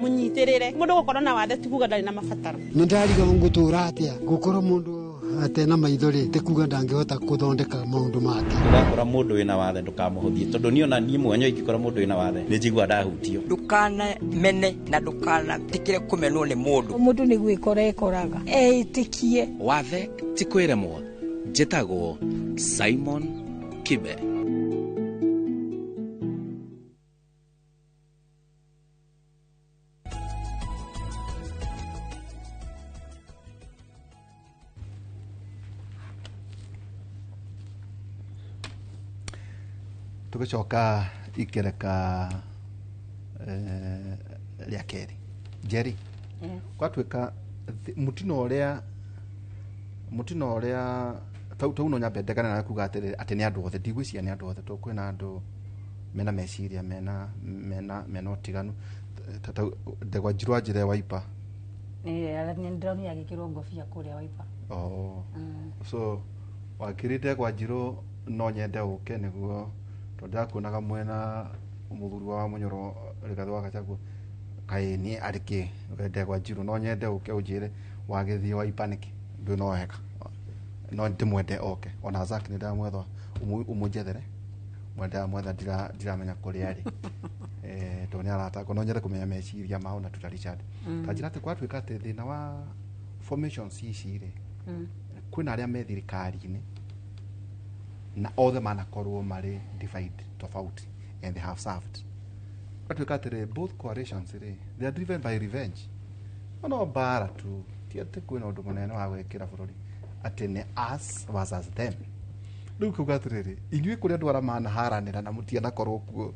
Mũnyitĩrĩre. Mũndũ gũkorwo na wathe ti kuga ndarĩ na mabataro. Nĩ ndariga ngũtũra atĩa gũkorwo mũndũ atena maitho rĩ ti kuga ndangĩhota gũthondeka maũndũ make. Ndũgakora mũndũ wĩna wathe ndũkamũhũthie tondũ niĩ ona niĩ mwene ingĩkora mũndũ wĩna wathe nĩ njiguaga ndahutio. Ndũkanamene na ndũkanetĩkĩre kũmenwo nĩ mũndũ. Mũndũ nĩ gwĩkora ekoraga eĩtĩkie. Wathe ti kwĩremwo. Njĩtagwo Simon Kibe. Tũgĩcoka ikereka rĩa kerĩ, Jerry, gwatuĩka mũtino ũrĩa tau no nyambe ndegane nawe kuga atĩrĩrĩ atĩ nĩ andũ othe, ndigwĩciria nĩ andũ othe tondũ kwĩna andũ mena meciria mena ũtiganu. Ta ndegwa njirũ anjĩre Wiper. Nĩ ndĩronire agĩkĩrwo ngobia kũrĩa Wiper. Oh. So wakiri ndegwa njirũ, no nyende ũke nĩguo tondũ ndĩrakuonaga mwena mũthuri wa Mũnyoro Rigathĩ wa Gachagua kaĩ nĩ arĩ kĩ. We ndegwa njirũ, no nyende ũke ũnjĩre wagĩthiĩ Wiper nĩkĩ ndwĩ no wega. No ndĩmwende oke ona Zack nĩ ndamwetha ũmũnjethere mwende amwetha ndiramenya kũrĩa arĩ tondũ nĩ aratakwo. No nyende kũmenya meciria mao na tuta Richard ta njĩra atĩ gwatuĩka atĩ thĩna wa formations ici rĩ, kwĩna arĩa me thirikari-inĩ na othe manakorwo marĩ divide tofauti and they have served. Gwatuĩka atĩrĩ, both coalitions rĩ, they are driven by revenge, no mbara tu, ti atĩ kwĩna ũndũ mũnene wa gwĩkĩra bũrũri atĩ nĩ us versus them. Rĩu kuga atĩrĩrĩ, inyuĩ kũrĩa andũ arĩa manaharanĩra na mũtianakorwo kuo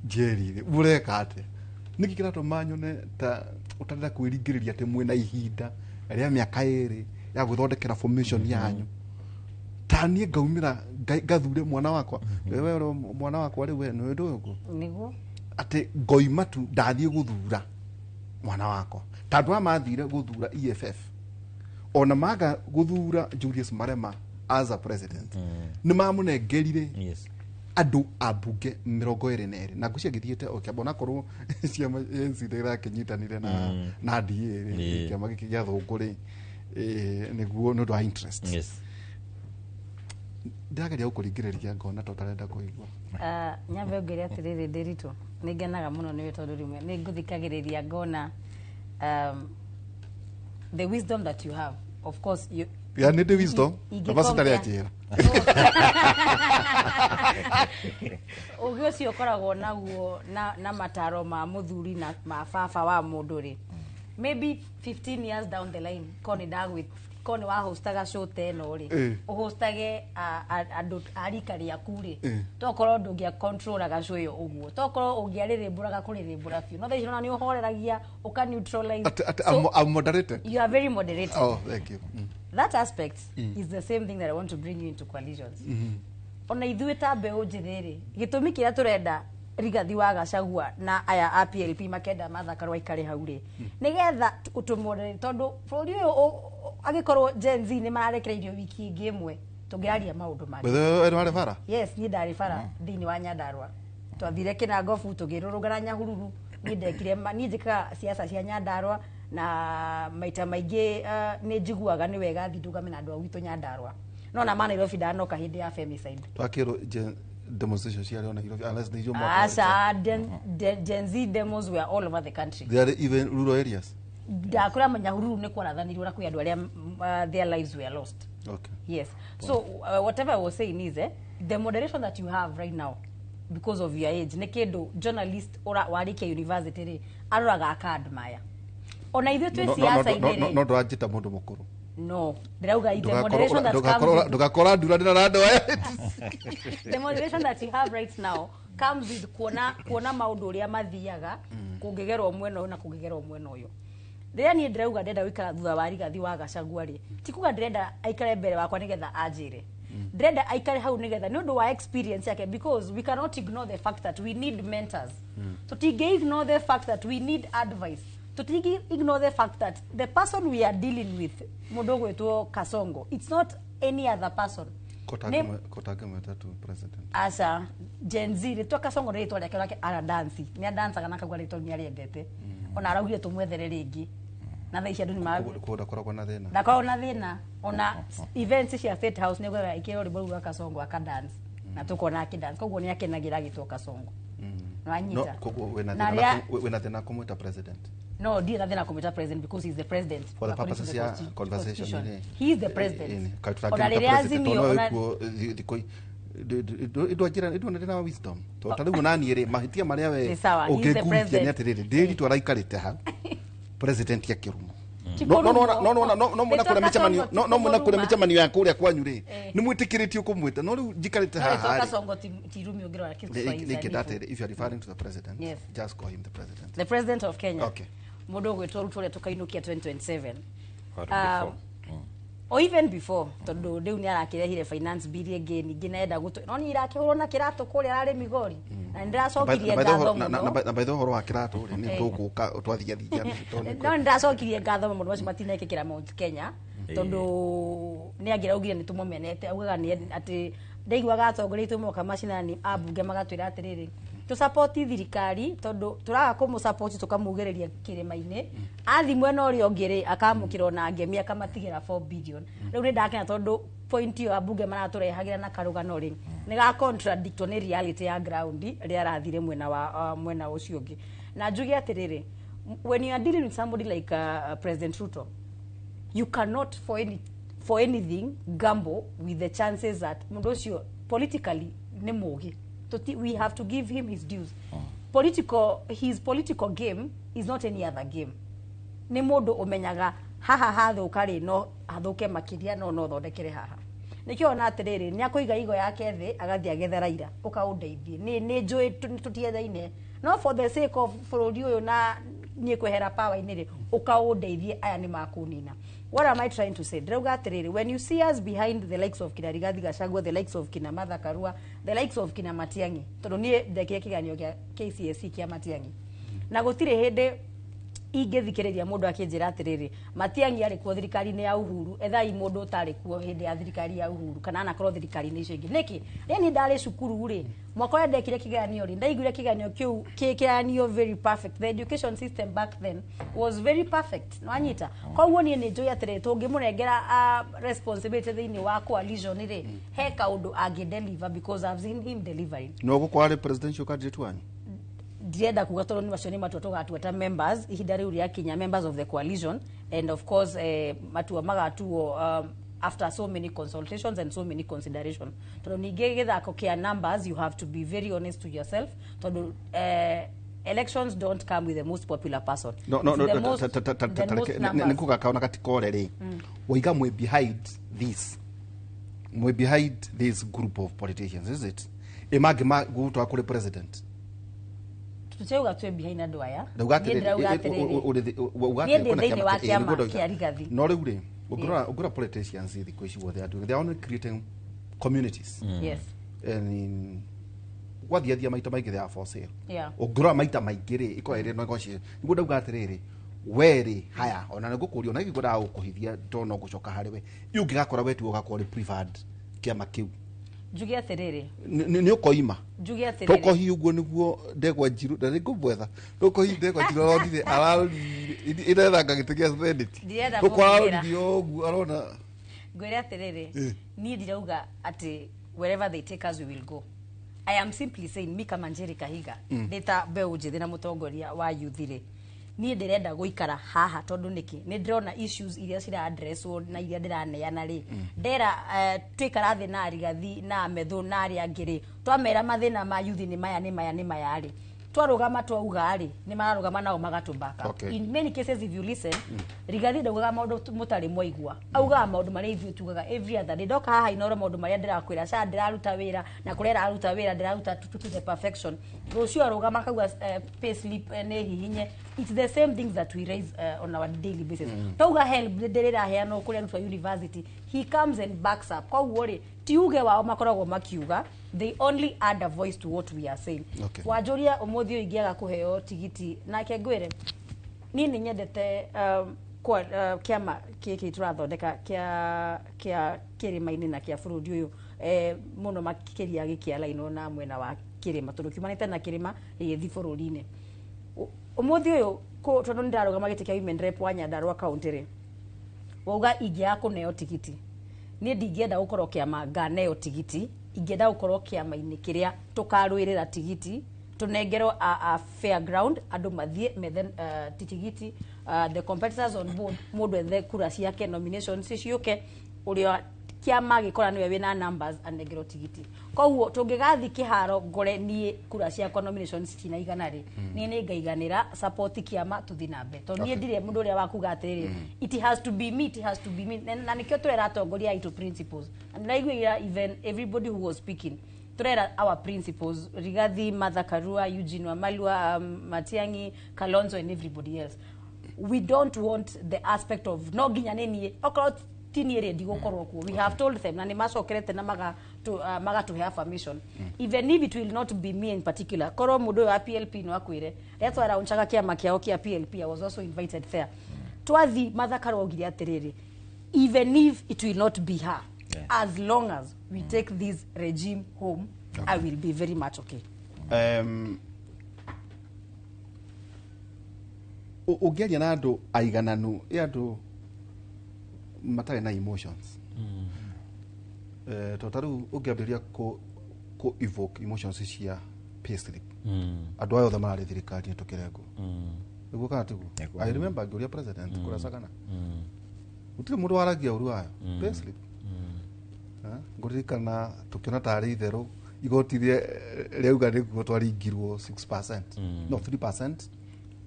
njeri-rĩ, mũreka atĩa? Nĩkĩ kĩratũma nyone ta ũtarenda kwĩringĩrĩria atĩ mwĩna ihinda rĩa mĩaka 2 ya gwĩthondekera formation yanyu? Ta niĩ ngaumĩra ngathure mwana wakwa, wewe ũrĩ mwana wakwa rĩu, we nĩ ũndũ ũyũ Nĩguo. Atĩ ngoima tu ndathiĩ gũthura mwana wakwa ta andũ aya mathire gũthura EFF ona maga gũthura Julius Malema as a president nĩ mamũnengerire andũ a mbunge 22 na ngũcia gĩthiĩte o kĩamba onakorwo ciama ANC ndĩrakĩnyitanire na DA rĩ, kĩama gĩkĩ gĩa thũngũ rĩ, nĩguo nĩ ũndũ wa interest. Ndĩrageria gũkũringĩrĩria ngona ta ũtarenda kũigua. Ah, nyambe ngwĩre atĩrĩrĩ, Ndĩritũ, nĩ ngenaga mũno nĩwe tondũ rĩmwe nĩ ngũthikagĩrĩria ngona the wisdom that you have, of course you, Ya nĩ ndĩ wisdom ingĩ na citarĩ compare- anjĩra. Ũgĩ ũcio ũkoragwo naguo na mataro ma mũthuri na ma baba wa mũndũ rĩ, maybe 15 years down the line ko nĩ ndagwĩ ko nĩ wahostaga show ta ĩno rĩ, ũhostage andũ a rika rĩaku rĩ, tokorwo ndũngĩa controlaga show ĩyo ũguo, tokorwo ũngĩarĩrĩmbũraga kũrĩrĩmbũra biũ, no thaa ici ona nĩ ũhoreragia ũka neutralize. Atĩ So, I'm moderated. You are very moderated. Oh, thank you. That aspect is the same thing that I want to bring you into coalitions. Ona ithuĩ ta mbeũ njĩthĩ rĩ, gĩtũmi kĩrĩa tũrenda Rigathi wa Gachagua na aya a PLP makenda Martha Karua aikare hau rĩ, nĩgetha tũmoderate tondũ bũrũri ũyũ angĩkorwo Gen Z nĩ mararekereirio wiki ĩngĩ ĩmwe tũngĩaria maũndũ mangĩ. By the way, nĩ warĩ bara? Yes, niĩ ndarĩ bara thĩinĩ wa Nyandarua. Twathire Kĩnangobu tũgĩrũrũngana Nyahururu. Niĩ ndekire niĩ njĩkaga siasa cia Nyandarua na maita maingĩ nĩ njiguaga nĩ wega thiĩ ndũgame na andũ a gwitũ Nyandarua, no na ma Nairobi ndanoka hĩndĩ ya femicide. Twakĩrwo demonstration ciarĩ o Nairobi unless nĩ icio Aca, Gen Z demos were all over the country. They are even rural areas. Ndakũra Nyahururu nĩ kwarathanirwo na kwĩ andũ arĩa their lives were lost. Yes. So whatever I was saying is, the moderation that you have right now because of your age, nĩ kĩndũ journalist ũra warĩkia university rĩ aroraga aka-admire. Ona ithuĩ twĩ siasa-inĩ rĩ, No ndũranjĩta mũndũ mũkũrũ. No, ndĩrauga the moderation that comes with Ndũgakora nduranĩra na andũ aya. The moderation that you have right now comes with kuona maũndũ ũrĩa mathiaga kũngĩgerwo mwena ũyũ na kũngĩgerwo mwena ũyũ. Rĩrĩa niĩ ndĩrauga ndĩrenda gũikara thutha wa Rigathi wa Gachagua rĩ, ti kuga ndĩrenda aikare mbere wakwa nĩgetha anjĩre, ndĩrenda aikare hau nĩgetha nĩ ũndũ wa experience yake, because we cannot ignore the fact that we need mentors. Tũtingĩ ignore the fact that we need advice. Tũtingĩ ignore the fact that the person we are dealing with, mũndũ ũgwĩtwo Kasongo, it's not any other person. Kotangĩmwĩta tu president. Aca, Gen Z rĩtwa Kasongo nĩ rĩtwa rĩake nake aradansi, nĩ adansaga na akauga rĩtwa nĩ arĩendete, ona araugire tũmwethere rĩngĩ na thaa ici andũ nĩ ma Koguo ndakoragwo na thĩna. Ndakoragwo na thĩna. Ona events cia State House nĩ gwetha ĩkĩrwo rwĩmbo rũu rwa Kasongo akadance na tũkona akĩdance, koguo nĩ akenagĩra agĩtwo Kasongo. No. Nĩwanyita? Koguo wĩna Na thĩna wĩna thĩna kũmwĩta president? No, ndirĩ na thĩna kũmwĩta president because he is the president. For the According to purposes the ya conversation. constitution. Nĩ- He is the president. Ĩni, Ona rĩrĩa Azimio ona thikũ indwanjĩra indwona ndĩna wisdom, tondũ ta rĩu naniĩ rĩ, mahĩtia marĩa we Nĩ sawa, he is the ũngĩnguithia nĩ president. atĩrĩrĩ, ndĩritũ araikarĩte hau president akĩrumwo. Ti No no kũrumwo. no no no no mwena Rĩtwa kũrĩa mĩcemanio Kasongo ti no mwena kũrĩa kũmũruma. mĩcemanio ya kũrĩa kwanyu rĩ, nĩ mwĩtĩkĩrĩtio kũmwĩta, no rĩu njikarĩte No, haha rĩtwa rĩ. Kasongo ti irumi ũngĩrora Kiswahili Nĩkĩ sanifu. ndatĩrĩ, if you are referring to the president, Yes. just call him the president. The president of Kenya. Okay. Mũndũ ũgwĩtwo Ruto ũrĩa tũkainũkia 2027 Or before. Or even before, tondũ rĩu nĩ arakĩrehire finance bill ĩngĩ ningĩ naenda gũtũ no niĩ irakĩhũrwo na kĩratũ kũrĩa ararĩ Migori na nĩ ndĩracokirie ngatho mũno. Na by the ũhoro wa kĩratũ rĩ, nĩ tũgũka twathiathia. No nĩ ndacokirie ngatho maũndũ macio matinekĩkĩra Mount Kenya, tondũ nĩ angĩraugire nĩ tũmũmenete, augaga nĩ atĩ ndaiguaga atongoria aitũ moka macinani ambunge magatwĩra atĩrĩrĩ, tũsapoti thirikari tondũ tũraga kũmũsapoti tũkamugĩrĩria kĩrĩma-inĩ, athi mwena ũrĩa ũngĩ rĩ, akamũkĩra ona ngemi akamatigĩra 4 billion. Rĩu nĩ ndakena tondũ point ĩyo ambunge maratũrehagĩra na karũgano rĩ, nĩ ga contradictwo nĩ reality ya ground rĩrĩa arathire mwena wa mwena ũcio ũngĩ. Na njuge atĩrĩrĩ, when you are dealing with somebody like President Ruto, you cannot for anything gamble with the chances that mũndũ ũcio politically nĩ mũgĩ. We have to give him his dues. Political, his political game is not any other game. Nĩ mũndũ ũmenyaga haha hathũka rĩ, no hathũke makĩria, no thondekere haha. Nĩkĩo ona atĩrĩrĩ, nĩ akũiga igo yake thĩ agathiĩ agethe Raila ũkaũndeithie, nĩ njũĩ tũtiethaine, no for the sake of bũrũri ũyũ na niĩ kwehera power-inĩ rĩ, ũkaũndeithie, aya nĩ makũnina. What am I trying to say? Ndĩrauga atĩrĩrĩ, when you see us behind the likes of kina Rigathi Gachagua, the likes of kina Martha Karua, the likes of kina Matiang'i, tondũ niĩ ndekire kĩgeranio kĩa KCSE kĩa Matiang'i na gũtirĩ hĩndĩ ingĩthikĩrĩria mũndũ akĩnjĩra atĩrĩrĩ, Matiang'i arĩ kuo thirikari-inĩ ya Uhuru, ethai mũndũ ũtarĩ kuo hĩndĩ ya thirikari ya Uhuru kana anakorwo thirikari-inĩ icio ingĩ. Nĩkĩ rĩrĩa niĩ ndarĩ cukuru rĩ, mwaka ũrĩa ndekire kĩgeranio rĩ, ndaiguire kĩgeranio kĩu kĩ kĩgeranio very perfect. The education system back then was very perfect, nĩwanyita? Koguo niĩ nĩ njũĩ atĩrĩrĩ, tũngĩmũnengera responsibility thĩinĩ wa coalition rĩ, he kaũndũ angĩ deliver because I've seen him delivering. No gũkorwo arĩ presidential candidate wanyu? Ndirenda kuga tondũ nĩ macio nĩ matua tũgatua ta members ihinda rĩu rĩakinya, members of the coalition, and of course matua magatuo after so many consultations and so many consideration, tondũ ningĩ gĩthako kĩa numbers, you have to be very honest to yourself, tondũ elections don't come with the most popular person. No. It's No. the most numbers. Nĩ kũgakaona gatikore rĩ, waiga mwĩ behind this, mwĩ behind this group of politicians, is it ĩ mangĩ gũtwara kũrĩ president? Tũtirauga twĩ behind andũ aya. Ndauga Niĩ atĩrĩrĩ, ndĩrauga atĩrĩrĩ, uga niĩ atĩrĩ, ndĩ kwĩna thĩinĩ kĩama wa nĩguo kĩama ndauga. kĩa Rigathi. No rĩu rĩ, ũngĩrora politicians thikũ ici guothe andũ, they are only creating communities and gwathiathia maita maingĩ they are for sale. Ũngĩrora maita maingĩ rĩ, ĩkoragwo ĩrĩ negotiation. Nĩguo ndauga atĩrĩrĩ, we rĩ, haya, ona nĩ ngũkũria, ona ngwendaga gũkũhithia tondũ no ngũcoka harĩ we, ĩ ũngĩgakora we tiwe ũgakorwo ũrĩ preferred kĩama kĩu, Njuge atĩrĩrĩ, nĩ ũkoima? Njuge atĩrĩrĩ, Tokohi ũguo nĩguo ndegwa njirũ na nĩngũmwetha, tokohi ndegwa njirũ aronire ararorire ĩrethanga gĩtĩ gĩa senate. Ndirenda toko kũmwĩra. arorire ũguo arona. Ngwĩre atĩrĩrĩ, niĩ ndirauga atĩ wherever they take us we will go. I am simply saying, mi kama Njeri Kahiga, ndĩ ta mbeũ njĩthĩ na mũtongoria wa youth rĩ, niĩ ndĩrenda gũikara haha tondũ nĩkĩ, nĩ ndĩrona issues iria cira addresswo na iria ndĩraneana rĩ, ndera twĩkara thĩ na Rigathi na Methu na arĩa angĩ rĩ, twamera mathĩna ma youth nĩ maya, nĩ maya, nĩ maya rĩ, twarũgama twauga rĩ, nĩ mararũgama nao magatũbaka. In many cases, if you listen, Rigathi ndaugaga maũndũ mũtarĩ mwaigua, augaga maũndũ marĩa ithuĩ tugaga every other day. Ndoka haha Inoro, maũndũ marĩa ndĩrakwĩra ca ndĩraruta wĩra na kũrĩa ĩraruta wĩra ndĩraruta to the perfection. Rũciũ arũgama akauga pay slip nĩ hihinye. It's the same things that we raise on our daily basis. Twauga HELB ndĩrĩraheanwo kũrĩ arutwo a university, he comes and backs up. Koguo rĩ, ti uge wao makoragwo makiuga, they only add a voice to what we are saying. Wanjũria ũmũthĩ ũyũ ingĩaga kũheo tigiti nake, ngwĩre niĩ nĩ nyendete kwa kĩama gĩkĩ tũrathondeka kĩa kĩrĩma-inĩ na kĩa bũrũri ũyũ. Mũno makĩria gĩkĩalainwo na mwena wa kĩrĩma, tondũ kiumanĩte na kĩrĩma gĩgĩthiĩ bũrũri-inĩ. Ũmũthĩ ũyũ tondũ nĩ ndarũgama gĩtĩ kĩa women rep wa Nyandarua County rĩ, wauga ingĩaga kũneo tigiti, niĩ ndingĩenda gũkorwo kĩama nganeo tigiti, ingĩenda gũkorwo kĩama-inĩ kĩrĩa tũkarũĩrĩra tigiti, tũnengerwo a fair ground, andũ mathiĩ methe tigiti, the competitors on board, mũndũ ethe kura ciake, nominations ciũke, ũrĩa kĩama gĩkora nĩwe wĩna numbers anengerwo tigiti. Koguo tũngĩgathiĩ kĩharo ngore niĩ kura ciakwa nominations citinaigana rĩ, niĩ nĩ ngaiganĩra support kĩama tũthiĩ na mbere, tondũ niĩ ndirĩ mũndũ ũrĩa wa kuga atĩrĩrĩ, "It has to be me, it has to be me." Na nĩkĩo tũrera atongoria aitũ principles, na ndĩraiguĩra even everybody who was speaking, turera our principles, Rigathi, Martha Karua, Eugene Wamalwa, Matiang'i, Kalonzo and everybody else. We don't want the aspect of no nginya nĩ niĩ, okorwo ti niĩ rĩ, ndigũkorwo kuo. We have told them na nĩ macokerete na magatũhe affirmation, even if it will not be me in particular. Korwo mũndũ ũyũ wa PLP no akwĩre rĩrĩa twaraunchaga kĩama kĩao kĩa PLP, I was also invited there. Twathi, Martha Karua augire atĩrĩrĩ, even if it will not be her, as long as we take this regime home, I will be very much okay. Ũngĩaria na andũ aigananu, ĩ andũ matarĩ na emotions, tondũ ta rĩu ũngĩambĩrĩria kũ evoke emotions cia payslip, andũ aya othe mararĩ thirikari-inĩ tũkĩrengwo, nĩguo kana tiguo? Nĩguo. I remember ngĩũria president kũrĩa Sagana, gũtirĩ mũndũ waragia ũru wayo payslip. Ngũririkana tũkĩona tarĩ itherũ igoti rĩauga nĩguo twaringirwo 6%, no 3%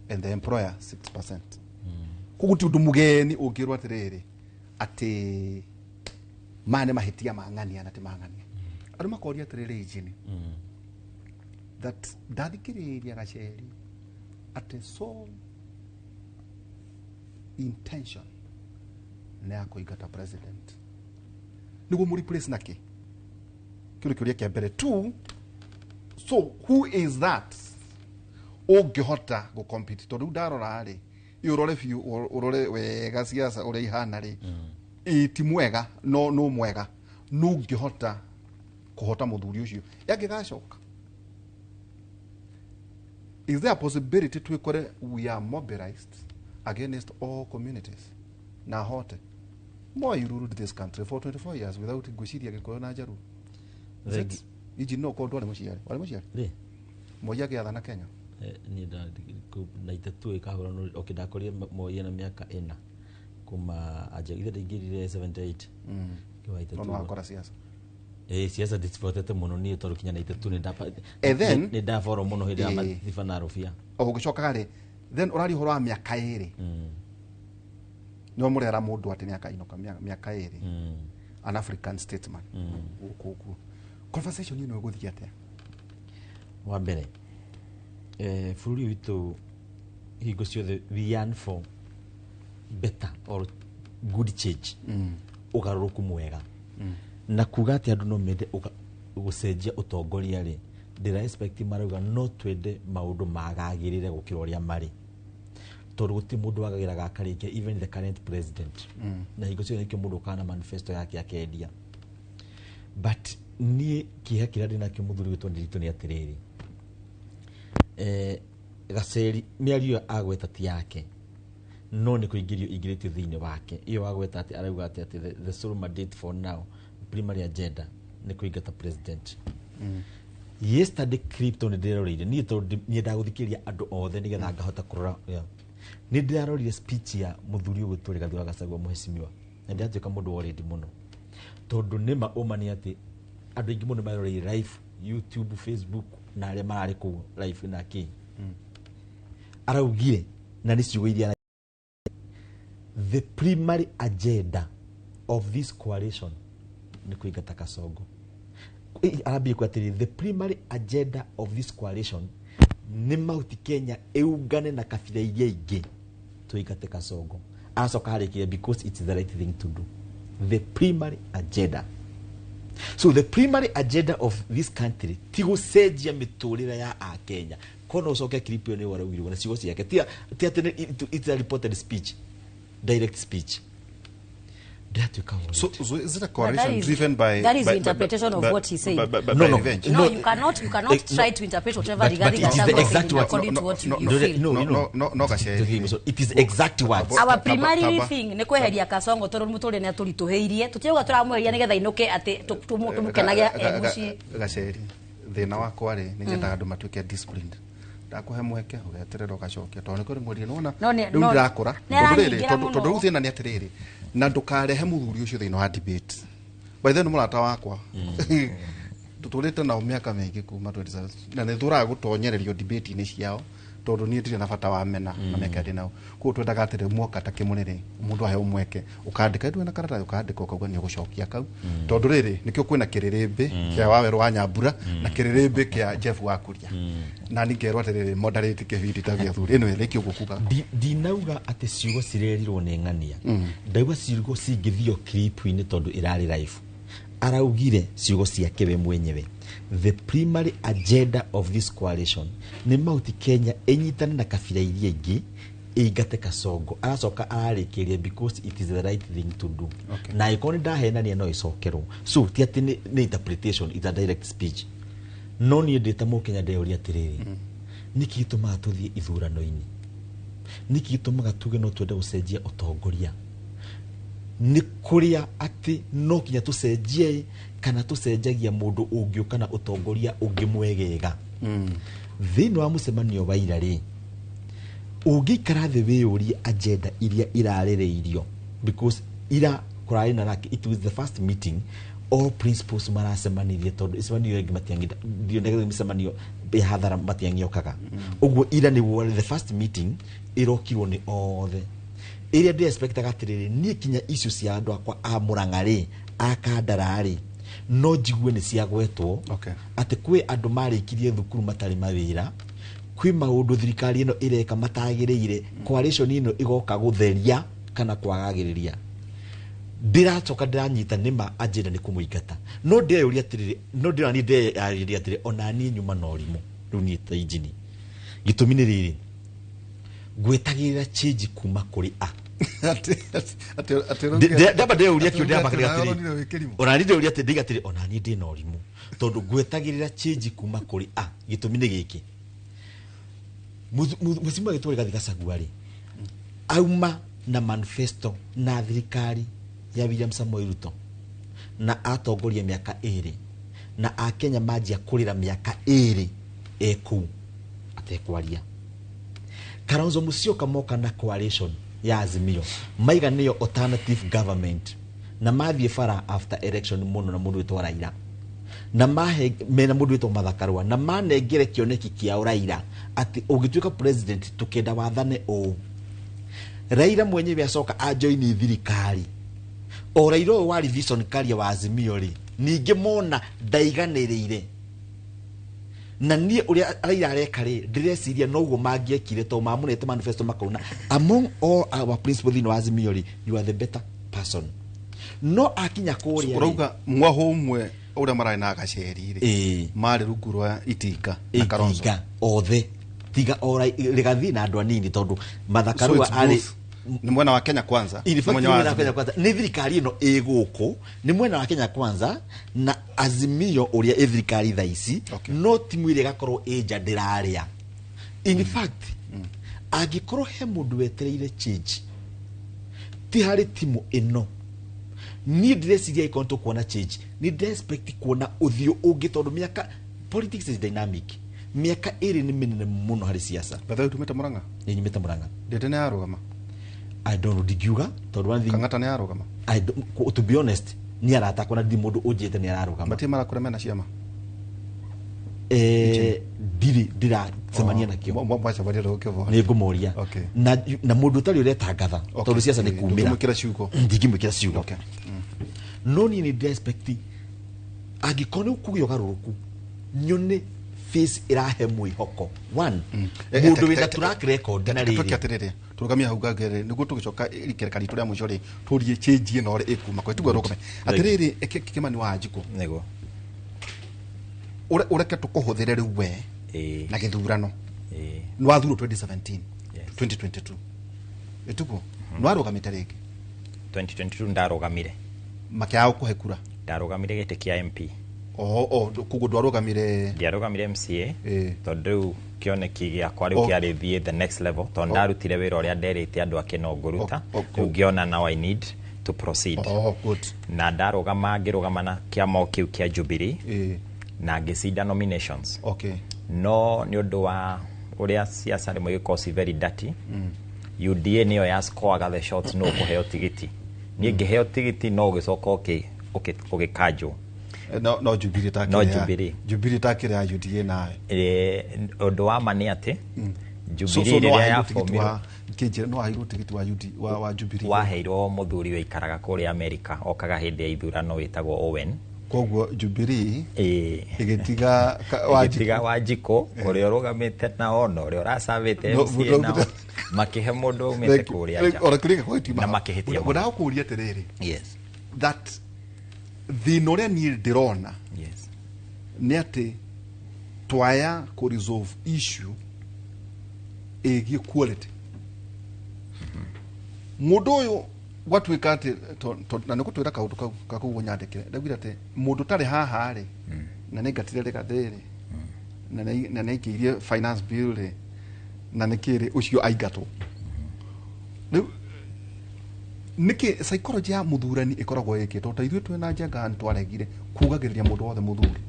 and the employer 6%. Koguo ti ũndũ mũgeni ũngĩrwo atĩrĩrĩ atĩ maya nĩ mahĩtia ma ng'ania na ti ma ng'ania. Andũ makoria atĩrĩrĩ, injini that ndathikĩrĩria Gaceri atĩ sole intention nĩ ya kũingata president nĩguo mũ replace na kĩ. Kĩu nĩ kĩũria kĩa mbere. Two, so who is that ũngĩhota gũcompete? Tondũ rĩu ndarora rĩ, ĩ ũrore biũ, ũrore wega siasa ũrĩa ihana rĩ, ĩ ti mwega, no mwega no ũngĩhota kũhota mũthuri ũcio yangĩgacoka. Is there a possibility twĩkore we are mobilized against all communities na hote? Moi ruled this country for 24 years without, ngwĩciria, Gĩkũyũ na Njaruo. Is it? Inji no korwo ndwarĩ mũciari, warĩ mũciari Rĩ. Moi agĩathana Kenya? Niĩ 92 ĩkahũranwo, okay, ndakorire Moi ena mĩaka 4 kuma anja ithe ndaingĩrire 78. Kĩwa No wakora siasa. Ĩ, siasa ndicibotete mũno niĩ tondũ kinya 92 nĩ And then- nĩ ndaboro mũno hĩndĩ ya Mathiba na Rũbia. O ũgĩcokaga rĩ, then ũraria ũhoro wa mĩaka 2, nĩo mũrera mũndũ atĩ nĩ akainũka mĩaka 2, an African statesman gũkũ ũguo. Conversation ĩno ĩgũthiĩ atĩa? Wa mbere, bũrũri ũyũ witũ hingo ciothe we yearn for better or good change, ũgarũrũku mwega, na kuga atĩ andũ no mende gũcenjia ũtongoria rĩ, ndĩra expect marauga no twende maũndũ magagĩrĩre gũkĩra ũrĩa marĩ, tondũ gũtirĩ mũndũ wagagĩraga akarĩkia, even the current president. Na hingo ciothe nĩkĩo mũndũ ũkaga na manifesto yake akendia. But niĩ kĩeha kĩrĩa ndĩnakĩo mũthuri witũ Ndiritu nĩ atĩrĩrĩ, Gaceri mĩario ĩyo agweta ti yake, no nĩ kũingĩrio ingĩrĩtio thĩinĩ wake. Ĩyo wagweta atĩ arauga atĩ the sole mandate for now, primary agenda nĩ kũingata president. Yesterday crypto nĩ ndĩroreire niĩ tondũ nyendaga gũthikĩrĩria andũ othe nĩgetha ngahota kũrora, yeah. Nĩ ndĩrarorire speech ya mũthuri ũyũ gwĩtwo Rigathĩ wa Gachagua, mũhecimiwa, na ndĩratuĩka mũndũ worried mũno, tondũ nĩma ũma nĩ atĩ andũ aingĩ mũno maroreire live YouTube, Facebook na arĩa mararĩ kũu live na kĩ araugire, na nĩ ciugo iria the primary agenda of this coalition nĩ kũingata Kasongo. Arambia kuga atĩrĩrĩ, the primary agenda of this coalition nĩ Mount Kenya ĩungane na kabira iria ingĩ tũingate Kasongo. Aracoka harĩkirie, because it's the right thing to do. The primary agenda. So the primary agenda of this country ti gũcenjia mĩtũrĩre ya akenya. Kono ũcoke clip ĩyo nĩ waraugirwo na ciugo ciake, ti atĩ it's a reported speech, direct speech. Ndĩratuĩka worried. So is it a But that coalition is- driven by that is by, the interpretation of what he said. By, No, by no. revenge? No, No. you cannot No. try to interpret whatever But Rigathi it is the Gachagua exact said words. according No, to what no, you no, feel. No, no, you know. no, no, no, Gacheri. So it is exact words. Our Taba- primary taba. thing nä kweheria Kasongo tondå må tå rä nä atå ritå hä irie tå tiauga tå ramweheria nä getha inũke atä tå må kenage e må ciä. Gaceri, thĩna wakwa rĩ, nĩ nyendaga andũ matuĩke disciplined. Ndakuhe mweke ũgeterera ũgacokia, tondũ nĩ kũrĩ mwerie nĩwona No, nĩ- rĩu no, ndirakũra. nĩ Tondũ rĩrĩ, aranyingĩra tondũ mũno. tondũ rĩu thĩna nĩ atĩrĩrĩ, na ndũkarehe mũthuri ũcio thĩinĩ wa debate. By the way, nĩ mũrata wakwa, tũtũrĩte nao mĩaka mĩingĩ kuma 27, na nĩ tũraga gũtonyererio debate-inĩ ciao, tondũ niĩ ndirĩ na bata wa mena na mĩaka ndĩ nao. Koguo twendaga atĩrĩ, mwoka ta kĩmũrĩrĩ, mũndũ aheo mweke, ũkandĩka ndũĩ na karatathi, ũkandĩka ũkauga nĩ ũgũcokia kau, tondũ rĩrĩ nĩkĩo kwĩna kĩrĩrĩmbĩ kĩa Wawerũ wa Nyambura na kĩrĩrĩmbĩ kĩa Jeff wa Kuria, na niĩ ngerwo atĩrĩrĩ, moderate kĩbindi ta gĩa thuri ĩno ĩrĩkĩ ũguo kuga. Ndinauga atĩ ciugo cirerirwo nĩ ng'ania, ndauga ciugo cingĩthio clip-inĩ tondũ ĩrarĩ live. Araugire ciugo ciake we mwenyewe, the primary agenda of this coalition nĩ Mount Kenya ĩnyitane na kabira iria ingĩ ĩingate Kasongo. Aracoka ararĩkĩria because it is the right thing to do. Okay. Na angĩkorwo nĩ ndahenania no ĩcokerwo, so ti atĩ nĩ interpretation, it's a direct speech. No niĩ ndĩ ta mũkenya ndeyũria atĩrĩrĩ, nĩkĩ gĩtũmaga tũthiĩ ithurano-inĩ? Nĩkĩ gĩtũmaga tuge no twende gũcenjia ũtongoria? Nĩ kũrĩa atĩ no kinya tũcenjie, kana tũcenjagia mũndũ ũngĩũka na ũtongoria ũngĩ mwegega? Thĩinĩ wa mũcemanio wa ira rĩ, ũngĩikara thĩ wĩyũrie agenda iria irarĩrĩirio, because ira kũrarĩ na nake, it was the first meeting all principals maracemanirie, tondũ mĩcemanio ĩngĩ matiangĩ, mĩcemanio ya hathara matiangĩokaga. Ũguo ira nĩguo the first meeting ĩrokirwo nĩ othe. Ĩrĩa ndĩ expectaga atĩrĩrĩ, niĩ kinya icio cia andũ akwa a Mũrang'a rĩ, a Kandara rĩ, no njigue nĩ ciagwetwo. Okay. Atĩ kwĩ andũ marĩkirie thukuru matarĩ mawĩra, kwĩ maũndũ thirikari ĩno ĩreka matagĩrĩire, coalition ĩno ĩgoka gũtheria kana kwagagĩrĩria. Ndĩracoka ndĩranyita nĩma agenda nĩ kũmũingata, no ndĩreyũria atĩrĩrĩ, no ndĩrona niĩ ndĩreyarĩria atĩrĩ, ona niĩ nyuma na ũrimũ rĩu niĩ ta injini. Gĩtũmi nĩ rĩrĩ, ngwetagĩrĩra change kuma kũrĩ a ndamba ndeyũria kĩo ndĩramba atĩrĩ, ona niĩ ndeyũria atĩ ndĩiga atĩrĩ, ona niĩ ndĩna ũrimũ tondũ ngwetagĩrĩra change kuma kũrĩ a. Gĩtũmi nĩ gĩkĩ, Mheshimiwa Gĩtũri Rigathĩ Gachagua rĩ, auma na manifesto na thirikari ya William Samoei Ruto na atongoria mĩaka ĩrĩ, na akenya manjia kũrĩra mĩaka ĩrĩ ekũu atekwaria. Kalonzo Musyoka moka na coalition ya Azimio, maiga nĩyo alternative government, na mathiĩ bara after election mũno na mũndũ wĩtwo Raila, na mahe mena mũndũ wĩtwo Martha Karua, na manengere kĩoneki kĩao Raila atĩ ũngĩtuĩka president tũkenda wathane ũũ. Raila mwenyewe acoka ajoini thirikari, o Raila ũyũ warĩ vision career wa Azimio rĩ, ningĩ mona ndaiganĩrĩire na niĩ ũrĩa Raila areka rĩ, ndĩreciria noguo mangĩekire tondũ mamũnete manifesto makauna among all our principles thĩinĩ wa Azimio rĩ, you are the better person. No akinya kũrĩa rĩ, Ũrauga mwahũ ũmwe ũrĩa mararĩ na Gaceri rĩ, Ĩĩ. marĩ rungu rwa Itinga na Kalonzo. Itinga othe tiga o Rigathi na andũ anini, tondũ Martha So Karua it's arĩ both. Nĩ mwena wa Kenya Kwanza In na fact, mwena nĩ wa mwena wa Azimio. Kenya Kwanza, nĩ thirikari ĩno ĩ gũkũ, nĩ mwena wa Kenya Kwanza na Azimio ũrĩa ĩ thirikari thaa ici. Okay. No timu ĩrĩa ĩgakorwo ĩ nja ndĩrarĩa. In fact, angĩkorwo he mũndũ wetereire change ti harĩ timu ĩno, niĩ ndĩreciria ĩkorwo tũkuona change, nĩ ndĩrespect kuona ũthiũ ũngĩ, tondũ mĩaka, politics is dynamic, mĩaka ĩrĩ nĩ mĩnene mũno harĩ siasa. Betha tumĩte Murang'a? Nĩ nyumĩte Murang'a. Ndĩndĩ nĩ yarũgama? I don't know, ndingiuga tondũ one thing, Kang'ata nĩ yarũgama? I don't, to be honest, nĩ arata akwa na ndirĩ mũndũ ũnjĩte nĩ ararũgama. Matirĩ marakũra mena ciama? Ndirĩ ndĩracemania nakĩo. Mwacemania ndũgũkĩvoa. Nĩ ngũmũria. Okay. Na mũndũ ũtarĩ ũretangatha, Okay. tondũ siasa nĩ kumĩra. Ndũngĩmwĩkĩra ciugo. Ndingĩmwĩkĩra ciugo. Okay. No niĩ nĩ ndĩrespect angĩkorwo nĩ ũkũgĩa ũgarũrũku, nyone face ĩrahe mwĩhoko one mũndũ wĩna track record na Tuke rĩrĩ. atĩrĩrĩ, tũrũgamie hau ngangere nĩguo tũgĩcoka ikereka ritũ rĩa mũico rĩ, tũrie change ĩno rĩ ĩkuma kũ tiguo rũgame atĩrĩrĩ. Kĩmani wa Njikũ, Nĩguo. Ũreke tũkũhũthĩre rĩu we Ĩĩ. na gĩthurano. Ĩĩ. Nĩ wathurwo 2017. Yes. 2022 ĩtiguo nĩ warũgamĩte rĩngĩ? 2022 ndarũgamire. Makĩaga gũkũhe kura? Ndarũgamire gĩtĩ kĩa MP. O koguo ndwarũgamire? Ndiarũgamire MCA tondũ rĩu kĩoneki gĩakwa rĩu kĩarĩ thiĩ the next level, tondũ ndarutire wĩra ũrĩa nderĩte andũ ake no ngũruta. Rĩu ngĩona now I need to proceed. Oh, good. Na ndarũgama, ngĩrũgama na kĩama o kĩu kĩa Jubilee na ngĩcinda nominations. No nĩ ũndũ wa ũrĩa siasa rĩmwe gĩkoragwo ci very dirty, UDA nĩyo yascoaga the shots no kũheo tigiti. Niĩ ngĩheo tigiti no ũgĩcoka ũgĩkanjwo. No Jubilee takĩrĩ No Jubilee. Jubilee takĩrĩ ya UDA nawe? Ũndũ wa ma nĩ atĩ So Jubilee no rĩrĩa waheirwo tigiti yabomirwo wa kĩnjĩra, no waheirwo tigiti wa UD wa Jubilee? Waheirwo mũthuri wĩikaraga kũrĩa Amerika, okaga hĩndĩ ya ithurano, wĩtagwo Owen. Koguo Jubilee ĩgĩtiga Ĩgĩtiga Wanjikũ ũrĩa ũrũgamĩte nao na ũrĩa ũracabĩte MCA nao, makĩhe mũndũ umĩte kũrĩa nja. Ona kĩrĩa gĩkorwo Na makĩhĩtia mũno. Ngwendaga gũkũria atĩrĩrĩ, Yes. that thĩna ũrĩa niĩ ndĩrona nĩ atĩ twaya kũ resolve issue ĩgiĩ quality mũndũ ũyũ gwatuĩka atĩ na nĩ gũtwĩra kaũndũ kau kakũguo nyandĩkĩre, ndaugire atĩ mũndũ ũtarĩ haha rĩ, na nĩ ngatire rĩgathĩ rĩ, na nĩ aikĩirie finance bill rĩ, na nĩ kĩrĩ ũcio aingatwo. Rĩu nĩkĩ psychology ya mũthurani ĩkoragwo ĩkĩtwo ta ithuĩ twĩna njenga nĩ twaregire kugagĩrĩria mũndũ wothe mũthuri,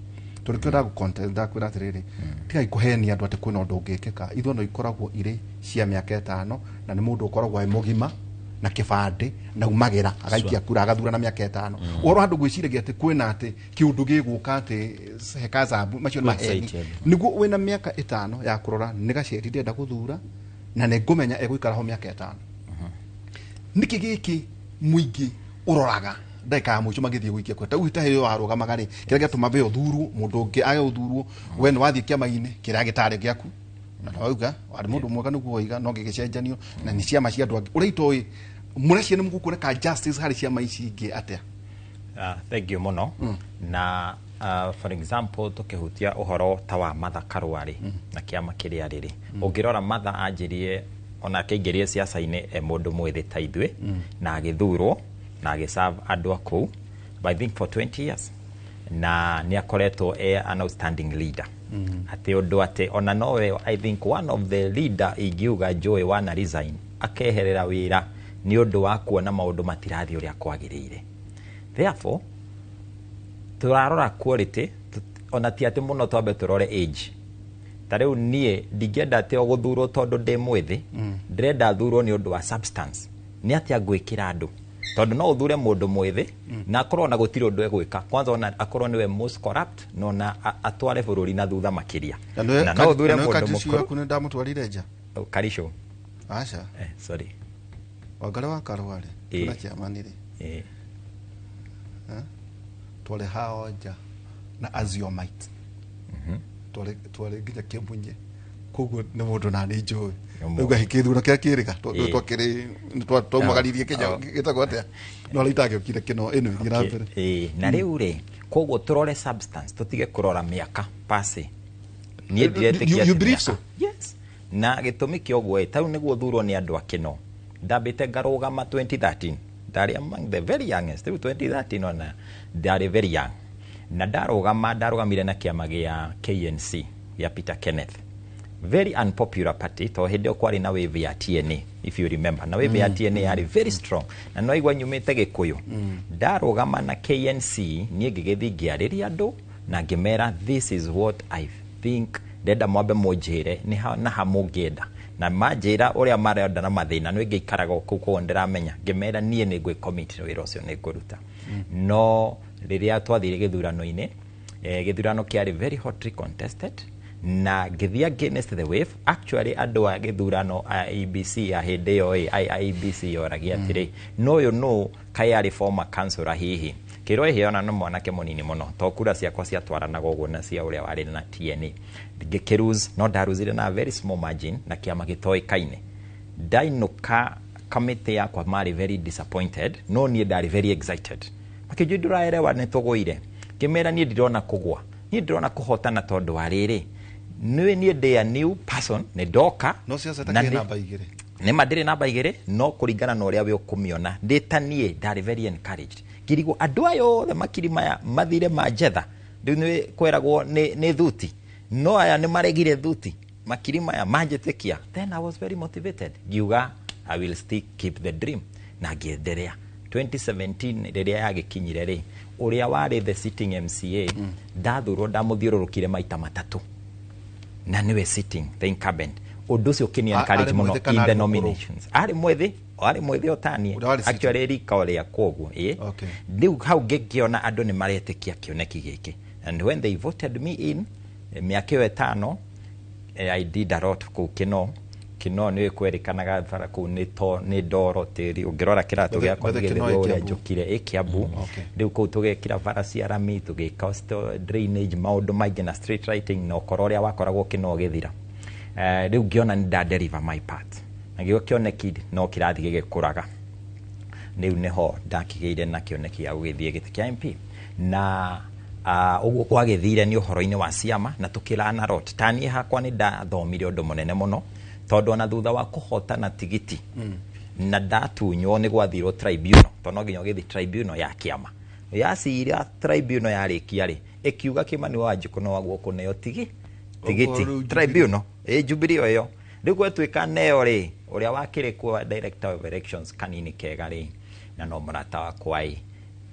tondũ kĩo ndagũ ndakwĩra atĩrĩrĩ, tigai kũhenia andũ atĩ kwĩna ũndũ ũngĩkĩka. Ithuĩ no ikoragwo irĩ cia mĩaka 5, na nĩ mũndũ ũkoragwo e mũgima na kĩbandĩ na umagĩra agaikia kura agathurana mĩaka 5. Ũhoro wa andũ gwĩciragia atĩ kwĩna atĩ kĩũndũ gĩgũka atĩ heka zambu macio nĩ maheni. Excited. Nĩguo wĩna mĩaka 5 ya kũrora nĩ gaceri ndĩrenda gũthura na nĩ ngũmenya egũikara ho mĩaka 5. Nĩkĩ gĩkĩ mũingĩ ũroraga ndagĩka ya mũico magĩthiĩ gũikia kura? Ta rĩu ta hĩndĩ ĩyo warũgamaga rĩ, kĩrĩa gĩatũma we ũthurwo, mũndũ ũngĩ age gũthurwo, we nĩ wathiĩ kĩama-inĩ kĩrĩa gĩtarĩ gĩaku na wauga warĩ mũndũ mwega nĩguo waiga, no gĩgĩcenjanio na nĩ ciama cia andũ angĩ ũrĩa itoĩ mũreciria nĩ mũgũkuoneka justice harĩ ciama ici ingĩ atĩa? Thank you mũno. Na for example, tũkĩhutia ũhoro ta wa Martha Karua rĩ, na kĩama kĩrĩa rĩrĩ, ũngĩrora Martha anjirie onake aingĩrire siasa-inĩ e mũndũ mwĩthĩ ta ithuĩ, na agĩthurwo na agĩserve andũ a kũu I think for 20 years, na nĩ akoretwo e an outstanding leader, atĩ ũndũ atĩ ona nowe I think one of the leader ingiuga njũĩ wana resign akeherera wĩra nĩ ũndũ wa kuona maũndũ matirathiĩ ũrĩa kwagĩrĩire. Therefore tũrarora quality, ona ti atĩ mũno twambe tũrore age. Ta rĩu niĩ ndingĩenda atĩ o gũthurwo tondũ ndĩ mwĩthĩ, ndĩrenda thurwo nĩ ũndũ wa substance, nĩ atĩa ngwĩkĩra andũ, tondũ no ũthure mũndũ mwĩthĩ na akorwo ona gũtirĩ ũndũ egwĩka, kwanza ona akorwo nĩwe most corrupt, na ona atware bũrũri na thutha makĩria, na no ũthure mũndũ mũkũrũ. Waku nĩ ndamũtwarire nja. Karisho? Aca. Sorry. Wangari wa Karua rĩ, tuna kĩama rĩ, twarĩ hao nja na aziomite, twarĩ nginya kĩmunye, koguo nĩ mũndũ na nĩ njũĩ. Rĩu gahi kĩthurano kĩrĩa kĩrĩga twakĩrĩ twaumagaririe kĩnya gĩtagwo atĩa, no rĩu itagĩũkire kĩno ĩno ĩthiĩ na mbere. Na rĩu rĩ, koguo tũrore substance, tũtige kũrora mĩaka pase. Niĩ ndiretĩkia You atĩ believe mĩaka. so? Yes. Na gĩtũmi kĩa ũguo ĩ, tarĩu nĩguo thurwo nĩ andũ akĩno, ndambĩte ngarũgama 2013, ndarĩ among the very youngest. Rĩu 2013 ona ndarĩ very young, na ndarũgama, ndarũgamire na kĩama gĩa KNC gĩa Peter Kenneth, very unpopular party, to hĩndĩ ĩyo kwarĩ na wave ya TNA, if you remember, na wave ya TNA yarĩ very strong, na no aigua nyumĩte Gĩkũyũ. Ndarũgama na KNC, niĩ ngĩgĩthiĩ ngĩarĩria andũ na ngĩmera, "This is what I think, ndenda mwambe mũnjĩre nĩ ha na ha mũngĩenda." Na manjĩra ũrĩa marenda na mathĩna nĩ ngĩikaraga kũu, koguo ndĩramenya, ngĩmera niĩ nĩ ngwĩ-commit, wĩra ũcio nĩ ngũruta. No rĩrĩa twathire gĩthurano-inĩ, gĩthurano kĩarĩ very hotly contested na ngĩthiĩ against the wave. Actually andũ a gĩthurano a IEBC ya hĩndĩ ĩyo ĩ IEBC yoragia atĩrĩ, no ũyũ nũ kaĩ arĩ former councillor hihi kĩrwo ĩhĩ, ona no mwanake mũnini mũno, to kura ciakwa ciatwaranaga ũguo na cia ũrĩa warĩ na TNA. Ngĩkĩlose, no ndaruzire na very small margin na kĩama gĩtoĩkaine. Ndainũka, kamĩtĩ yakwa marĩ very disappointed, no niĩ ndarĩ very excited. Makĩnjũria, "Ndũraerewa nĩ tũgũire?" Ngĩmera niĩ ndirona kũgwa, niĩ ndĩrona kũhotana, tondũ wa rĩrĩ, nĩ niĩ ndĩ a new person, nĩ ndoka. No ciaca Na takĩrĩ namba 2. Nĩ ma ndĩrĩ namba 2, no kũringana na ũrĩa we ũkũmĩona, ndĩ ta niĩ ndarĩ very encouraged. Ngirigwo andũ aya othe makiri maya mathire manjetha, rĩu nĩ kweragwo nĩ thuti, no aya nĩ maregire thuti, makiri maya manjĩtĩkia. Then I was very motivated, ngiuga I will still keep the dream, na ngĩenderea. 2017 rĩrĩa yagĩkinyire rĩ, ũrĩa warĩ the sitting MCA ndathurwo, ndamũthiũrũrũkire maita 3, na niwe sitting, the incumbent. Ũndũ ũcio ũkĩni encourage Arĩ mũno mwĩthĩ kana in the arĩ mũkũrũ? nominations. Arĩ mwĩthĩ, arĩ mwĩthĩ o taniĩ. Ũrĩa warĩ sitting? Actually rika o rĩakwa ũguo, ĩ. Rĩu hau ngĩkĩona andũ nĩ maretĩkia kĩoneki gĩkĩ, and when they voted me in, mĩaka ĩyo 5, I did a lot kũu Kĩno. Kĩno nĩ kwerĩkanaga bara kũu nĩ to nĩ ndoro tĩri, ũngĩrora kĩratũ gĩakwa Bethe Kĩno gĩthĩ ĩ ũrĩa Kiambu? Njũkire ĩ Kiambu. Rĩu kũu tũgekĩra bara cia rami, tũgĩka drainage, maũndũ maingĩ na street lighting, na ũkora ũrĩa wakoragwo Kĩno ũgĩthira. Rĩu ngĩona nĩ nda deliver my part, na gĩo kĩoneki no kĩrathiĩ gĩgĩkũraga. Rĩu nĩho ndakĩgĩire na kĩoneki gĩa gũgĩthiĩ gĩtĩ kĩa MP, na ũguo gwagĩthire nĩ ũhoro-inĩ wa ciama, na tũkĩrana lot. Ta niĩ hakwa nĩ ndathomire ũndũ mũnene mũno, tondũ ona thutha wa kũhotana tigiti na ndatunywo, nĩ gwathirwo tribunal, tondũ no nginya ũgĩthiĩ tribunal ya kĩama yacira. Tribunal yarĩkia rĩ, ĩkiuga Kĩmani wa Wanjikũ no waguo kũneo tigiti. Ũguo rĩu Jubilee- Tribunal ĩ Jubilee ĩyo rĩu gwatuĩka neo rĩ, ũrĩa wakĩrĩ kuo director of elections kanini kega rĩ, na no mũrata wakwa ĩ,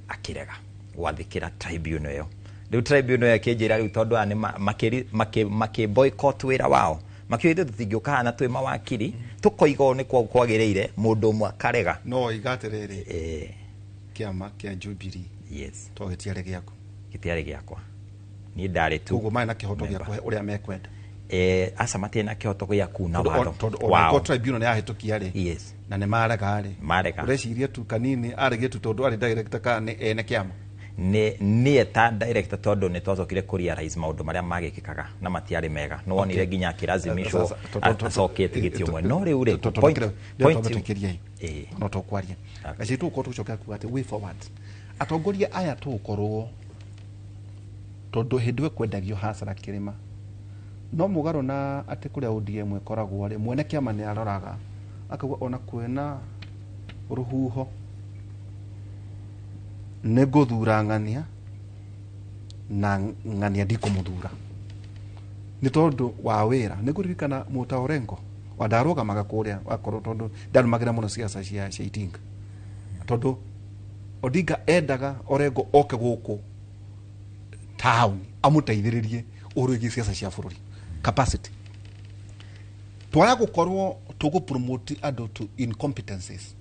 akĩrega gwathĩkĩra tribunal ĩyo. Rĩu tribunal ĩyo ĩkĩnjĩra rĩu tondũ aya nĩ makĩ boycott wĩra wao, makiuga ithuĩ tũtingĩũka haha na twĩ mawakiri tũkoiga ũũ nĩ kwagĩrĩire, mũndũ ũmwe akarega. No iga atĩrĩrĩ, kĩama kĩa Jubilee to gĩtiarĩ gĩaku? Gĩtiarĩ gĩakwa, niĩ ndarĩ tu Koguo marĩ na kĩhoto gĩa member. kũhe ũrĩa mekwenda? Aca, matirĩ na kĩhoto gĩa kuna watho Tondũ wao. ona tribunal nĩ yahĩtũkia rĩ, na nĩ marega rĩ, Marega. Ũreciria tu kanini aregire tu tondũ arĩ director kana nĩ ene kĩama? Nĩ niĩ ta director, tondũ nĩ twacokire kũ realize maũndũ marĩa magĩkĩkaga na matiarĩ mega, nĩ wonire nginya akĩracimicwo acokie tigiti ũmwe. No rĩu rĩ, Point no tũkwaria gaci, tũgũkorwo tũgĩcokera kuga atĩ way forward atongoria aya tũgũkorwo, tondũ hĩndĩ ĩyo kwendagio hasara kĩrĩma, no mũgarũ na atĩ kũrĩa ODM ĩkoragwo rĩ, mwene kĩama nĩ aroraga akauga ona kwĩna rũhuho nĩ ngũthura ng'ania na ng'ania ndikũmũthura nĩ tondũ wa wĩra. Nĩ ngũririkana Mũta Orengo wa ndarũgamaga kũrĩa wakorwo, tondũ ndarũmagĩra mũno ciaca cia Itinga, tondũ Odinga endaga Orengo oke gũkũ taũni amũteithĩrĩrie ũhoro wĩgiĩ ciaca cia bũrũri capacity. Twaya gũkorwo tũgũ promote andũ to incompetencies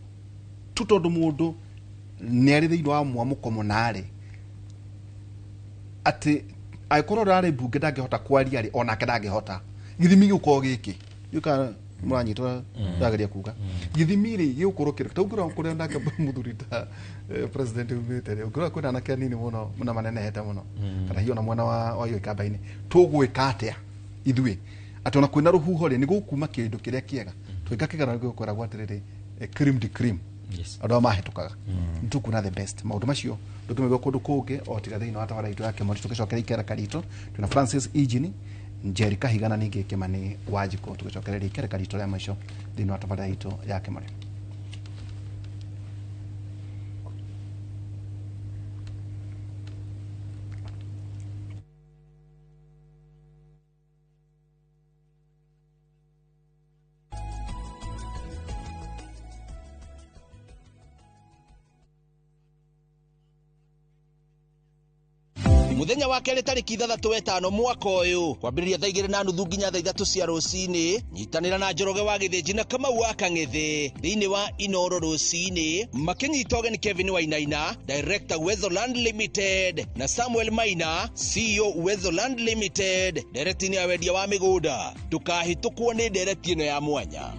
tu, tondũ mũndũ nĩ arĩ thĩinĩ wa mwamũko mũnarĩ atĩ angĩkorwo ũrarĩ mbunge ndangĩhota kwaria rĩ, onake ndangĩhota. Gĩthimi gĩgũkorwo gĩkĩ gĩũka mũranyita, ndĩrageria kuga gĩthimi rĩ gĩgũkorwo kĩrĩkũ? Ta ũngĩrora kũrĩa nake mũthuri ta president umĩte rĩ, ũngĩrora kwĩna anake anini mũno na manenehete mũno, kana hihi ona mwena wa Gĩkamba-inĩ, tũgwĩka atĩa ithuĩ atĩ ona kwĩna rũhuho rĩ, nĩ gũkuma kĩndũ kĩrĩa kĩega? Twĩka kĩgana gĩkwĩragwo atĩrĩrĩ, cream de cream, andũ arĩa mahĩtũkaga nĩ tũkuona the best. Maũndũ macio ndũkĩmaigua kũndũ kũngĩ o tiga thĩinĩ wa tabara itũ ya Kĩmori. Tũgĩcokera ikereka ritũ, twĩna Francis Ijini Njeri Kahiga na ningĩ Kĩmani Wanjikũ, tũgĩcokereria ikereka ritũ rĩa mũico thĩinĩ wa tabara itũ ya Kĩmori. Muthenya wa kerĩ tarĩki 6 5 mwaka ũyũ, kwambĩrĩria thaa 2:30 nginya thaa 3 cia rũcinĩ, nyitanĩra na Njoroge wa Gĩthĩnji na Kamau wa Kang'ĩthĩ thĩinĩ wa Inoro rũcinĩ, makĩnyita ũgeni Kevin Wainaina, Director Uwezo Land Limited, na Samuel Maina, CEO Uwezo Land Limited, ndereti-inĩ ya wendia wa mĩgũnda. Ndũkahĩtũkwo nĩ ndereti ĩno ya mwanya.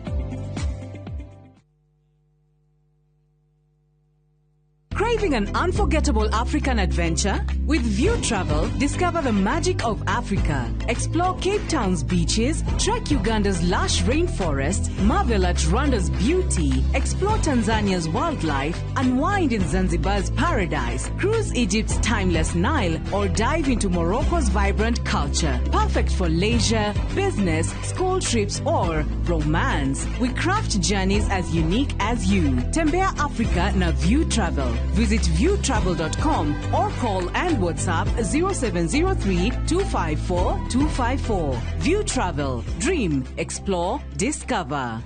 Craving an unforgettable African adventure? With View Travel, discover the magic of Africa. Explore Cape Town's beaches, trek Uganda's lush rainforest, marvel at Rwanda's beauty, explore Tanzania's wildlife, unwind in Zanzibar's paradise, cruise Egypt's timeless Nile, or dive into Morocco's vibrant culture. Perfect for leisure, business, school trips, or romance. We craft journeys as unique as you. Tembea Africa na View Travel. Visit viewtravel.com or call and WhatsApp 0703 254 254. View Travel. Dream, explore, discover.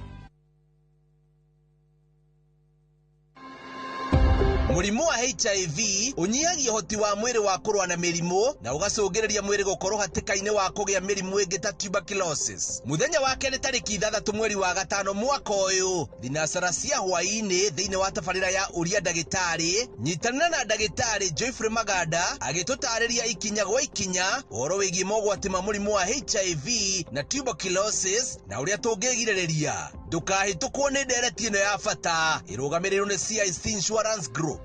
Mũrimũ wa HIV ũnyihagia ũhoti wa mwĩrĩ wa kũrũa na mĩrimũ na ũgacũngĩrĩria mwĩrĩ gũkorwo hatĩka-inĩ wa kũgĩa mĩrimũ ĩngĩ ta tuberculosis. Mũthenya wa kerĩ tarĩki 6 mweri wa 5 mwaka ũyũ, thinacara cia hwaĩ-inĩ thĩinĩ wa tabarĩra ya Ũria Ndagĩtarĩ, nyitanĩra na ndagĩtarĩ Joyfrey Maganda agĩtũtarĩria ikinya gwa ikinya ũhoro wĩgiĩ mogwati ma mũrimũ wa HIV na tuberculosis na ũrĩa tũngĩgirĩrĩria. Ndũkahĩtũkwo nĩ ndereti ĩno ya bata ĩrũgamĩrĩirwo nĩ CIC Insurance Group.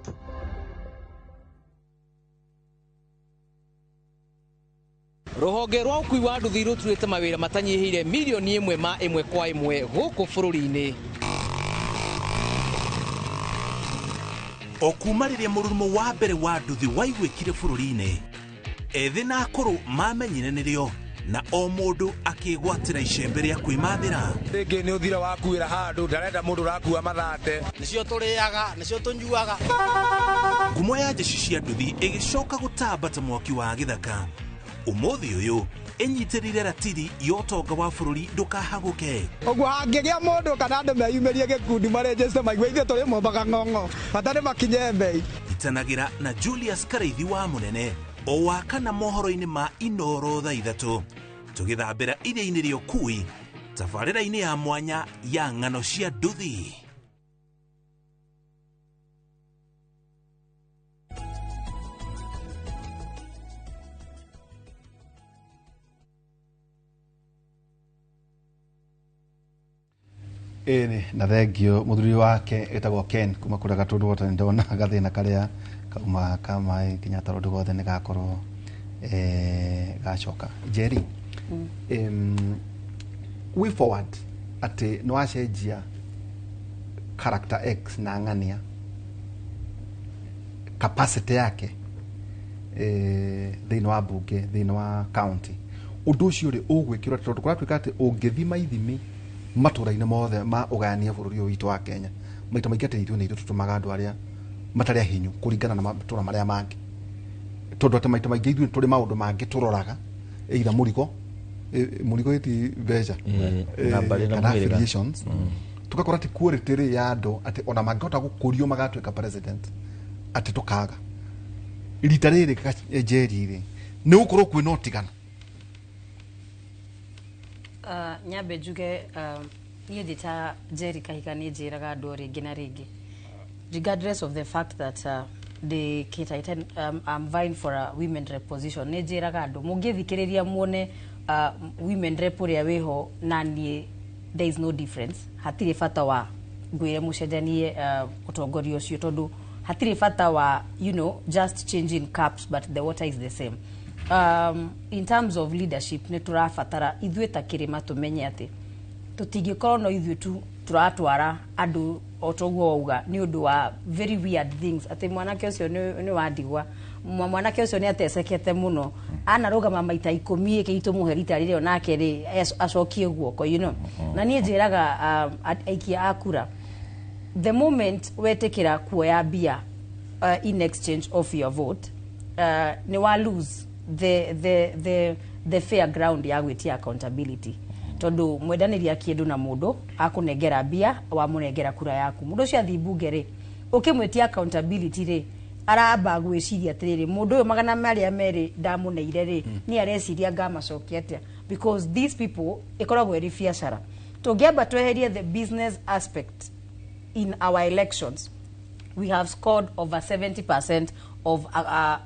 Rũhonge rwa ũkui wa nduthi rũturĩte mawĩra matanyihĩire milioni 1 ma 1 kwa 1 gũkũ bũrũri-inĩ. O kuma rĩrĩa mũrurumo wa mbere wa nduthi waiguĩkire bũrũri-inĩ, ethĩ na akũrũ mamenyire nĩrĩo na o mũndũ akĩgwatĩra icembe rĩa kwĩmathĩra. Rĩngĩ nĩ ũthira wakuĩra handũ ndarenda mũndũ ũrakua mathate. Nĩcio tũrĩaga, nĩcio tũnyuaga. Ngumo ya jeshi cia nduthi ĩgĩcoka gũtamba ta mwaki wa gĩthaka. Ũmũthĩ ũyũ ĩnyitĩrĩire ratiri ya ũtonga wa bũrũri ndũkahagũke. Ũguo hangĩgĩa mũndũ kana andũ meyumĩrie gĩkundi marenjeste maigue ithuĩ tũrĩ mombaga ng'ong'o bata nĩ makinye mbei. Itanagĩra na Julius Karaithi wa Mũnene o wa kana mohoro-inĩ ma Inoro thaa 3 tũgĩthambĩra iria-inĩ rĩa ũkui tabarĩra-inĩ ya mwanya ya ng'ano cia nduthi. Ĩni na thengio mũthuri wake etagwo Ken kuma kũrĩa Gatũndũ Water nĩ ndona gathĩna karĩa kauma ka maĩ Kenyatta Road gothe nĩ gakorwo gacoka. Jerry, way forward atĩ nĩ wacenjia character X na ng'ania capacity yake thĩinĩ wa bunge thĩinĩ wa county, ũndũ ũcio rĩ ũgwĩkĩrwo tondũ kũratuĩka atĩ ũngĩthima ithimi matũra-inĩ mothe ma ũgayania bũrũri ũyũ witũ wa Kenya maita maingĩ atĩ ithuĩ nĩ ithuĩ tũtũmaga andũ arĩa matarĩ ahinyu kũringana na matũra marĩa mangĩ, tondũ atĩ maita maingĩ ithuĩ tũrĩ maũndũ mangĩ tũroraga either mũrigo mũrigo ĩti mbeca kana affiliations, tũgakora atĩ quality rĩ ya andũ atĩ ona mangĩhota gũkũrio magatuĩka president atĩ tũkaga rita rĩrĩ Njeri rĩ nĩ gũkorwo kwĩna ũtigano. Nyambe njuge niĩ ndĩ ta Njeri Kahiga nĩ njĩraga andũ rĩngĩ na rĩngĩ regardless of the fact that ndĩ kĩtaite I'm vying for a women rep position, nĩ njĩraga andũ mũngĩthikĩrĩria muone women rep ũrĩa wĩho na niĩ there is no difference, hatirĩ bata wa ngwĩre mũcenjanie ũtongoria ũcio tondũ hatirĩ bata wa you know just changing cups but the water is the same. In terms of leadership nĩ tũrabatara ithuĩ ta kĩrĩma tũmenye atĩ tũtingĩkorwo no ithuĩ tu tũratwara andũ o toguo wauga nĩ ũndũ wa very weird things atĩ mwanake ũcio nĩ wa ndigwa, mwanake ũcio nĩ atecekete mũno anarũgama maita 10 ĩkĩ tũmũhe rita rĩrĩa onake rĩ acokie guoko you know. Na niĩ njĩraga aikia a kura the moment wetĩkĩra kuoya mbia in exchange of your vote nĩ wa lose the fair ground ya gwĩtia accountability tondu mwendaniria kindu na mundu akunengera mbia wamunengera kura yaku mundu ucio athi mbunge ri ukimwitia accountability ri aramba gwiciria atiriri mundu uyu 200 ndamuneire ri ni areciria ngamacokia atia because these people ikoragwo iri biacara tungiamba tweherie the business aspect in our elections we have scored over 70% of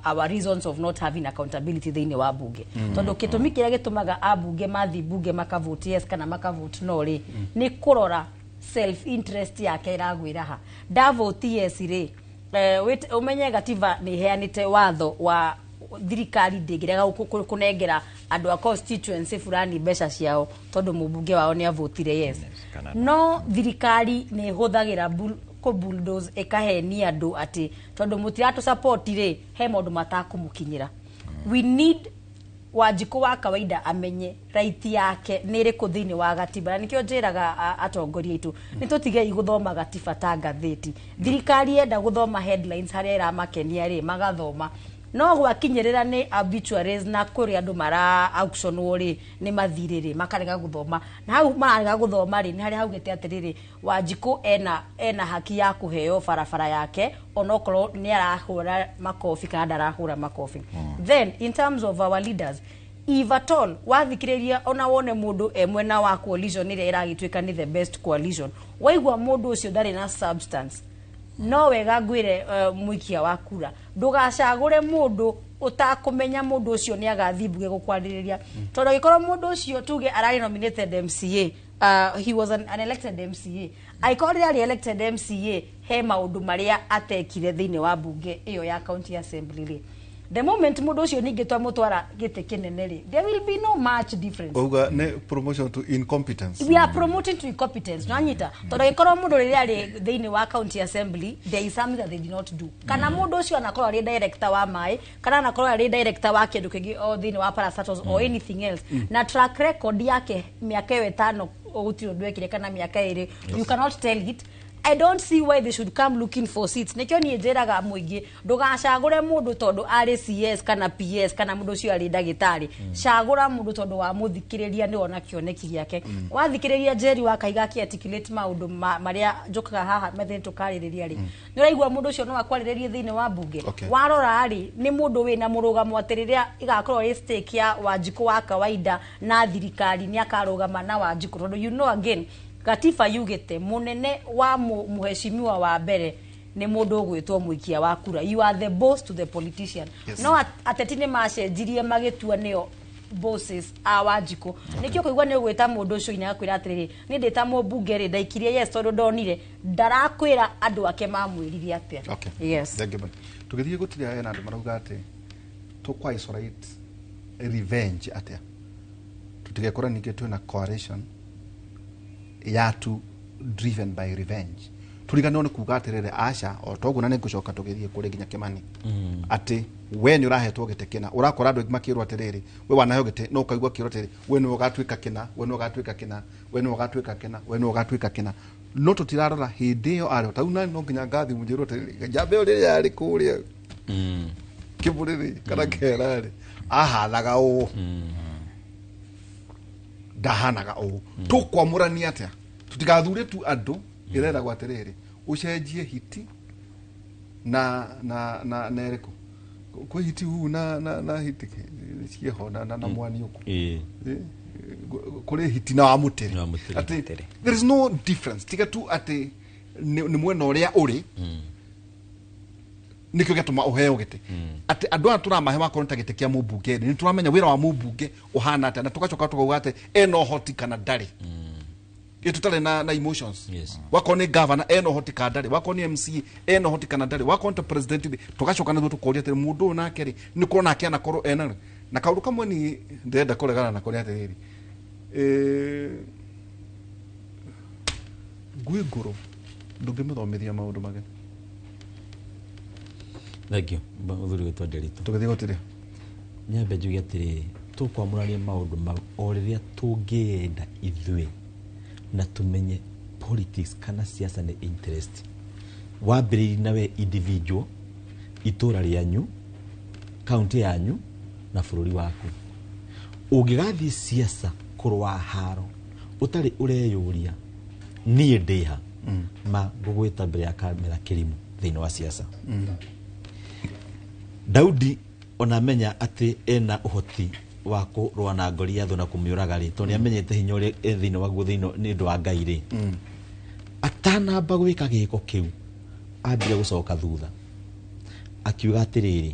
our reasons of not having accountability thĩinĩ wa bunge. Tondu gĩtũmi kĩrĩa gĩtũmaga abunge mathi bunge makavote yes kana makavote no rĩ nĩ kũrora self interest yake ĩragwĩra ha ndavote yes rĩ Umenye gatiba nĩ iheanĩte watho wa thirikari ndĩngĩrega kũnengera andũ a constituency fulani mbeca ciao tondũ mũmbunge wao nĩ avotire yes. No thirikari nĩ ĩhũthagĩra kũ bulldoze ĩkahenia andũ atĩ tondũ mũtiratũ support rĩ, he maũndũ matakũmũkinyĩra. We need Wanjikũ wa kawaida amenye right yake nĩ ĩrĩkũ thĩinĩ wa gatiba, na nĩkĩo njĩraga atongoria aitũ nĩ tũtigei gũthoma gatiba ta ngathĩti. Thirikari yenda gũthoma headlines harĩa ĩramakenia rĩ, magathoma, no gwakinyĩrĩra nĩ obituaries na kũrĩ andũ mara auctionwo rĩ, nĩ mathirĩ rĩ, makarega gũthoma. Na hau mararega gũthoma rĩ, nĩ harĩa haugĩte atĩrĩrĩ, Wanjikũ ena haki ya kũheo barabara yake onokorwo nĩ arahũra makobi kana ndarahũra makobi. Then in terms of our leaders, if at all wathikĩrĩria ona wone mũndũ e mwena wa coalition ĩrĩa ĩragĩtuĩka nĩ the best coalition, waigua mũndũ ũcio ndarĩ na substance, no wega ngwĩre mũikia wa kura ndũgacagũre mũndũ ũtakũmenya mũndũ ũcio nĩ agathiĩ mbunge gũkwarĩrĩria, tondũ angĩkorwo mũndũ ũcio tuge ararĩ nominated MCA, he was an elected MCA, angĩkorwo rĩrĩa arĩ elected MCA he maũndũ marĩa atekire thĩinĩ wa mbunge ĩyo ya county assembly rĩ, the moment mũndũ ũcio ningĩ twamũtwara gĩtĩ kĩnene rĩ, there will be no much difference. Uga nĩ promotion to incompetence. We are promoting to incompetence, nwanyita, tondũ angĩkorwo mũndũ rĩrĩa arĩ thĩinĩ wa county assembly there is something that they did not do, kana mũndũ ũcio anakorwo arĩ director wa maĩ, kana anakorwo arĩ director wa kĩndũ kĩngĩ o thĩinĩ wa parastatals or anything else, na track record yake mĩaka ĩyo 5 gũtirĩ ũndũ ekire kana mĩaka 2, you cannot tell it. I don't see why they should come looking for seats. Nikio niĩ njĩraga mũingĩ ndũgacagũre mũndũ tondũ arĩ CS kana PS kana mũndũ ũcio arĩ ndagĩtarĩ. Cagũra mũndũ tondũ wa mũthikĩrĩria nĩ wona kĩoneki gĩake. Wathikĩrĩria Njeri wa Kaiga akĩ-articulate maũndũ marĩa njũkaga haha methĩ tũkarĩrĩria rĩ, nĩ ũraigua mũndũ ũcio no akwarĩrĩrie thĩinĩ wa mbunge. Warora rĩ, nĩ mũndũ wĩna mũrũgamo atĩ rĩrĩa ĩgakorwo ĩ stake ya Wanjikũ wa kawaida na thirikari nĩ akarũgama na Wanjikũ, tondũ you know again gatiba yugĩte mũnene wa mũheshimiwa wa mbere nĩ mũndũ ũgwĩtwo mũikia wa kura. You are the boss to the politician. No ateti nĩ macenjirie magĩtua nĩo bosses a Wanjikũ. Nĩkĩo kũigua nĩ ũgwĩta mũndũ ũcio ina akwĩra atĩrĩrĩ, niĩ ndĩ ta mũmbunge rĩ, ndaikirie yes tondũ ndonire, ndarakwĩra andũ ake mamwĩrire atĩa. Yes. Thank you. Tũgĩthiĩ gũtirĩ hena andũ marauga atĩ tũkwa isolate revenge atĩa, tũtigekora ningĩ twĩna coalition yatu driven by revenge. Turiganwo nĩ kuga atĩrĩrĩ, aca o toguo, na nĩ ngũcoka tũgĩthiĩ kũrĩ nginya Kĩmani, atĩ we nĩ ũrahetwo gĩtĩ kĩna, ũrakora andũ aingĩ makĩrwo atĩrĩrĩ, we wanaheo gĩtĩ, no ũkaigua kĩrwo atĩrĩrĩ, we nĩwe ũgatuĩka kĩna, we nĩwe ũgatuĩka kĩna, we nĩwe ũgatuĩka kĩna, we nĩwe ũgatuĩka kĩna. No tũtirarora hĩndĩ ĩyo arĩ tau, na no nginya ngathi mũnjĩrwo atĩrĩrĩ, njamba ĩyo rĩrĩa yarĩ kũrĩa kĩbũrĩrĩ kana kera rĩ, ahanaga ũũ, ndahanaga ũũ. Tũkwamũrania atĩa tũtigathure tu andũ ĩreragwo atĩrĩrĩ, ũcenjie hiti na na na na ĩrĩkũ kwĩ hiti huu na na na hiti ciĩho na na, na mwani ũkũ kũrĩ hiti na wa mũtĩrĩ, atĩ there is no difference tiga tu atĩ nĩ mwena ũrĩa ũrĩ nĩkĩo gĩatũma ũheo gĩtĩ, atĩ andũ aya tũramahe wakorwo ta gĩtĩ kĩa mũmbunge rĩ, nĩ tũramenya wĩra wa mũmbunge ũhana atĩa, na tũgacoka tũkauga atĩ ena ũhoti kana ndarĩ, ĩ tũtarĩ na emotions. Wakorwo nĩ governor ena ũhoti kana ndarĩ, wakorwo nĩ MCA ena ũhoti kana ndarĩ, wakorwo nĩ ta president rĩ, tũgacoka naguo tũkoria atĩrĩ, mũndũ ũyũ nake rĩ, nĩ kũrona nake anakorwo ena rĩ. Na kaũndũ kamwe niĩ ndĩrenda kũregana nako nĩ atĩrĩrĩ, ngui ngũrũ ndũngĩmĩthomithia maũndũ mageni. Thank you mũthuri witũ Nderitu. Tũgĩthiĩ gũtirĩ nyambe njuge atĩrĩrĩ, tũkwamũrania maũndũ mau o rĩrĩa tũngĩenda ithuĩ na tũmenye politics kana siasa nĩ interest wambĩrĩirie na we individual, itũra rĩanyu, kaunti yanyu na bũrũri waku. Ũngĩgathiĩ siasa kũrũa haro ũtarĩ ũreyũria niĩ ndĩha ma ngũgwĩta mbere ya kamera kĩrimũ thĩinĩ wa siasa. Daudi ona amenya atĩ ena ũhoti wa kũrũa na Goliathũ na kũmĩũraga rĩ, tondũ nĩ amenyete hinya ũrĩa e thĩinĩ waguo thĩinĩ nĩ ũndũ wa Ngai rĩ, atanamba gwĩka gĩko kĩu ambire gũcoka thutha akiuga atĩrĩrĩ,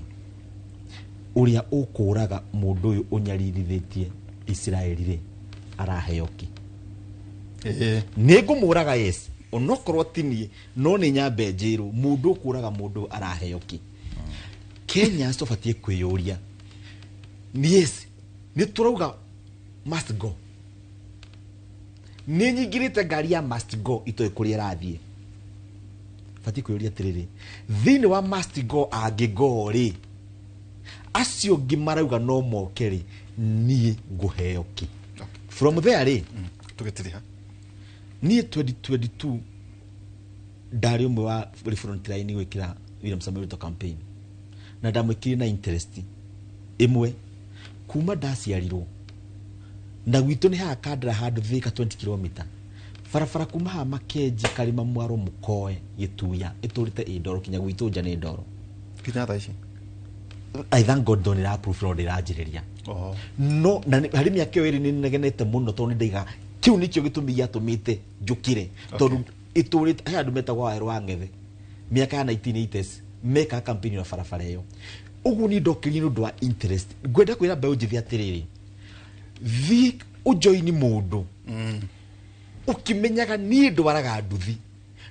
ũrĩa ũkũraga mũndũ ũyũ ũnyaririthĩtie Isiraeli rĩ, araheo kĩ? Nĩ ngũmũraga, yes, Onokorwo ti niĩ, no nĩ nyambe njĩrwo mũndũ ũkũraga mũndũ araheo kĩ. Kenya tũbatiĩ kwĩyũria, yes, nĩ tũrauga must go. Nĩ nyingĩrĩte ngari ya must go, itoĩ kũrĩa ĩrathiĩ. Batiĩ kwĩyũria atĩrĩrĩ, thĩinĩ wa must go, angĩgo rĩ, acio ngĩ marauga no moke rĩ, niĩ ngũheo kĩ? From there rĩ, tũgĩtiriha. Niĩ 2022 ndarĩ ũmwe wa front line gwĩkĩra William Samoei Ruto campaign, na ndamwĩkĩrire na interest ĩmwe. Kuma ndaciarirwo na gwitũ nĩ haha Kandara, handũ Thika 20 km barabara kuma haha Makenji, Karima, Mwaro, Mũkoe, Gĩtuya, ĩtũrĩte ĩ ndoro kinya gwitũ nja nĩ ndoro. Nginya thaa ici? I thank God though nĩ ĩra no ndĩranjĩrĩria. No na harĩ mĩaka ĩyo ĩrĩ nĩ negenete mũno, tondũ nĩ ndaiga kĩu nĩkĩo gĩtũmi gĩatũmĩte njũkĩre, tondũ ĩtũrĩte he andũ metagwo Wawerũ wa Ng'ethe mĩaka ya 1980s mekaga campaign na barabara ĩyo. Ũguo niĩ ndokĩrire nĩ ũndũ wa interest. Ngwenda kwĩra mbeũ njĩthĩ atĩrĩrĩ, thiĩ ũjoini mũndũ ũkĩmenyaga niĩ ndwaraga nduthi,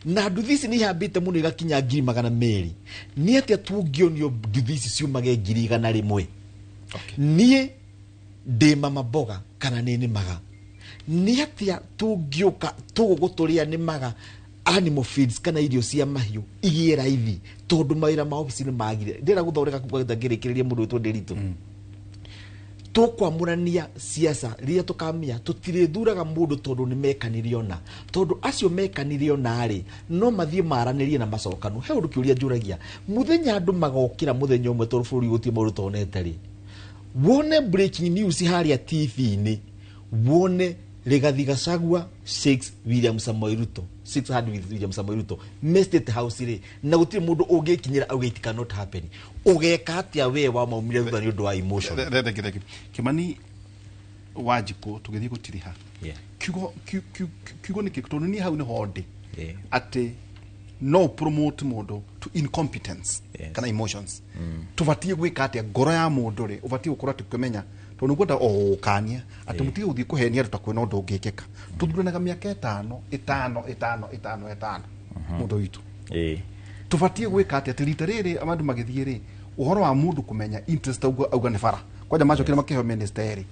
na nduthi ici nĩ ihambĩte mũno igakinya 200,000. Nĩ atĩa tũngĩonio nduthi ici ciumage 100,000? Niĩ ndĩ mama mboga kana nĩ nĩmaga, nĩ atĩa tũngĩũka tũgũgũ tũrĩa nĩmaga, animal feeds kana irio cia mahiũ igĩe raithi, tondũ mawĩra ma obici nĩ magire. Ndĩrenda gũthondeka ngĩrĩkĩrĩria mũndũ wĩtwo Ndĩritũ. Tũkwamũrania siasa rĩrĩa tũkamenya tũtirĩthuraga mũndũ tondũ nĩ mekanire ona, tondũ acio mekanire ona rĩ, no mathiĩ maranĩrie na macokano. He ũndũ kĩũria njũragia, mũthenya andũ magokĩra mũthenya ũmwe, tondũ bũrũri gũtirĩ maũndũ tonete rĩ, wone breaking news harĩa TV-inĩ, wone Rigathi Gachagua shakes William Samoei Ruto, shakes hand with William Samoei Ruto me State House rĩ, na gũtirĩ mũndũ ũngĩkinyĩra auge it cannot happen. Ũgeka atĩa we wa maumire thutha nĩ ũndũ wa emotion? Thank you, thank you. Kimani Wanjikũ, tũgĩthiĩ gũtiriha, kiugo kiugo nĩ kĩrĩkũ? Tondũ niĩ hau nĩho ndĩ, atĩ no promote mũndũ to incompetence kana emotions. Tũbatiĩ gwĩka atĩa? Ngoro ya mũndũ rĩ, ũbatiĩ gũkorwo atĩ ũkĩmenya, tondũ nĩngwenda o gũkania atĩ mũtige gũthiĩ kũhenia andũ ta kwĩna ũndũ ũngĩkĩka. Tũthuranaga mĩaka 5, 5, 5, 5, 5, mũndũ witũ. Tũbatiĩ gwĩka atĩa atĩ rita rĩrĩ andũ magĩthiĩ rĩ, ũhoro wa mũndũ kũmenya interest, auga auga nĩ bara kwanja macokire makĩheo ministeri,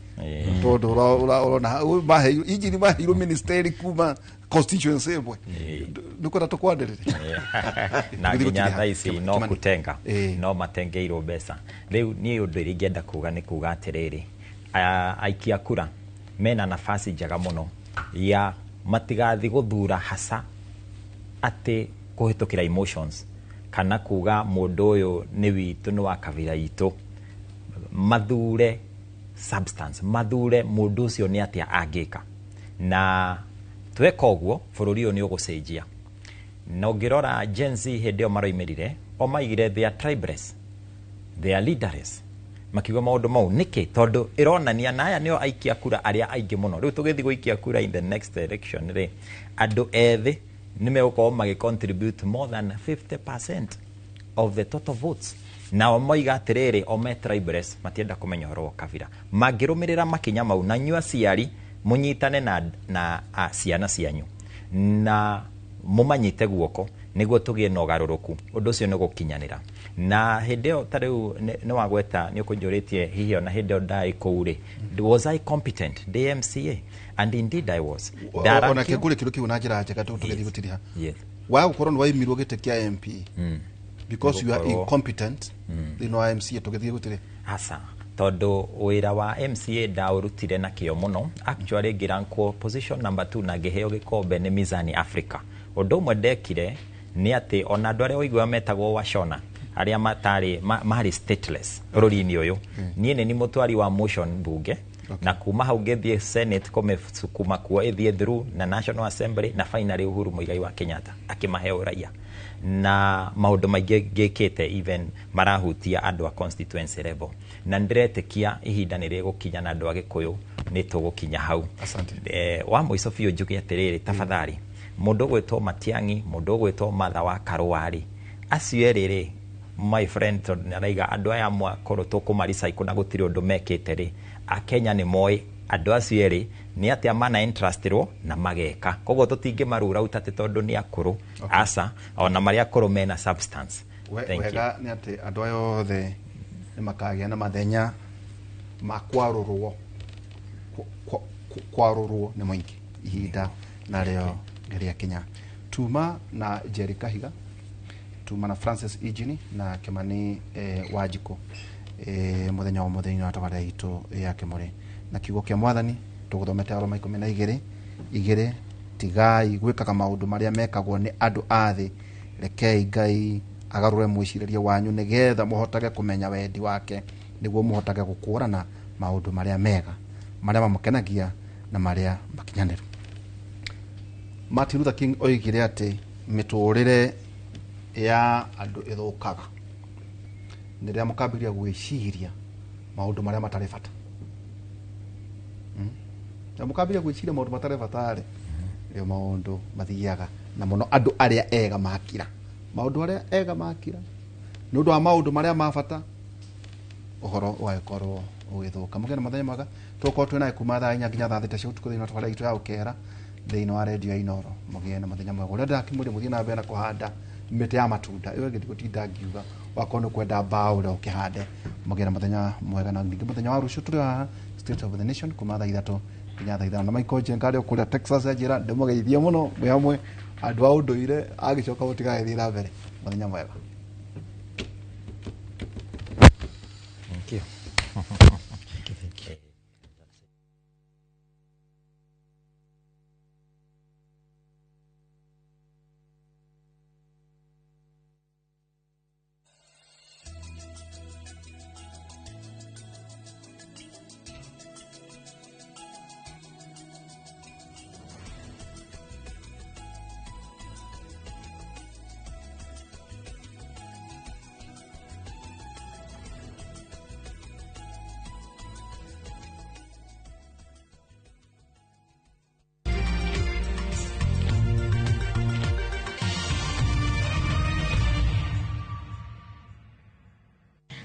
tondũ ũrona maheirwo injini, maheirwo ministeri kuma constituency ĩmwe, nĩkwenda tũkwanĩrĩre. Na Tũgĩthiĩ nginya gũtiriha. thaa ici no Kimani. kutenga no matengeirwo mbeca. Rĩu niĩ ũndũ ĩrĩa ingĩenda kuga nĩ kuga atĩrĩrĩ, aikia kura mena nafasi njega mũno ya matigathi gũthura hasa atĩ kũhĩtũkĩra emotions kana kuga mũndũ ũyũ nĩ witũ, nĩ wa kabira itũ. Mathure substance, mathure mũndũ ũcio nĩ atĩa angĩka, na tweka ũguo bũrũri ũyũ nĩ ũgũcenjia. Na ũngĩrora Gen Z hĩndĩ ĩyo maroimĩrire, o maigire they are tribeless, they are leaderless, makiuga maũndũ mau nĩkĩ? Tondũ ĩronania na aya nĩo aikia kura arĩa aingĩ mũno. Rĩu tũgĩthiĩ gũikia kura in the next election rĩ, andũ ethĩ nĩ megũkorwo magĩ contribute more than 50% of the total votes. Nao moiga atĩrĩrĩ, o me tribeless, matienda kũmenya ũhoro wa kabira. Mangĩrũmĩrĩra makinya mau, na inyuĩ aciari mũnyitane na ciana cianyu na mũmanyite guoko nĩguo tũgĩe na ũgarũrũku, ũndũ ũcio nĩ gũkinyanĩra. Na hĩndĩ ĩyo ta rĩu nĩ wagweta, nĩ ũkũnjũrĩtie hihi ona hĩndĩ ĩyo ndaĩ kũu rĩ, was I competent ndĩ MCA? And indeed I was. Ona kĩngũrĩ kĩndũ kĩu na njĩra njega, tũgĩthiĩ gũtiriha. Wa gũkorwo nĩ waimirwo gĩtĩ kĩa MP because you are Gũkorwo- incompetent thĩinĩ wa MCA, tũgĩthiĩ gũtirĩ. Aca, tondũ wĩra wa MCA ndaũrutire na kĩo mũno. Actually ngĩrankwo position number 2 na ngĩheo gĩkombe nĩ Mizani Africa. Ũndũ ũmwe ndekire nĩ atĩ ona andũ arĩa ũiguaga metagwo washona, arĩa matarĩ marĩ stateless bũrũri-inĩ ũyũ, niĩ nĩ ni mũtwari wa motion bunge, na kuma hau ngĩthiĩ Senate kũmĩsukuma kuo ĩthiĩ through na National Assembly, na finally Uhuru Muigai wa Kenyatta akĩmahe ũraia, na maũndũ maingĩ ngĩkĩte even marahutia andũ a constituency level. Na ndĩretĩkia ihinda nĩ rĩgũkinya na andũ a Gĩkũyũ nĩ tũgũkinya hau. Wa mũico biũ njuge atĩrĩrĩ, tafadhali, mũndũ ũgwĩtwo Matiang'i, mũndũ ũgwĩtwo Martha wa Karũa rĩ, acio erĩ rĩ, my friend, tondũ nĩaraiga andũ aya mwakorwo tũkũma recycle na gũtirĩ ũndũ mekĩte rĩ, Akenya nĩ moĩ andũ acio erĩ Nĩ atĩa mana entrustirwo na mageka. Koguo tũtingĩmarura out atĩ tondũ nĩ akũrũ. Aca, ona marĩa akũrũ mena substance. Thank you. Wega nĩ atĩ andũ aya othe nĩ makagĩa na mathenya ma kwarũrwo kwarũrwo nĩ mũingĩ ihinda narĩo rĩakinya. Tuma na Jerry Kahiga, tuma na Francis Ijini na Kimani Wanjikũ mũthenya wa mũthenya wa tabarĩra itũ ya Kĩmũrĩ na kiugo kĩa mwathani tũgũthomete Aroma 12:2 tigai gwĩkaga maũndũ marĩa mekagwo nĩ andũ a thĩ, rekei Ngai agarũre mwĩcirĩrie wanyu nĩgetha mũhotage kũmenya wendi wake, nĩguo mũhotage gũkũrana maũndũ marĩa mega, marĩa mamũkenagia na marĩa makinyanĩru. Martin Luther King oigire atĩ mĩtũrĩre ya andũ ĩthũkaga nĩ rĩrĩa mũkambĩrĩria gwĩciria maũndũ marĩa matarĩ bata. Na mũkambĩrĩria gwĩciria maũndũ matarĩ bata rĩ, rĩo maũndũ mathiaga na mũno andũ arĩa ega makira. Maũndũ arĩa ega makira nĩ ũndũ wa maũndũ marĩa ma bata, ũhoro ũgagĩkorwo ũgĩthũka. Mũgĩe na mũthenya mwega. Tũgũkorwo twĩ nawe kuma thaa 4 nginya thaa 6 cia ũtukũ thĩinĩ wa tabarĩra itũ ya Ũkera thĩinĩ wa redio ya Inooro. Mũgĩe na mũthenya mwega. Ũrĩa ndĩrakĩmũria mũthiĩ na mbere na kũhanda mĩtĩ ya matunda ĩyo ĩngĩ ndigũtinda ngiuga, wakorwo nĩ kwenda mbaũ ũrĩa ũkĩhande. Mũgĩe na mũthenya mwega na ningĩ mũthenya wa rũciũ tũrĩ haha State of the Nation kuma thaa 3 nginya thaa 5 na Michael Njenga arĩ o kũrĩa Texas anjĩra ndĩmũgeithie mũno mwĩ hamwe andũ a ũndũire agĩcoka mũtigagĩthiĩ na mbere. Mũthenya mwega. Thank you. Thank you.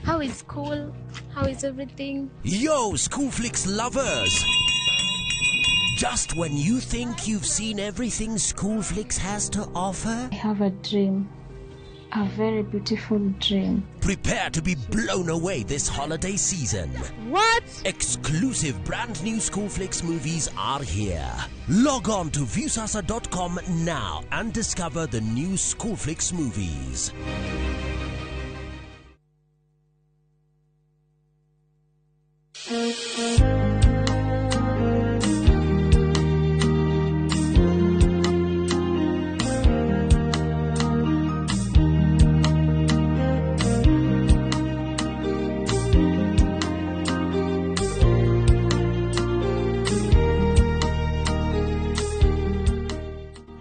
How is school? How is everything? Yo, Schoolflix lovers! Just when you think you've seen everything Schoolflix has to offer, I have a dream. A very beautiful dream. Prepare to be blown away this holiday season. What? Exclusive brand new Schoolflix movies are here. Log on to Viusasa.com now and discover the new Schoolflix movies.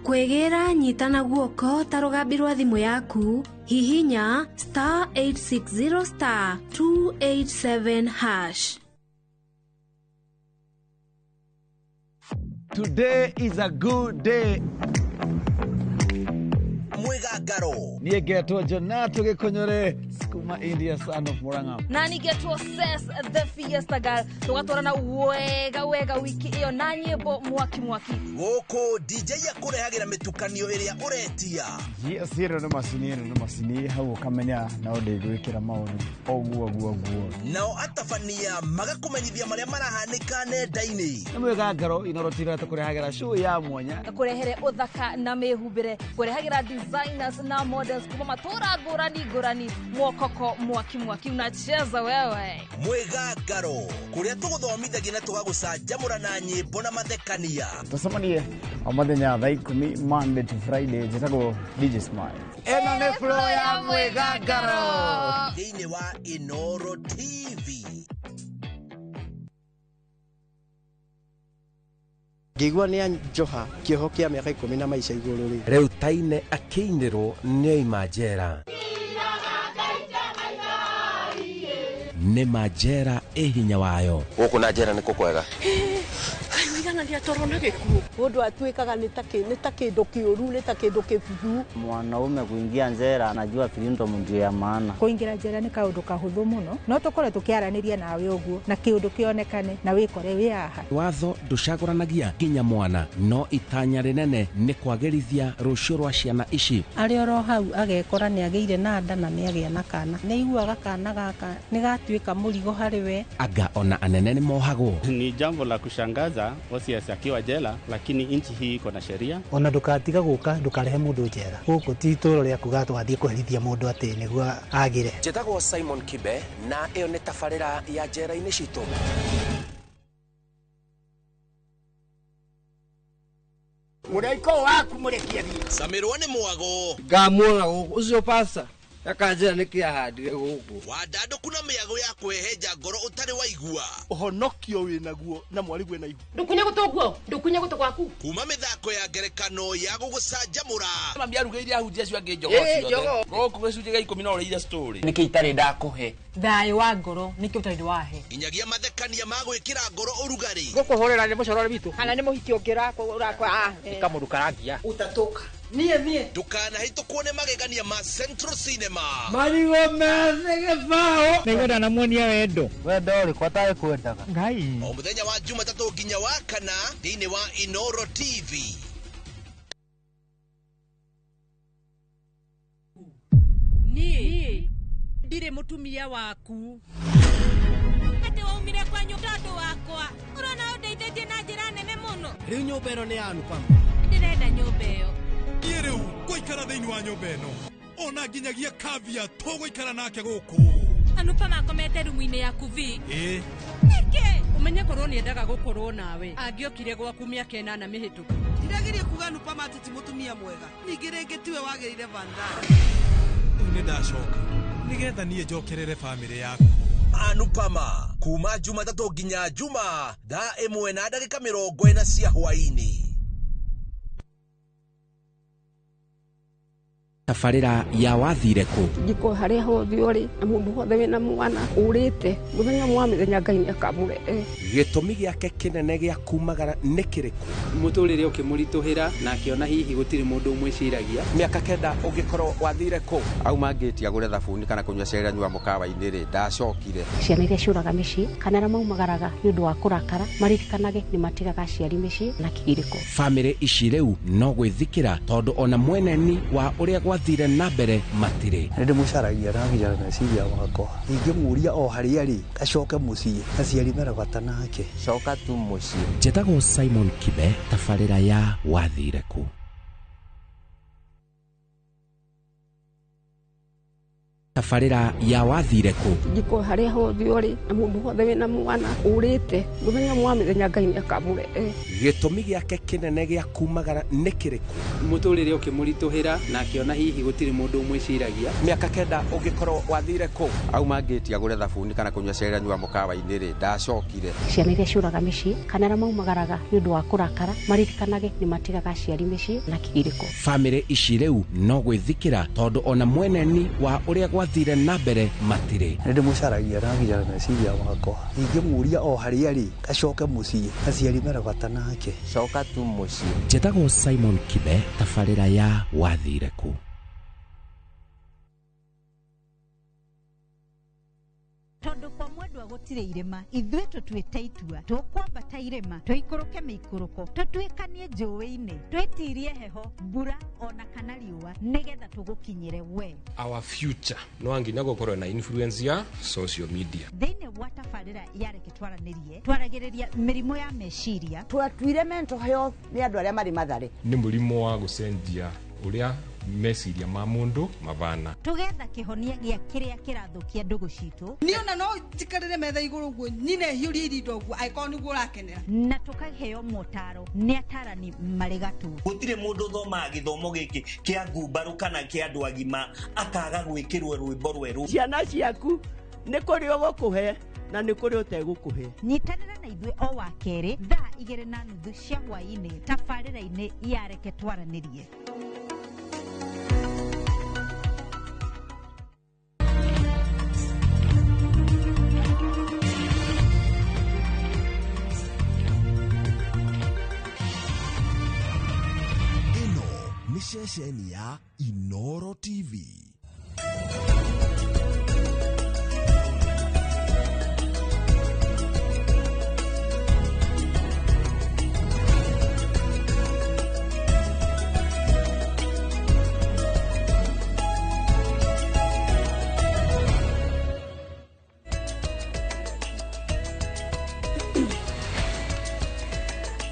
Kwĩgĩra nyita na guoko ta rũgambi rwa thimũ yaku, hihinya star 860 star 287 hash. Today is a good day. Mwigangaro. Niĩ ngetwo Jonato Gĩkũnyũre, Skuma India, son of Murang'a. Na nĩngetwo Ses the Fiesta Girl. Tũgatwarana wega wega wiki ĩyo na nyĩmbo mwaki mwaki. Gũkũ DJ akũrehagĩra mĩtukanio ĩrĩa ũretia. Yes, ĩno nĩ macini, ĩno nĩ macini, hau ũkamenya no ndĩgwĩkĩra maũndũ ũguo ũguo ũguo. Nao atabania magakũmenyithia marĩa marahanĩka nenda-inĩ. Nĩ mwĩgangaro Inooro TV tũkũrehagĩra show ya mwanya. Kũrehere ũthaka na mĩhumbĩre, kũrehagĩra designers na models kuma matũra ngũrani ngũrani, mwokoko mwaki mwaki unacheza wewe. Mwĩgangaro kũrĩa tũgũthomithagia na tũgagũcanjamũra na nyĩmbo na mathekania. Tũcemanie o mũthenya thaa 10 Monday to Friday, njĩtagwo DJ Smile. Ĩno nĩ flow ya mwĩgangaro thĩinĩ wa Inooro TV. Ngĩigua nĩ anjoha kĩoho kĩa mĩaka 10 na maica igũrũ rĩ. Rĩu Taine akĩinĩrwo nĩ oima njera. Nĩ ma njera ĩ hinya wayo. Gũkũ na njera nĩ kũ kwega? Kaĩ wĩigana Onania toro na gĩkuũ. Mũndũ atuĩkaga nĩ ta kĩndũ kĩũru, nĩ ta kĩndũ kĩbuthu. Mwanaume kuingia njera anajua freedom ndio ya maana. Kũingĩra njera nĩ kaũndũ kahũthũ mũno, no tũkorwo tũkĩaranĩria nawe ũguo na kĩũndũ kĩonekane na wĩkore wĩ haha. Watho ndũcagũranagia nginya mwana, no itanya rĩnene nĩ kwagĩrithia rũciũ rwa ciana ici. Arĩ oro hau agekora nĩ agĩire na nda na nĩ agĩa na kana. Nĩ aiguaga kana gaka nĩ gatuĩka mũrigo harĩ we. Anga ona anene nĩ mohagwo. Ni jambo la kushangaza OCS akiwa jela, lakini nchi hii iko na sheria. Ona ndukatiga guka ndukarehe mundu njera guku ti itũũra rĩa kuga twathiĩ kũherithia mũndũ atĩ nĩguo agĩre. Njĩtagwo Simon Kibe na ĩyo nĩ tabarĩra ya njera-inĩ citũ. Mũraiko waku mũrekie thiĩ. Camirwo nĩ mwago. Ngamuona gũkũ ũcio pasta akanjĩra nĩkĩ ahandire gũkũ. Wandandũku na mĩago ya kwĩhenja ngoro ũtarĩ waigua. Ũhonokio wĩnaguo na mwarigwe na ihu. Ndũkunye gũtũ guo, ndũkunye gũtũ gwaku. Kuma mĩthako ya ngerekano ya gũgũcanjamũra. Mami arugĩire ahunjia acio angĩ njogoo ciothe. Gũkũ gĩcunjĩ gĩa 10 no ũrĩire story. Nĩkĩ itarĩ ndakũhe? Thayũ wa ngoro nĩkĩ ũtarĩ wahe. Nginyagia mathekania ma gwĩkĩra ngoro ũrugarĩ. Gũkũhũrĩra nĩ mũcorore witũ. Kana nĩ mũhiki ũngĩ ũrakwa. Ĩkamũndũ karangia. Utatoka. Niĩ niĩ. Ndũkanahĩtũkwo nĩ magegania ma Central Cinema. Marigũ methĩ gĩbaũ. Nĩngwenda namuonia wendo. Wendo ũrĩkũ atarĩ kwendaga? Ngai. O mũthenya wa Jumatatũ nginya wa kana thĩinĩ wa Inoro TV. Niĩ ndirĩ mũtumia waku. Atĩ waumire kwanyu tondũ wakwa. Ũrona ũndeithĩtie na njĩra nene mũno. Rĩu nyũmba ĩno nĩ ya Anupama. Ndĩrenda nyũmba ĩyo. Niĩ rĩu ngũikara thĩinĩ wa nyũmba ĩno ona nginyagia kavia tũgũikara nake gũkũ. Anupama akomete rumu-inĩ yaku vi. Ĩĩ. Nĩkĩ? Ũmenye korwo nĩendaga gũkorwo nawe angĩokire gwaku mĩaka 8 mĩhĩtũku. Ndirageria kuga Anupama atĩ ti mũtumia mwega. Ningĩ rĩngĩ tiwe wagĩrĩire Vandana. Rĩu nĩ ndacoka nĩgetha niĩ njokerere bamĩrĩ yaku. Anupama kuma Jumatatũ nginya Juma thaa 1:40 cia hwaĩ-inĩ. Tabarĩra ya wathire kũ? Njiko harĩa hothe ũrĩ na mũndũ wothe wĩna mwana ũrĩte mũthenya wa mĩthenya Ngai nĩakamũrehe. Gĩtũmi gĩake kĩnene gĩa kumagara nĩ kĩrĩkũ? Mũtũrĩre ũkĩmũritũhĩra na akĩona hihi gũtirĩ mũndũ ũmwĩciragia. Mĩaka 9 ũngĩkorwo wathire kũ? Auma ngĩti agũre thabuni kana kũnyua cai anyua mũkawa-inĩ rĩ, ndacokire. Ciana iria ciũraga mĩciĩ kana arĩa maumagaraga nĩ ũndũ wa kũrakara maririkanage nĩ matigaga aciari mĩciĩ na kĩgirĩko. Bamĩrĩ ici rĩu no gwĩthikĩra tondũ ona mweneni wa ũrĩa gwathire na mbere matirĩ. Nĩ ndĩmũcaragia na nginya meciria makwa. Ingĩmũria o harĩa arĩ acoke mũciĩ, aciari mena bata nake. Coka tu mũciĩ. Njĩtagwo Simon Kibe, tabarĩra ya wathire kũ. Tabarĩra ya wathire kũ? Njiko harĩa hothe ũrĩ na mũndũ wothe wĩna mwana ũrĩte mũthenya wa mĩthenya Ngai nĩakamũrehe. Gĩtũmi gĩake kĩnene gĩa kumagara nĩ kĩrĩkũ? Mũtũrĩre ũkĩmũritũhĩra na akĩona hihi gũtirĩ mũndũ ũmwĩciragia. Mĩaka 9 ũngĩkorwo wathire kũ? Auma ngĩti agũre thabuni kana kũnyua cai anyua mũkawa-inĩ rĩ, ndacokire. Ciana iria ciũraga mĩciĩ kana arĩa maumagaraga nĩ ũndũ wa kũrakara maririkanage nĩ matigaga aciari mĩciĩ na kĩgirĩko. Bamĩrĩ ici rĩu no gwĩthikĩra tondũ ona mweneni wa ũrĩa gwathire na mbere matirĩ. Nĩ ndĩmũcaragia na nginya meciria makwa. Ingĩmũria o harĩa arĩ acoke mũciĩ, aciari mena bata nake. Coka tu mũciĩ. Njĩtagwo Simon Kibe, tabarĩra ya wathire kũ. Tondũ kwa mwendwa gũtirĩ irĩma, ithuĩ tũtuĩte itua, tũkwambata irĩma, tũikũrũke mĩikũrũko, tũtuĩkanie njũĩ-inĩ, twĩtirie heho, mbura ona kana riũa, nĩgetha tũgũkinyĩre we. Our future no nginya gũkorwo na influence ya social media. Thĩinĩ wa tabarĩra ya Reke Twaranĩrie, twaragĩrĩria mĩrimũ ya meciria. Twatuire mental health nĩ andũ arĩa marĩ Mathare. Nĩ mũrimũ wa gũcenjia ũrĩa meciria ma mũndũ mabana. Tũgetha kĩhonia gĩa kĩrĩa kĩrathũkia ndũgũ citũ. Niĩ ona no njikarĩre metha igũrũ ũguo nyine hiũrie irinda ũguo angĩkorwo nĩguo ũrakenera. Na tũkaheo motaro nĩ atarani marĩ gatũ. Gũtirĩ mũndũ ũthomaga gĩthomo gĩkĩ kĩa ngumbarũ kana kĩa andũ agima akaga gwĩkĩrwo rwĩmbo rwerũ. Ciana ciaku nĩ kũrĩ ũgũkũhe na nĩ kũrĩ ũtegũkũhe. Nyitanĩra na ithuĩ o wa kerĩ thaa 2:30 cia hwaĩ-inĩ tabarĩra-inĩ ya Reke Twaranĩrie. Ceceni ya Inoro TV.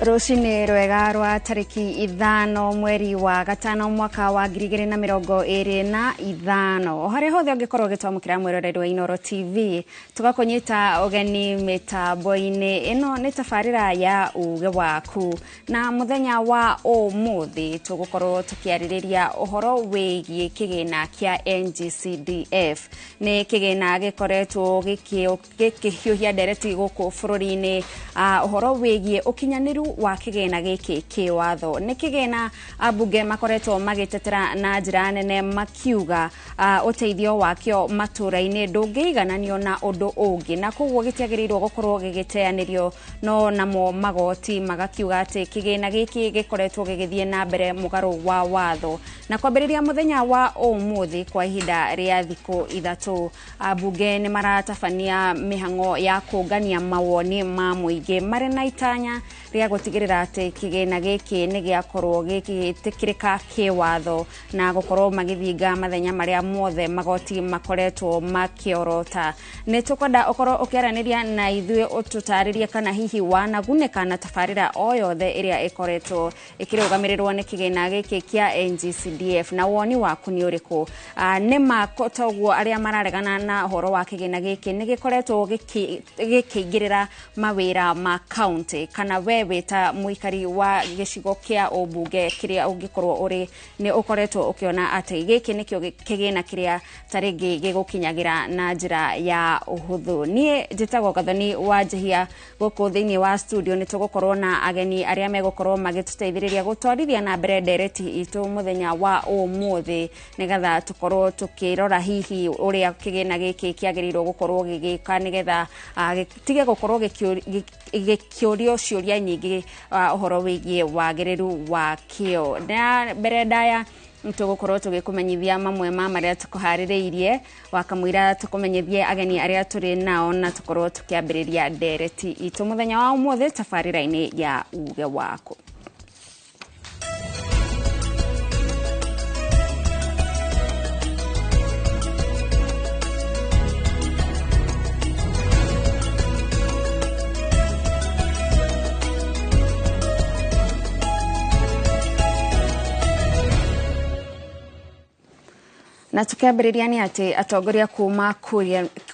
Rũcinĩ rwega rwa tarĩki 5 mweri wa 5 mwaka wa 2025 o harĩa hothe ũngĩkorwo ũgĩtwamũkĩra mwĩroreri wa Inoro TV tũgakũnyita ũgeni mĩtambo-inĩ ĩno nĩ tabarĩra ya uge waku na mũthenya wa ũmũthĩ tũgũkorwo tũkĩarĩrĩria ũhoro wĩgiĩ kĩgĩna kĩa NGCDF. Nĩ kĩgĩna gĩkoretwo gĩkĩhiũhia ndereti gũkũ bũrũri-inĩ ũhoro wĩgiĩ ũkinyanĩru wa kĩgĩna gĩkĩ kĩwatho. Nĩ kĩgĩna ambunge makoretwo magĩtetera na njĩra nene makiuga ũteithio wakĩo matũra-inĩ ndũngĩigananio na ũndũ ũngĩ na koguo gĩtiagĩrĩirwo gũkorwo gĩgĩteanĩrio, no namo magoti magakiuga atĩ kĩgĩna gĩkĩ gĩkoretwo gĩgĩthiĩ na mbere mũgarũ wa watho. Na kwambĩrĩria mũthenya wa ũmũthĩ kwa ihinda rĩa thikũ 3 ambunge nĩ maratabania mĩhang'o ya kũngania mawoni ma mũingĩ marĩ na itanya rĩa gũtigĩrĩra atĩ kĩgĩna gĩkĩ nĩ gĩakorwo gĩgĩtĩkĩrĩka kĩwatho na gũkorwo magĩthinga mathenya marĩa mothe magoti makoretwo makĩorota. Nĩ tũkwenda ũkorwo ũkĩaranĩria na ithuĩ ũtũtarĩrie kana hihi wanagunĩka na tabarĩra o yothe ĩrĩa ĩkoretwo ĩkĩrũgamĩrĩrwo nĩ kĩgĩna gĩkĩ kĩa NGCDF na woni waku nĩ ũrĩkũ. Nĩ ma toguo arĩa mararegana na ũhoro wa kĩgĩna gĩkĩ nĩ gĩkoretwo gĩkĩingĩrĩra mawĩra ma county, kana we wĩta mũikari wa gĩcigo kĩa ũmbunge kĩrĩa ũngĩkorwo ũrĩ nĩ ũkoretwo ũkĩona atĩ gĩkĩ nĩkĩo kĩgĩna kĩrĩa ta rĩngĩ gĩgũkinyagĩra na njĩra ya ũhũthũ. Niĩ njĩtagwo Gathoni wa Njihia, gũkũ thĩinĩ wa studio nĩ tũgũkorwo na ageni arĩa megũkorwo magĩtũteithĩrĩria gũtwarithia na mbere ndereti itũ mũthenya wa ũmũthĩ nĩgetha tũkorwo tũkĩrora hihi ũrĩa kĩgĩna gĩkĩ kĩagĩrĩirwo gũkorwo gĩgĩka nĩgetha gĩtige gũkorwo gĩkĩũrio ciũria nyingĩ ũhoro wĩgiĩ wagĩrĩru wa kĩo. Na mbere ndaya tũgũkorwo tũgĩkũmenyithia mamwe ma marĩa tũkũharĩrĩirie wakamũira tũkũmenyithie ageni arĩa tũrĩ nao na tũkorwo tũkĩambĩrĩria ndereti itũ mũthenya wa ũmũthĩ tabarĩra-inĩ ya uge waku. Na tukiambĩrĩria nĩ atĩ atongoria kuma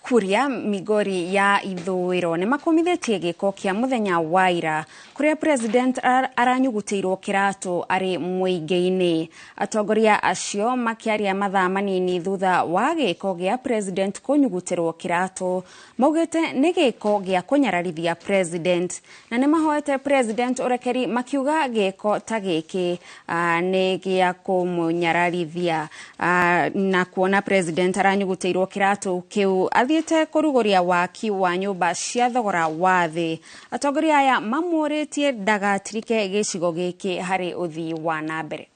Kuria Migori ya ithũĩro nĩ makomithĩtie gĩko kĩa mũthenya wa ira kũrĩa president aranyugutĩirwo kĩratũ arĩ mũingĩ-inĩ. Atongoria acio makĩaria mathaa manini thutha wa gĩko gĩa president kũnyugutĩrwo kĩratũ maugĩte nĩ gĩko gĩa kũnyararithia president na nĩ mahoete president ũrekeri makiuga gĩko ta gĩkĩ nĩ gĩa kũmũnyararithia. Na kuona president aranyugutĩirwo kĩratũ kĩu athiĩte kũrugũria waki wa nyũmba cia thogora wa thĩ. Atongoria aya mamũrĩtie ndagatirike gĩcigo gĩkĩ harĩ ũthii wa na mbere.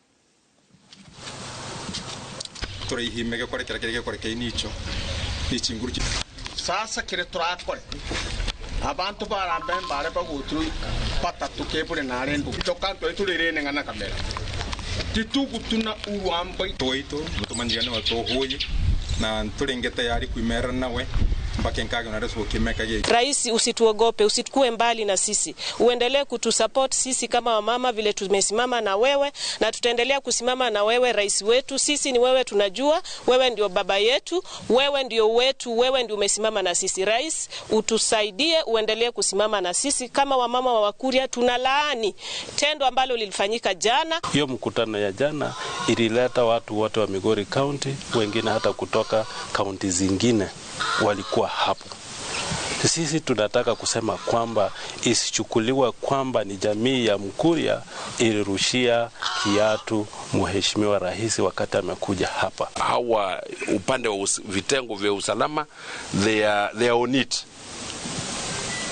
Sasa kire turakore abantu barambe mbare baguturu batatu kebure narendu tokanto itulirene ngana kamera titugutuna uwambo toito mutumanjigane wa tohuyi na tulenge tayari kuimera nawe. Rais, usituogope, usikue mbali na sisi. Uendelee kutusupport sisi kama wamama vile tumesimama na wewe na tutaendelea kusimama na wewe rais wetu. Sisi ni wewe, tunajua wewe ndio baba yetu, wewe ndio wetu, wewe ndio umesimama na sisi. Rais, utusaidie, uendelee kusimama na sisi kama wamama wa Wakuria. Tunalaani tendo ambalo lilifanyika jana. Hiyo mkutano ya jana ilileta watu wote wa Migori County, wengine hata kutoka kaunti zingine walikuwa hapo. Sisi tunataka kusema kwamba isichukuliwe kwamba ni jamii ya Mkuria ilirushia kiatu mheshimiwa rais wakati amekuja hapa. Hawa upande wa vitengo vya usalama, they are on it.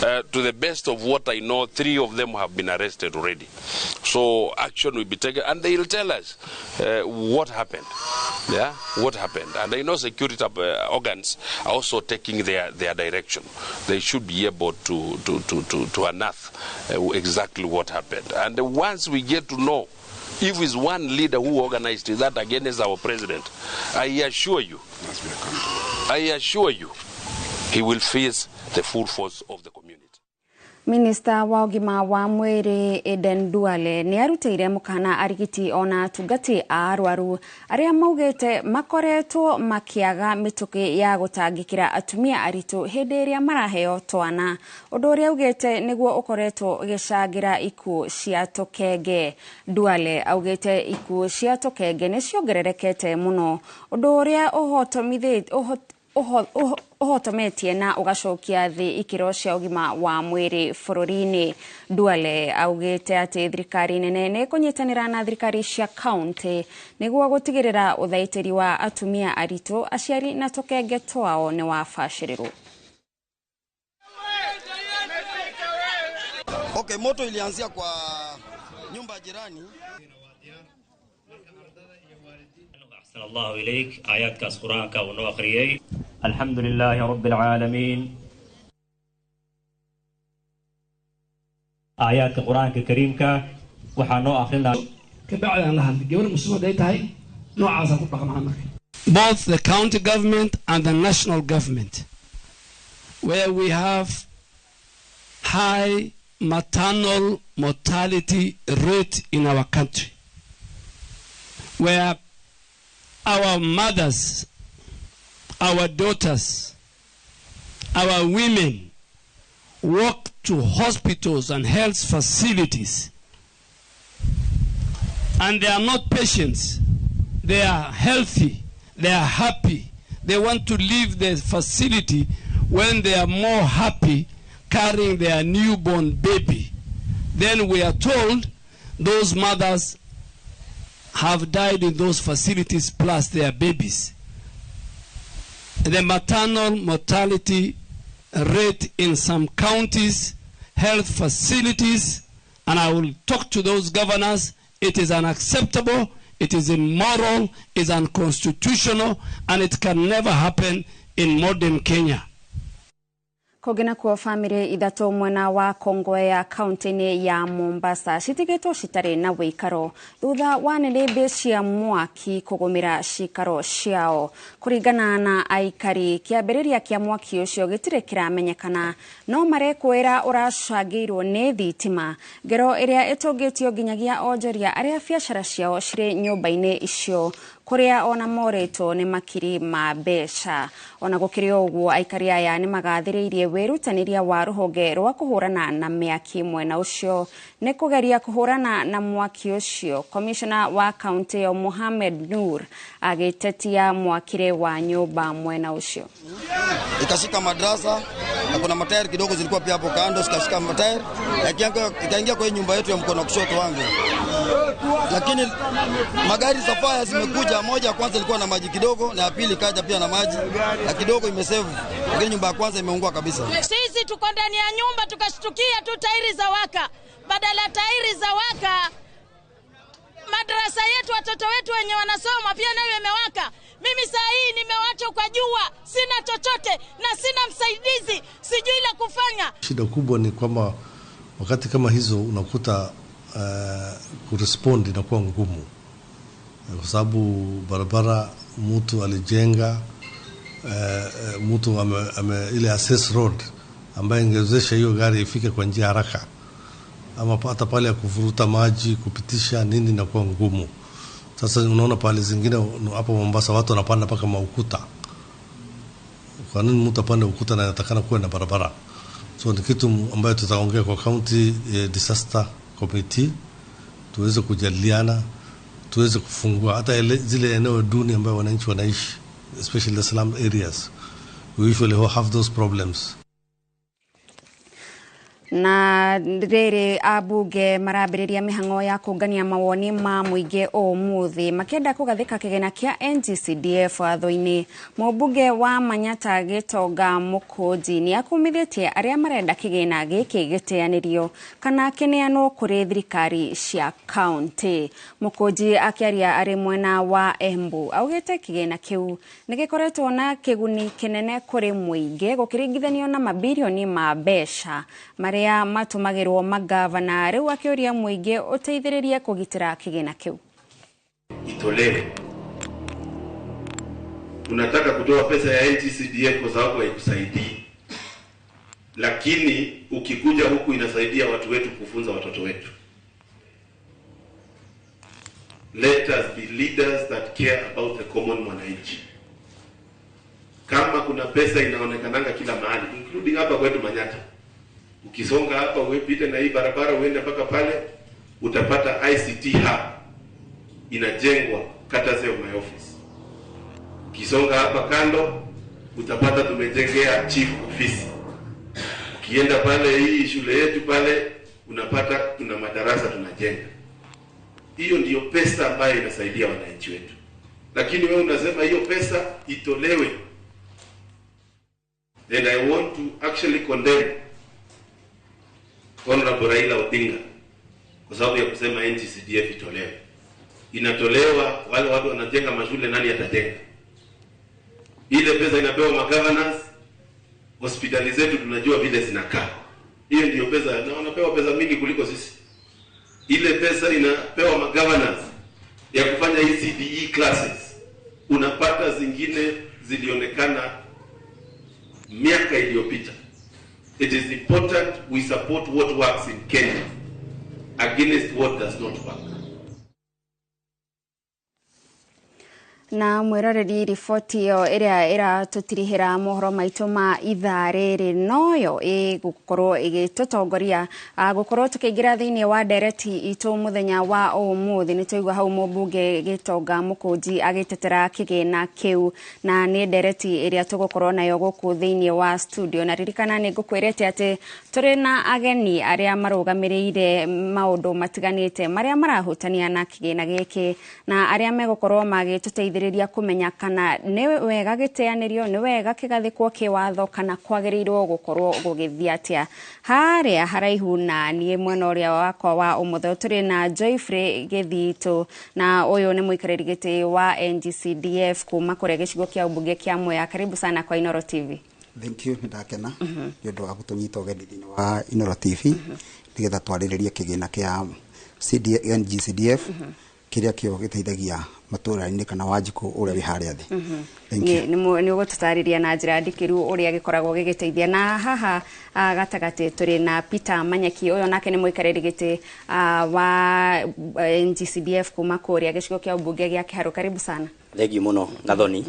To the best of what I know, 3 of them have been arrested already. So action will be taken, and they will tell us what happened. Yeah, what happened. And I know security organs are also taking their direction. They should be able to unearth exactly what happened. And once we get to know if it's one leader who organized that against our president, I assure you, he will face the full force of the community. Minista wa ũgima wa mwĩrĩ Aden Duale nĩ arutĩire mũkana arigiti ona atungati a arwaru arĩa maugĩte makoretwo makĩaga mĩtũkĩ ya gũtangĩkĩra atumia aritũ hĩndĩ ĩrĩa maraheo twana, ũndũ ũrĩa augĩte nĩguo ũkoretwo ũgĩcangĩra ikuũ cia tũkenge. Duale augĩte ikuũ cia tũkenge nĩ ciongererekete mũno, ũndũ ũrĩa ũhotometie na ũgacokia thĩ ikĩro cia ũgima wa mwĩrĩ bũrũri-inĩ. Duale augĩte atĩ thirikari nene nĩ ĩkũnyitanĩra na thirikari cia kaunti nĩguo gũtigĩrĩra ũthaitĩri wa atumia aritũ, aciari na tũkenge twao nĩ wabacĩrĩrwo. Okay, moto ilianzia kwa nyumba jirani. أحسن الله إليك آيات كاس قرآن كونو أخريي. الحمد لله رب العالمين. آيات القرآن الكريم كا وحنو آخرنا. كبعد عن هذا الجبل المسلمة ده تهاي نوع عصا رقم عمرك. Both the county government and the national government, where we have high maternal mortality rate in our country, where our mothers, our daughters, our women walk to hospitals and health facilities, and they are not patients. They are healthy, they are happy. They want to leave the facility when they are more happy carrying their newborn baby. Then we are told those mothers have died in those facilities plus their babies. The maternal mortality rate in some counties, health facilities, and I will talk to those governors, it is unacceptable, it is immoral, it is unconstitutional, and it can never happen in modern Kenya. Kũngĩ nakuo bamĩrĩ ithatũ mwena wa Kongowea kaunti-inĩ ya Mombasa citigĩtwo citarĩ na wĩikaro thutha wa nĩnĩmbĩ cia mwaki kũgũmĩra cikaro ciao. Kũringana na aikari, kĩambĩrĩria kĩa mwaki ũcio gĩtirĩ kĩramenyekana, no marekwĩra ũracangĩirwo nĩ thitima, ngero ĩrĩa ĩtũngĩtio nginyagia onjoria arĩa biacara ciao cirĩ nyũmba-inĩ icio kũrĩa ona morĩtwo nĩ makiri ma mbeca. Ona gũkĩrĩ ũguo, aikari aya nĩ magathĩrĩirie wĩrutanĩria wa rũhonge rwa kũhũrana na mĩaki mwena ũcio nĩ kũgeria kũhũrana na mwaki ũcio. Komishona wa kaunti ĩyo Mohamed Nur agĩtetia mwakire wa nyũmba mwena ũcio. Ikashika madrasa na kuna matairi kidogo zilikuwa pia hapo kando, zikashika matairi ikaingia kwa nyumba yetu ya mkono kushoto wangu. Lakini magari safaya zimekuja, moja kwanza ilikuwa na maji kidogo na ya pili kaja pia na maji na kidogo imesave, lakini nyumba ya kwanza imeungua kabisa. Sisi tuko ndani ya nyumba tukashtukia tu tairi za waka, badala tairi za waka madrasa yetu watoto wetu wenye wanasoma pia nayo imewaka. Mimi saa hii nimewachwa kwa jua, sina chochote na sina msaidizi, sijui la kufanya. Shida kubwa ni kwamba wakati kama hizo unakuta kurespond inakuwa ngumu, kwa sababu barabara mtu alijenga, mtu ame ile access road ambayo ingewezesha hiyo gari ifike kwa njia haraka, ama hata pale ya kuvuruta maji kupitisha nini inakuwa ngumu. Sasa unaona pale zingine hapo Mombasa watu wanapanda mpaka maukuta. Kwa nini mtu apande ukuta na anatakana kuwa na barabara? So ni kitu ambayo tutaongea kwa county disaster committee, tuweze kujadiliana, tuweze kufungua hata zile eneo duni ambayo wananchi wanaishi, especially the slum areas. We usually have those problems. Na rĩrĩ, ambunge marambĩrĩria mĩhang'o ya kũngania mawoni ma mũingĩ ũmũthĩ makĩenda kũgathĩka kĩgĩna kĩa NGCDF watho-inĩ. Mũmbunge wa Manyata Gĩtonga Mũkũnji nĩ akumithĩtie arĩa marenda kĩgĩna gĩkĩ gĩteanĩrio kana kĩneanwo kũrĩ thirikari cia kaunti. Mũkũnji akĩaria arĩ mwena wa Embu augĩte kĩgĩna kĩu nĩ gĩkoretwo na kĩguni kĩnene kũrĩ mũingĩ gũkĩringithanio na mabirioni ma mbeca marĩa matũmagĩrwo magavana. Rĩu akĩũria mũingĩ ũteithĩrĩrie kũgitĩra kĩgĩna kĩu. Itolewe. Unataka kutoa pesa ya NGCDF kwa sababu haikusaidii, lakini ukikuja huku inasaidia watu wetu kufunza watoto wetu. Let us be leaders that care about the common mwananchi. Kama kuna pesa inaonekananga kila mahali, including hapa kwetu Manyata, ukisonga hapa uepite na hii barabara uende mpaka pale, utapata ICT hub inajengwa courtesy of my office. Ukisonga hapa kando utapata tumejengea chief ofisi. Ukienda pale hii shule yetu pale unapata tuna madarasa tunajenga. Hiyo ndiyo pesa ambayo inasaidia wananchi wetu. Lakini wewe unasema hiyo pesa itolewe. And I want to actually condemn Honorable Raila Odinga kwa sababu ya kusema NGCDF itolewe. Inatolewa, wale watu wanajenga mashule, nani atajenga? Ile pesa inapewa magovernors, hospitali zetu tunajua vile zinakaa. Hiyo ndiyo pesa, na wanapewa pesa mingi kuliko sisi. Ile pesa inapewa magovernors ya kufanya ECDE classes. Unapata zingine zilionekana miaka iliyopita. It is important we support what works in Kenya against what does not work. Na mwiroreri, riboti ĩyo ĩrĩa ĩratũtirihĩra mohoro maitũ ma ithaa rĩrĩ noyo ĩgũkorwo ĩgĩtũtongoria gũkorwo tũkĩingĩra thĩinĩ wa ndereti itũ mũthenya wa ũmũthĩ. Nĩ twaigua hau mũmbunge Gĩtonga Mũkũnji agĩtetera kĩgĩna kĩu, na nĩ ndereti ĩrĩa tũgũkorwo nayo gũkũ thĩinĩ wa studio. Na ririkana nĩ ngũkwĩrĩte atĩ tũrĩ na ageni arĩa marũgamĩrĩire maũndũ matiganĩte marĩa marahutania na kĩgĩna gĩkĩ, na arĩa megũkorwo magĩtũteithĩrĩria kũmenya kana nĩ wega gĩteanĩrio, nĩ wega kĩgathĩkwo kĩwatho, kana kwagĩrĩirwo gũkorwo gũgĩthiĩ atĩa. Harĩa haraihu na niĩ mwena ũrĩa wakwa wa ũmotho tũrĩ na Joyfrey Gĩthitũ, na ũyũ nĩ mũikarĩri gĩtĩ wa NGCDF kuma kũrĩa gĩcigo kĩa ũmbunge kĩa Mwea. Karibu sana kwa Inoro TV. Thank you, ndakena nĩ ũndũ wa gũtũnyita ũgeni thĩinĩ wa Inoro TV nĩgetha twarĩrĩrie kĩgĩna kĩa NGCDF kĩrĩa kĩo gĩteithagia matũũra-inĩ kana Wanjikũ ũrĩa wĩ harĩa thĩ. Thank you. Nĩ ũgũtũtarĩria na njĩra ndikĩru ũrĩa gĩkoragwo gĩgĩteithia. Na haha gatagatĩ tũrĩ na Peter Manyeki, ũyũ nake nĩ mũikarĩri gĩtĩ wa NGCDF kuma kũrĩa gĩcigo kĩa ũmbunge gĩa Kĩharũ. Karibu sana. Thank you mũno Gathoni.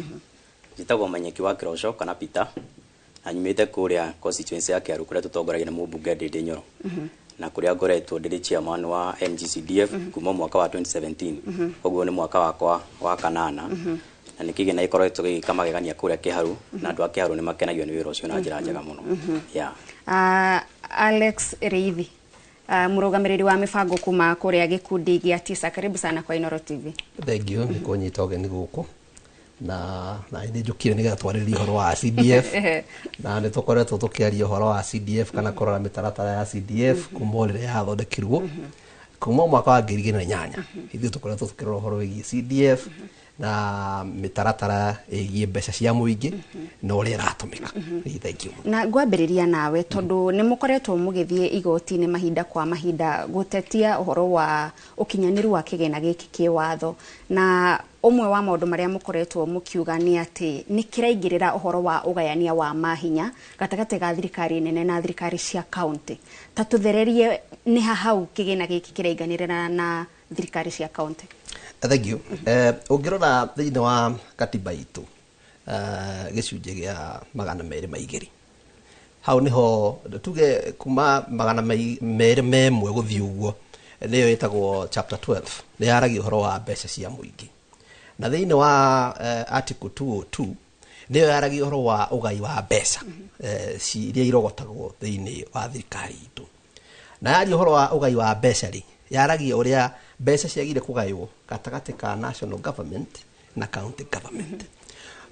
Njĩtagwo Manyeki wa Kĩroco kana Peter, na nyumĩte kũrĩa constituency ya Kĩharũ kũrĩa tũtongoragia na mũmbunge Ndĩndĩ Nyoro, na kũrĩa ngoretwo ndĩrĩ chairman wa NGCDF kuma mwaka wa 2017. Koguo nĩ mwaka wakwa wa kanana, na nĩ kĩgĩna gĩkoretwo gĩgĩka magegania kũrĩa Kĩharũ, na andũ a Kĩharũ nĩ makenagio nĩ wĩra ũcio na njĩra njega mũno. Yeah. Alex Reithi, mũrũgamĩrĩri wa mĩbango kuma kũrĩa gĩkundi gĩa TISA, karibu sana kwa Inoro TV. Thank you nĩ kũnyita ũgeni gũkũ, na nĩ njũkire nĩgetha twarĩrĩrie ũhoro wa CDF, na nĩ tũkoretwo tũkĩaria ũhoro wa CDF kana kũrora mĩtaratara ya CDF kuma o rĩrĩa yathondekirwo kuma mwaka wa 2008. Ithuĩ tũkoretwo tũkĩrora ũhoro wĩgiĩ CDF na mĩtaratara ĩgiĩ mbeca cia mũingĩ na ũrĩa ĩratũmĩka. Thank you. Na ngwambĩrĩria nawe tondũ nĩ mũkoretwo mũgĩthiĩ igoti-inĩ mahinda kwa mahinda gũtetia ũhoro wa ũkinyanĩru wa kĩgĩna gĩkĩ kĩwatho, na ũmwe wa maũndũ marĩa mũkoretwo mũkiuga nĩ atĩ nĩ kĩraingĩrĩra ũhoro wa ũgayania wa mahinya gatagatĩ ga thirikari nene na thirikari cia kaunti. Ta tũthererie nĩ ha hau kĩgĩna gĩkĩ kĩrainganĩrĩra na thirikari cia kaunti. Thank you. Ũngĩrora thĩinĩ wa katiba itũ gĩcunjĩ gĩa 202, hau nĩho tuge kuma 201 gũthiĩ ũguo, nĩyo ĩtagwo chapter 12, nĩ yaragia ũhoro wa mbeca cia mũingĩ. Na thĩinĩ wa article 202 Nĩyo yaragia ũhoro wa ũgai wa mbeca iria irogotagwo thĩinĩ wa thirikari itũ. Na yaria ũhoro wa ũgai wa mbeca rĩ, yaragia ũrĩa mbeca ciagire kũgaywo gatagatĩ ka national government na county government.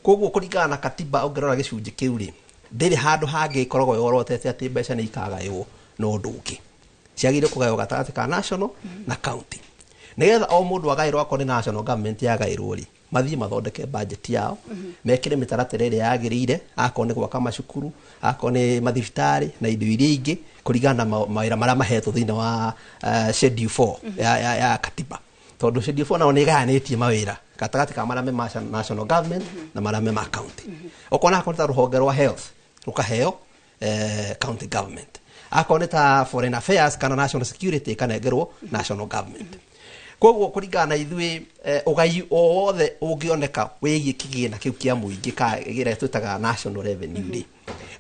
Koguo kũringana na katiba, ũngĩrora gĩcunjĩ kĩu rĩ, ndĩrĩ handũ hangĩ ĩkoragwo yorotete atĩ mbeca nĩ ikagaywo na ũndũ ũngĩ. Ciagĩrĩire kũgaywo gatagatĩ ka national na county, nĩgetha o mũndũ agaĩrwo. Akorwo nĩ national government yagaĩrwo rĩ, mathiĩ mathondeke budget yao, mekĩre mĩtaratara ĩrĩa yagĩrĩire, akorwo nĩ gwaka macukuru, akorwo nĩ mathibitarĩ na indo iria ingĩ, kũringana na mawĩra marĩa mahetwo thĩinĩ wa schedule 4 ya katiba, tondũ schedule 4 nao nĩ ĩgayanĩtie mawĩra gatagatĩ ka marĩa me ma national government na marĩa me ma county. Ũkona akorwo nĩ ta rũhonge rwa health rũkaheo county government, akorwo nĩ ta foreign affairs kana national security ĩkanengerwo national government. Koguo kũringana na ithuĩ, ũgai o wothe ũngĩoneka wĩgiĩ kĩgĩna kĩu kĩa mũingĩ ka kĩrĩa twĩtaga national revenue rĩ,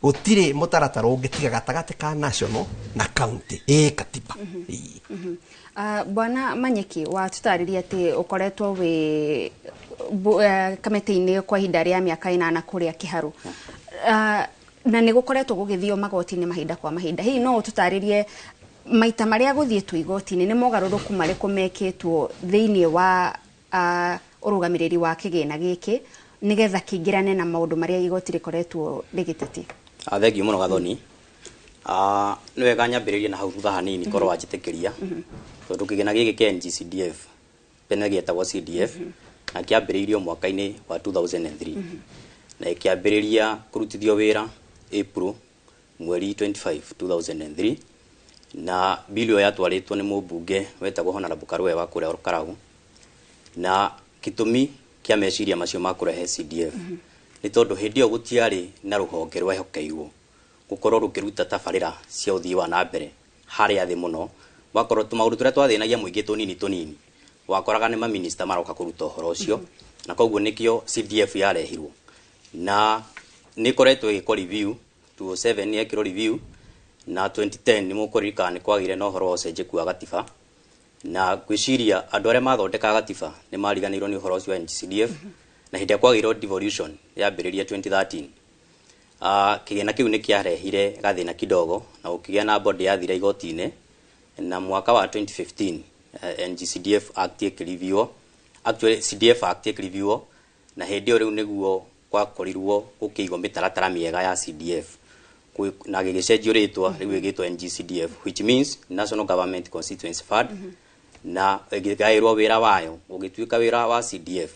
gũtirĩ mũtaratara ũngĩtiga gatagatĩ ka national na county ĩ katiba. Ĩĩ. Bwana Manyeki, watũtarĩria atĩ ũkoretwo wĩ kamĩtĩ-inĩ kwa ihinda rĩa mĩaka 8 kũrĩa Kĩharu, na nĩ gũkoretwo gũgĩthio magoti-inĩ mahinda kwa mahinda. Hihi no ũtũtarĩrie maita marĩa gũthiĩtwo igoti-inĩ, nĩ mogarũrũku marĩkũ mekĩtwo thĩinĩ wa ũrũgamĩrĩri wa kĩgĩna gĩkĩ, nĩgetha kĩingĩrane na maũndũ marĩa igoti rĩkoretwo rĩgĩtetia? Thengiũ mũno, Gathoni. Nĩ wega nyambĩrĩrie na hau thutha hanini korwo wanjĩtĩkĩria, tondũ kĩgĩna gĩkĩ kĩa NGCDF tene gĩetagwo CDF na kĩambĩrĩirio mwaka-inĩ wa 2003 na ĩkĩambĩrĩria kũrutithio wĩra April mweri 25 2003, na bill ĩyo yatwarĩtwo nĩ mũmbunge wetagwo Honorable Karue wa kũrĩa Karau. Na gĩtũmi kĩa meciria macio ma kũrehe CDF nĩ tondũ hĩndĩ ĩyo gũtiarĩ na rũhonge rwehokeirwo gũkorwo rũkĩruta tabarĩra cia ũthii wa na mbere harĩa thĩ mũno. Wakorwo tũmaũndũ tũrĩa twathĩnagia mũingĩ tũnini tũnini, wakoraga nĩ maminista maroka kũruta ũhoro ũcio, na koguo nĩkĩo CDF yarehirwo. Na nĩ ĩkoretwo ĩgĩkwo review. 2007 nĩ yekirwo review, na 2010 nĩ mũkũririkana nĩ kwagĩire na ũhoro wa ũcenjeku wa gatiba, na ngwĩciria andũ arĩa mathondekaga gatiba nĩ mariganĩirwo nĩ ũhoro ũcio wa NGCDF. Na hĩndĩ ĩrĩa kwagĩirwo devolution yambĩrĩria 2013, kĩgĩna kĩu nĩ kĩarehire gathĩna kidogo na gũkĩgĩa na body yathire igoti-inĩ. Na mwaka wa 2015 NGCDF Act ĩkĩreviewo, actually CDF Act ĩkĩreviewo, na hĩndĩ ĩyo rĩu nĩguo gwakorirwo gũkĩigwo mĩtaratara mĩega ya CDF, na gĩgĩcenjio rĩtwa, rĩu ĩgĩtwo NGCDF, which means National Government Constituency Fund, na ĩkĩgaĩrwo wĩra wayo, ũgĩtuĩka wĩra wa CDF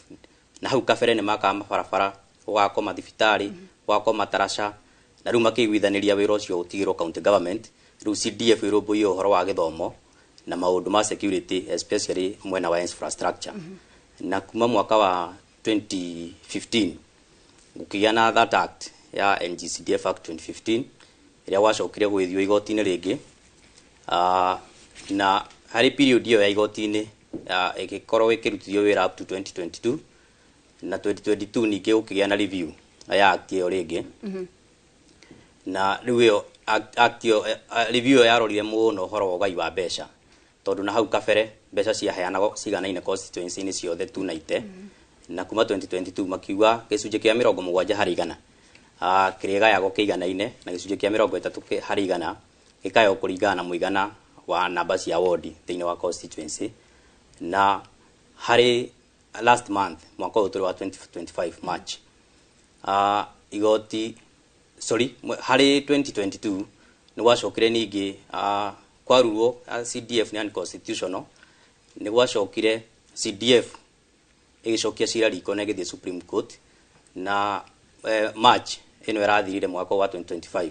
na hau kabere nĩ makaga mabarabara, gũgakwo mathibitarĩ, gũgakwo mataraca, na rĩu makĩiguithanĩria wĩra ũcio ũtigĩrwo county government. Rĩu CDF ĩrũmbũiye ũhoro wa gĩthomo na maũndũ ma security, especially mwena wa infrastructure. Na kuma mwaka wa 2015 gũkĩgĩa na that act ya NGCDF Act 2015, ĩrĩa gwacokire gwĩthio igoti-inĩ rĩngĩ. Na harĩ period ĩyo ya igoti-inĩ, ĩgĩkorwo ĩkĩrutithio wĩra up to 2022, na 2022 ningĩ gũkĩgĩa na review ya act ĩyo rĩngĩ. Na rĩu ĩyo act ĩyo, review ĩyo yarorire mũno ũhoro wa ũgai wa mbeca, tondũ na hau kabere mbeca ciaheanagwo ciganaine constituency-inĩ ciothe 290. Na kuma 2022 makiuga gĩcunjĩ kĩa 70% kĩrĩgayagwo kĩiganaine, na gĩcunjĩ kĩa 30 harĩ igana gĩkayagwo kũringana na mũigana wa namba cia wodi thĩinĩ wa constituency. Na harĩ last month, mwaka ũyũ tũrĩ wa 2025 March, igoti, sorry, harĩ 2022 nĩ gwacokire ningĩ kwarurwo CDF nĩ unconstitutional. Nĩ gwacokire CDF ĩgĩcokia cira riko na ĩgĩthiĩ Supreme Court, na March ĩno ĩrathirire mwaka wa 2025,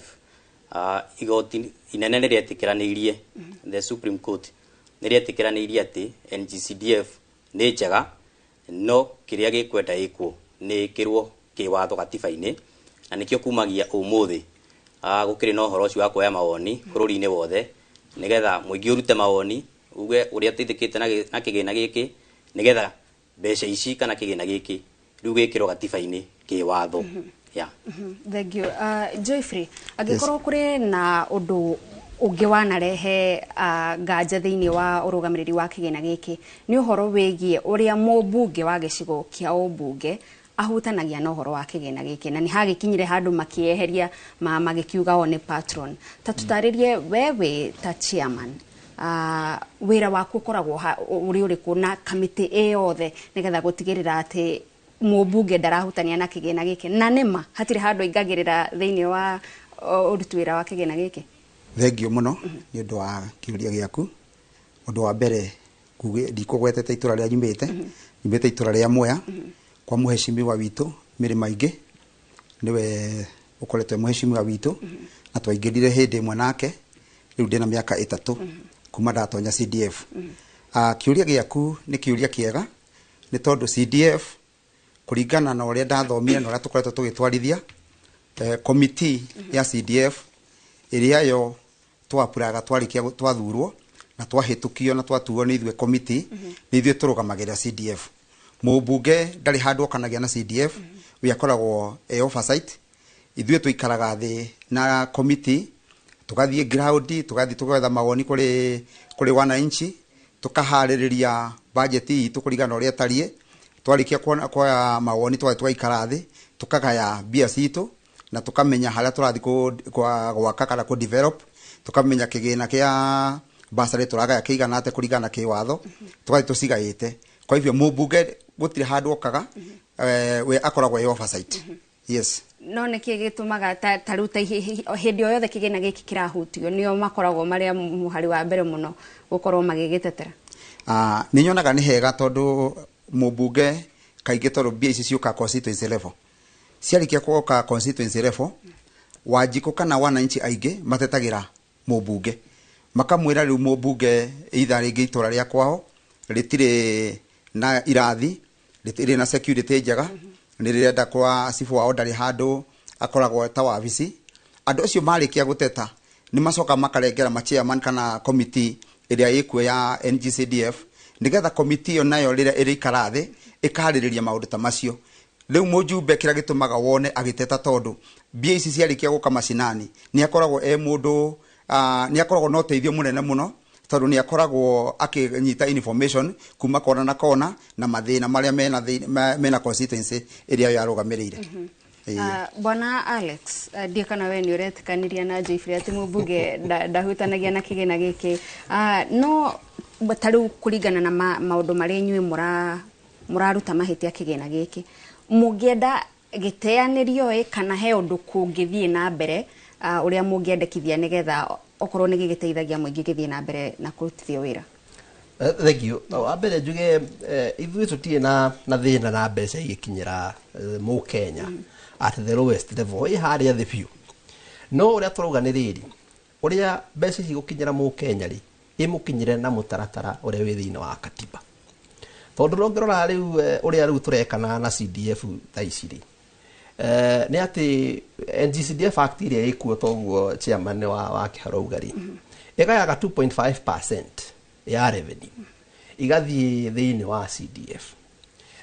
igoti inene nĩ rĩetĩkĩranĩirie, the Supreme Court nĩ rĩetĩkĩranĩirie atĩ NGCDF nĩ njega, no kĩrĩa gĩkwenda ĩkwo nĩ ĩkĩrwo kĩwatho gatiba-inĩ. Na nĩkĩo kumagia ũmũthĩ gũkĩrĩ na ũhoro ũcio wa kuoya mawoni bũrũri-inĩ wothe, nĩgetha mũingĩ ũrute mawoni uge ũrĩa ũteithĩkĩte na kĩgĩna gĩkĩ, nĩgetha mbeca ici kana kĩgĩna gĩkĩ rĩu gĩkĩrwo gatiba-inĩ kĩwatho. Yeah. Thank you. Joyfrey, angĩkorwo kũrĩ na ũndũ ũngĩ wanarehe nganja thĩinĩ wa ũrũgamĩrĩri wa kĩgĩna gĩkĩ, nĩ ũhoro wĩgiĩ ũrĩa mũmbunge wa gĩcigo kĩa ũmbunge. Ahutanagia na ũhoro wa kĩgĩna gĩkĩ, na nĩ hagĩkinyire handũ makĩeheria magĩkiuga o nĩ patron. Ta tũtarĩrie wewe ta chairman, wĩra waku ũkoragwo ũrĩ ũrĩkũ na kamĩtĩ ĩ yothe, nĩgetha gũtigĩrĩra atĩ mũmbunge ndarahutania na kĩgĩna gĩkĩ, na nĩma hatirĩ handũ aingagĩrĩra thĩinĩ wa ũruti wĩra wa kĩgĩna gĩkĩ? Thengio mũno nĩ ũndũ wa kĩũria gĩaku. Ũndũ wa mbere, ndikũgwetete itũra rĩa nyumĩte, nyumĩte itũra rĩa Mwea, kwa mũheshimiwa witũ Mĩrĩ Maingĩ, nĩwe ũkoretwo e mũheshimiwa witũ, na twaingĩrire hĩndĩ ĩmwe nake. Rĩu ndĩna mĩaka 3 kuma ndatonya CDF. Kĩũria gĩaku nĩ kĩũria kĩega, nĩ tondũ CDF, kũringana na ũrĩa ndathomire na ũrĩa tũkoretwo tũgĩtwarithia komiti ya CDF, ĩrĩa yo twapuraga twarĩkia twathurwo na twahĩtũkio na twatuo nĩ ithuĩ komiti, nĩ ithuĩ tũrũgamagĩrĩra CDF. Mũmbunge ndarĩ handũ okanagia na CDF, we akoragwo e oversight. Ithuĩ tũikaraga thĩ na komiti, tũgathiĩ ground, tũgathiĩ tũgetha mawoni kũrĩ wananchi, tũkaharĩrĩria budget itũ kũringana na ũrĩa ĩtariĩ. Twarĩkia kuoya mawoni, tũgathiĩ tũgaikara thĩ, tũkagaya mbia citũ na tũkamenya harĩa tũrathiĩ gwaka kana kũ develop, tũkamenya kĩgĩna kĩa bursary tũragaya kĩigana atĩa kũringana na kĩwatho, tũgathiĩ tũcigaĩte. Kwa hivyo mũmbunge gũtirĩ handũ okaga, we akoragwo e oversight. Yes. No nĩkĩ gĩtũmaga ta rĩu ta hĩndĩ o yothe kĩgĩna gĩkĩ kĩrahutio nĩo makoragwo marĩa mũhari wa mbere mũno gũkorwo magĩgĩtetera? Nĩ nyonaga nĩ hega, tondũ mũmbunge kaingĩ, tondũ mbia ici ciũkaga constituency level, ciarĩkia gũka constituency level, Wanjikũ kana wananchi aingĩ matetagĩra mũmbunge, makamwĩra rĩu mũmbunge either rĩngĩ itũra rĩa kwao rĩtirĩ na irathi, rĩtirĩ na security njega, nĩ rĩrenda kwa cibũ wao ndarĩ handũ akoragwo ta wabici. Andũ acio marĩkia gũteta, nĩ macoka makarengera ma chairman kana committee ĩrĩa ĩkuo ya NGCDF, nĩgetha committee ĩyo nayo rĩrĩa ĩrĩikara thĩ ĩkarĩrĩria maũndũ ta macio. Rĩu mũjumbe kĩrĩa gĩtũmaga wone agĩteta, tondũ mbia ici ciarĩkia gũka macinani, nĩ akoragwo e mũndũ, nĩ akoragwo na ũteithio mũnene mũno, tondũ nĩ akoragwo akĩnyita information kuma kona na kona na mathĩna marĩa mena constituency ĩrĩa yo arũgamĩrĩire. Bwana Alex, ndiĩ kana we nĩ ũretĩkanĩria na Joyfrey atĩ mũmbunge ndahutanagia na kĩgĩna gĩkĩ, no ta rĩu kũringana na maũndũ marĩa inyuĩ mũraruta mahĩtia kĩgĩna gĩkĩ, mũngĩenda gĩteanĩrio ĩ, kana he ũndũ kũngĩthiĩ na mbere ũrĩa mũngĩendekithia nĩgetha okorwo nĩ gĩgĩteithagia mũingĩ gĩthiĩ na mbere na kũrutithio wĩra? Thank you. Wa mbere njuge, ithuĩ tũtirĩ na thĩna na mbeca igĩkinyĩra mũkenya at the lowest level, ĩ harĩa thĩ biũ. No ũrĩa tũrauga nĩ rĩrĩ, ũrĩa mbeca ici gũkinyĩra mũkenya rĩ, ĩmũkinyĩre na mũtaratara ũrĩa wĩ thĩinĩ wa katiba, tondũ ũngĩrora rĩu ũrĩa rĩu tũrekana na CDF thaa ici rĩ, nĩ atĩ NGCDF Act ĩrĩa ĩkuo, toguo chairman wa Kĩharo auga rĩ, ĩgayaga 2.5% ya revenue igathiĩ thĩinĩ wa CDF.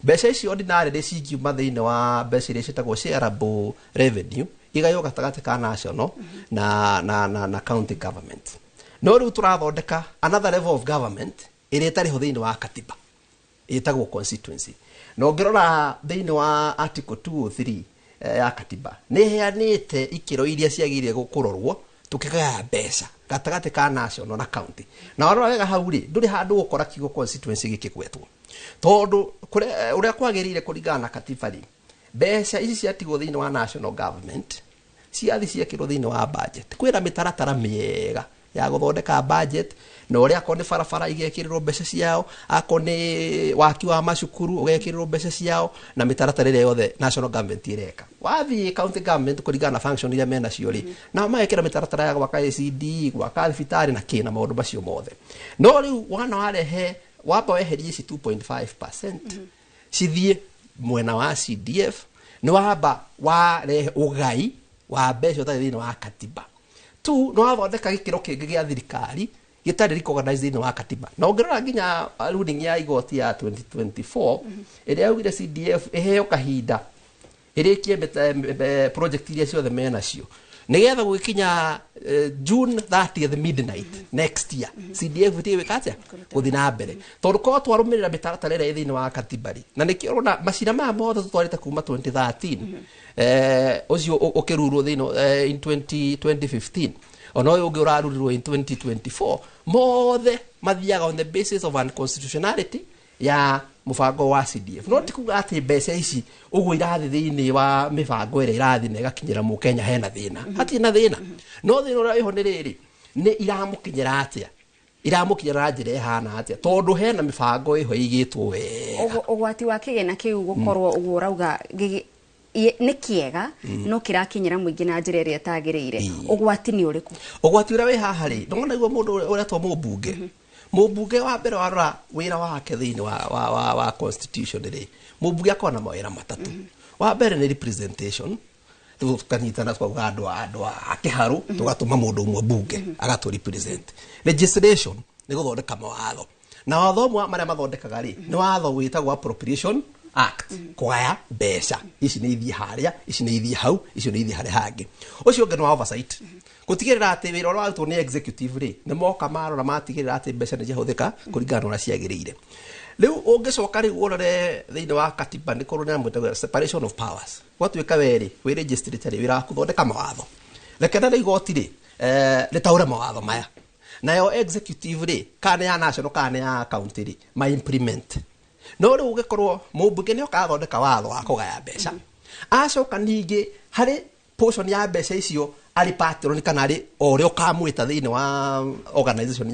Mbeca icio ordinarily cingiuma thĩinĩ wa mbeca iria ciĩtagwo shareable revenue, igaywo gatagatĩ ka national na county government. No rĩu tũrathondeka another level of government ĩrĩa ĩtarĩ ho thĩinĩ wa katiba, ĩtagwo constituency. Na ũngĩrora thĩinĩ wa article 203 ya katiba, nĩ ĩheanĩte ikĩro iria ciagĩrĩire kũrorwo tukĩgaya mbeca gatagatĩ ka national na county. Na warora wega hau rĩ, ndũrĩ handũ ũgũkora kiugo constituency gĩkĩgwetwo, tondũ ũrĩa kwagĩrĩire kũringana na katiba rĩ, mbeca ici ciatigwo thĩinĩ wa national government, ciathi ciekĩrwo thĩinĩ wa budget. Kwĩna mĩtaratara mĩega ya gũthondeka budget, na ũrĩa akorwo nĩ barabara igekĩrĩrwo mbeca ciao, akorwo nĩ waki wa macukuru ũgekĩrĩrwo mbeca ciao, na mĩtaratara ĩrĩa yothe national government ĩreka. Wathiĩ county government, kũringana na function iria menacio rĩ, nao magekĩra mĩtaratara ya gwaka ACD, gwaka thibitarĩ na kĩ na maũndũ macio mothe. No rĩu wana warehe, wamba weherie ici 2.5% cithiĩ mwena wa CDF, nĩ wamba warehe ũgai wa mbeca ũtarĩ thĩinĩ wa katiba tu, nĩ wathondeka gĩkĩro kĩngĩ gĩa thirikari gĩtarĩ recognized thĩinĩ wa katiba. Na ũngĩrora nginya ruling ya igoti ya 2024 ĩrĩa yaugire CDF ĩheo kahinda ĩrĩkie project iria ciothe menacio. Nĩgetha gũgĩkinya June 30th midnight next year, CDF ĩtige gwĩka atĩa? Gũthiĩ na mbere, tondũ korwo twarũmĩrĩra mĩtaratara ĩrĩa ĩ thĩinĩ wa katiba rĩ, na nĩkĩo ũrona macira maya mothe tũtwarĩte kuma 2013, ũcio ũkĩrurwo thĩinĩ in 20, 2015, ona ũyũ ũngĩ ũrarurirwo in 2024, mothe mathiaga on the basis of unconstitutionality ya mũbango wa CDF. No ti kuga atĩ mbeca ici ũguo irathiĩ thĩinĩ wa mĩbango ĩrĩa irathiĩ na ĩgakinyĩra mũkenya hena thĩna. Hatirĩ na thĩna, no thĩna ũrĩa wĩho nĩ rĩrĩ, nĩ iramũkinyĩra atĩa, iramũkinyĩra na njĩra ĩhana atĩa, tondũ hena mĩbango ĩho ĩigĩtwo wega. Ũgwati wa kĩgĩna kĩu gũkorwo ũguo ũrauga nĩ kĩega, no kĩrakinyĩra mũingĩ na njĩra ĩrĩa ĩtagĩrĩire, ũgwati nĩ ũrĩkũ? Ũgwati ũrĩa wĩ haha rĩ, ndona nĩguo mũndũ ũrĩa ũretwo mũmbunge, mũmbunge wa mbere, warora wĩra wake thĩinĩ wa constitution rĩ, mũmbunge akoragwo na mawĩra matatũ. Wa mbere nĩ representation. Tukanyitana tukauga andũ a kĩharũ, tũgatũma mũndũ ũmwe mbunge agatũ represent. Legislation nĩ gũthondeka mawatho, na watho ũmwe marĩa mathondekaga rĩ, nĩ watho wĩtagwo Appropriation Act, kũgaya mbeca, ici nĩ ithiĩ harĩa, ici nĩ ithiĩ hau, icio nĩ ithiĩ harĩa hangĩ. Ũcio ũngĩ nĩ wa oversight, gũtigĩrĩra atĩ wĩra ũrĩa warutwo nĩ executive rĩ, nĩ moka marora matigĩrĩra atĩ mbeca nĩ ciahũthĩka kũringana na ũrĩa ciagĩrĩire. Rĩu ũngĩcoka rĩu ũrore thĩinĩ wa katiba, nĩ kũrĩ na mwĩtagwo separation of powers. Gwatuĩka werĩ wĩ legislature rĩ, wĩra waku thondeka mawatho, reke na igoti rĩ, rĩtaũre mawatho maya, nayo executive rĩ, kana nĩ ya national kana nĩ ya county rĩ, ma implement. No rĩu ũgĩkorwo mũmbunge nĩ oka athondeka watho wa kũgaya mbeca, acoka ningĩ harĩ portion ya mbeca icio arĩ patron kana arĩ o ũrĩa ũkamwĩta thĩinĩ wa organization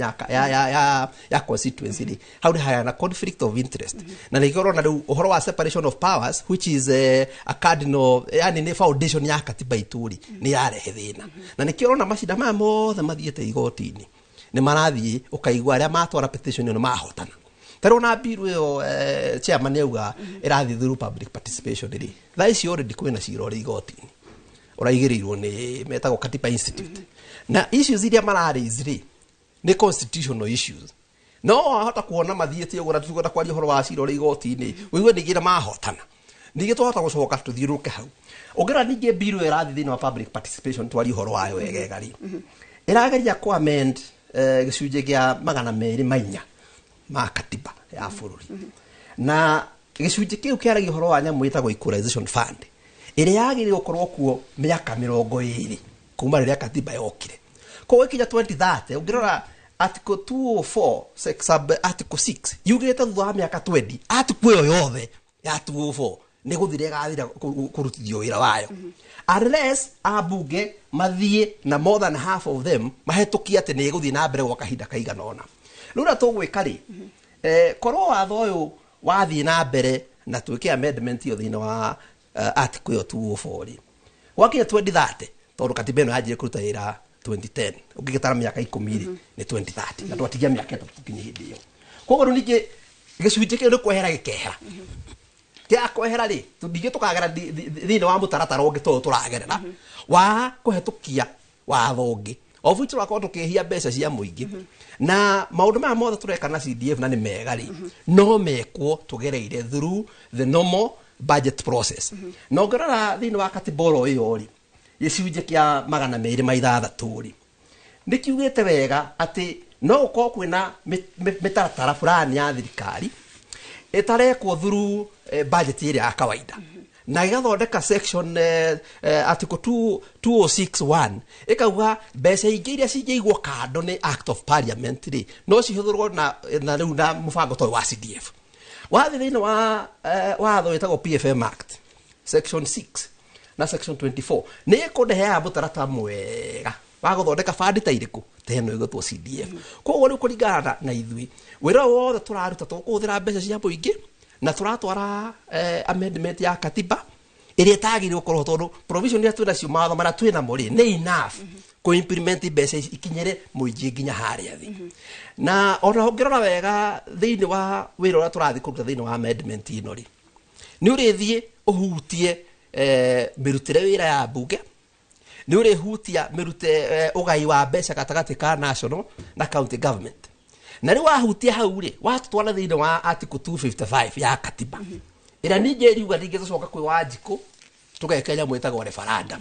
ya constituency rĩ, hau nĩ hagĩa na conflict of interest. Na nĩkĩo ũrona rĩu ũhoro wa separation of powers, which is a cardinal, yani nĩ foundation ya katiba itũ rĩ, nĩ yarehe thĩna. Na nĩkĩo ũrona macinda maya mothe mathiĩte igoti-inĩ, nĩ marathiĩ ũkaigua arĩa matwara petition ĩyo nĩ mahotana. Ta rĩu ona bill ĩyo, chairman auga ĩrathiĩ through public participation rĩ, thaa ici already kwĩna cira ũrĩ igoti-inĩ ũraigĩrĩirwo nĩ metagwo Katiba Institute, na issues iria mararaise rĩ, nĩ constitutional issues. No wahota kuona mathiĩte ũguo na tũtikwenda kwaria ũhoro wa cira ũrĩ igoti-inĩ, ũigue ningĩ nĩ mahotana, ningĩ twahota gũcoka tũthiũrũrũke hau. Ũngĩrora ningĩ bill ĩyo ĩrathiĩ thĩinĩ wa public participation, twarie ũhoro wayo wegega rĩ, ĩrageria kũ amend gĩcunjĩ kĩa 204 ma katiba ya bũrũri, na gĩcunjĩ kĩu kĩaragia ũhoro wa nyamũ ĩtagwo Equalization Fund, ĩrĩa yagĩrĩire gũkorwo kuo mĩaka 20 kuma rĩrĩa katiba yokire. Koguo ĩkinya 2030, ũngĩrora article 204 sub article 6 yugĩte thutha wa mĩaka 20, article ĩyo yothe ya 204 nĩ gũthira ĩgathira kũrutithio wĩra wayo, unless ambunge mathiĩ na more than half of them mahĩtũkie atĩ nĩ ĩgũthiĩ na mbere gwa kahinda kaigana ũna. Rĩu ũrĩa tũgwĩka rĩ, korwo watho ũyũ wathiĩ na mbere na twĩke amendment ĩyo thĩinĩ wa article ĩyo 204 rĩ, gwakinya 2030, tondũ katiba ĩno yanjirie kũruta wĩra 2010, ũngĩgĩtara mĩaka 10 rĩ, nĩ 2030, na twatigia mĩaka 3 tũkinye hĩndĩ ĩyo. Koguo rĩu ningĩ gĩcunjĩ kĩu nĩ kwehera gĩkehera, kĩa kwehera rĩ, ningĩ tũkagera thĩinĩ wa mũtaratara ũngĩ tũyũ tũragerera wa kũhetũkia watho ũngĩ, of which tũrakorwo tũkĩhia mbeca cia mũingĩ. Na maũndũ maya mothe tũreka na CDF na nĩ mega rĩ, no mekwo tũgereire through the normal budget process. Na ũngĩrora thĩinĩ wa katiba oro ĩyo rĩ, gĩcunjĩ kĩa 206 rĩ, nĩ kiugĩte wega atĩ no gũkorwo kwĩna mĩtaratara fulani ya thirikari ĩtarekwo through budget ĩrĩa ya kawaida, na ĩgathondeka section article 2 2061 ĩkauga mbeca ingĩ iria cingĩigwo kando nĩ act of parliament rĩ, no cihũthĩrwo na rĩu na mũbango ta ũyũ wa CDF. Wathiĩ thĩinĩ wa watho wĩtagwo PFM Act, section 6 na section 24 nĩ ĩkũndeheaga mũtaratara mwega wa gũthondeka bandi ta irĩkũ, ta ĩno ĩgwĩtwo CDF. Koguo rĩu kũringana na ithuĩ, wĩra ũyũ wothe tũraruta tũkũhũthĩra mbeca cia mũingĩ na tũratwara amendment ya katiba ĩrĩa ĩtagĩrĩirwo gũkorwo, tondũ provision iria twĩ nacio, mawatho marĩa twĩ namo rĩ, nĩ enough kũ implement mbeca ici ikinyĩre mũingĩ nginya harĩa thĩ. Na ona ũngĩrora wega thĩinĩ wa wĩra ũrĩa tũrathiĩ kũruta thĩinĩ wa amendment ĩno rĩ, nĩ ũrĩthiĩ ũhutie mĩrutĩre wĩra ya mbunge, nĩ ũrĩhutia mĩrute ũgai wa mbeca gatagatĩ ka national na county government. Na rĩu wahutia hau rĩ, watũtwara thĩinĩ wa article 255 ya katiba, ĩrĩa ningĩ ĩriuga ningĩ tũcoka kwĩ Wanjikũ tũgeka nyamũ ĩtagwo referendum.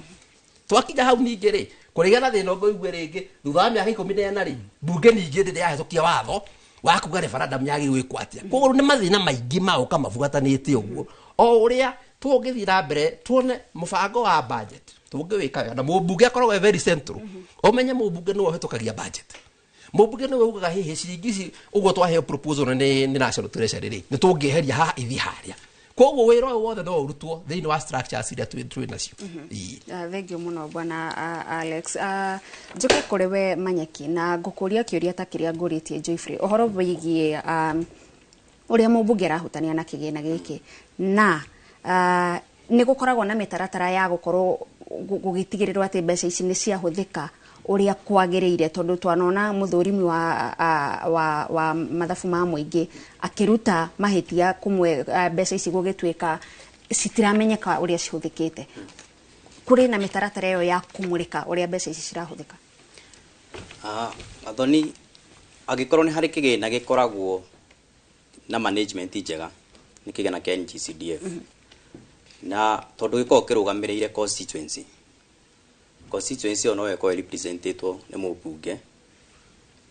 Twakinya hau ningĩ rĩ, kũrĩgĩa na thĩna ũngĩ ũigue rĩngĩ thutha wa mĩaka 14 rĩ, mbunge ningĩ ndĩrĩ yahĩtũkia watho wa kuga referendum yagĩrĩirwo gwĩkwo atĩa. Koguo nĩ mathĩna maingĩ maũka mabuatanĩte ũguo. O ũrĩa tũngĩthiĩ na mbere tuone mũbango wa budget tũngĩwĩka wega, na mũmbunge akoragwo e very central. Ũmenye mũmbunge nĩwe ũhĩtũkagia budget, mũmbunge nĩwe ugaga hihi ciringi ici ũguo twaheo proposal nĩ National Treasury rĩ, nĩ tũngĩeheria haha ithi harĩa. Koguo wĩra ũyũ wothe no ũrutwo thĩinĩ wa structures iria twĩ nacio. Thank you mũno, bwana Alex. Njoke kũrĩ we Manyeki, na ngũkũria kĩũria ta kĩrĩa ngũrĩtie Joyfrey ũhoro wĩgiĩ ũrĩa mũmbunge arahutania na kĩgĩna gĩkĩ, na nĩ gũkoragwo na mĩtaratara ya gũkorwo gũgĩtigĩrĩrwo atĩ mbeca ici nĩ ciahũthĩka ũrĩa kwagĩrĩire, tondũ twanona mũthũrimi wa mathabu ma mũingĩ akĩruta mahĩtia kũmwe, mbeca ici gũgĩtuĩka citiramenyeka ũrĩa cihũthĩkĩte. Kũrĩ na mĩtaratara ĩyo ya kũmũrĩka ũrĩa mbeca ici cirahũthĩka? Athoni, angĩkorwo nĩ harĩ kĩgĩna gĩkoragwo na management njega, nĩ kĩgĩna kĩa NGCDF. Na tondũ gĩkoragwo kĩrũgamĩrĩire constituency ĩyo no ĩkorwo representetwo nĩ mũmbunge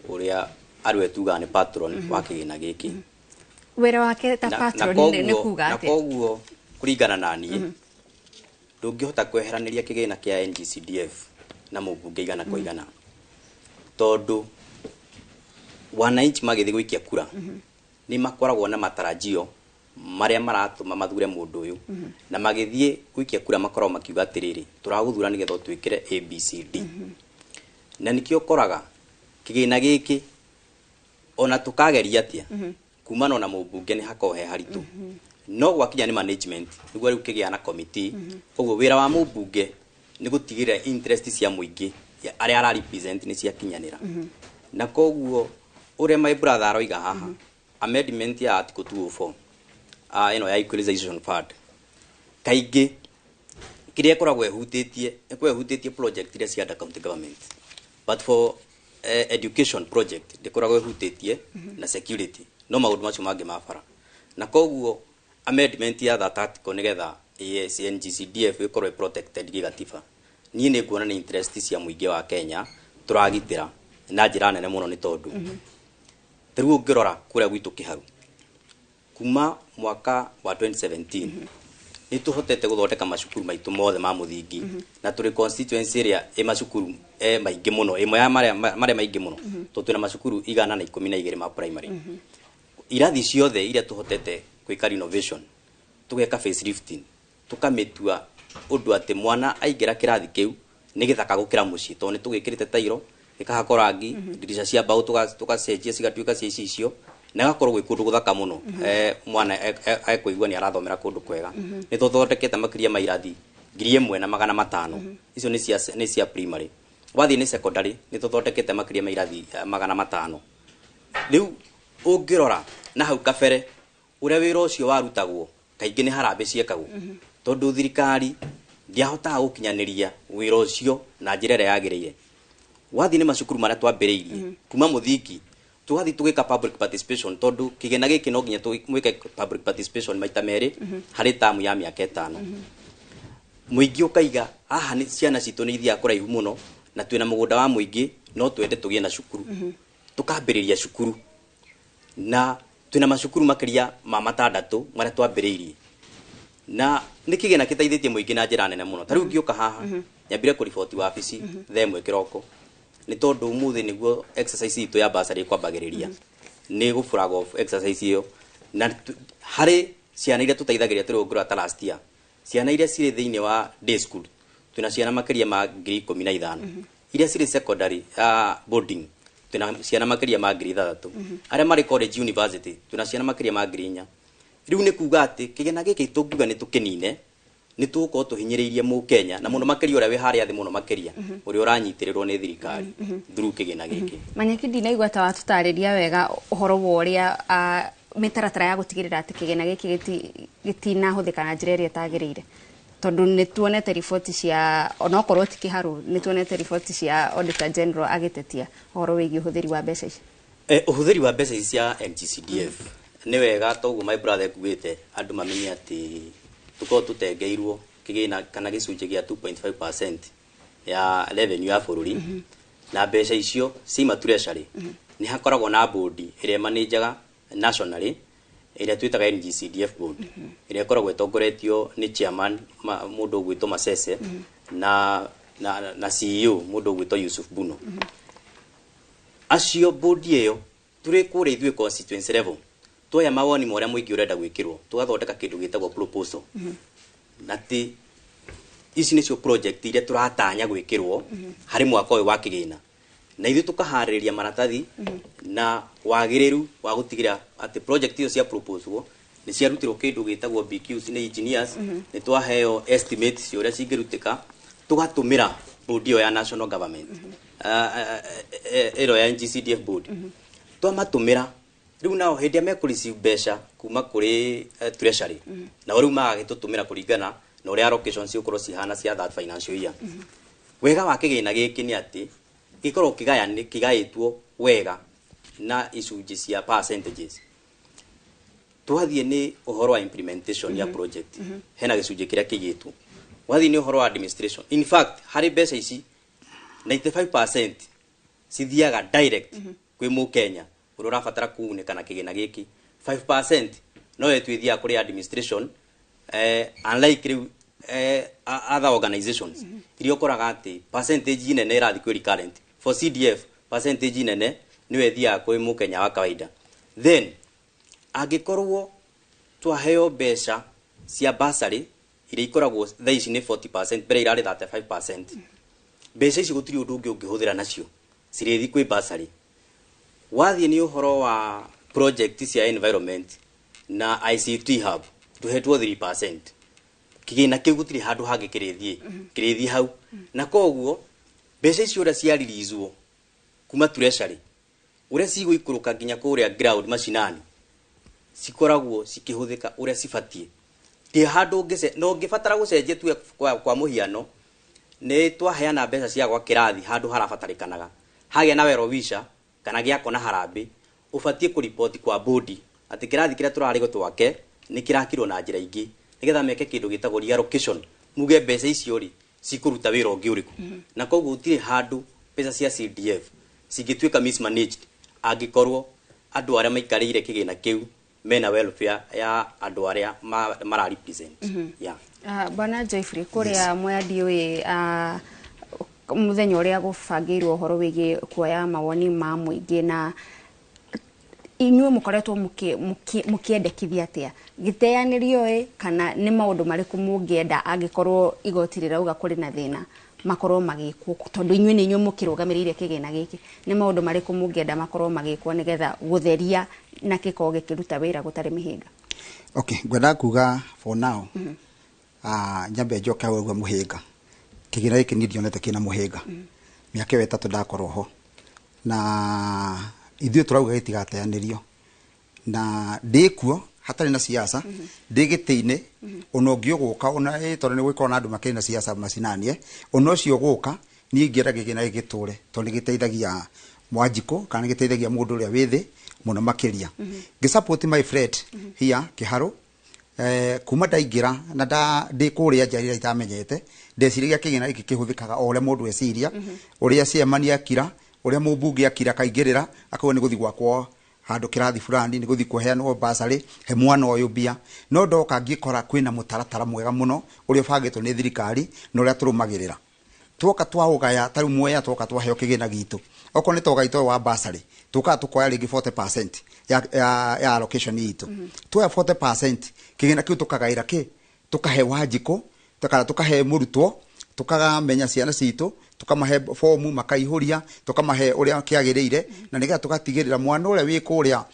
ũrĩa arĩwe tugaga nĩ patron wa kĩgĩna gĩkĩ. Wĩra wake ta patron nĩ kuga Na atĩa? Koguo kũringana na niĩ, ndũngĩhota kweheranĩria kĩgĩna kĩa NGCDF na mũmbunge igana kwa igana, tondũ wananchi magĩthiĩ gũikia kura nĩ makoragwo na matarajio marĩa maratũma mathure mũndũ ũyũ, na magĩthiĩ gũikia kura makoragwo makiuga atĩrĩrĩ, tũragũthura nĩgetha ũtwĩkĩre ABCD. Na nĩkĩo ũkoraga kĩgĩna gĩkĩ ona tũkageria atĩa kumana na mũmbunge nĩ hakoragwo he haritũ, no gwakinya nĩ management nĩguo rĩu kĩgĩa na committee. Koguo wĩra wa mũmbunge nĩ gũtigĩrĩra interest cia mũingĩ arĩa ara represent nĩ ciakinyanĩra. Na koguo ũrĩa my brother aroiga haha, amendment ya article 204 ĩno ya Equalization Fund, kaingĩ kĩrĩa ĩkoragwo ĩhutĩtie, ĩkoragwo ĩhutĩtie project iria cia under county government, but for education project ndĩkoragwo ĩhutĩtie na security, no maũndũ macio mangĩ ma bara. Na koguo amendment ya that article nĩgetha yes, NGCDF ĩkorwo ĩ protected gĩgatiba, niĩ nĩ nguona nĩ interest cia mũingĩ wa Kenya tũragitĩra na njĩra nene mũno, nĩ tondũ ta rĩu ũngĩrora kũrĩa gwitũ Kĩharu, kuma mwaka wa 2017 nĩ tũhotete gũthondeka macukuru maitũ mothe ma mũthingi, na tũrĩ constituency ĩrĩa ĩ macukuru maingĩ mũno, ĩmwe ya marĩa maingĩ mũno, tondũ twĩna macukuru 112 ma primary. Irathi ciothe iria tũhotete gwĩka renovation, tũgeka facelifting, tũkamĩtua ũndũ atĩ mwana aingĩra kĩrathi kĩu nĩ gĩthaka gũkĩra mũciĩ, tondũ nĩ tũgĩkĩrĩte tairo, gĩkahakwo rangi, ndirica cia mbaũ tũgacenjia cigatuĩka cia icicio, na gakorwo gwĩ kũndũ gũthaka mũno. Mwana ekũigua nĩ arathomera kũndũ kwega. Nĩ tũthondekete makĩria ma irathi 1500. Icio nĩ cia primary. Wathiĩ nĩ secondary, nĩ tũthondekete makĩria ma irathi 500. Rĩu ũngĩrora na hau kabere ũrĩa wĩra ũcio warutagwo, kaingĩ nĩ harambĩ ciekagwo, tondũ thirikari ndiahotaga gũkinyanĩria wĩra ũcio na njĩra ĩrĩa yagĩrĩire. Wathiĩ nĩ macukuru marĩa twambĩrĩirie kuma mũthingi, tũgathiĩ tũgĩka public participation, tondũ kĩgĩna gĩkĩ no nginya mwĩke public participation maita merĩ harĩ tamu ya mĩaka 5. Mũingĩ ũkaiga haha nĩ ciana citũ nĩ ithiaga kũraihu mũno na twĩna mũgũnda wa mũingĩ, no twende tũgĩe na cukuru. Tũkambĩrĩria cukuru, na twĩna macukuru makĩria ma 6 marĩa twambĩrĩirie, na nĩ kĩgĩna gĩteithĩtie mũingĩ na njĩra nene mũno. Ta rĩu ngĩũka haha, nyambire kũriboti wabici thaa 1 kĩroko, nĩ tondũ ũmũthĩ nĩguo exercise itũ ya bursary ĩkwambagĩrĩria, nĩ gũ flag off exercise ĩyo. Na harĩ ciana iria tũteithagĩrĩria, tũrĩ ũngĩrora ta last year, ciana iria cirĩ thĩinĩ wa day school twĩna ciana makĩria ma 15,000, iria cirĩ secondary boarding twĩna ciana makĩria ma 6,000, arĩa marĩ college university twĩna ciana makĩria ma 4,000. Rĩu nĩ kuga atĩ kĩgĩna gĩkĩ tũngiuga nĩ tũkĩnine, nĩ tũgũkorwo tũhinyĩrĩirie mũkenya, na mũno makĩria ũrĩa wĩ harĩa thĩ mũno makĩria, ũrĩa ũranyitĩrĩrwo nĩ thirikari through kĩgĩna gĩkĩ. Manyeki, ndinaigua ta watũtarĩria wega ũhoro wa ũrĩa mĩtaratara ya gũtigĩrĩra atĩ kĩgĩna gĩkĩ gĩtinahũthĩka na njĩra ĩrĩa ĩtagĩrĩire, tondũ nĩ tuonete riboti cia, onokorwo ti Kĩharũ, nĩ tuonete riboti cia Auditor General agĩtetia ũhoro wĩgiĩ ũhũthĩri wa mbeca ici. Ũhũthĩri wa mbeca ici cia NGCDF, nĩ wega toguo my brother ekuĩte andũ mamenye atĩ tũkorwo tũtengeirwo kĩgĩna kana gĩcunjĩ gĩa 2.5%. Ya revenue ya bũrũri, na mbeca icio ciima treasury, nĩ hakoragwo na board ĩrĩa ĩmanĩnjaga nationally, ĩrĩa twĩtaga NGCDF board, ĩrĩa ĩkoragwo ĩtongoretio nĩ chairman mũndũ ũgwĩtwo Masese na CEO mũndũ ũgwĩtwo Yusuf Buno. Acio board ĩyo, tũrĩ kũrĩa ithuĩ constituency level, tuoya mawoni ma ũrĩa mũingĩ ũrenda gwĩkĩrwo, tũgathondeka kĩndũ gĩtagwo proposal, na ti ici nĩcio project iria tũratanya gwĩkĩrwo harĩ mwaka ũyũ wa kĩgĩna, na ithuĩ tũkaharĩrĩria maratathi na wagĩrĩru wa gũtigĩrĩra atĩ project icio cia proposal nĩ ciarutirwo kĩndũ gĩtagwo BQs nĩ engineers, nĩ twaheo estimate cia ũrĩa cingĩrutĩka, tũgatũmĩra board ĩyo ya national government, ĩro ya NGCDF board. Twamatũmĩra rĩu, nao hĩndĩ ĩrĩa mekũ receive mbeca kuma kũrĩ treasury, nao rĩu magagĩtũtũmĩra kũringana na ũrĩa allocation cigũkorwo cihana cia that financial year. Wega wa kĩgĩna gĩkĩ nĩ atĩ gĩkoragwo kĩgaĩtwo wega na icunjĩ cia percentages. Twathiĩ nĩ ũhoro wa implementation ya project, hena gĩcunjĩ kĩrĩa kĩigĩtwo. Wathiĩ nĩ ũhoro wa administration, in fact harĩ mbeca ici 95% cithiaga direct kwĩ mũkenya ũrĩa ũrabatara kũgunĩka na kĩgĩna gĩkĩ. 5% no yo twĩthiaga kũrĩ administration, unlike rĩu other organizations iria ũkoraga atĩ percentage nene ĩrathiĩ kwĩ recurrent. For CDF, percentage nene nĩyo ĩthiaga kwĩ mũkenya wa kawaida. Then angĩkorwo twaheo mbeca cia bursary iria ikoragwo thaa ici nĩ 40%, mbere irarĩ 35%, mbeca ici gũtirĩ ũndũ ũngĩ ũngĩhũthĩra nacio, cirĩthiĩ kwĩ bursary. Wathiĩ nĩ ũhoro wa project cia environment na ICT hub, tũhetwo 3%. Kĩgĩna kĩu gũtirĩ handũ hangĩ kĩrĩthiĩ, kĩrĩthiĩ hau. Na koguo mbeca icio ũrĩa ciaririzwo kuma treasury, ũrĩa cigũikũrũka nginya kũrĩa ground macinani, cikoragwo cikĩhũthĩka ũrĩa cibatiĩ. Ti handũ ũngĩce no ũngĩbatara gũcenjia. Tuge kwa mũhiano nĩ twaheana mbeca cia gwa kĩrathi handũ harabatarĩkanaga hagĩa na werowisha kana gĩakwo na harambĩ, ũbatiĩ kũriboti kwa bodi atĩ kĩrathi kĩrĩa tũrarĩgwo twake nĩ kĩrakirwo na njĩra ingĩ, nĩgetha meke kĩndũ gĩtagwo reallocation, muge mbeca icio rĩ cikũruta wĩra ũngĩ ũrĩkũ. Na koguo gũtirĩ handũ mbeca cia CDF cingĩtuĩka mismanaged angĩkorwo andũ arĩa maikarĩire kĩgĩna kĩu mena welfare ya andũ arĩa mara represent. Yeah. Bwana Joyfrey, kũrĩa Mwea, ndiũĩ mũthenya ũrĩa gũbangĩirwo ũhoro wĩgiĩ kuoya mawoni ma mũingĩ, na inyuĩ mũkoretwo mũkĩendekithia atĩa gĩteanĩrio ĩ, kana nĩ maũndũ marĩkũ mũngĩenda angĩkorwo igoti rĩrauga kũrĩ na thĩna makorwo magĩkwo, tondũ inyuĩ nĩ inyuĩ mũkĩrũgamĩrĩire kĩgĩna gĩkĩ? Nĩ maũndũ marĩkũ mũngĩenda makorwo magĩkwo nĩgetha gũtheria na gĩkorwo gĩkĩruta wĩra gũtarĩ mĩhĩnga? Okay, ngwendaga kuga for now, nyambe njoke hau ũguo mũhĩnga. Kĩgĩna gĩkĩ niĩ ndionete kĩna mũhĩnga mĩaka ĩyo 3 ndakorwo ho, na ithuĩ tũrauga gĩtigateanĩrio, na ndĩkuo hatarĩ na siasa, ndĩ gĩtĩ-inĩ ona ũngĩ ũgũka ona tondũ nĩ gũgĩkorwo na andũ makĩrĩ na siasa macinanie, ona ũcio ũgũka, niĩ ingĩenda kĩgĩna gĩkĩ gĩtũre, tondũ nĩ gĩteithagia Mwanjikũ kana nĩ gĩteithagia mũndũ ũrĩa wĩ thĩ mũno makĩria. Ngĩ support my friend here Kĩharũ, kuma ndaingĩra na ndĩ kũrĩa nja rĩrĩa itamenyete, ndeciragia kĩgĩna gĩkĩ kĩhũthĩkaga o ũrĩa mũndũ eciria, ũrĩa chairman akira, ũrĩa mũmbunge akira, akaingĩrĩra akauga nĩ gũthiĩ gwakwo handũ kĩrathi fulani, nĩ gũthiĩ kũheanwo basarĩ he mwana ũyũ mbia. No ndoka ngĩkora kwĩna mũtaratara mwega mũno ũrĩa ũbangĩtwo nĩ thirikari na ũrĩa tũrũmagĩrĩra. Twoka twaũgaya, ta rĩu Mwea twoka twaheo kĩgĩna gitũ, okorwo nĩ togaitwo wa basarĩ, tũkaga tũkoya rĩngĩ 40% ya allocation itũ. Tuoya 40%, kĩgĩna kĩu tũkagaĩra kĩ, tũkahe Wanjikũ kana tũkahe mũrutwo, tũkamenya ciana citũ, tũkamahe fomu makaihũria, tũkamahe ũrĩa kĩagĩrĩire, na nĩgetha tũgatigĩrĩra mwana ũrĩa wĩ kũrĩa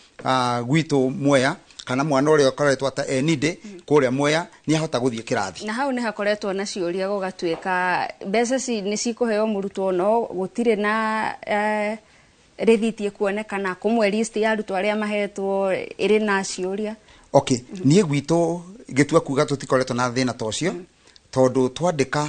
gwitũ Mwea kana mwana ũrĩa ũkoretwo ata enide kũrĩa Mwea nĩ ahota gũthiĩ kĩrathi. Na hau nĩ hakoretwo na ciũria, gũgatuĩka mbeca nĩ cikũheo mũrutwo no gũtirĩ na rĩthiti ĩkuonekana, kũmwe list ya arutwo arĩa mahetwo ĩrĩ na ciũria. Okay, niĩ gwitũ ngĩtua kuga tũtikoretwo na thĩna ta ũcio, tondũ twandĩka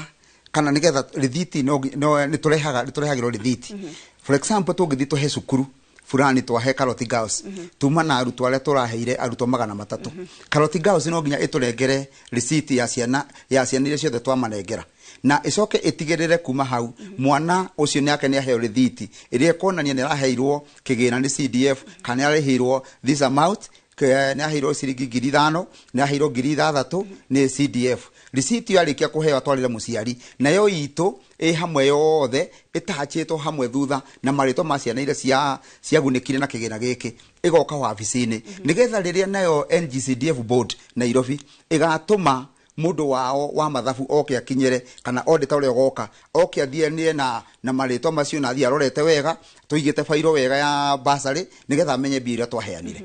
kana nĩgetha rĩthiti no nĩ tũrehagĩrwo rĩthiti. For example, tũngĩthiĩ tũhe cukuru fulani twahe Karoti Girls, tuma na arutwo arĩa tũraheire arutwo 300. Karoti Girls no nginya ĩtũrengere receipt ya ciana iria ciothe twamanengera, na ĩcoke ĩtigĩrĩre kuma hau mwana ũcio nĩ ake nĩ aheo rĩthiti ĩrĩa ĩkuonania nĩ araheirwo kĩgĩna nĩ CDF kana nĩ arĩhĩirwo this amount, nĩ aheirwo ciringi 5,000, nĩ aheirwo 6,000 nĩ CDF. Receipt ĩyo arĩkia kũheo atwarĩre mũciari, nayo itũ ĩ hamwe yothe ĩtachĩtwo hamwe thutha na marĩtwa ma ciana iria ciagunĩkire na kĩgĩna gĩkĩ ĩgoka wabici-inĩ, nĩgetha rĩrĩa nayo NGCDF board Nairobi ĩgatũma mũndũ wao wa mathabu oke akinyĩre kana auditor ũrĩa ũgoka oke athianie na marĩtwa macio na athiĩ arorete wega, tũigĩte bairo wega ya basarĩ nĩgetha amenye mbia iria twaheanire.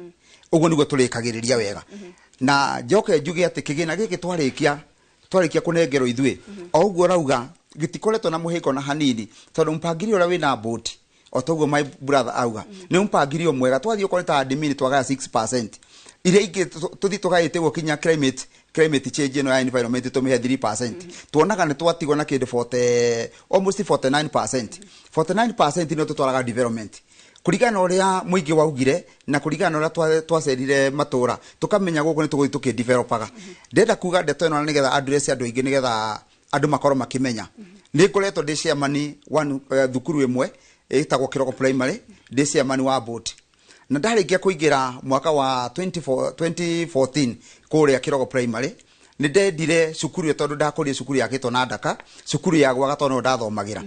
Ũguo nĩguo tũrĩkagĩrĩria wega. Na njoke njuge atĩ kĩgĩna gĩkĩ twarĩkia kũnengerwo ithuĩ, o ũguo rauga gĩtikoretwo na mũhĩngo na hanini, tondũ mpangilio ũrĩa wĩna board o toguo my brother auga nĩ mpangilio mwega. Twathiĩ okorwo nĩ ta admin twagaya 6%, iria ingĩ tũthiĩ tũgaĩte ũguo kinya climate change ĩno ya environment tũmĩhe 3%. Tuonaga nĩ twatigwo na kĩndũ 40 almost 49%. 49% nĩyo tũtwaraga development kũringana na ũrĩa mũingĩ waugire na kũringana na ũrĩa twacerire matũra tũkamenya gũkũ nĩ tũgũthiĩ tũkĩdevelopaga. Ndĩrenda kuga ndeto ĩno nĩgetha address andũ aingĩ nĩgetha andũ makorwo makĩmenya. Nĩ ngoretwo ndĩ chairman wa thukuru ĩmwe ĩtagwo Kĩroko Primary, ndĩ chairman wa board, na ndarĩkia kũingĩra mwaka wa 2014 kũrĩa Kĩroko Primary nĩ ndendire cukuru ĩyo tondũ ndakũrire cukuru yakĩtwo na ndaka, cukuru ya gwaga tondũ no ndathomagĩra.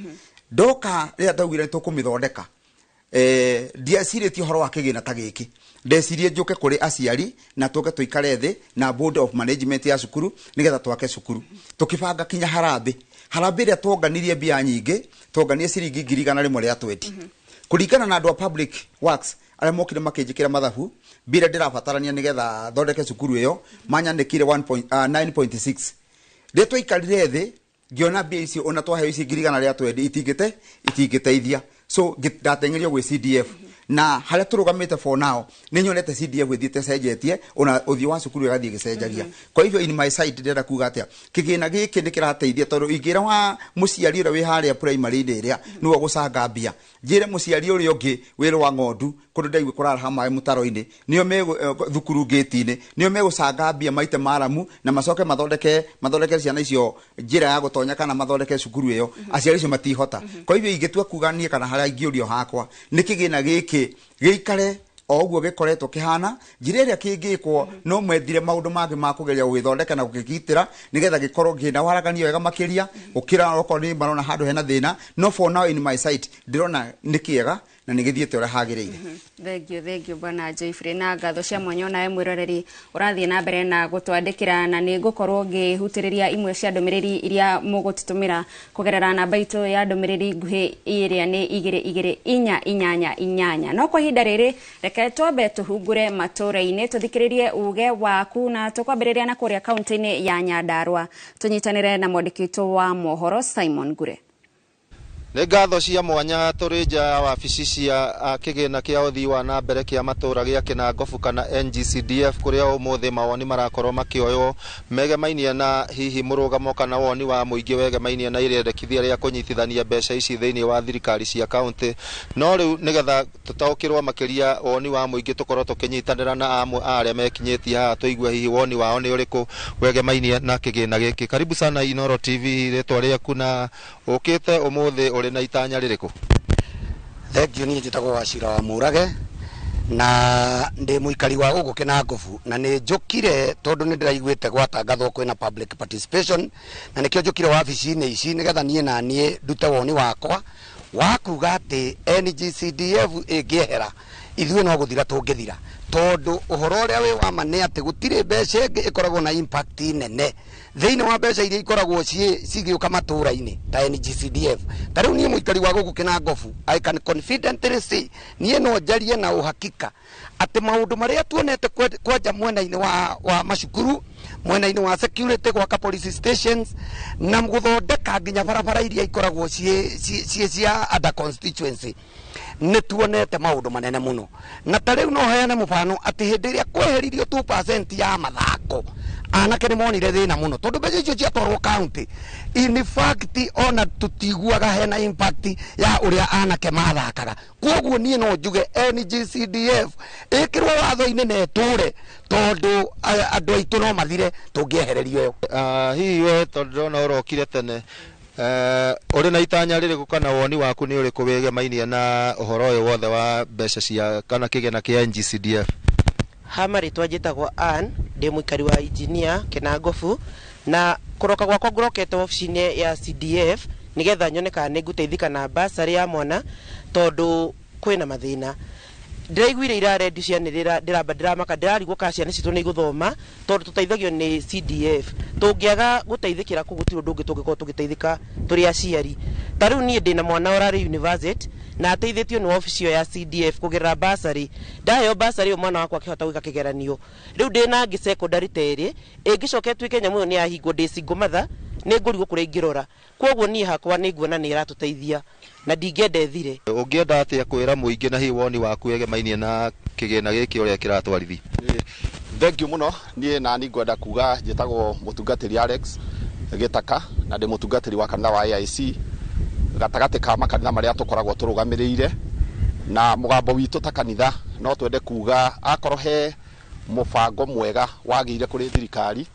Ndoka rĩrĩa ndaugire nĩ tũkũmĩthondeka, ndiecirĩtie ũhoro wa kĩgĩna ta gĩkĩ, ndecirie njũke kũrĩ aciari na tũke tũikare thĩ na board of management ya cukuru nĩgetha twake cukuru. Tũkĩbanga kinya harambĩ ĩrĩa twonganirie mbia nyingĩ, twonganie ciringi 120,000 kũringana na andũ a public works arĩa mokire makĩnjĩkĩra mathabu mbia iria ndĩrabatarania nĩgetha thondeke cukuru ĩyo manyandĩkire 9.6. Rĩrĩa twaikarire thĩ ngĩona mbia icio ona twaheo ici 120,000 itingĩteithia, so ndateng'erio gwĩ CDF na harĩa tũrũgamĩte for now nĩ nyonete CDF ĩthiĩte ĩcenjetie ona ũthiũ wa cukuru ĩgathiĩ ĩgĩcenjagia. Kwa hivyo in my side ndĩrenda kuga atĩa, kĩgĩna gĩkĩ nĩ kĩrateithia tondũ ingĩra wa mũciari ũrĩa wĩ harĩa primary-inĩ ĩrĩa nĩwe ũgũcanga mbia, njĩre mũciari ũrĩa ũngĩ wĩ rwa ng'ondu kũndũ ndaigua kũraraha maĩ mũtaro-inĩ nĩo me thukuru ngĩti-inĩ nĩo megũcanga mbia maite maramu na macoke mathondeke ciana icio njĩra ya gũtonya kana mathondeke cukuru ĩyo, aciari acio matihota. Kwa hivyo ingĩtua kuga niĩ kana harĩa ingĩũrio hakwa nĩ kĩgĩna gĩkĩ gĩikare o ũguo gĩkoretwo kĩhana, njĩra ĩrĩa kĩngĩkwo no mwethire maũndũ mangĩ ma kũgeria gũgĩthondeka na gũkĩgitĩra nĩgetha gĩkorwo kĩna waragania wega makĩria gũkĩra okorwo nĩ marona handũ hena thĩna. No for now in my side ndĩrona nĩ kĩega na nĩ gĩthiĩte ũrĩa hagĩrĩire. Thank you bwana Joyfrey, na ngatho cia mwanya onawe mwĩroreri ũrathiĩ na mbere na gũtwandĩkĩra, na nĩ ngũkorwo ngĩhutĩrĩria imwe cia ndũmĩrĩri iria mũgũtũtũmĩra kũgerera namba itũ ya ndũmĩrĩri nguhĩ ĩrĩa nĩ 22488. No kwa ihinda rĩrĩ reke twambe tũhungure matũra-inĩ tũthikĩrĩrie uge waku, na tũkwambĩrĩria na kũrĩa kaunti-inĩ ya Nyandarua tũnyitanĩre na mwandĩki witũ wa mohoro Simon Ngure. Nĩ ngatho cia mwanya tũrĩ nja ya wabici cia kĩgĩna kĩa ũthii wa na mbere kĩa matũra gĩa Kĩnangobu kana NGCDF kũrĩa ũmũthĩ mawoni marakorwo makĩoywo megemainie na hihi mũrũgamo kana woni wa mũingĩ wegemainie na irendekithia rĩa kũnyitithania mbeca ici thĩinĩ wa thirikari cia kaunti. No rĩu nĩgetha tũtaũkĩrwo makĩria woni wa mũingĩ tũkorwo tũkĩnyitanĩra na amwe a arĩa mekinyĩtie haha tũigue hihi woni wao nĩ ũrĩkũ wegemainie na kĩgĩna gĩkĩ. Karibu sana Inoro TV, rĩtwa rĩaku na ũkĩte ũmũthĩ ũrĩ na itanya rĩrĩkũ? Thank you. Niĩ njĩtagwo Wachira wa Mũrage na ndĩ mũikari wa gũkũ Kĩnangobu, na nĩ njũkire tondũ nĩ ndĩraiguĩte gwatangathwo kwĩna public participation, na nĩkĩo njũkire wabici-inĩ ici nĩgetha niĩ na niĩ ndute woni wakwa wa kuga atĩ NGCDF ĩngĩehera ithuĩ no gũthira tũngĩthira, tondũ ũhoro ũrĩa wĩ wa ma nĩ atĩ gũtirĩ mbeca ĩngĩ ĩkoragwo na impact nene thĩinĩ wa mbeca iria ikoragwo cigĩũka matũra-inĩ ta NGCDF. Ta rĩu niĩ mũikari wa gũkũ Kĩnangobu, I can confidently say niĩ no njarie na ũhakika atĩ maũndũ marĩa tuonete kwanja mwena-inĩ wa macukuru, mwena-inĩ wa security, gwaka police stations na gũthondeka nginya barabara iria ikoragwo ciĩ cia under constituency, nĩ tuonete maũndũ manene mũno. Na ta rĩu no heane mũbano atĩ hĩndĩ ĩrĩa kweheririo 2% ya mathako, Anake nĩ monire thĩna mũno tondũ mbeca icio ciatwarwo county, in fact ona tutiguaga hena impact ya ũrĩa anake mathakaga. Koguo niĩ no njuge NGCDF ĩkĩrwo watho-inĩ na ĩtũre, tondũ andũ aitũ no mathire tũngĩehererio ĩyo. Hihi we, tondũ ndĩrona ũrokire tene, ũrĩ na itanya rĩrĩkũ kana woni waku nĩ ũrĩkũ wĩgemainie na ũhoro ũyũ wothe wa mbeca cia kana kĩgĩna kĩa NGCDF? Ha marĩtwa njĩtagwo Ann, ndĩ mũikari wa Engineer Kinangofu, na kũroka gwakwa ngũrokete wabici-inĩ ya CDF nĩgetha nyone kana nĩ ngũteithĩka na bursary ya mwana, tondũ kwĩna mathĩna. Ndĩraiguire ira redio cianĩrĩra, ndĩramba ndĩramaka, ndĩrarigwo kana ciana citũ nĩ igũthoma tondũ tũteithagio nĩ CDF. Tũngĩaga gũteithĩkĩra kũu gũtirĩ ũndũ ũngĩ tũngĩkorwo tũgĩteithĩka tũrĩ aciari. Ta rĩu niĩ ndĩna mwana ũrarĩ university na ateithĩtio nĩ wabici ĩyo ya CDF kũgerera bursary. Ndaheo bursary ĩyo mwana wakwa akĩhota gwĩka kĩgeranio. Rĩu ndĩna angĩ secondary ta ĩrĩ, ĩngĩcoka ĩtuĩke nyamũ ĩyo nĩ yahingwo ndĩ single mother, nĩ ngũrigwo kũrĩa ingĩrora. Koguo niĩ hakwa nĩ nguona nĩ ĩratũteithia na ndingĩenda ĩthire. Ũngĩenda atĩa kwĩra mũingĩ na hihi woni waku wĩgemainie na kĩgĩna gĩkĩ ũrĩa kĩratwarithio? Thank you mũno. Niĩ nani ngwenda kuga njĩtagwo mũtungatĩri Alex Gĩtaka na ndĩ mũtungatĩri wa kanitha wa AIC gatagatĩ ka makanitha marĩa tũkoragwo tũrũgamĩrĩire, na mũgambo witũ ta kanitha no twende kuga akorwo he mũbango mwega wagĩire kũrĩ thirikari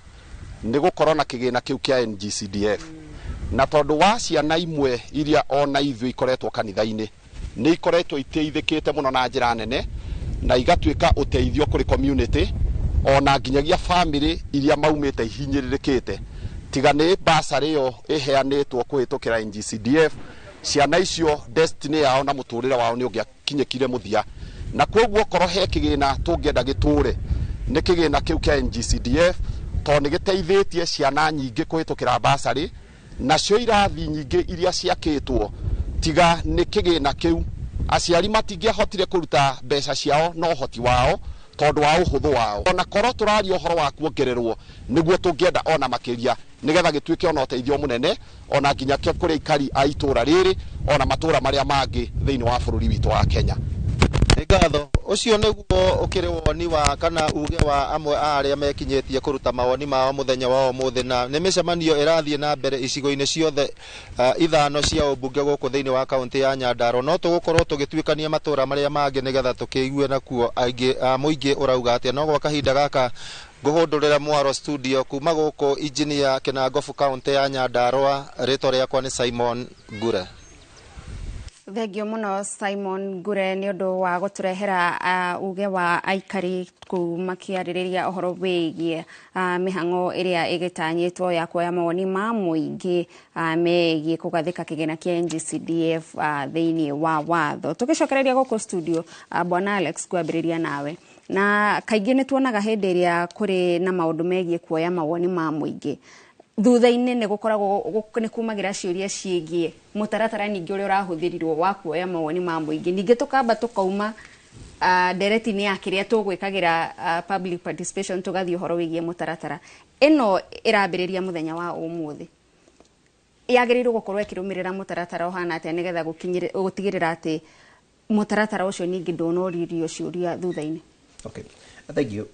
nĩ gũkorwo na kĩgĩna kĩu kĩa NGCDF, na tondũ wa ciana imwe iria ona ithuĩ ikoretwo kanitha-inĩ nĩ ikoretwo iteithĩkĩte mũno na njĩra nene na igatuĩka ũteithio kũrĩ community ona nginyagia family iria maumĩte ihinyĩrĩrĩkĩte. Tiga nĩ bursary ĩyo ĩheanĩtwo kũhĩtũkĩra NGCDF, ciana icio destiny yao na mũtũrĩre wao nĩ ũngĩakinyĩkire mũthia. Na koguo korwo he kĩgĩna tũngĩenda gĩtũre nĩ kĩgĩna kĩu kĩa NGCDF, tondũ nĩ gĩteithĩtie ciana nyingĩ kũhĩtũkĩra bursary, nacio irathi nyingĩ iria ciakĩtwo tiga nĩ kĩgĩna kĩu aciari matingĩahotire kũruta mbeca ciao na ũhoti wao tondũ wa ũhũthũ wao. Ona korwo tũraria ũhoro wa kuongererwo nĩguo tũngĩenda ona makĩria nĩgetha gĩtuĩke ona ũteithio mũnene ona nginya kũrĩ aikari a itũra rĩrĩ ona matũra marĩa mangĩ thĩinĩ wa bũrũri witũ wa Kenya. Nĩ ngatho. Ũcio nĩguo ũkĩrĩ woni wa kana uge wa amwe a arĩa mekinyĩtie kũruta mawoni mao mũthenya wa ũmũthĩ, na nĩ mĩcemanio ĩrathiĩ na mbere icigo-inĩ ciothe ithano cia ũmbunge gũkũ thĩinĩ wa kaũntĩ ya Nyandarua. No tũgũkorwo tũgĩtuĩkania matũra marĩa mangĩ nĩgetha tũkĩigue nakuo aingĩ mũingĩ ũrauga atĩa. No gwa kahinda gaka ngũhũndũrĩra mwaro studio kuma gũkũ Engineer Kinangofu kaũntĩ ya Nyandarua. Rĩtwa rĩakwa nĩ Simon Ngure. Thengio mũno Simon Ngure nĩ ũndũ wa gũtũrehera uge wa aikari kũu makĩarĩrĩria ũhoro wĩgiĩ mĩhang'o ĩrĩa ĩgĩtanyĩtwo ya kuoya mawoni ma mũingĩ megiĩ kũgathĩka kĩgĩna kĩa NGCDF thĩinĩ wa watho. Tũgĩcokereria gũkũ studio, Bwana Alex, kwambĩrĩria nawe, na kaingĩ nĩ tuonaga hĩndĩ ĩrĩa kũrĩ na maũndũ megiĩ kuoya mawoni ma mũingĩ thutha-inĩ nĩ gũkoragwo nĩ kumagĩra ciũria ciĩgiĩ mũtaratara ningĩ ũrĩa ũrahũthĩrirwo wa kuoya mawoni ma mũingĩ. Ningĩ tũkamba tũkauma ndereti-inĩ ya kĩrĩa tũgwĩkagĩra public participation tũgathiĩ ũhoro wĩgiĩ mũtaratara. Ĩno ĩrambĩrĩria mũthenya wa ũmũthĩ, yagĩrĩirwo gũkorwo ĩkĩrũmĩrĩra mũtaratara ũhana atĩa nĩgetha gũtigĩrĩra atĩ mũtaratara ũcio ningĩ ndũnoririo ciũria thutha-inĩ? Okay, thank you.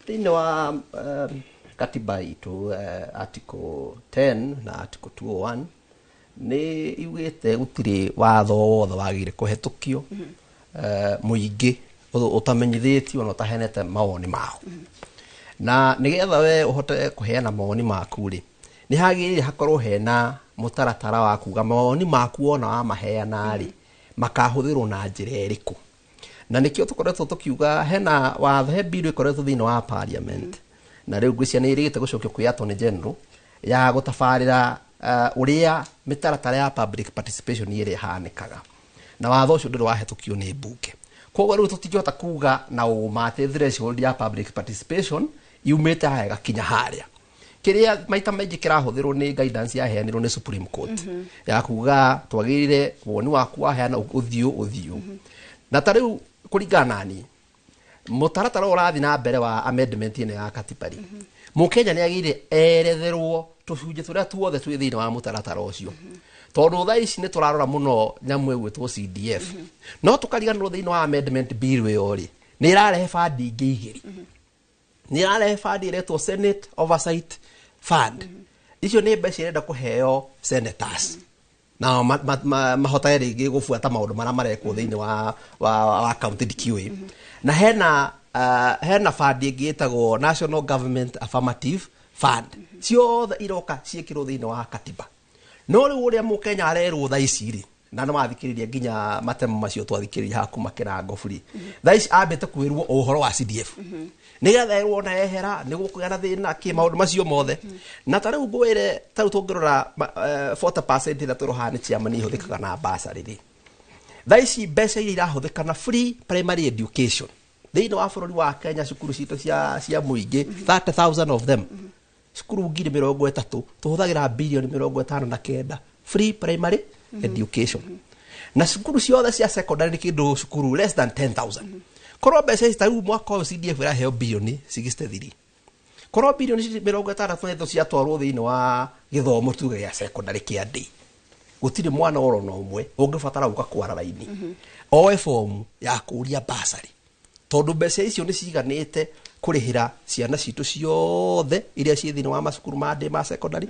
Thĩinĩ wa katiba itũ, article 10 na article 201 nĩ yugĩte gũtirĩ watho wothe wagĩrĩire kũhetũkio mũingĩ ũtamenyithĩtio na ũtaheanĩte mawoni mao. Na nĩgetha we ũhote kũheana mawoni maku rĩ, nĩ hagĩrĩire hakorwo hena mũtaratara wa kuga mawoni maku ona wamaheana rĩ makahũthĩrwo na njĩra ĩrĩkũ. Na nĩkĩo tũkoretwo tũkiuga hena watho, he bill ĩkoretwo thĩinĩ wa parliament, na rĩu ngwĩciria nĩ ĩrĩgĩte gũcokio kwĩ Attorney General ya gũtabarĩra ũrĩa mĩtaratara ya public participation ĩrĩa ĩhanĩkaga, na watho ũcio ndũrĩ wahetũkio nĩ mbunge. Koguo rĩu tũtingĩhota kuga na ũma atĩ threshold ya public participation yumĩte haha ĩgakinya harĩa. Kĩrĩa maita maingĩ kĩrahũthĩrwo nĩ guidance yaheanirwo nĩ Supreme Court ya kuga twagĩrĩire woni waku waheana ũthiũ ũthiũ. Na ta rĩu kũringana na niĩ, mũtaratara ũrĩa ũrathiĩ na mbere wa amendment ĩno ya katiba rĩ, mũkenya nĩ agĩrĩire eretherwo tũcunjĩ tũrĩa tuothe twĩ thĩinĩ wa mũtaratara ũcio, tondũ thaa ici nĩ tũrarora mũno nyamũ ĩgwĩtwo CDF, no tũkariganĩrwo thĩinĩ wa amendment bill ĩyo rĩ nĩ ĩrarehe bandi ingĩ igĩrĩ. Nĩ ĩrarehe fund ĩretwo Senate Oversight Fund. Icio nĩ mbeca irenda kũheo senators na mahotage rĩngĩ gũbuata maũndũ marĩa marekwo thĩinĩ wa county DQA. Na hena fund ĩngĩ ĩtagwo National Government Affirmative Fund. Ciothe iroka ciĩkĩrwo thĩinĩ wa katiba. No rĩu ũrĩa mũkenya arerwo thaa ici rĩ, na nĩ wathikĩrĩria nginya matemo macio twathikĩrĩria haha kuma Kĩrangobu rĩ, thaa ici ambĩte kwĩrwo ũhoro wa CDF nĩgetha erwo na ehera nĩ gũkũgĩa na thĩna kĩ maũndũ macio mothe. Na ta rĩu ngwĩre, ta rĩu tũngĩrora 40% ĩrĩa tũrohaga nĩ chairman ihũthĩkaga na bursary rĩ, thaa ici mbeca iria irahũthĩka na free primary education thĩinĩ wa bũrũri wa Kenya, cukuru citũ cia mũingĩ, 30,000 of them, cukuru 30,000, tũhũthagĩra bilioni 59 free primary education. Na cukuru ciothe cia secondary nĩ kĩndũ cukuru less than 10,000. Korwo mbeca ici, ta rĩu mwaka ũyũ CDF ĩraheo bilioni 63, korwo bilioni 63 ciatwarwo thĩinĩ wa gĩthomo tuge gĩa secondary kĩa ndĩ, gũtirĩ mwana oro na ũmwe ũngĩbatara gũka kwara raini oe fomu ya kũria basarĩ, tondũ mbeca icio nĩ ciganĩte kũrĩhĩra ciana citũ ciothe iria ciĩ thĩinĩ wa macukuru ma ndĩ ma secondary,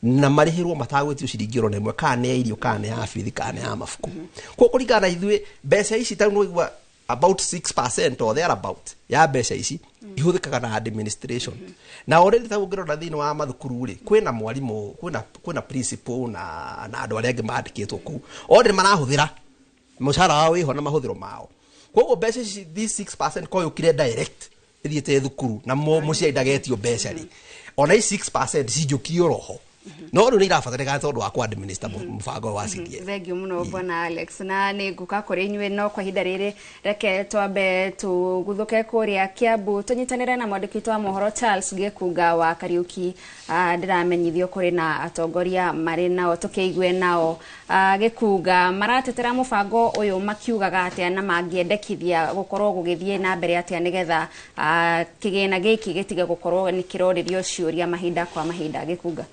na marĩhĩrwo matagwĩtio ciringi oro na ĩmwe, kana nĩ ya irio, kana nĩ ya bithi, kana nĩ ya mabuku. Koguo kũringana na ithuĩ, mbeca ici ta rĩu nĩwaigua about 6% or thereabout ya mbeca ici ihũthĩkaga na administration. Na already ta ũngĩrora thĩinĩ wa mathukuru rĩ, kwĩna mwarimũ, kwĩna principal na andũ arĩa angĩ mandĩkĩtwo kũu, already marahũthĩra mũcara wao wĩho na mahũthĩro mao. Koguo mbeca ici, these 6%, ko yũkire direct ĩthiĩte thukuru na mũciari ndagetio mbeca rĩ, ona ici 6% cinjũkio roho, no rĩu nĩ irabatarĩkana tondũ wa kũ-administer mũbango wa CDF. Thengiũ mũno, bwana Alex, na nĩ ngũka kũrĩ inyuĩ, no kwa ihinda rĩrĩ reke twambe tũguthũke kũrĩa Kiambu tũnyitanĩre na mwandĩki witũ wa mohoro Charles Gĩkunga wa Kariuki. Ndĩramenyithio kũrĩ na atongoria marĩ nao, tũkĩigue nao. Gĩkunga, maratetera mũbango ũyũ makiugaga atĩa, na mangĩendekithia gũkorwo gũgĩthiĩ na mbere atĩa nĩgetha kĩgĩna gĩkĩ gĩtige gũkorwo nĩ kĩrorĩrio ciũria mahinda kwa mahinda? Gĩkunga.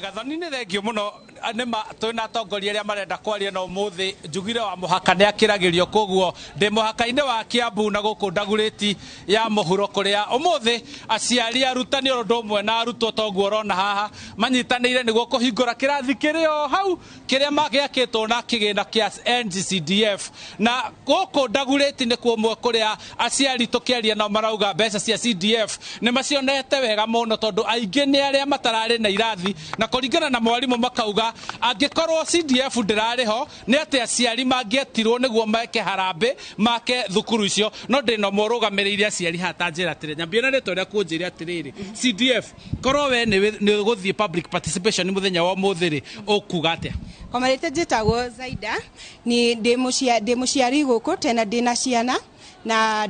Gathoni, nĩ thengio mũno. Nĩ ma twĩna atongoria arĩa marenda kwaria, na ũmũthĩ njugire wa mũhaka nĩ akĩragĩrio, koguo ndĩ mũhaka-inĩ wa Kiambu na gũkũ Ndagurĩti ya mũhuro, kũrĩa ũmũthĩ aciari, arutani o ũndũ ũmwe na arutwo, toguo ũrona haha, manyitanĩire nĩguo kũhingũra kĩrathi kĩrĩ o hau kĩrĩa gĩakĩtwo na kĩgĩna kĩa NGCDF. Na gũkũ Ndagurĩti nĩ kũmwe kũrĩa aciari tũkĩaria nao marauga mbeca cia CDF nĩ macionete wega mũno, tondũ aingĩ nĩ arĩa matararĩ na irathi. Na kũringana na mwarimũ, makauga angĩkorwo CDF ndĩrarĩ ho, nĩ atĩ aciari mangĩetirwo nĩguo meke harambĩ make thukuru icio. No ndĩna mũrũgamĩrĩire aciari haha, ta njĩra atĩrĩ, nyambie na rĩtwa rĩaku, ũnjĩre atĩrĩrĩ, CDF korwo we nĩ ũgũthiĩ public participation mũthenya wa ũmũthĩ rĩ, ũkuga atĩa? Kwa marĩtwa njĩtagwo Zaida, ni ndĩ mũciari gũkũ tena ndĩna ciana na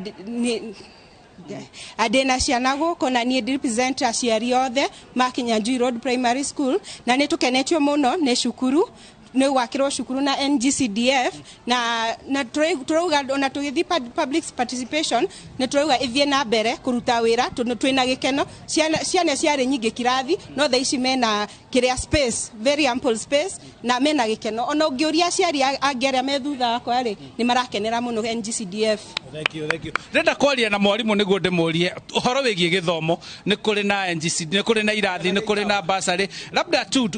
ndĩna ciana gũkũ, na niĩ ndĩ represent aciari othe ma Kinyanjui Road Primary School, na nĩ tũkenetio mũno nĩ cukuru nĩ gwakĩrwo cukuru na NGCDF, na tũrauga ona tũgĩthiĩ public participation nĩ tũrauga ĩthiĩ na mbere kũruta wĩra, tondũ twĩna gĩkeno. Ciana ciarĩ nyingĩ kirathi, no thaa ici mena kĩrĩa space, very ample space, na mena gĩkeno. Ona ũngĩũria aciari angĩ arĩa me thutha wakwa rĩ, nĩ marakenera mũno NGCDF. Thank you, thank you. Ndĩrenda kwaria na mwarimũ nĩguo ndĩmũrie ũhoro wĩgiĩ gĩthomo. Nĩ kũrĩ na NGCD, nĩ kũrĩ na irathi, nĩ kũrĩ na basarĩ. Labda tu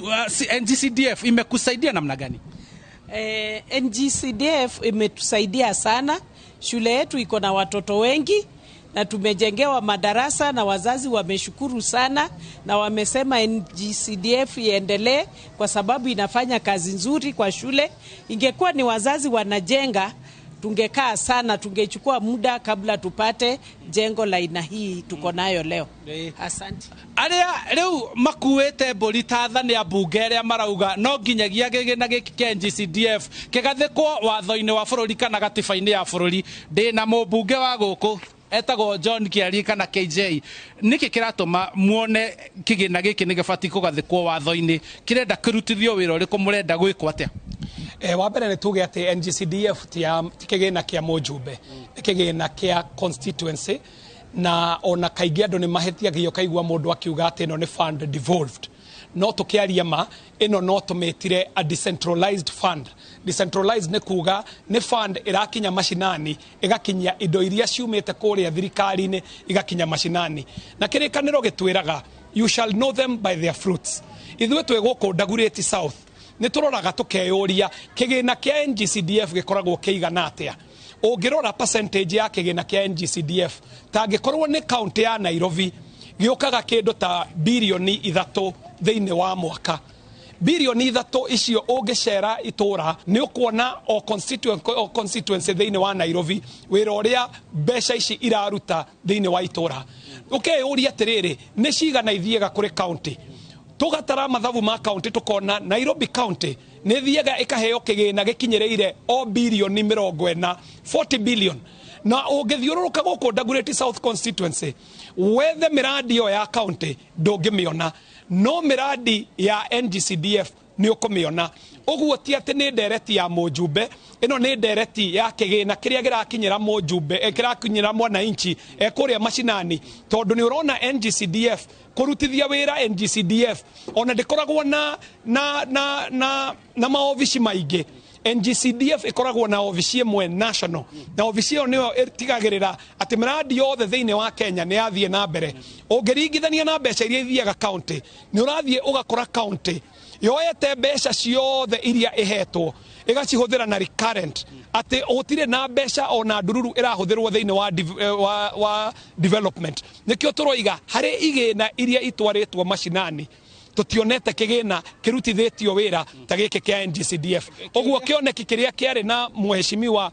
NGCDF imekusaidia namna gani? NGCDF imetusaidia sana. Shule yetu iko na watoto wengi na tumejengewa madarasa, na wazazi wameshukuru sana na wamesema NGCDF iendelee kwa sababu inafanya kazi nzuri kwa shule. Ingekuwa ni wazazi wanajenga, tungekaa sana, tungechukua muda kabla tupate jengo la aina hii tuko nayo leo. Asante. Arĩa rĩu makuĩte mbũri ta tha nĩ ambunge arĩa marauga no nginyagia gĩgĩna gĩkĩ kĩa NGCDF kĩgathĩkwo watho-inĩ wa bũrũri kana gatiba-inĩ ya bũrũri. Ndĩna mũmbunge wa gũkũ etagwo John Kĩarie kana KJ. Nĩkĩ kĩratũma muone kĩgĩna gĩkĩ nĩ gĩbatiĩ kũgathĩkwo watho-inĩ? Kĩrenda kĩrutithio wĩra ũrĩkũ? Mũrenda gwĩkwo atĩa? Wa mbere nĩ tuge atĩ NGCDF ti kĩgĩna kĩa mũjumbe, nĩ kĩgĩna kĩa constituency, na ona kaingĩ andũ nĩ mahĩtiagio, kaigua mũndũ akiuga atĩ ĩno nĩ fund devolved. No tũkĩaria ma ĩno no tũmĩtire a decentralized fund. Decentralized nĩ kuga nĩ fund ĩrakinya macinani, ĩgakinyia indo iria ciumĩte kũrĩa thirikari-inĩ igakinya macinani. Na kĩrĩkanĩro gĩtwĩraga you shall know them by their fruits. Ithuĩ twĩ gũkũ Dagoretti South nĩ tũroraga tũkeyũria kĩgĩna kĩa NGCDF gĩkoragwo kĩigana atĩa. Ũngĩrora percentage ya kĩgĩna kĩa NGCDF tangĩkorwo nĩ kaunti ya Nairobi gĩũkaga kĩndũ ta birioni 3 thĩinĩ wa mwaka. Birioni 3 icio ũngĩcera itũra nĩ ũkuona o constituency thĩinĩ wa Nairobi wĩra ũrĩa mbeca ici iraruta thĩinĩ wa itũra. Ũkeyũria atĩrĩrĩ, nĩ cigana ithiaga kũrĩ county? Tũgatara mathabu ma county tũkona Nairobi County nĩ thiaga ĩkaheo kĩgĩna gĩkinyĩrĩire o birioni 40, 40 billion. Na ũngĩthiũrũrũka gũkũ Dagoretti South constituency wethe mĩrandi ĩyo ya county ndũngĩmĩona, no mĩrandi ya NGCDF nĩ ũkũmĩona. Ũguo ti atĩ nĩ ndereti ya mũjumbe, ĩno nĩ ndereti ya kĩgĩna kĩrĩa kĩrakinyĩra mũjumbe, kĩrakinyĩra mwananchi kũrĩa macinani, tondũ nĩ ũrona NGCDF kũrutithia wĩra. NGCDF ona ndĩkoragwo na maobici maingĩ. NGCDF ĩkoragwo na obici ĩmwe national, na obici ĩyo nĩyo ĩtigagĩrĩra atĩ mĩrandi yothe thĩinĩ wa Kenya nĩ yathiĩ na mbere. Ũngĩringithania na mbeca iria ithiaga county, nĩ ũrathiĩ ũgakora county yoete mbeca ciothe iria ĩhetwo ĩgacihũthĩra na recurrent, atĩ gũtirĩ na mbeca ona ndururu ĩrahũthĩrwo thĩinĩ wa development. Nĩkĩo tũroiga harĩ igĩna iria itwarĩtwo macinani tũtionete kĩgĩna kĩrutithĩtio wĩra ta gĩkĩ kĩa NGCDF. Ũguo kĩoneki kĩrĩa kĩarĩ na mheshimiwa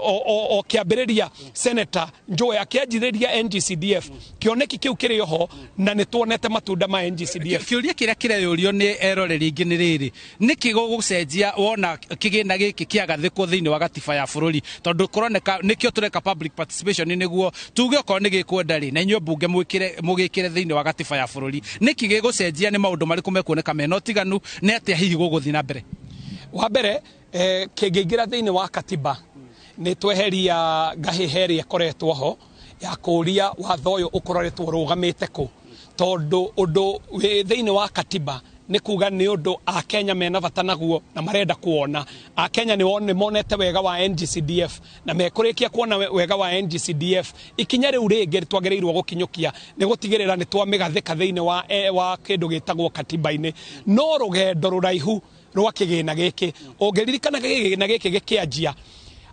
o kĩambĩrĩria Senator Njoya akĩanjĩrĩria NGCDF, kĩoneki kĩu kĩrĩ oho na nĩ tuonete matunda ma NGCDF. Kĩũria kĩrĩa kĩreyũrio nĩ eroreri ingĩ nĩ rĩrĩ, nĩkĩ gũgũcenjia wona kĩgĩna gĩkĩ kĩagathĩkwo thĩinĩ wa gatiba ya bũrũri? Tondũ kũroneka nĩkĩo tũreka public participation, nĩguo tuge okorwo nĩ gĩkwenda rĩ, na inyuĩ mbunge mwĩkĩre mũgĩkĩre thĩinĩ wa gatiba ya bũrũri. Nĩkĩ gĩgũcenjia? Nĩ maũndũ marĩkũ mekuoneka mena ũtiganu? Nĩ atĩa hihi gũgũthiĩ na mbere? Wa mbere, kĩngĩingĩra thĩinĩ wa katiba nĩ tweheria ngahĩha ĩrĩa ĩkoretwo ho ya kũũria watho ũyũ ũkoretwo ũrũgamĩte kũ, tondũ ũndũ wĩ thĩinĩ wa katiba nĩ kuga nĩ ũndũ Akenya mena bata naguo na marenda kuona. Akenya nĩ monete wega wa NGCDF na mekũrĩkia kuona wega wa NGCDF. Ikinya rĩu rĩngĩ twagĩrĩirwo gũkinyũkia nĩ gũtigĩrĩra nĩ twamĩgathĩka thĩinĩ wa kĩndũ gĩtagwo katiba-inĩ. No rũgendo rũraihu rwa kĩgĩna gĩkĩ, ũngĩririkana kĩgĩna gĩkĩ gĩkĩanjia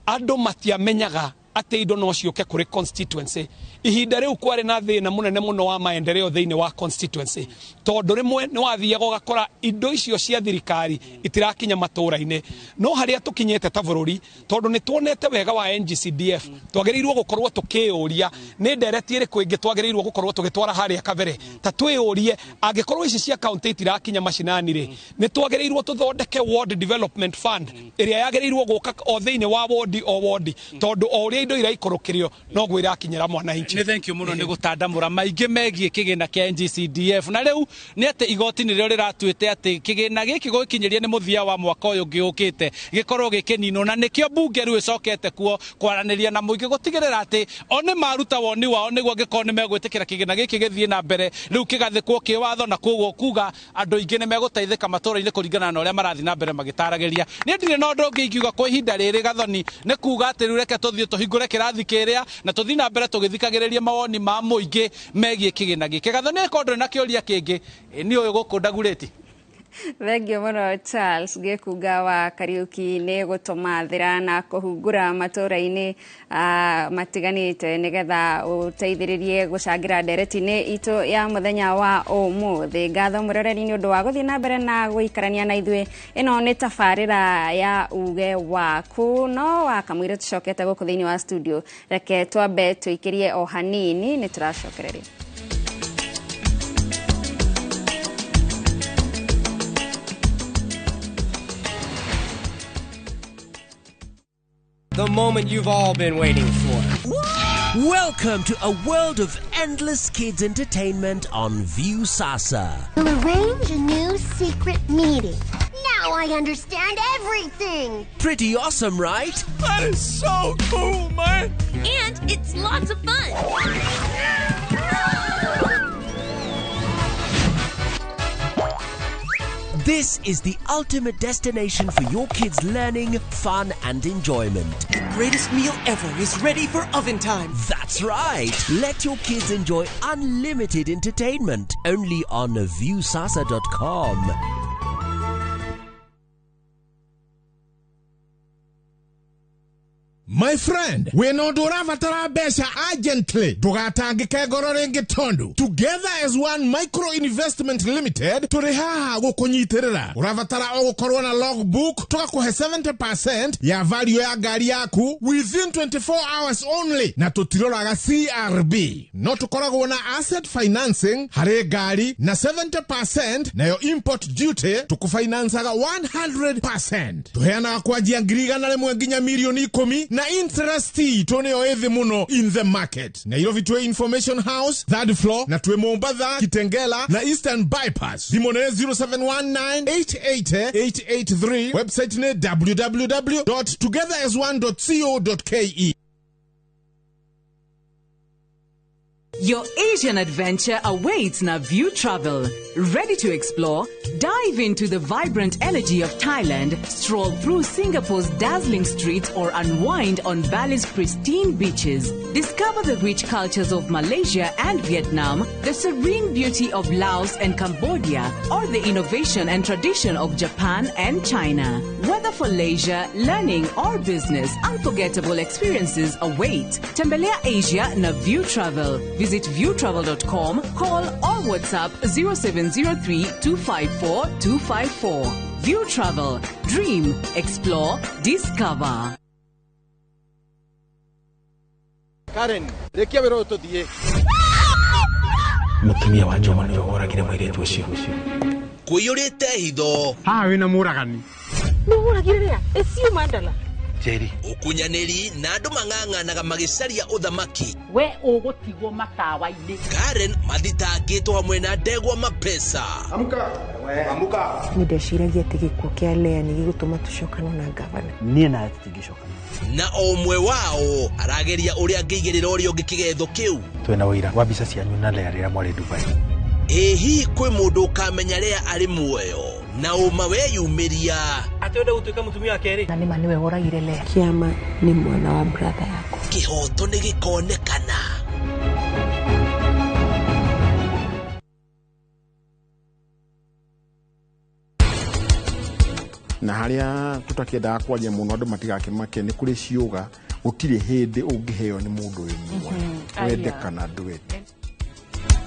andũ matiamenyaga atĩ indo no ciũke kũrĩ constituency. Ihinda rĩu kwarĩ na thĩna mũnene mũno wa maendeleo thĩinĩ wa constituency, tondũ rĩmwe nĩ wathiaga ũgakora indo icio cia thirikari itirakinya matũra-inĩ. No harĩa tũkinyĩte ta bũrũri, tondũ nĩ tuonete wega wa NGCDF, twagĩrĩirwo gũkorwo tũkĩyũria nĩ ndereti ĩrĩkũ ĩngĩ twagĩrĩirwo gũkorwo tũgĩtwara harĩa kabere. Ta twĩyũrie, angĩkorwo ici cia county itirakinya macinani rĩ, nĩ twagĩrĩirwo tũthondeke ward development fund ĩrĩa yagĩrĩirwo gũka o thĩinĩ wa wodi o wodi, tondũ o ũrĩa indo iraikũrũkĩrio noguo irakinyĩra mwananchi. Nĩ thank you mũno nĩ gũtandamũra maingĩ megiĩ kĩgĩna kĩa NGCDF. Na rĩu nĩ atĩ igoti nĩrĩo rĩratuĩte atĩ kĩgĩna gĩkĩ gũkinyĩria nĩ mũthia wa mwaka ũyũ ũngĩ ũkĩte gĩkorwo gĩkĩninwo, na nĩkĩo mbunge rĩu ĩcokete kuo kwaranĩria na mũingĩ gũtigĩrĩra atĩ o nĩ maruta woni wao, nĩguo angĩkorwo nĩ megwĩtĩkĩra kĩgĩna gĩkĩ gĩthiĩ na mbere rĩu kĩgathĩkwo kĩwatho, na koguo kuga andũ aingĩ nĩ megũteithĩka matũra-inĩ kũringana na ũrĩa marathiĩ na mbere magĩtaragĩria. Niĩ ndirĩ na ũndũ ũngĩ ingiuga kwa ihinda rĩrĩ, Gathoni, nĩ kuga atĩ rĩu reke tũthiĩ tũhingũre kĩrathi kĩrĩa na tũthiĩ na mbere tũgĩthikagĩrĩria mawoni ma mũingĩ megiĩ kĩgĩna gĩkĩ. Gathoni, ĩkorwo ndũrĩ na kĩũria kĩngĩ, niĩ ũyũ gũkũ Ndagurĩti. Thengio mũno Charles Gĩkunga wa Kariuki nĩ gũtũmathĩra na kũhungura matũra-inĩ matiganĩte nĩgetha ũteithĩrĩrie gũcangĩra ndereti-inĩ itũ ya mũthenya wa ũmũthĩ. Ngatho mũroreri nĩ ũndũ wa gũthiĩ na mbere na gũikarania na ithuĩ. Ĩno nĩ tabarĩra ya uge waku, no wakamũira tũcokete gũkũ thĩinĩ wa studio, reke twambe tũikĩrie o hanini, nĩ tũracokereria. The moment you've all been waiting for. Welcome to a world of endless kids entertainment on Viusasa. We'll arrange a new secret meeting. Now I understand everything. Pretty awesome, right? That is so cool, man. And it's lots of fun. This is the ultimate destination for your kids' learning, fun, and enjoyment. The greatest meal ever is ready for oven time. That's right. Let your kids enjoy unlimited entertainment only on viewsasa.com. My friend, wĩna ũndũ ũrabatara mbeca urgently, ndũgatangĩke ngoro rĩngĩ tondũ Together as One Micro Investment Limited tũrĩ haha gũkũnyitĩrĩra. Ũrabatara o gũkorwo na logbook, tũgakũhe 70% ya value ya ngari yaku within 24 hours only, na tũtiroraga CRB. No tũkoragwo na asset financing harĩ ngari na 70%, nayo import duty tũkũfinancaga 100%. Tũheanaga kwanjia 100,000 nginya 10,000,000 na interest itũ nĩyo ĩthĩ mũno in the market. Nairobi twĩ Information House third floor, na twĩ Mombatha, Kitengela na Eastern Bypass. Thimũ nĩ 0719888883, website nĩ www.togetherasone.co.ke. Your Asian adventure awaits na View Travel. Ready to explore? Dive into the vibrant energy of Thailand, stroll through Singapore's dazzling streets, or unwind on Bali's pristine beaches. Discover the rich cultures of Malaysia and Vietnam, the serene beauty of Laos and Cambodia, or the innovation and tradition of Japan and China. Whether for leisure, learning, or business, unforgettable experiences await. Tembelea Asia na View Travel. Visit viewtravel.com, call or WhatsApp 0703 254 254. View Travel. Dream, explore, discover. Karen, rekia wĩra ũyũ tũthiĩ. Mũtumia wa Njoma nĩwe woragire mũirĩtu ũcio. Kũiyũrĩte hitho. Haha wĩna mũragani. Nĩ woragire rĩa? Ĩcio mandala. Njeri. Ũkunyanĩri na andũ mang'ang'anaga magĩcaria ũthamaki. We ũgũtigwo matawa-inĩ. Karen mathitangĩtwo hamwe na ndegwa mapesa. Amuka. Amuka. Nĩ ndeciragia atĩ gĩkuũ kĩa Lea nĩ gĩgũtũma tũcokane na ngavana. Niĩ nawe tũtingĩcokana. Na o ũmwe wao arageria ũrĩa angĩigĩrĩra ũrĩa ũngĩ kĩgetho kĩu. Twĩna ũira wa mbica cianyu na Lea rĩrĩa mwarĩ Dubai. Ĩ hihi kwĩ mũndũ ũkamenya Lea arĩ muoyo na ũma weyumĩria? Atĩ wenda gũtuĩka mũtumia wa kerĩ? Na nĩma nĩwe woragire Lea. Kĩama nĩ mwana wa brother yakwa. Kĩhoto nĩ gĩkonekana. Na harĩa tũtakĩendaga kwaria mũno andũ matigakĩmake nĩ kũrĩ ciũga gũtirĩ hĩndĩ ũngĩheo nĩ mũndũ wĩ muoyo, wende kana ndwende.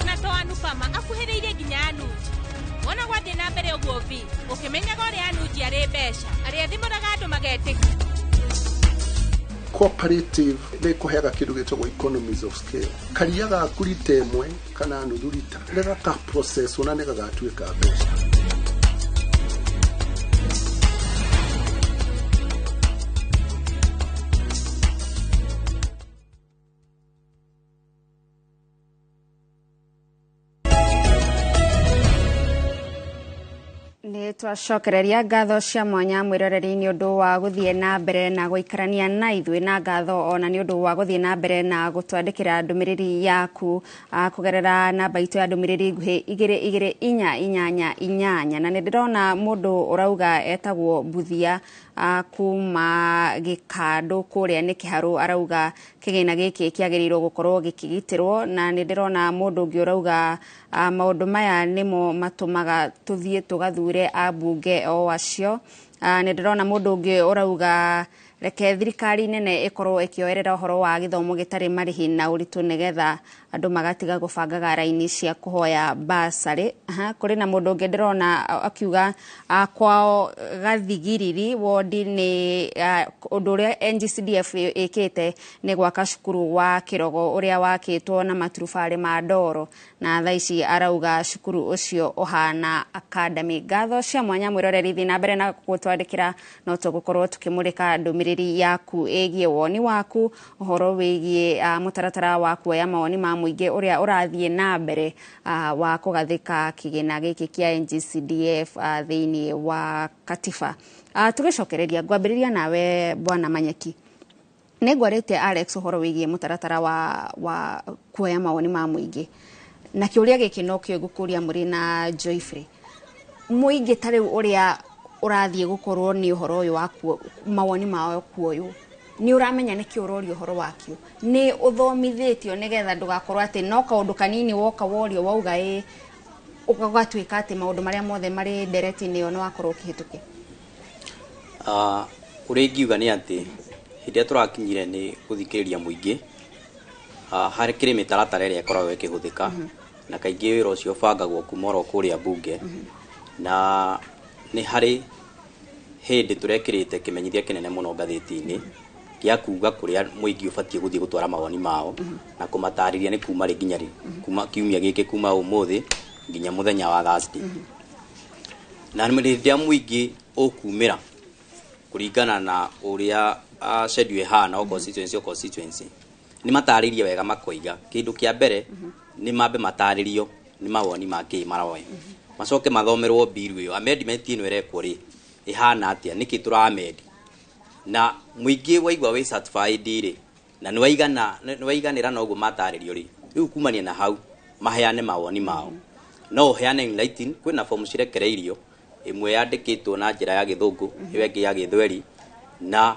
Na to Anupama akuhĩrĩirie nginya Anuji. Wona gwathiĩ na mbere ũguo vi ũkĩmenyaga ũrĩa Anuji arĩ mbeca arĩa thimũraga andũ magetĩkia. Cooperative nĩ kũheaga kĩndũ gĩtagwo economies of scale. Karia gaku rita ĩmwe kana nuthu rita nĩ gaka process na nĩ gagatuĩka mbeca. Nĩ twacokereria ngatho cia mwanya mwĩroreri nĩ ũndũ wa gũthiĩ na mbere na gũikarania na ithuĩ, na ngatho ona nĩ ũndũ wa gũthiĩ na mbere na gũtwandĩkĩra ndũmĩrĩri yaku kũgerera namba itũ ya ndũmĩrĩri nguhĩ 2 2 8 8. Na nĩ ndĩrona mũndũ ũrauga etagwo Mbuthia kuma Gĩkandũ kũrĩa nĩ Kĩharũ, arauga kĩgĩna gĩkĩ kĩagĩrĩirwo gũkorwo gĩkĩgitĩrwo. Na nĩ ndĩrona mũndũ ũngĩ ũrauga maũndũ maya nĩmo matũmaga tũthiĩ tũgathure ambunge o acio. Nĩ ndĩrona mũndũ ũngĩ ũrauga reke thirikari nene ĩkorwo ĩkĩoerera ũhoro wa gĩthomo gĩtarĩ marĩhi na ũritũ nĩgetha andũ magatiga gũbangaga raini cia kũhoya basarĩ. Kũrĩ na mũndũ ũngĩ ndĩrona akiuga kwao Gathigiriri wondi nĩ ũndũ ũrĩa NGCDF ĩkĩte nĩ gwaka cukuru wa Kĩrogo ũrĩa wakĩtwo na maturubarĩ ma ndoro, na thaa ici arauga cukuru ũcio ũhana academy. Ngatho cia mwanya mwĩroreri, thiĩ na mbere na gũtwandĩkĩra, no tũgũkorwo tũkĩmũrĩka ndũmĩrĩri yaku ĩgiĩ woni waku ũhoro wĩgiĩ mũtaratara wa kuoya mawoni ma mũingĩ ũrĩa ũrathiĩ na mbere wa kũgathĩka kĩgĩna gĩkĩ kĩa NGCDF thĩinĩ wa katiba. Tũgĩcokereria ngwambĩrĩria nawe Bwana Manyeki. Nĩ ngwarĩtie Alex ũhoro wĩgiĩ mũtaratara wa kuoya mawoni ma mũingĩ, na kĩũria gĩkĩ no kĩo ngũkũria mũrĩ na Joyfrey. Mũingĩ ta rĩu ũrĩa ũrathiĩ gũkorwo nĩ ũhoro ũyũ wa mawoni mao kuoywo, nĩ ũramenya nĩkĩ ũroria ũhoro wakĩo, nĩ ũthomithĩtio nĩgetha ndũgakorwo atĩ no kaũndũ kanini woka worio wauga ĩ, ũgatuĩka atĩ maũndũ marĩa mothe marĩ ndereti-inĩ ĩyo nĩ wakorwo ũkĩhĩtũkia? Ũrĩa ingiuga nĩ atĩ hĩndĩ ĩrĩa tũrakinyire nĩ gũthikĩrĩria mũingĩ, harĩ kĩrĩ mĩtaratara ĩrĩa ĩkoragwo ĩkĩhũthĩka, na kaingĩ wĩra ũcio ũbangagwo kuma oro kũrĩa mbunge, na nĩ harĩ hĩndĩ tũrekĩrĩte kĩmenyithia kĩnene mũno ngathĩti-inĩ gĩa kuga kũrĩa mũingĩ ũbatiĩ gũthiĩ gũtwara mawoni mao, na kũmatarĩria nĩ kuma rĩ nginya rĩ, kuma kiumia gĩkĩ, kuma ũmũthĩ nginya mũthenya wa Thursday. Na rĩrĩa mũingĩ ũkumĩra kũringana na ũrĩa schedule ĩhana o constituency o constituency, nĩ matarĩirie wega makoiga kĩndũ kĩa mbere nĩ mambe matarĩrio nĩ mawoni ma kĩ maroya, macoke mathomerwo bill ĩyo, amendment ĩno ĩrekwo rĩ ĩhana atĩa, nĩkĩ tũramend, na mũingĩ waigua wĩ certified rĩ, na nĩ waiganĩra na ũguo matarĩrio rĩ, rĩu kumania na hau maheane mawoni mao. No ũheane in writing, kwĩna fomu cirekereirio, ĩmwe yandĩkĩtwo na njĩra ya gĩthũngũ, ĩyo ĩngĩ ya gĩthweri, na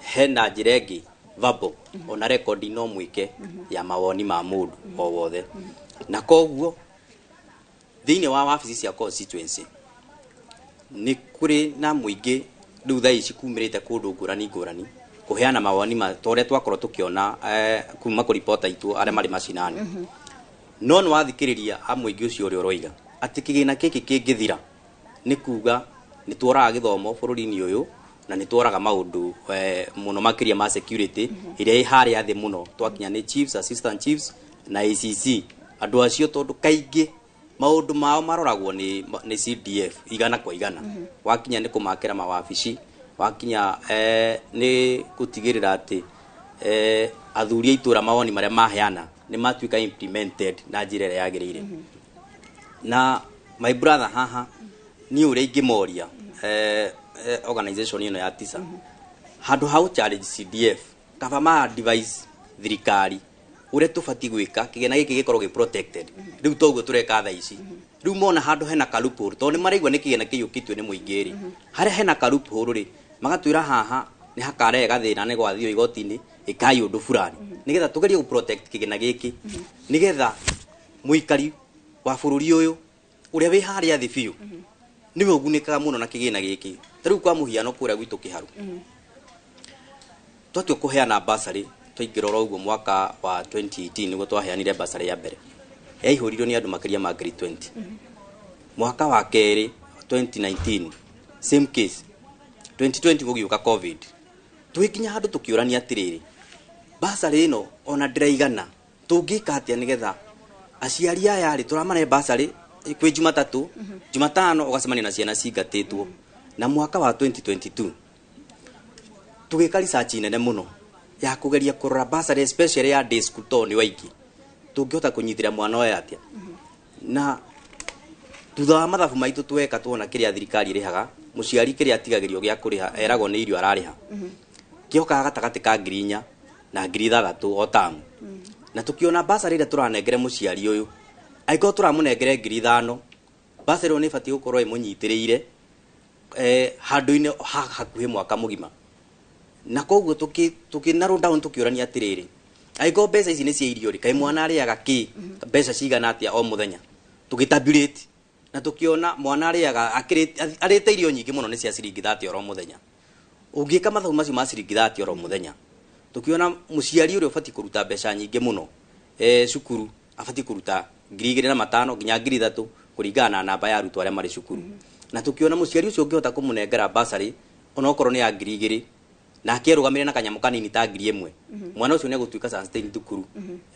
hena njĩra ĩngĩ verbal, ona rekondi no mwĩke ya mawoni ma mũndũ o wothe. Na koguo thĩinĩ wa wabici cia constituency nĩ kũrĩ na mũingĩ rĩu thaa ici kumĩrĩte kũndũ ngũrani ngũrani kũheana mawoni ma ta ũrĩa twakorwo tũkĩona kuma kũ ripota itũ arĩa marĩ macinani. No nĩ wathikĩrĩria a mũingĩ ũcio ũrĩa ũroiga atĩ kĩgĩna gĩkĩ kĩngĩthira nĩ kuga nĩ tuoraga gĩthomo bũrũri-inĩ ũyũ, na nĩ tuoraga maũndũ mũno makĩria ma security ĩrĩa ĩ harĩa thĩ mũno twakinya nĩ chiefs, assistant chiefs na ACC, andũ acio tondũ kaingĩ maũndũ mao maroragwo nĩ CDF igana kwa igana. Wakinya nĩ kũmakĩra mawabici, wakinya nĩ gũtigĩrĩra atĩ athuri a itũra mawoni marĩa maheana nĩ matuĩka implemented na njĩra ĩrĩa yagĩrĩire. Na my brother haha niĩ ũrĩa ingĩmoria organization ĩno ya TISA, handũ ha challenge CDF, kaba ma advice thirikari ũrĩa tũbatiĩ gwĩka kĩgĩna gĩkĩ gĩkorwo gĩ protected. Rĩu toguo tũreka thaa ici, rĩu mona handũ hena ka loophole, tondũ nĩ maraigua nĩ kĩgĩna kĩiyũkĩtio nĩ mũingĩ rĩ, harĩa hena ka loophole rĩ, magatwĩra haha nĩ hakarehe gathĩna, nĩ gwathio igoti-inĩ, ĩkai ũndũ fulani nĩgetha tũgerie gũ protect kĩgĩna gĩkĩ, nĩgetha mũikari wa bũrũri ũyũ ũrĩa wĩ harĩa thĩ biũ nĩwe ũgunĩkaga mũno na kĩgĩna gĩkĩ. Ta rĩu kwa mũhiano kũrĩa gwitũ Kĩharu, twatua kũheana bursary, twaingĩra oro ũguo mwaka wa 2018 nĩguo twaheanire bursary ya mbere, yaihũrirwo nĩ andũ makĩria ma ngiri 20. Mwaka wa kerĩ 2019 same case, 2020 gũgĩũka COVID, tũgĩkinya handũ tũkĩũrania atĩrĩrĩ, bursary ĩno ona ndĩraigana, tũngĩka atĩa nĩgetha aciari aya rĩ tũramane bursary kwĩ Jumatatũ, Jumatano ũgacemania na ciana cingatĩtwo. Na mwaka wa 2022 tũgĩka research nene mũno ya kũgeria kũrora bursary especially ya day school, tondũ nĩ waingĩ tũngĩhota kũnyitĩra mwana ũyũ atĩa. Na thutha wa mathabu maitũ tweka tuona kĩrĩa thirikari ĩrĩhaga mũciari, kĩrĩa atigagĩrio gĩa kũrĩha eragwo nĩ irio ararĩha, kĩokaga gatagatĩ ka 4,000 na 6,000 o tamu. Na tũkĩona bursary ĩrĩa tũranengere mũciari ũyũ, angĩkorwo tũramũnengere 5,000, bursary ĩyo nĩ ĩbatiĩ gũkorwo ĩmũnyitĩrĩire handũ-inĩ hakuhĩ mwaka mũgima. Na koguo tũkĩ narrow down tũkĩũrania atĩrĩrĩ, angĩkorwo mbeca ici nĩ cia irio rĩ, kaĩ mwana arĩaga kĩ, mbeca cigana atĩa o mũthenya? Tũgĩtabulate na tũkĩona mwana arĩaga arĩte irio nyingĩ mũno nĩ cia ciringi 30 oro mũthenya. Ũngĩka mathabu macio ma ciringi 30 oro mũthenya, tũkĩona mũciari ũrĩa ũbatiĩ kũruta mbeca nyingĩ mũno cukuru abatiĩ kũruta 2,500 nginya 3,000 kũringana na namba ya arutwo arĩa marĩ cukuru. Na tũkĩona mũciari ũcio ũngĩhota kũmũnengera bursary onokorwo nĩ ya 2,000, nake arũgamĩrĩre na kanyamũ kanini ta 1,000, mwana ũcio nĩ egũtuĩka sustain thukuru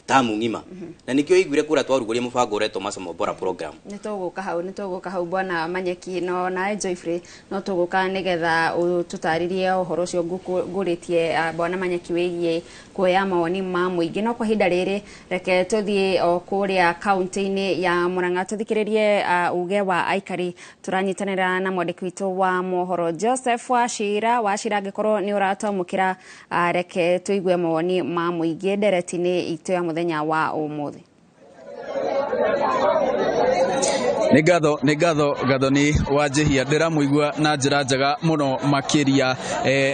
tamu ng'ima. Na nĩkĩo iguire kũrĩa twarugũria mũbango ũretwo Masomo Bora program. Nĩ tũgũka hau bwana Manyeki, no nawe Joyfrey no tũgũka nĩgetha ũtũtarĩrie ũhoro ũcio ngũrĩtie bwana Manyeki wĩgiĩ kuoya mawoni ma mũingĩ. No kwa ihinda rĩrĩ reke tũthiĩ o kũrĩa kaunti-inĩ ya Murang'a tũthikĩrĩrie uge wa aikari. Tũranyitanĩra na mwandĩki witũ wa mohoro Joseph Wachira. Wachira, angĩkorwo nĩ ũratwamũkĩra, reke tũigue mawoni ma mũingĩ ndereti-inĩ itũ ya mũthenya wa ũmũthĩ. Nĩ ngatho Gathoni wa Njĩhia, ndĩramũigua na njĩra njega mũno makĩria.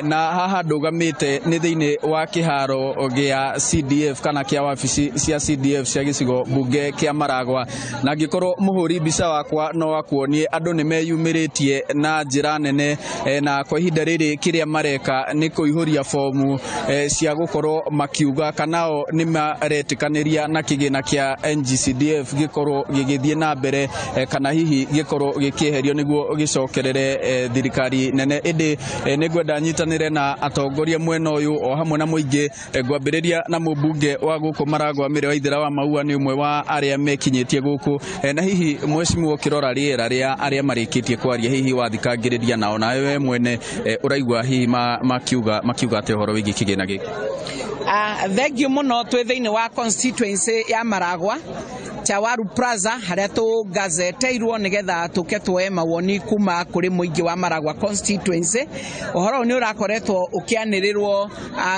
Na haha ndũgamĩte nĩ thĩinĩ wa kĩharo gĩa CDF kana kĩa wabici cia CDF cia gĩcigo mbunge kĩa Maragwa, na angĩkorwo mũhũri mbica wakwa no akuonie andũ nĩ meyumĩrĩtie na njĩra nene, na kwa ihinda rĩrĩ kĩrĩa mareka nĩ kũihũria fomu cia gũkorwo makiuga kana o nĩ maretĩkanĩria na kĩgĩna kĩa NGCDF gĩkorwo gĩgĩthiĩ na mbere, kana hihi gĩkorwo gĩkĩeherio nĩguo gĩcokerere thirikari nene. Ĩndĩ nĩ ngwenda nyitanĩre na atongoria mwena ũyũ o hamwe na mũingĩ. Ngwambĩrĩria na mũmbunge wa gũkũ Maragwa Mĩrĩ Waithera wa Maua, nĩ ũmwe wa arĩa mekinyĩtie gũkũ, na hihi mheshimiwa ũkĩrora rĩera rĩa arĩa marĩkĩtie kwaria, hihi wathikangĩrĩria nao nawe we mwene ũraigua hihi makiuga atĩ ũhoro wĩgiĩ kĩgĩna gĩkĩ? Thank you mũno. Twĩ thĩinĩ wa constituency ya Maragwa, Chawaru Plaza, harĩa tũgazeteirwo nĩgetha tũke tuoe mawoni kuma kũrĩ mũingĩ wa Maragwa constituency. Ũhoro ũyũ nĩ ũrakoretwo ũkĩanĩrĩrwo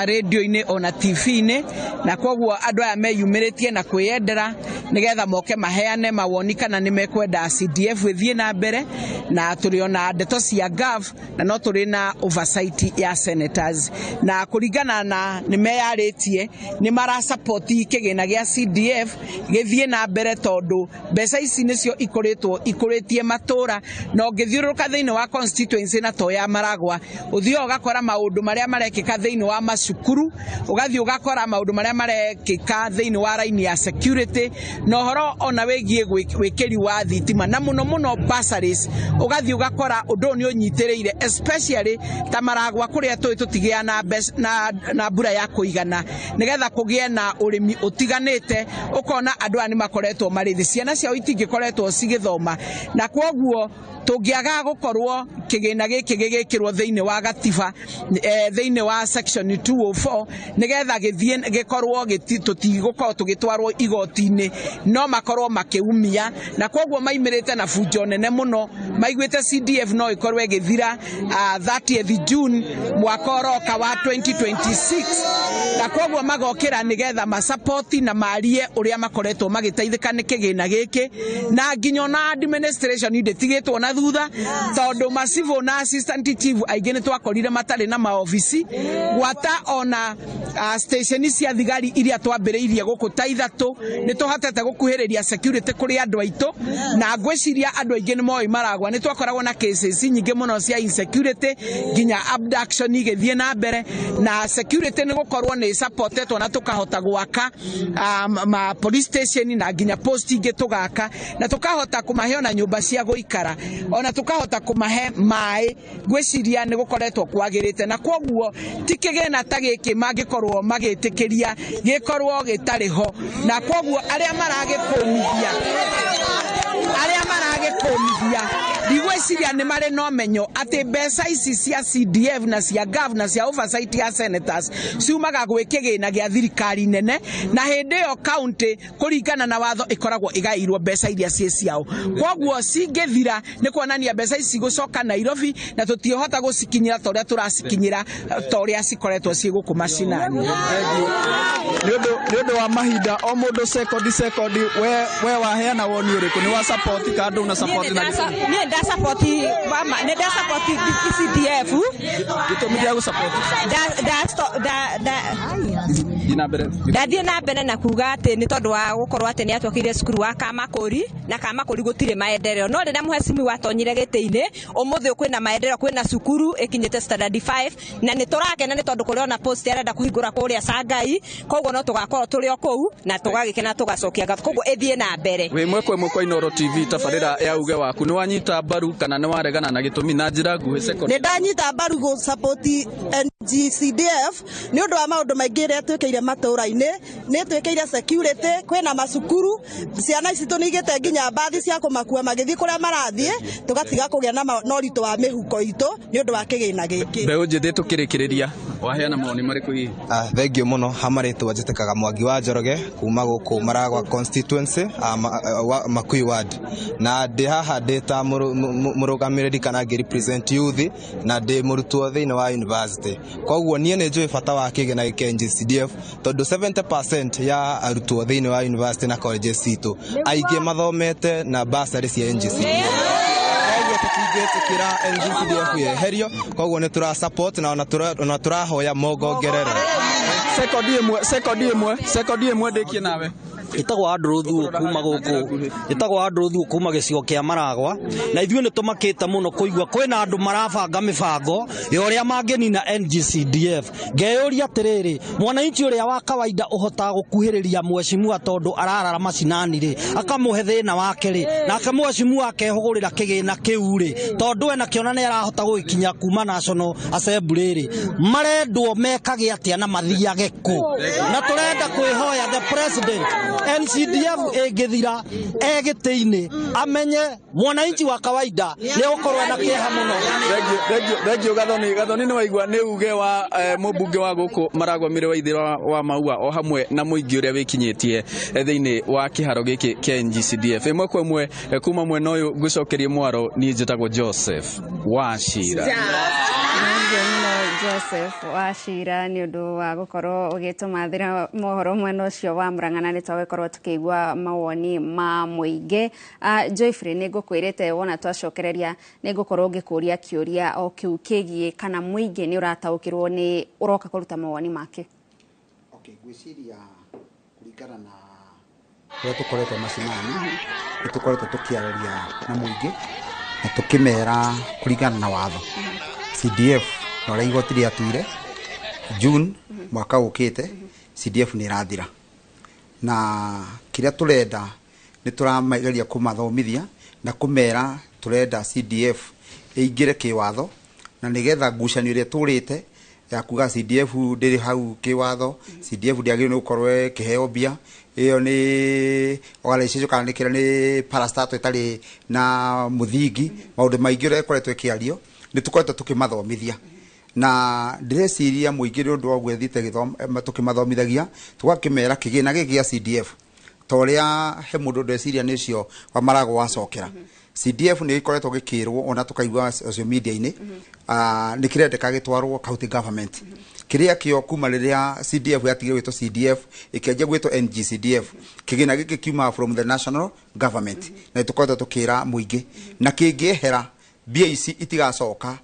radio-inĩ ona TV-inĩ, na koguo andũ aya meyumĩrĩtie na kwĩyendera nĩgetha moke maheane mawoni kana nĩ mekwenda CDF ĩthiĩ na mbere, na tũrĩ ona ndeto cia Gov na no tũrĩ na oversight ya senators, na kũringana na nĩ meyarĩtie nĩ marasapoti kĩgĩna gĩa CDF gĩthiĩ na mbere, tondũ mbeca ici nĩcio ikoretwo ikũrĩtie matũra. Na ũngĩthiũrũrũka thĩinĩ wa constituency na to ya Maragwa, ũthiaga ũgakora maũndũ marĩa marekĩka thĩinĩ wa macukuru, ũgathiĩ ũgakora maũndũ marĩa marekĩka thĩinĩ wa raini ya security, na ũhoro ona wĩgiĩ wĩkĩri wa thitima, na mũno mũno bursaries. Ũgathiĩ ũgakora ũndũ ũyũ nĩ ũnyitĩrĩire especially ta Maragwa kũrĩa tũĩ tũtigĩa na mbura ya kũigana, nĩgetha kũgĩe na ũrĩmi ũtiganĩte. Ũkona andũ aya nĩ makoretwo marĩ thĩ, ciana ciao itingĩkoretwo cigĩthoma, na kwoguo tũngĩaga gũkorwo kĩgĩna gĩkĩ gĩgĩkĩrwo thĩinĩ wa gatiba, thĩinĩ wa section 204, nĩgetha gĩthiĩ gĩkorwo tũtigũkorwo tũgĩtwarwo igoti-inĩ, no makorwo makĩumia. Na kwoguo maimĩrĩte na bunjo nene mũno, maiguĩte CDF no ĩkorwo ĩgĩthira 30th June mwaka ũroka wa 2026, na kwoguo magokĩra nĩgetha masapoti na marie ũrĩa makoretwo magĩteithĩka nĩ kĩgĩna gĩkĩ, na nginya ona administration ndĩtigĩtwo na thutha, tondũ macivũ na assistant chief aingĩ nĩ twakorire matarĩ na maobici, gwata ona station cia thigari iria twambĩrĩirie gũkũ ta ithatũ nĩ tũhotete gũkuhĩrĩria security kũrĩ andũ aitũ, na ngwĩciria andũ aingĩ nĩ moĩ Maragwa nĩ twakoragwo na cases nyingĩ mũno cia insecurity, nginya abduction igĩthiĩ na mbere, na security nĩ gũkorwo nĩ supportetwo na tũkahota gwaka ma police station na nginya post ingĩ tũgaka, na tũkahota kũmahe ona nyũmba cia gũikara, ona tũkahota kũmahe maĩ. Ngwĩciria nĩ gũkoretwo kwagĩrĩte, na kwoguo ti kĩgĩna ta gĩkĩ mangĩkorwo magĩtĩkĩria gĩkorwo gĩtarĩ ho, na kwoguo arĩa maragĩkũmithia ndigwĩciria nĩ marĩ na ũmenyo atĩ mbeca ici cia CDF na cia Gov na cia oversight ya senators ciumaga gwĩ kĩgĩna gĩa thirikari nene, na hĩndĩ ĩyo county kũringana na watho ĩkoragwo ĩgaĩirwo mbeca iria ciĩ ciao. Kwoguo cingĩthira nĩ kuonania mbeca ici gũcoka Nairobi, na tũtiĩhota gũcikinyĩra ta ũrĩa tũracikinyĩra ta ũrĩa cikoretwo ciĩ gũkũ macinani. Nĩ ũndũ wa mahinda, o mũndũ sekondi we waheana woni ũrĩkũ? Nĩ wa support ka andũ na support na niĩ ndasapoti nĩ ndasapoti CDF. Gĩtũmi gĩa gũsupport? Ndathiĩ na mbere na kuga atĩ nĩ tondũ wa gũkorwo atĩ nĩ atwakĩire cukuru wa Kamakũri, na Kamakũri gũtirĩ maendeleo, no rĩrĩa mheshimiwa atonyire gĩtĩ-inĩ ũmũthĩ kwĩna maendeleo, kwĩna cukuru ĩkinyĩte standard 5, na nĩ tũrakena nĩ tondũ kũrĩ ona post arenda kũhingũra kũrĩa Sangai, koguo no tũgakorwo tũrĩ o kũu na tũgagĩkena tũgacokia ngatho, koguo ĩthiĩ na mbere. Wĩ ĩmwe kwa ĩmwe kwa Inooro TV, tabarĩra ya uge waku, nĩ wanyita mbaru kana nĩ waregana na gĩtũmi na njĩra nguhĩ sekondi? Nĩ ndanyita mbaru gũ-support NGCDF nĩ ũndũ wa maũndũ maingĩ ĩrĩa twĩkĩire matũra-inĩ, nĩ twĩkĩire security, kwĩna macukuru, ciana ici tũnĩigĩte nginya mbathi cia kũmakua magĩthiĩ kũrĩa marathiĩ, tũgatiga kũgĩa na ũritũ wa mĩhuko itũ nĩ ũndũ wa kĩgĩna gĩkĩ. Mbeũ njĩthĩ tũkĩrĩkĩrĩria, waheana mawoni marĩkũ hihi? Thank you mũno. Hamarĩtwa njĩtĩkaga Mwangi wa Njoroge kuma gũkũ Maragwa constituency, Makui ward, na ndĩ haha ndĩ ta mũrũgamĩrĩri kana ngĩ represent youth, na ndĩ mũrutwo thĩinĩ wa university. Koguo niĩ nĩ njũĩ bata wa kĩgĩna gĩkĩ NGCDF, Tondũ 70% ya arutwo thĩinĩ wa university na colleges citũ aingĩ mathomete na bursary cia NGCDF. Koguo tũtingĩtĩkĩra NGCDF yeherio. Koguo nĩ tũra support na ona tũrahoya mongongerere. Sekondi ĩmwe, sekondi ĩmwe ndĩkie nawe. Ĩtagwo Andrew Thuo kuma gũkũ, ĩtagwo Andrew Thuo kuma gĩcigo kĩa Maragwa, na ithuĩ nĩ tũmakĩte mũno kũigua kwĩna andũ marabanga mĩbango ya ũrĩa mangĩnina NGCDF. Ngeyũria atĩrĩrĩ, mwananchi ũrĩa wa kawaida ũhotaga gũkuhĩrĩria mheshimiwa tondũ ararara macinani rĩ, akamũhe thĩna wake rĩ, nake mheshimiwa akehũgũrĩra kĩgĩna kĩu rĩ, tondũ ena kĩona nĩ arahota gũgĩkinya kuma National Assembly rĩ, marendwo mekage atĩa na mathiage kũ? Na tũrenda kwĩhoya the president NCDF ĩngĩthira egĩtĩ-inĩ amenye mwananchi wa kawaida nĩ egũkorwo na kĩeha mũno. Thank you Gathoni. Gathoni nĩ waigua nĩ uge wa mũmbunge wa gũkũ Maragwa Mĩrĩ wa Ithĩra wa Maua o hamwe na mũingĩ ũrĩa wĩkinyĩtie thĩinĩ wa kĩharo gĩkĩ kĩa NGCDF. Ĩmwe kwa ĩmwe kuma mwena ũyũ ngũcokerie mwaro, niĩ njĩtagwo Joseph Wachira. Joseph Wachira nĩ ũndũ wa gũkorwo ũgĩtũmathĩra mohoro mwena ũcio wa Murang'a na nĩ twagĩkorwo tũkĩigua mawoni ma mũingĩ. Joyfrey, nĩ ngũkwĩrĩte wona twacokereria nĩ ngũkorwo ngĩkũria kĩũria o kĩu kĩgiĩ kana mũingĩ nĩ ũrataũkĩrwo nĩ ũroka kũruta mawoni make. Okay, ngwĩciria kũringana na ũrĩa tũkoretwo macinani, nĩ tũkoretwo tũkĩarĩria na mũingĩ na tũkĩmera kũringana na watho CDF na ũrĩa igoti rĩatuire June mwaka ũkĩte, CDF nĩ ĩrathira, na kĩrĩa tũrenda nĩ tũramageria kũmathomithia na kũmera tũrenda CDF ĩingĩre kĩwatho, na nĩgetha ngucanio ĩrĩa tũrĩte ya kuga CDF ndĩrĩ hau kĩwatho, CDF ndĩagĩrĩirwo nĩ gũkorwo ĩkĩheo mbia, ĩyo nĩ organization kana nĩ kĩrĩa nĩ parastatal ĩtarĩ na mũthingi, maũndũ maingĩ ũrĩa ĩkoretwo ĩkĩario nĩ tũkoretwo tũkĩmathomithia. Na ndĩreciria mũingĩ nĩ ũndũ wa ũguo ĩthiĩte tũkĩmathomithagia tũgakĩmera kĩgĩna gĩkĩ gĩa CDF ta ũrĩa he mũndũ ndeciria nĩ ũcio wa Maragwa wacokera. CDF nĩ ĩkoretwo gĩkĩrwo ona tũkaigua social media-inĩ, nĩ kĩrendeka gĩtwarwo county government. Kĩrĩa kĩo kuma rĩrĩa CDF yatigire gwĩtwo CDF ĩkĩanjia gwĩtwo NGCDF, kĩgĩna gĩkĩ kiumaga from the national government, na tũkoretwo tũkĩra mũingĩ na kĩngĩehera mbia ici itigacoka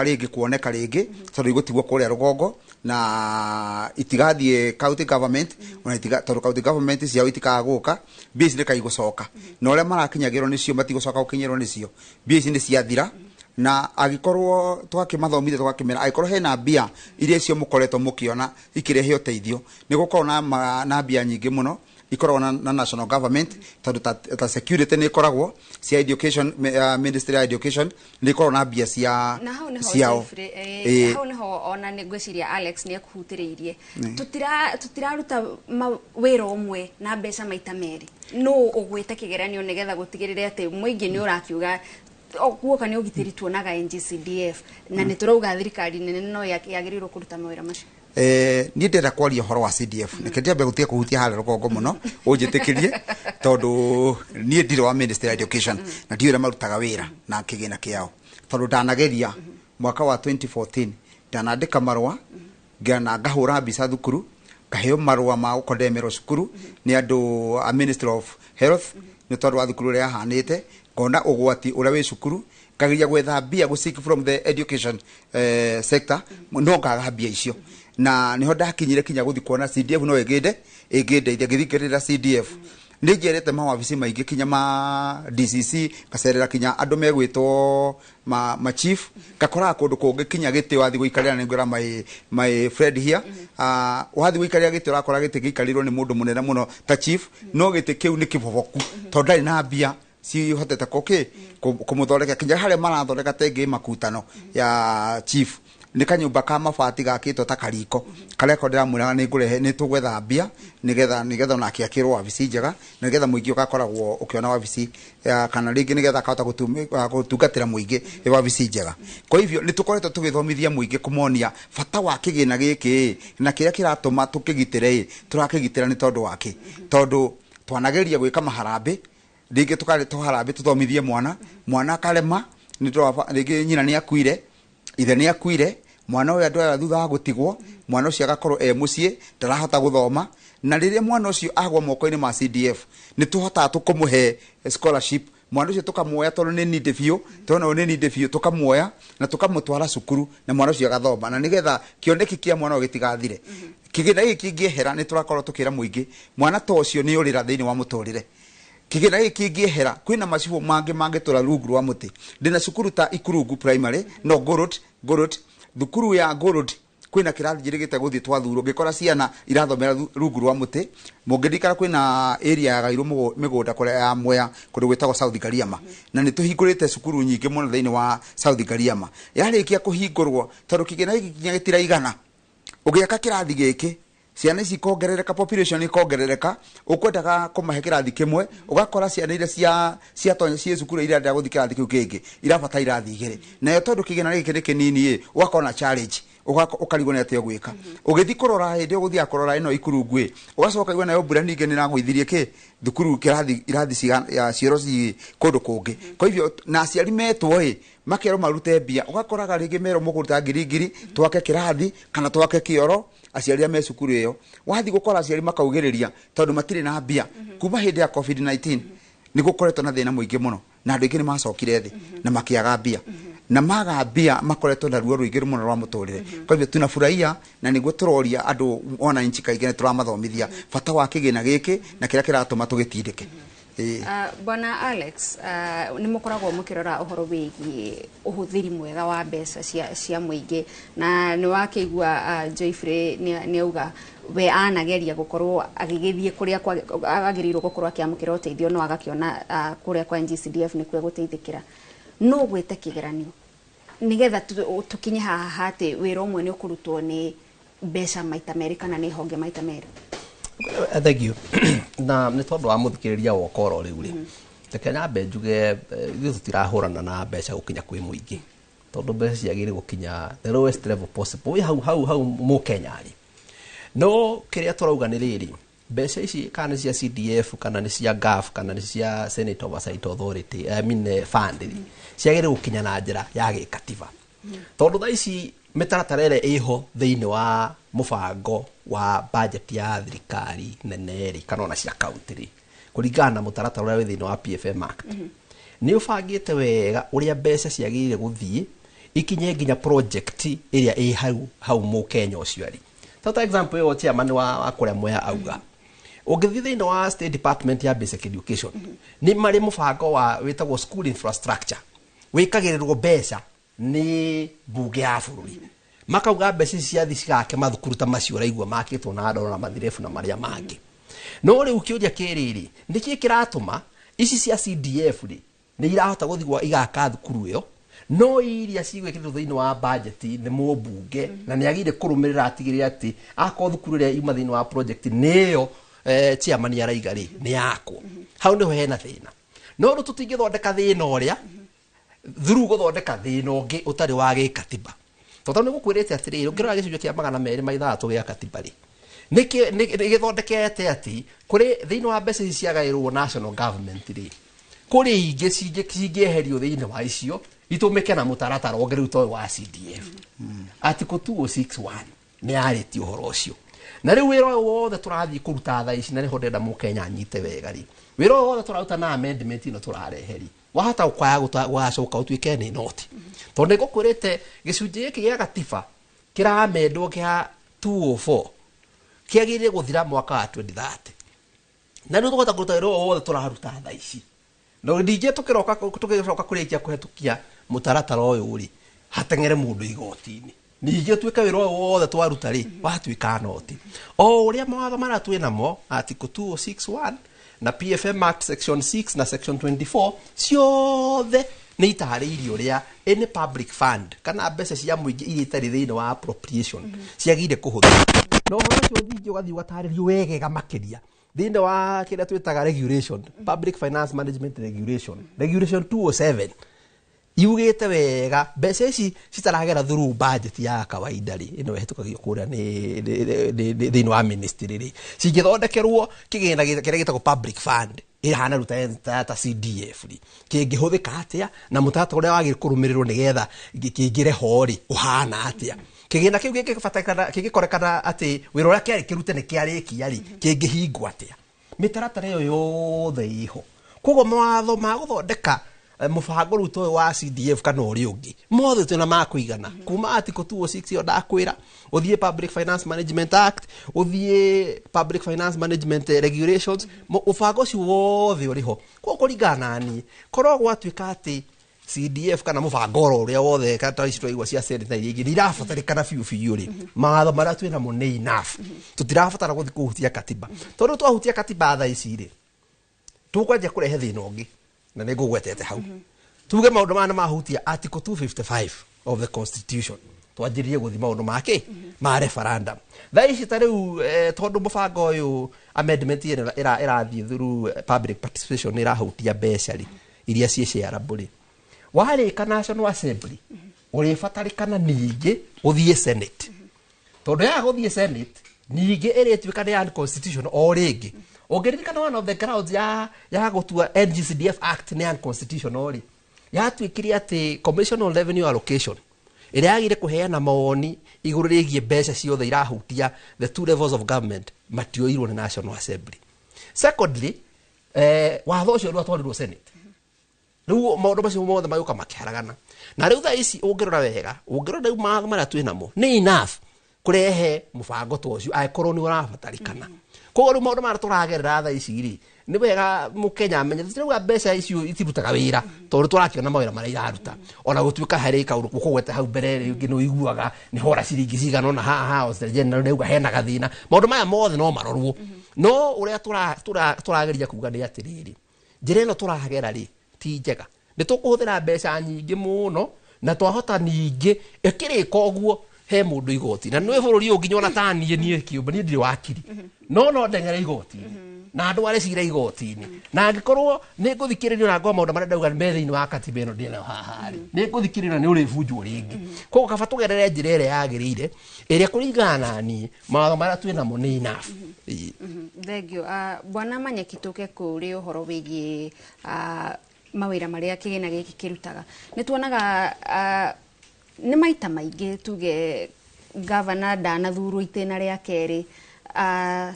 rĩngĩ kuoneka rĩngĩ tondũ igũtigwo kũrĩa rũgongo na itigathiĩ county government, ona tondũ county government ciao itikagũka, mbia ici nĩkaigũcoka na ũrĩa marakinyagĩrwo nĩcio matigũcoka gũkinyĩrwo nĩcio, mbia ici nĩ ciathira. Na angĩkorwo twakĩmathomithia tũgakĩmera angĩkorwo hena mbia iria icio mũkoretwo mũkĩona ikĩrehe ũteithio, nĩ gũkorwo na mbia nyingĩ mũno ikoragwo na national government, tondũ ta security nĩ ikoragwo cia education, ministry ya education nĩ ikoragwo na mbia cia ciao. Hau niho ona nĩ ngwĩciria Alex nĩ akuhutĩrĩirie, tũtiraruta wĩra ũmwe na mbeca maita merĩ, no ũgwĩte kĩgeranio nĩgetha gũtigĩrĩre atĩ mũingĩ nĩ ũrakiuga guoka nĩ ũgitĩri tuonaga NGCDF na nĩ tũrauga thirikari nene no yagĩrĩirwo kũruta mawĩra macio. Niĩ ndĩrenda kwaria ũhoro wa CDF, reke ndiambe gũtiga kũhutia harĩa rũgongo mũno ũnjĩtĩkĩrie, tondũ niĩ ndirĩ wa Ministry ya Education na ndiũĩ ũrĩa marutaga wĩra na kĩgĩna kĩao, tondũ ndanageria mwaka wa 2014 ndanandĩka marũa na ngahũra mbica thukuru, ngaheo marũa ma gũkondemerwo cukuru nĩ andũ a Ministry of Health nĩ tondũ wa thukuru ũrĩa yahanĩte, ngona ũgwati ũrĩa wĩ cukuru, ngageria gwetha mbia gũ seek from the education sector, no ngaga mbia icio, na niho ndakinyire kinya guthi kuona CDF no ĩngĩndeithia ngĩthikĩrĩra CDF. Nĩ njerete mawabici maingĩ kinya ma DCC, ngacerera kinya andũ megwĩtwo ma chief, ngakoraga kũndũ kũngĩ kinya gĩtĩ wathi gũikarĩra, nĩ ngwĩra my friend here, wathi gũikarĩra gĩtĩ ũrakora gĩtĩ gĩikarĩirwo nĩ mũndũ mũnene mũno ta chief, no gĩtĩ kĩu nĩ kĩboboku tondũ ndarĩ na mbia cihotete kũmũthondeka kinya harĩa marathondeka tengĩ makutano ya chief nĩ kanyũmba ka mabati gakĩtwo ta kariko karĩa ko ndĩramwĩraga nĩ ngũrehe nĩ tũgwetha mbia nĩgetha onake akĩrwo wabici njega, nĩgetha mũingĩ ũgakoragwo ũkĩona wabici kana rĩngĩ nĩgetha akahota gũtungatĩra mũingĩ ĩ wabici njega. Kwa hivyo nĩ tũkoretwo tũgĩthomithia mũingĩ kũmonia bata wa kĩgĩna gĩkĩ na kĩrĩa kĩratũma tũkĩgitĩre, tũrakĩgitĩra nĩ tondũ wake, tondũ twanageria gwĩka maharambĩ rĩngĩ tũkarĩ tũharambĩ tũthomithie mwana akarema nĩ rĩngĩ nyina nĩ akuire, ithe nĩ akuire, Mwana ũyũ andũ aya thutha wa gũtigwo, mwana ũcio agakorwo e mũciĩ, ndarahota gũthoma. Na rĩrĩa mwana ũcio agwa moko-inĩ ma CDF, nĩ tũhotaga tũkũmũhe scholarship. Mwana ũcio tũkamuoya tondũ nĩ nindĩ biũ, tondũ nĩ nindĩ biũ, tũkamuoya na tũkamũtwara cukuru na mwana ũcio agathoma, na nĩgetha kĩoneki kĩa mwana ũyũ gĩtigathire. Kĩgĩna gĩkĩ kĩngĩehera, nĩ tũrakorwo tũkĩra mũingĩ mwana ta ũcio nĩ ũrĩra thĩinĩ wa mũtũrĩre. Kĩgĩna gĩkĩ kĩngĩehera, kwĩna macibũ mangĩ mangĩtũra rungu rwa mũtĩ. Ndĩna cukuru ta Ikurungu Primary, no Ngorot, Ngorot, thukuru ya Ngorot kwĩna kĩrathi njĩrĩgĩte gũthiĩ twathurwo, ngĩkora ciana irathomera rungu rwa mũtĩ. Mũngĩririkana kwĩna area yagairwo mĩgũnda kũrĩa ya Mwea, kũndũ gwĩtagwo South Gariama, na nĩ tũhingũrĩte cukuru nyingĩ mũno thĩinĩ wa South Gariama. Yarĩkia kũhingũrwo, tondũ kĩgĩna gĩkĩ nginya gĩtiraigana, ũgĩaka kĩrathi gĩkĩ ciana ici ikongerereka, population ikongerereka, ũkwendaga kũmahe kĩrathi kĩmwe, ũgakora ciana iria cia ciatonya ciĩ cukuru iria irenda gũthiĩ kĩrathi kĩu kĩngĩ irabatara irathi igĩrĩ. Nayo tondũ kĩgĩna gĩkĩ nĩ kĩnini ĩ, ũgakorwo na challenge, ũkarigwo nĩ atĩa ũgwĩka. Ũgĩthiĩ kũrora hĩndĩ ĩyo ũgũthiaga kũrora ĩno Ikurungu ĩ, ũgacoka ũkaigua nayo mbura ningĩ nĩ ĩragũithirie kĩ thukuru kĩrathi irathi cioro ci kũndũ kũngĩ. Kwa hivyo na aciari metwo ĩ, makerwo marute mbia, ũgakoraga rĩngĩ merwo mũkũruta ngiri ngiri twake kĩrathi kana twake kĩoro. Aciari arĩa me cukuru ĩyo, wathiĩ gũkora aciari makaugĩrĩria tondũ matirĩ na mbia. Kuma hĩndĩ ya COVID-19 nĩ gũkoretwo na thĩna mũingĩ mũno, na andũ aingĩ nĩ macokire thĩ na makĩaga mbia, na maga mbia makoretwo na ruo rũingĩ mũno rwa mũtũrĩre. Kwa hivyo tunafurahia, na nĩguo tũroria andũ wananchi kaingĩ, nĩ tũramathomithia bata wa kĩgĩna gĩkĩ na kĩrĩa kĩratũma tũgĩtindĩke. Bwana Alex, nĩ mũkoragwo mũkĩrora ũhoro wĩgiĩ ũhũthĩri mwega wa mbeca cia mũingĩ, na nĩ wakĩigua Joyfrey nĩ auga we anageria gũkorwo agĩgĩthiĩ kũrĩa agĩrĩirwo gũkorwo akĩamũkĩra ũteithio, no agakĩona kũrĩa kwa NGCDF nĩkuo gũteithĩkĩra. No gwĩte kĩgeranio nĩgetha tũkinye haha atĩ wĩra ũmwe nĩ ũkũrutwo nĩ mbeca maita merĩ kana nĩ honge maita merĩ. Thank you. Na nĩ tondũ wa mũthikĩrĩria woka oro rĩu rĩ, reke nyambe njuge ithuĩ tũtirahũrana na mbeca gũkinya kwĩ mũingĩ, tondũ mbeca ciagĩrĩire gũkinya the lowest level possible wĩ hau hau hau mũkenya rĩ. No kĩrĩa tũrauga nĩ rĩrĩ, mbeca ici kana nĩ cia CDF kana nĩ cia GAF kana nĩ cia Senate Oversight Authority, I mean fund rĩ, ciagĩrĩire gũkinya na njĩra ya gĩkatiba, tondũ thaa ici mĩtaratara ĩrĩa ĩho thĩinĩ wa mũbango wa budget ya thirikari nene rĩ, kana ona cia county rĩ, kũringana na mũtaratara ũrĩa wĩ thĩinĩ wa PFM Act, nĩ ũbangĩte wega ũrĩa mbeca ciagĩrĩire gũthiĩ ikinye nginya project ĩrĩa ĩ hau hau mũkenya ũcio arĩ. Ta example ĩyo chairman wa kũrĩa Mwea auga, ũngĩthiĩ thĩinĩ wa State Department ya Basic Education, nĩ marĩ mũbango wa wĩtagwo school infrastructure, wĩkagĩrĩrwo mbeca nĩ mbunge ya bũrũri, makauga mbeca ici ciathi cigake mathukuru ta macio ũraigua makĩtwo na ndoro na mathirebu na marĩa mangĩ. No rĩu kĩũria kĩrĩrĩ, nĩkĩĩ kĩratũma ici cia CDF rĩ nĩ irahota gũthiĩ igaka thukuru ĩyo, no iria cigwĩkĩrĩtwo thĩinĩ wa budget nĩ mũmbunge na nĩ agĩrĩire kũrũmĩrĩra atigĩrĩre atĩ akorwo thukuru ĩrĩa yuma thĩinĩ wa project nĩyo chairman araiga rĩ nĩ yakwo. Hau nĩho hena thĩna. No rĩu tũtingĩthondeka thĩna ũrĩa through gũthondeka thĩna ũngĩ ũtarĩ wa gĩkatiba, tondũ nĩ gũkwĩrĩte atĩrĩrĩ, ũngĩrora gĩcunjĩ kĩa 206 gĩa katiba rĩ, nĩ gĩthondekete atĩ kũrĩ thĩinĩ wa mbeca ici ciagaĩrwo national government rĩ, kũrĩ ingĩ cingĩeherio thĩinĩ wa icio itũmĩke na mũtaratara ũngĩ rĩu toyũ wa CDF. Article 2061 nĩ yarĩtie ũhoro ũcio. Na rĩu wĩra ũyũ wothe tũrathiĩ kũruta thaa ici, na nĩho ndĩrenda mũkenya anyite wega rĩ, wĩra ũyũ wothe tũraruta na amendment ĩno tũrarehe rĩ, wahota gũkaya gũgacoka ũtuĩke nĩ noti, tondũ nĩngũkwĩrĩte gĩcunjĩ gĩkĩ gĩa gatiba kĩramendwo kĩa 204 kĩagĩrĩire gũthira mwaka wa 2030, na rĩu tũkũhota kũruta wĩra ũyũ wothe tũraruta thaa ici. No ningĩ tũkĩroka tũgĩcoka kũrĩkia kũhetũkia mũtaratara ũyũ rĩ, hateng'ere mũndũ igoti-inĩ, ningĩ ũtuĩke wĩra ũyũ wothe twaruta rĩ watuĩka noti. O ũrĩa mawatho marĩa twĩ namo Article 2061 na PFM Act section 6 na section 24 ciothe nĩ itarĩirie ũrĩa any public fund kana mbeca cia mũingĩ iria itarĩ thĩinĩ wa appropriation ciagĩrĩire kũhũthĩrwo. Na ũhoro ũcio ningĩ ũgathiĩ ũgatarĩrio wegega makĩria thĩinĩ wa kĩrĩa twĩtaga regulation, Public Finance Management Regulation, Regulation 207 yugĩte wega mbeca ici citaragera through budget ya kawaida rĩ, ĩno ĩhĩtũkagio kũrĩa nĩ thĩinĩ wa ministry rĩ, cingĩthondekerwo kĩgĩna kĩrĩa gĩtagwo public fund ĩhana rĩu ta CDF rĩ, kĩngĩhũthĩka atĩa na mũtaratara ũrĩa wagĩrĩire kũrũmĩrĩrwo nĩgetha kĩingĩre ho rĩ ũhana atĩa. Kĩgĩna kĩu gĩngĩbatarĩkana, kĩngĩkorekana atĩ wĩra ũrĩa kĩarĩ kĩrute nĩ kĩarĩkia rĩ, kĩngĩhingwo atĩa? Mĩtaratara ĩyo yothe ĩho. Koguo mawatho ma gũthondeka mũbango rĩu ta ũyũ wa CDF kana ũrĩa ũngĩ mothe twĩna ma kũigana, kuma article 206 ĩyo ndakwĩra, ũthiĩ Public Finance Management Act, ũthiĩ Public Finance Management Regulations, mũbango ũcio wothe ũrĩ ho. Koguo kũringana na niĩ, korwo gwatuĩka atĩ CDF kana mũbango oro ũrĩa wothe, kana ta ici twaigua cia Senate na iria ingĩ, nĩ irabatarĩkana biũ biũ rĩ, mawatho marĩa twĩ namo nĩ enough. Tũtirabatara gũthiĩ kũhutia katiba, tondũ twahutia katiba thaa ici rĩ, tũkwanjia kũrehe thĩna ũngĩ, na nĩ ngũgwetete hau. Tuge maũndũ maya nĩ mahutia article 255 of the Constitution, twanjĩrĩrie gũthi maũndũ make ma referendum thaa ici. Ta rĩu tondũ mũbango ũyũ, amendment ĩno ĩrathiĩ through public participation, ĩrahutia mbeca rĩ, iria ciĩ shareable rĩ, warĩka National Assembly, ũrĩbatarĩkana ningĩ ũthiĩ Senate, tondũ yaga gũthiĩ Senate ningĩ ĩrĩtuĩka nĩ unconstitutional o rĩngĩ. Ũngĩririkana, one of the grounds ya gũtua NGCDF Act nĩ unconstitutional rĩ, yatuĩkire atĩ Commission on Revenue Allocation ĩrĩa yagire kũheana mawoni igũrũ rĩgiĩ mbeca ciothe irahutia the two levels of government matioirwo nĩ National Assembly. Secondly, watho ũcio ndwatwarirwo Senate. Rĩu maũndũ macio mothe magĩũka makĩharagana, na rĩu thaa ici ũngĩrora wega, ũngĩrora rĩu mawatho marĩa twĩ namo nĩ enough kũrehe mũbango ta ũcio angĩkorwo nĩ ũrabatarĩkana. Koguo rĩu maũndũ marĩa tũragerera thaa ici rĩ, nĩ wega mũkenya amenye tũtirauga mbeca icio itirutaga wĩra, tondũ tũrakĩona mawĩra marĩa iraruta, ona gũtuĩka harĩ kaũndũ ũkũgweta hau mbere rĩngĩ nĩ ũiguaga nĩ hora ciringi cigana ũna haha Auditor General nĩauga hena gathĩna. Maũndũ maya mothe no marorwo, no ũrĩa tũrageria kuga nĩ atĩrĩrĩ, njĩra ĩno tũragera rĩ ti njega. Nĩ tũkũhũthĩra mbeca nyingĩ mũno, na twahota ningĩ ĩkĩrĩka ũguo he mũndũ igoti, na nĩ bũrũri ũyũ nginya ona ta niĩ kĩũmbe, niĩ ndirĩ wakiri, no ndeng'ere igoti-inĩ na ndware cira igoti-inĩ, na angĩkorwo nĩ ngũthikĩrĩrio na ngorwo maũndũ marĩa ndauga me thĩinĩ wa katiba ĩno ndĩ nayo haha rĩ, nĩ ngũthikĩrĩrio na nĩ ũrĩbunjwo rĩngĩ. Koguo kaba tũgerere njĩra ĩrĩa yagĩrĩire, ĩrĩa kũringana na niĩ mawatho marĩa twĩ namo nĩ enough. Ĩĩ. Thank you. Bwana Manyeki, tũke kũrĩ ũhoro wĩgiĩ mawĩra marĩa kĩgĩna gĩkĩ kĩrutaga. Nĩ tuonaga nĩ maita maingĩ, tuge gavana ndanathurwo itĩna rĩa kerĩ,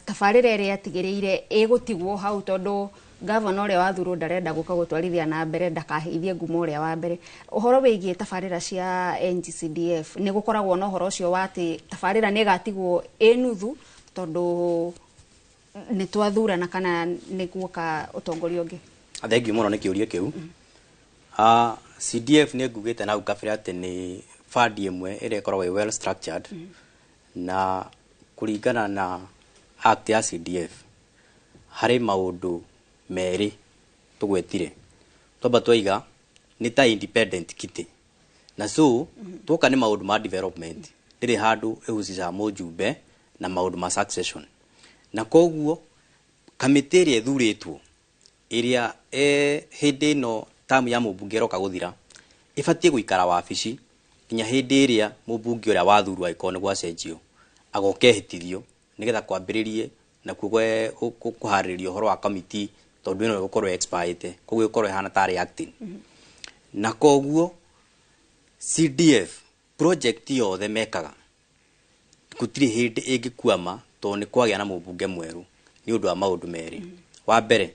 tabarĩra ĩrĩa atigĩrĩire ĩgũtigwo hau, tondũ gavana ũrĩa wathurwo ndarenda gũka gũtwarithia na mbere ndakaheithie ngumo ũrĩa wa mbere. Ũhoro wĩgiĩ tabarĩra cia NGCDF, nĩ gũkoragwo na ũhoro ũcio wa atĩ tabarĩra nĩ ĩgatigwo ĩ nuthu tondũ nĩ twathurana kana nĩ guoka ũtongoria ũngĩ? Thank you mũno nĩ kĩũria kĩu. CDF nĩ ngugĩte na kabere atĩ nĩ fund ĩmwe ĩrĩa ĩkoragwo ĩ well structured, na kũringana na act ya CDF harĩ maũndũ merĩ tũgwetire. Twamba twaiga nĩ ta independent kitty, na so twoka nĩ maũndũ ma development, ndĩrĩ handũ ĩhucicaga mũjumbe na maũndũ ma succession, na koguo kamĩtĩ ĩrĩa ĩthurĩtwo ĩrĩa hĩndĩ ĩno tamu ya mũmbunge ĩroka gũthira ĩbatiĩ gũikara wabici nginya hĩndĩ ĩrĩa mũmbunge ũrĩa wathurwo, angĩkorwo nĩ gwacenjio, agoka ehĩtithio nĩgetha kwambĩrĩrie nakuo kũharĩrĩria ũhoro wa kamiti, tondũ ĩno ĩgũkorwo expirete, koguo ĩgũkorwo ĩhana tarĩ acting. Na koguo CDF project yothe mekaga gũtirĩ hĩndĩ ĩngĩkwama tondũ nĩ kwagĩa na mũmbunge mwerũ, nĩ ũndũ wa maũndũ merĩ. Wa mbere,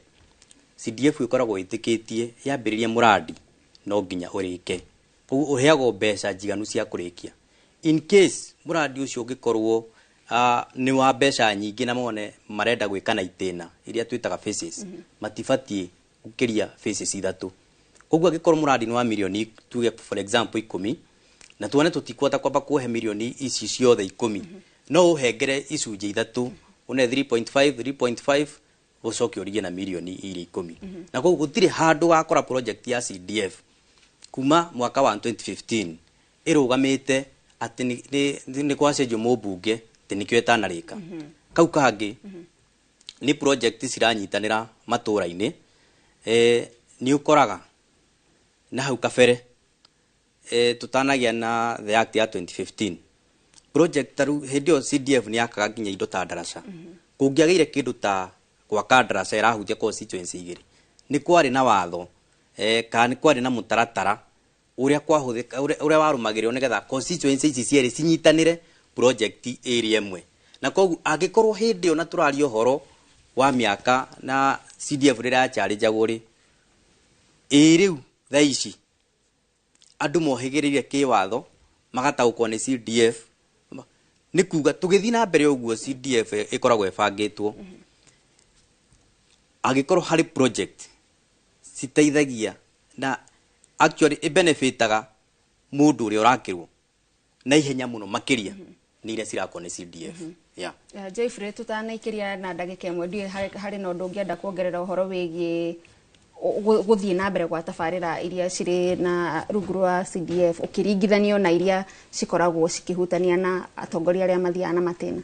CDF ĩkoragwo ĩtĩkĩtie yambĩrĩria mũrandi no nginya ũrĩke, koguo ũheagwo mbeca njiganu cia kũrĩkia. In case mũrandi ũcio ũngĩkorwo nĩ wa mbeca nyingĩ na mone marenda gwĩka na itĩna iria twĩtaga phases, matibatiĩ gũkĩria phases ithatũ. Koguo angĩkorwo mũrandi nĩ wa mirioni, tuge for example, 10, na tuone tũtikuhota kwamba kuhe mirioni ici ciothe 10, no ũhengere icunjĩ ithatũ, une 3.5 3.5, ũcoke ũrigie na mirioni iria 10. Na koguo gũtirĩ handũ wakora project ya CDF kuma mwaka wa 2015 ĩrũgamĩte atĩ nĩ gwacenjio mũmbunge atĩ nĩkĩo ĩtanarĩka. Kau kangĩ nĩ project ciranyitanĩra matũra-inĩ. Nĩ ũkoraga na hau kabere, tũtanagĩa na the act ya 2015, project ta rĩu hĩndĩ ĩyo CDF nĩ yakaga nginya indo ta ndaraca. Kũngĩagĩire kĩndũ ta gwaka ndaraca ĩrahutia constituency igĩrĩ, nĩ kwarĩ na watho, kana nĩ kwarĩ na mũtaratara. Ũrĩa kwahũthĩka, ũrĩa warũmagĩrĩrwo nĩgetha constituency ici cierĩ cinyitanĩre project ĩrĩa ĩmwe. Na koguo angĩkorwo hĩndĩ ĩyo, na tũraria ũhoro wa mĩaka na CDF rĩrĩa yacharĩnjagwo rĩ, ĩ rĩu thaa ici andũ mohĩgĩrĩire kĩwatho magataũkwo nĩ CDF, nĩ kuga tũgĩthiĩ na mbere ũguo CDF ĩkoragwo ĩbangĩtwo, angĩkorwo harĩ project citeithagia na actually ĩbenefitaga mũndũ ũrĩa ũrakĩrwo na ihenya mũno makĩria nĩ iria cirakwo nĩ CDF, yeah. Joyfrey, tutanaikĩria na ndagĩka ĩmwe, ndiũĩ harĩ na ũndũ ũngĩenda kuongerera ũhoro wĩgiĩ gũthiĩ na mbere gwa tabarĩra iria cirĩ na rungu rwa CDF ũkĩringithanio na iria cikoragwo cikĩhutania na atongoria arĩa mathiaga na matĩna?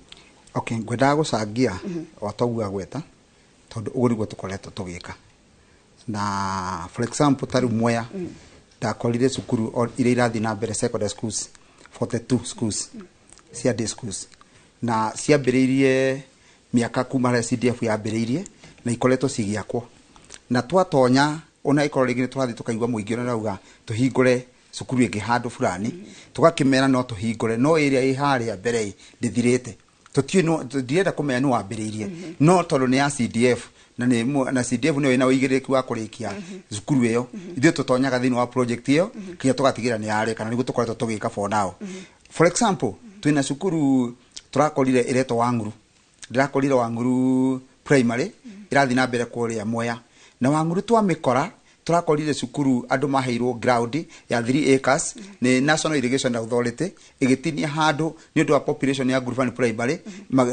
Okay, ngwendaga gũcangia o toguo agweta, tondũ ũguo nĩguo tũkoretwo tũgĩka. Na for example, ta rĩu Mwea ndakorire cukuru iria irathiĩ na mbere, secondary schools 42 schools cia day schools, na ciambĩrĩirie mĩaka kuma harĩa CDF yambĩrĩirie na ikoretwo cigĩakwo. Na twatonya, ona ikorwo rĩngĩ nĩ tũrathiĩ tũkaigua mũingĩ ũrĩa ũrauga tũhingũre cukuru ĩngĩ handũ fulani, tũgakĩmera no tũhingũre, no ĩrĩa ĩ harĩa mbere ĩ ndĩthirĩte, tũtiũĩ ndirenda kũmenya nĩ wambĩrĩirie, no tondũ nĩ ya CDF na na CDF nĩyo ĩna ũigĩrĩrĩki wa kũrĩkia cukuru ĩyo, ithuĩ tũtonyaga thĩinĩ wa project ĩyo nginya tũgatigĩra nĩ yarĩka, na nĩguo tũkoretwo tũgĩka for now. For example, twĩna cukuru tũrakorire ĩretwo Wang'uru, ndĩrakorire Wang'uru Primary ĩrathiĩ na mbere kũrĩa Mwea. Na Wang'uru twamĩkora, tũrakorire cukuru andũ maheirwo ground ya 3 acres nĩ National Irrigation Authority, ĩgĩtinia handũ nĩ ũndũ wa population ya Ngurubani Primary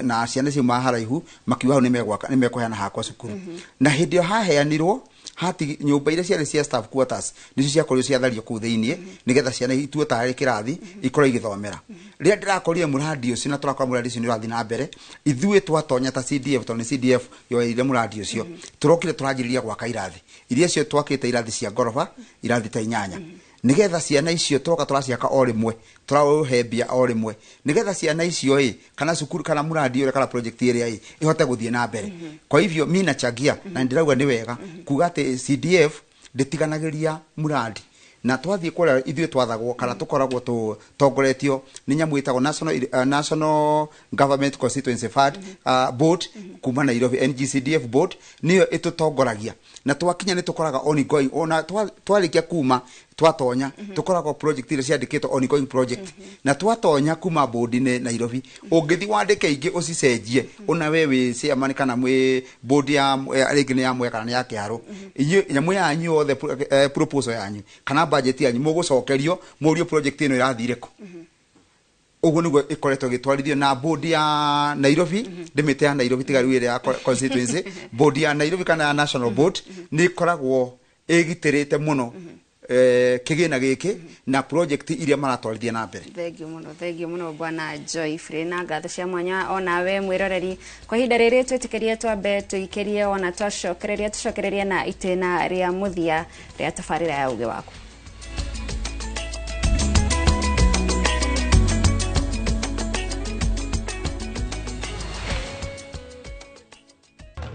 na ciana ciuma haraihu, makiuga hau nĩ mekũheana hakwa cukuru. Na hĩndĩ ĩyo haheanirwo hati nyũmba iria ciarĩ cia staff quarters nĩcio ciakorirwo ciathario kũu thĩiniĩ nĩgetha ciana ituo tarĩ kĩrathi ikorwo igĩthomera. Rĩrĩa ndĩrakorire mũrandi ũcio, na tũrakora mũrandi ũcio nĩ ũrathiĩ na mbere, ithuĩ twatonya ta CDF, tondũ nĩ CDF yoeire mũrandi ũcio, tũrokire tũranjĩrĩria gwaka irathi iria cio twakĩte, irathi cia ngoroba, irathi ta 8, nigetha ciana icio tũroka tũraciaka o rĩmwe, tũraũhembia o rĩmwe, nigetha ciana icio ĩ kana cukuru kana mũrandi ũrĩa kana project ĩrĩa ĩ ĩhote gũthiĩ na mbere. Kwa hivyo mi nachangia na ndĩrauga nĩ wega kuga atĩ CDF ndĩtiganagĩria mũrandi. Na twathiĩ kũrĩa ithuĩ twathagwo kana tũkoragwo tũtongoretio nĩ nyamũ ĩtagwo National Government Constituency Fund Board kuma Nairobi, NGCDF Board nĩyo ĩtũtongoragia. Na twakinya nĩ tũkoraga ongoing, ona twarĩkia kuma twatonya tũkoragwo project iria ciandĩkĩtwo ongoing project. Na twatonya kuma board-inĩ Nairobi, ũngĩthiĩ wandĩke ingĩ ũcicenjie, ona we wĩ chairman kana mwĩ board ya rĩngĩ nĩ ya Mwea kana nĩ ya Kĩharũ, inyuĩ nyamũ yanyu yothe, proposal yanyu kana budget yanyu, mũgũcokerio mũrio project ĩno ĩrathire kũ. Ũguo nĩguo ĩkoretwo ĩgĩtwarithio na board ya Nairobi. Ndĩmĩte ya Nairobi, tiga rĩu ĩrĩa ya constituency, board ya Nairobi kana ya national board nĩ ĩkoragwo ĩgitĩrĩte mũno kĩgĩna gĩkĩ na project iria maratwarithia na mbere. Thengio mũno, thengio mũno bwana Joyfrey, na ngatho cia mwanya onawe mwĩroreri. Kwa ihinda rĩrĩ twĩtĩkĩrie twambe tũikĩrie, ona twacokereria tũcokererie na itĩna rĩa mũthia rĩa tabarĩra ya ũgĩ waku.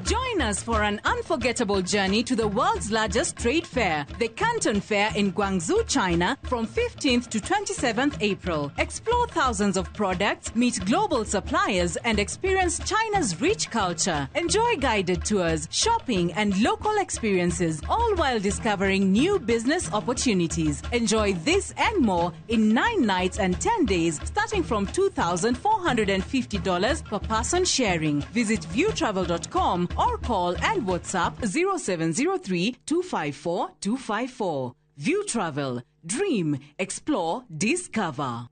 Join us for an unforgettable journey to the world's largest trade fair, the Canton Fair in Guangzhou, China, from 15th to 27th April. Explore thousands of products, meet global suppliers, and experience China's rich culture. Enjoy guided tours, shopping, and local experiences, all while discovering new business opportunities. Enjoy this and more in 9 nights and 10 days, starting from $2,450 per person sharing. Visit viewtravel.com or call and WhatsApp 0703 254 254. View Travel. Dream, explore, discover.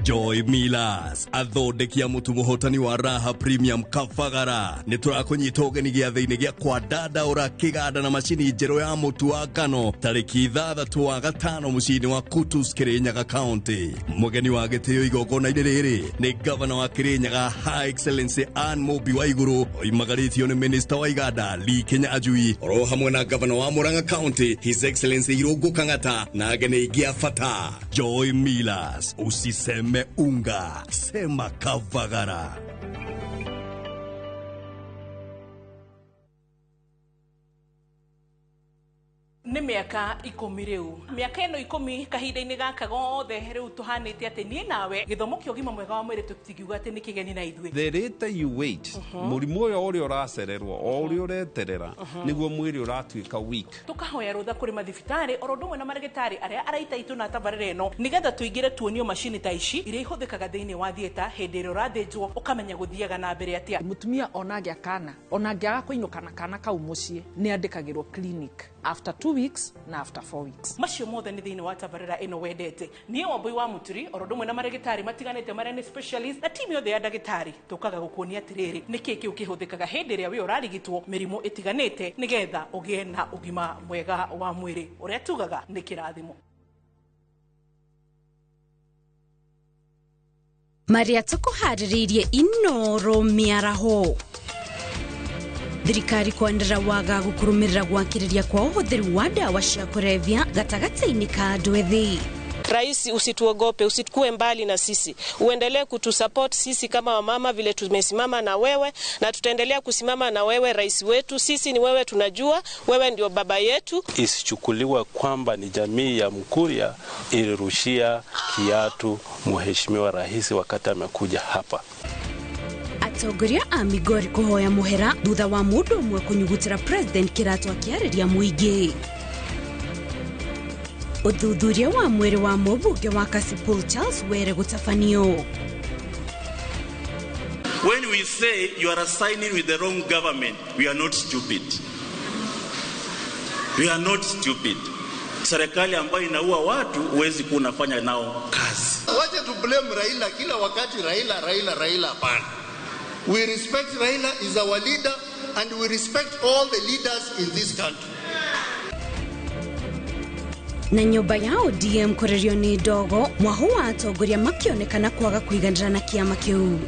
Joy Millers, athondeki a mũtu mũhotani wa Raha Premium Kabagara, nĩ tũrakũnyita ũgeni gĩathĩ-inĩ gĩa kwandandaũra kĩganda na macini njerũ ya mũtu wa ngano tarĩki 6 wa 5 mũciĩ-inĩ wa Kutus, Kirinyaga County. Mũgeni wa gĩtĩo igongona-inĩ rĩrĩ nĩ gavana wa Kirinyaga High Excellency Anne Mũmbi wa Igũrũ, oimagarĩtio nĩ Minister wa Iganda Lee Kinyanjui, oro hamwe na gavana wa Murang'a County His Excellency Irũngũ Kang'ata na ageni aingĩ a bata. Joy Millers, usiseme unga, sema Kavagara. Nĩ mĩaka 10 rĩu, mĩaka ĩno 10 kahinda-inĩ gaka gothe rĩu tũhanĩte atĩ niĩ nawe gĩthomo kĩa ũgima mwega wa mwĩrĩ tũtingiuga atĩ nĩ kĩgeni na ithuĩ. The later you wait, mũrimũ ũyũ ũrĩa ũracererwo o ũrĩa ũreterera nĩguo mwĩrĩ ũratuĩka weak. Tũkahoya rũtha kũrĩ mathibitarĩ oro ũndũ ũmwe na marĩgĩtarĩ arĩa araita itũ na tabarĩra ĩno nĩgetha tũingĩre tuonio macini ta ici iria ihũthĩkaga thĩinĩ wa theatre hĩndĩ ĩrĩa ũrathĩnjwo ũkamenya gũthiaga na mbere atĩa. Mũtumia ona angĩa kana ona angĩaga kũinũka na kana kau mũciĩ nĩ andĩkagĩrwo clinic after 2 weeks na after 4 weeks. Macio mothe nĩ thĩinĩ wa tabarĩra ĩno wendete. Niĩ Wambui wa Mũturi oro ũndũ ũmwe na marĩgĩtarĩ matiganĩte marĩa nĩ specialist na timu yothe ya ndagĩtarĩ tũkaga gũkuonia atĩrĩrĩ nĩkĩ kĩu kĩhũthĩkaga hĩndĩ ĩrĩa wĩ ũrarigitwo mĩrimũ ĩtiganĩte nĩgetha ũgĩe na ũgima mwega wa mwĩrĩ ũrĩa tugaga nĩ kĩrathimo. Marĩa tũkũharĩrĩirie Inoro mĩaraho. Thirikari kwanĩrĩra wagagu kũrũmĩrĩra gwakĩrĩria kwa ũhũthĩri wa ndawa cia kũrebia gatagatĩ-inĩ ka andũ ethĩ. Rais, usituogope, usikue mbali na sisi, uendelee kutusupport sisi kama wamama vile tumesimama na wewe, na tutaendelea kusimama na wewe rais wetu. Sisi ni wewe, tunajua wewe ndio baba yetu. Isichukuliwe kwamba ni jamii ya Mkuria ilirushia kiatu mheshimiwa rais wakati amekuja hapa. Atongoria a Migori kũhoya mũhera thutha wa mũndũ ũmwe kũnyugutĩra president kĩratũ akĩarĩria mũingĩ. Ũthuthuria wa mwĩrĩ wa mũmbunge wa Kasipul Charles Were gũtabanio. When we say you are signing with the wrong government, we are not stupid. We are not stupid. Serikali ambayo inaua watu huwezi kuwa unafanya nao kazi. Wacha tu blame Raila kila wakati, Raila, Raila, Raila, hapana. We respect Raila is our leader and we respect all the leaders in this country. Na nyũmba ya ODM kũrĩrio nĩ ndogo mwahu wa atongoria makĩonekana kwaga kũiganĩra na kĩama kĩu.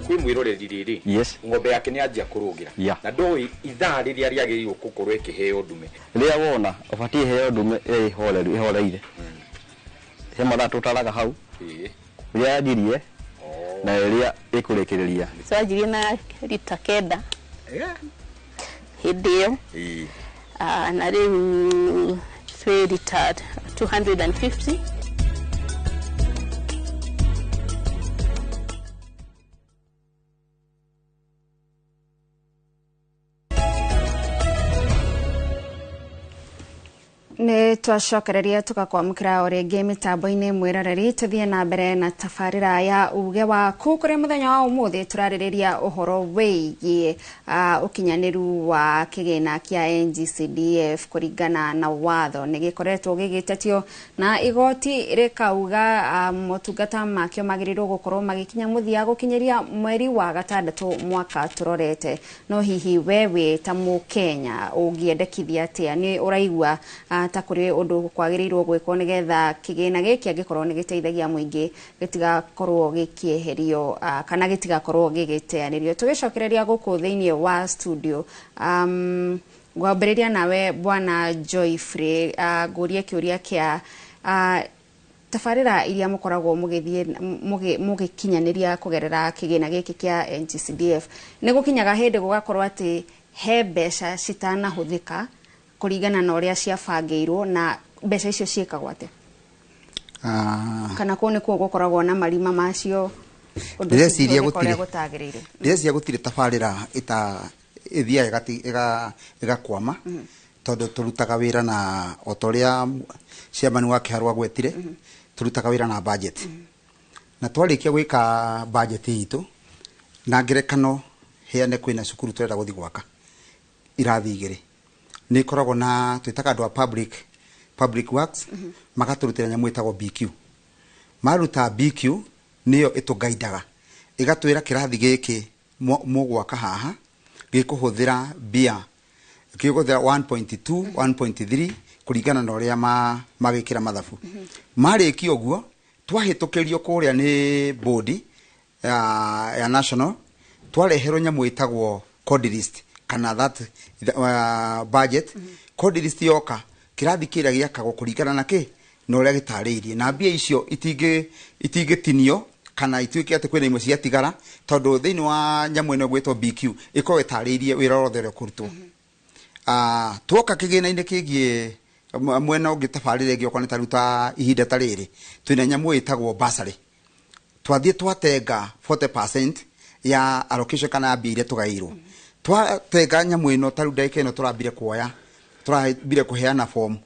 Kwĩ mwĩroreri rĩrĩ, yes, ng'ombe yake nĩ anjia kũrũgĩra, yeah, na ndũĩ ithaa rĩrĩa rĩagĩrĩirwo gũkorwo ĩkĩheo ndume. Rĩrĩa wona ũbatiĩ heo ndume ĩrĩa ĩhoreire, he mathaa tũtaraga hau rĩrĩa yanjirie na rĩrĩa ĩkũrĩkĩrĩria. Twanjirie na rita 9 hĩndĩ ĩyo, na rĩu twĩ rita 250. Nĩ twacokereria tũgakwamũkĩra o rĩngĩ mĩtambo-inĩ mwĩroreri tũthiĩ na mbere na tabarĩra ya uge waku kũrĩa mũthenya wa ũmũthĩ tũrarĩrĩria ũhoro wĩgiĩ ũkinyanĩru wa kĩgĩna kĩa NGCDF kũringana na watho. Nĩ gĩkoretwo gĩgĩtetio na igoti rĩkauga motungata makĩo magĩrĩirwo gũkorwo magĩkinya mũthia gũkinyĩria mweri wa 6 mwaka tũrorete. No hihi we wĩ ta mũkenya ũngĩendekithia atĩa? Nĩ ũraigua ta kũrĩ ũndũ kwagĩrĩirwo gwĩkwo nĩgetha kĩgĩna gĩkĩ angĩkorwo nĩ gĩteithagia mũingĩ gĩtigakorwo gĩkĩeherio kana gĩtigakorwo gĩgĩteanĩrio. Tũgĩcokereria gũkũ thĩinĩ wa studio, ngwambĩrĩria nawe Bwana Joyfrey, ngũrie kĩũria kĩa tabarĩra iria mũkoragwo mũgĩthiĩ mũgĩkinyanĩria kũgerera kĩgĩna gĩkĩ kĩa NGCDF. Nĩ gũkinyaga hĩndĩ gũgakorwo atĩ he mbeca citanahũthĩka kũringana na ũrĩa ciabangĩirwo, na mbeca icio ciĩkagwo atĩa? Kana kũu nĩkuo gũkoragwo na marima macio ndĩreciria gũtirĩ, ndĩreciria gũtirĩ tabarĩra ĩthiaga ĩgakwama, tondũ tũrutaga wĩra na o ta ũrĩa chairman wa Kĩharũ agwetire, tũrutaga wĩra na budget. Na twarĩkia gwĩka budget itũ, na ngerekano heane kwĩna cukuru tũrenda gũthiĩ gwaka irathi 2, nĩ ikoragwo na twĩtaga andũ a public works, magatũrutĩra nyamũ ĩtagwo BQ. Maruta BQ nĩyo ĩtũgaidaga ĩgatwĩra kĩrathi gĩkĩ mũgwaka haha gĩkũhũthĩra mbia, gĩkũhũthĩra 1.2 1.3 kũringana na ũrĩa magĩkĩra mathabu. Marĩkia ũguo twahĩtũkĩrio kũrĩa nĩ board ya national, twareherwo nyamũ ĩtagwo code list kana that budget. Code list yoka kĩrathi kĩrĩa gĩakagwo kũringana na kĩ na ũrĩa gĩtarĩirie, na mbia icio itingĩtinio Kana ituĩke atĩ kwĩna imwe ciatigara, tondũ thĩinĩ wa nyamũ ĩno ĩgwĩtwo BQ ĩkoragwo ĩtarĩirie wĩra wothe ũrĩa ũkũrutwo. Tuoka kĩgĩna-inĩ kĩgiĩ mwena ũngĩ, tabarĩra ĩngĩ, okorwo nĩ ta rĩu ta ihinda ta rĩrĩ twĩna nyamũ ĩtagwo bursary. Twathiĩ twatenga 40% ya allocation kana ya mbia iria tũgaĩirwo, twatenga nyamũ ĩno. Ta rĩu ndagĩka ĩno tũrambire kuoya, tũrambire kũheana fomu.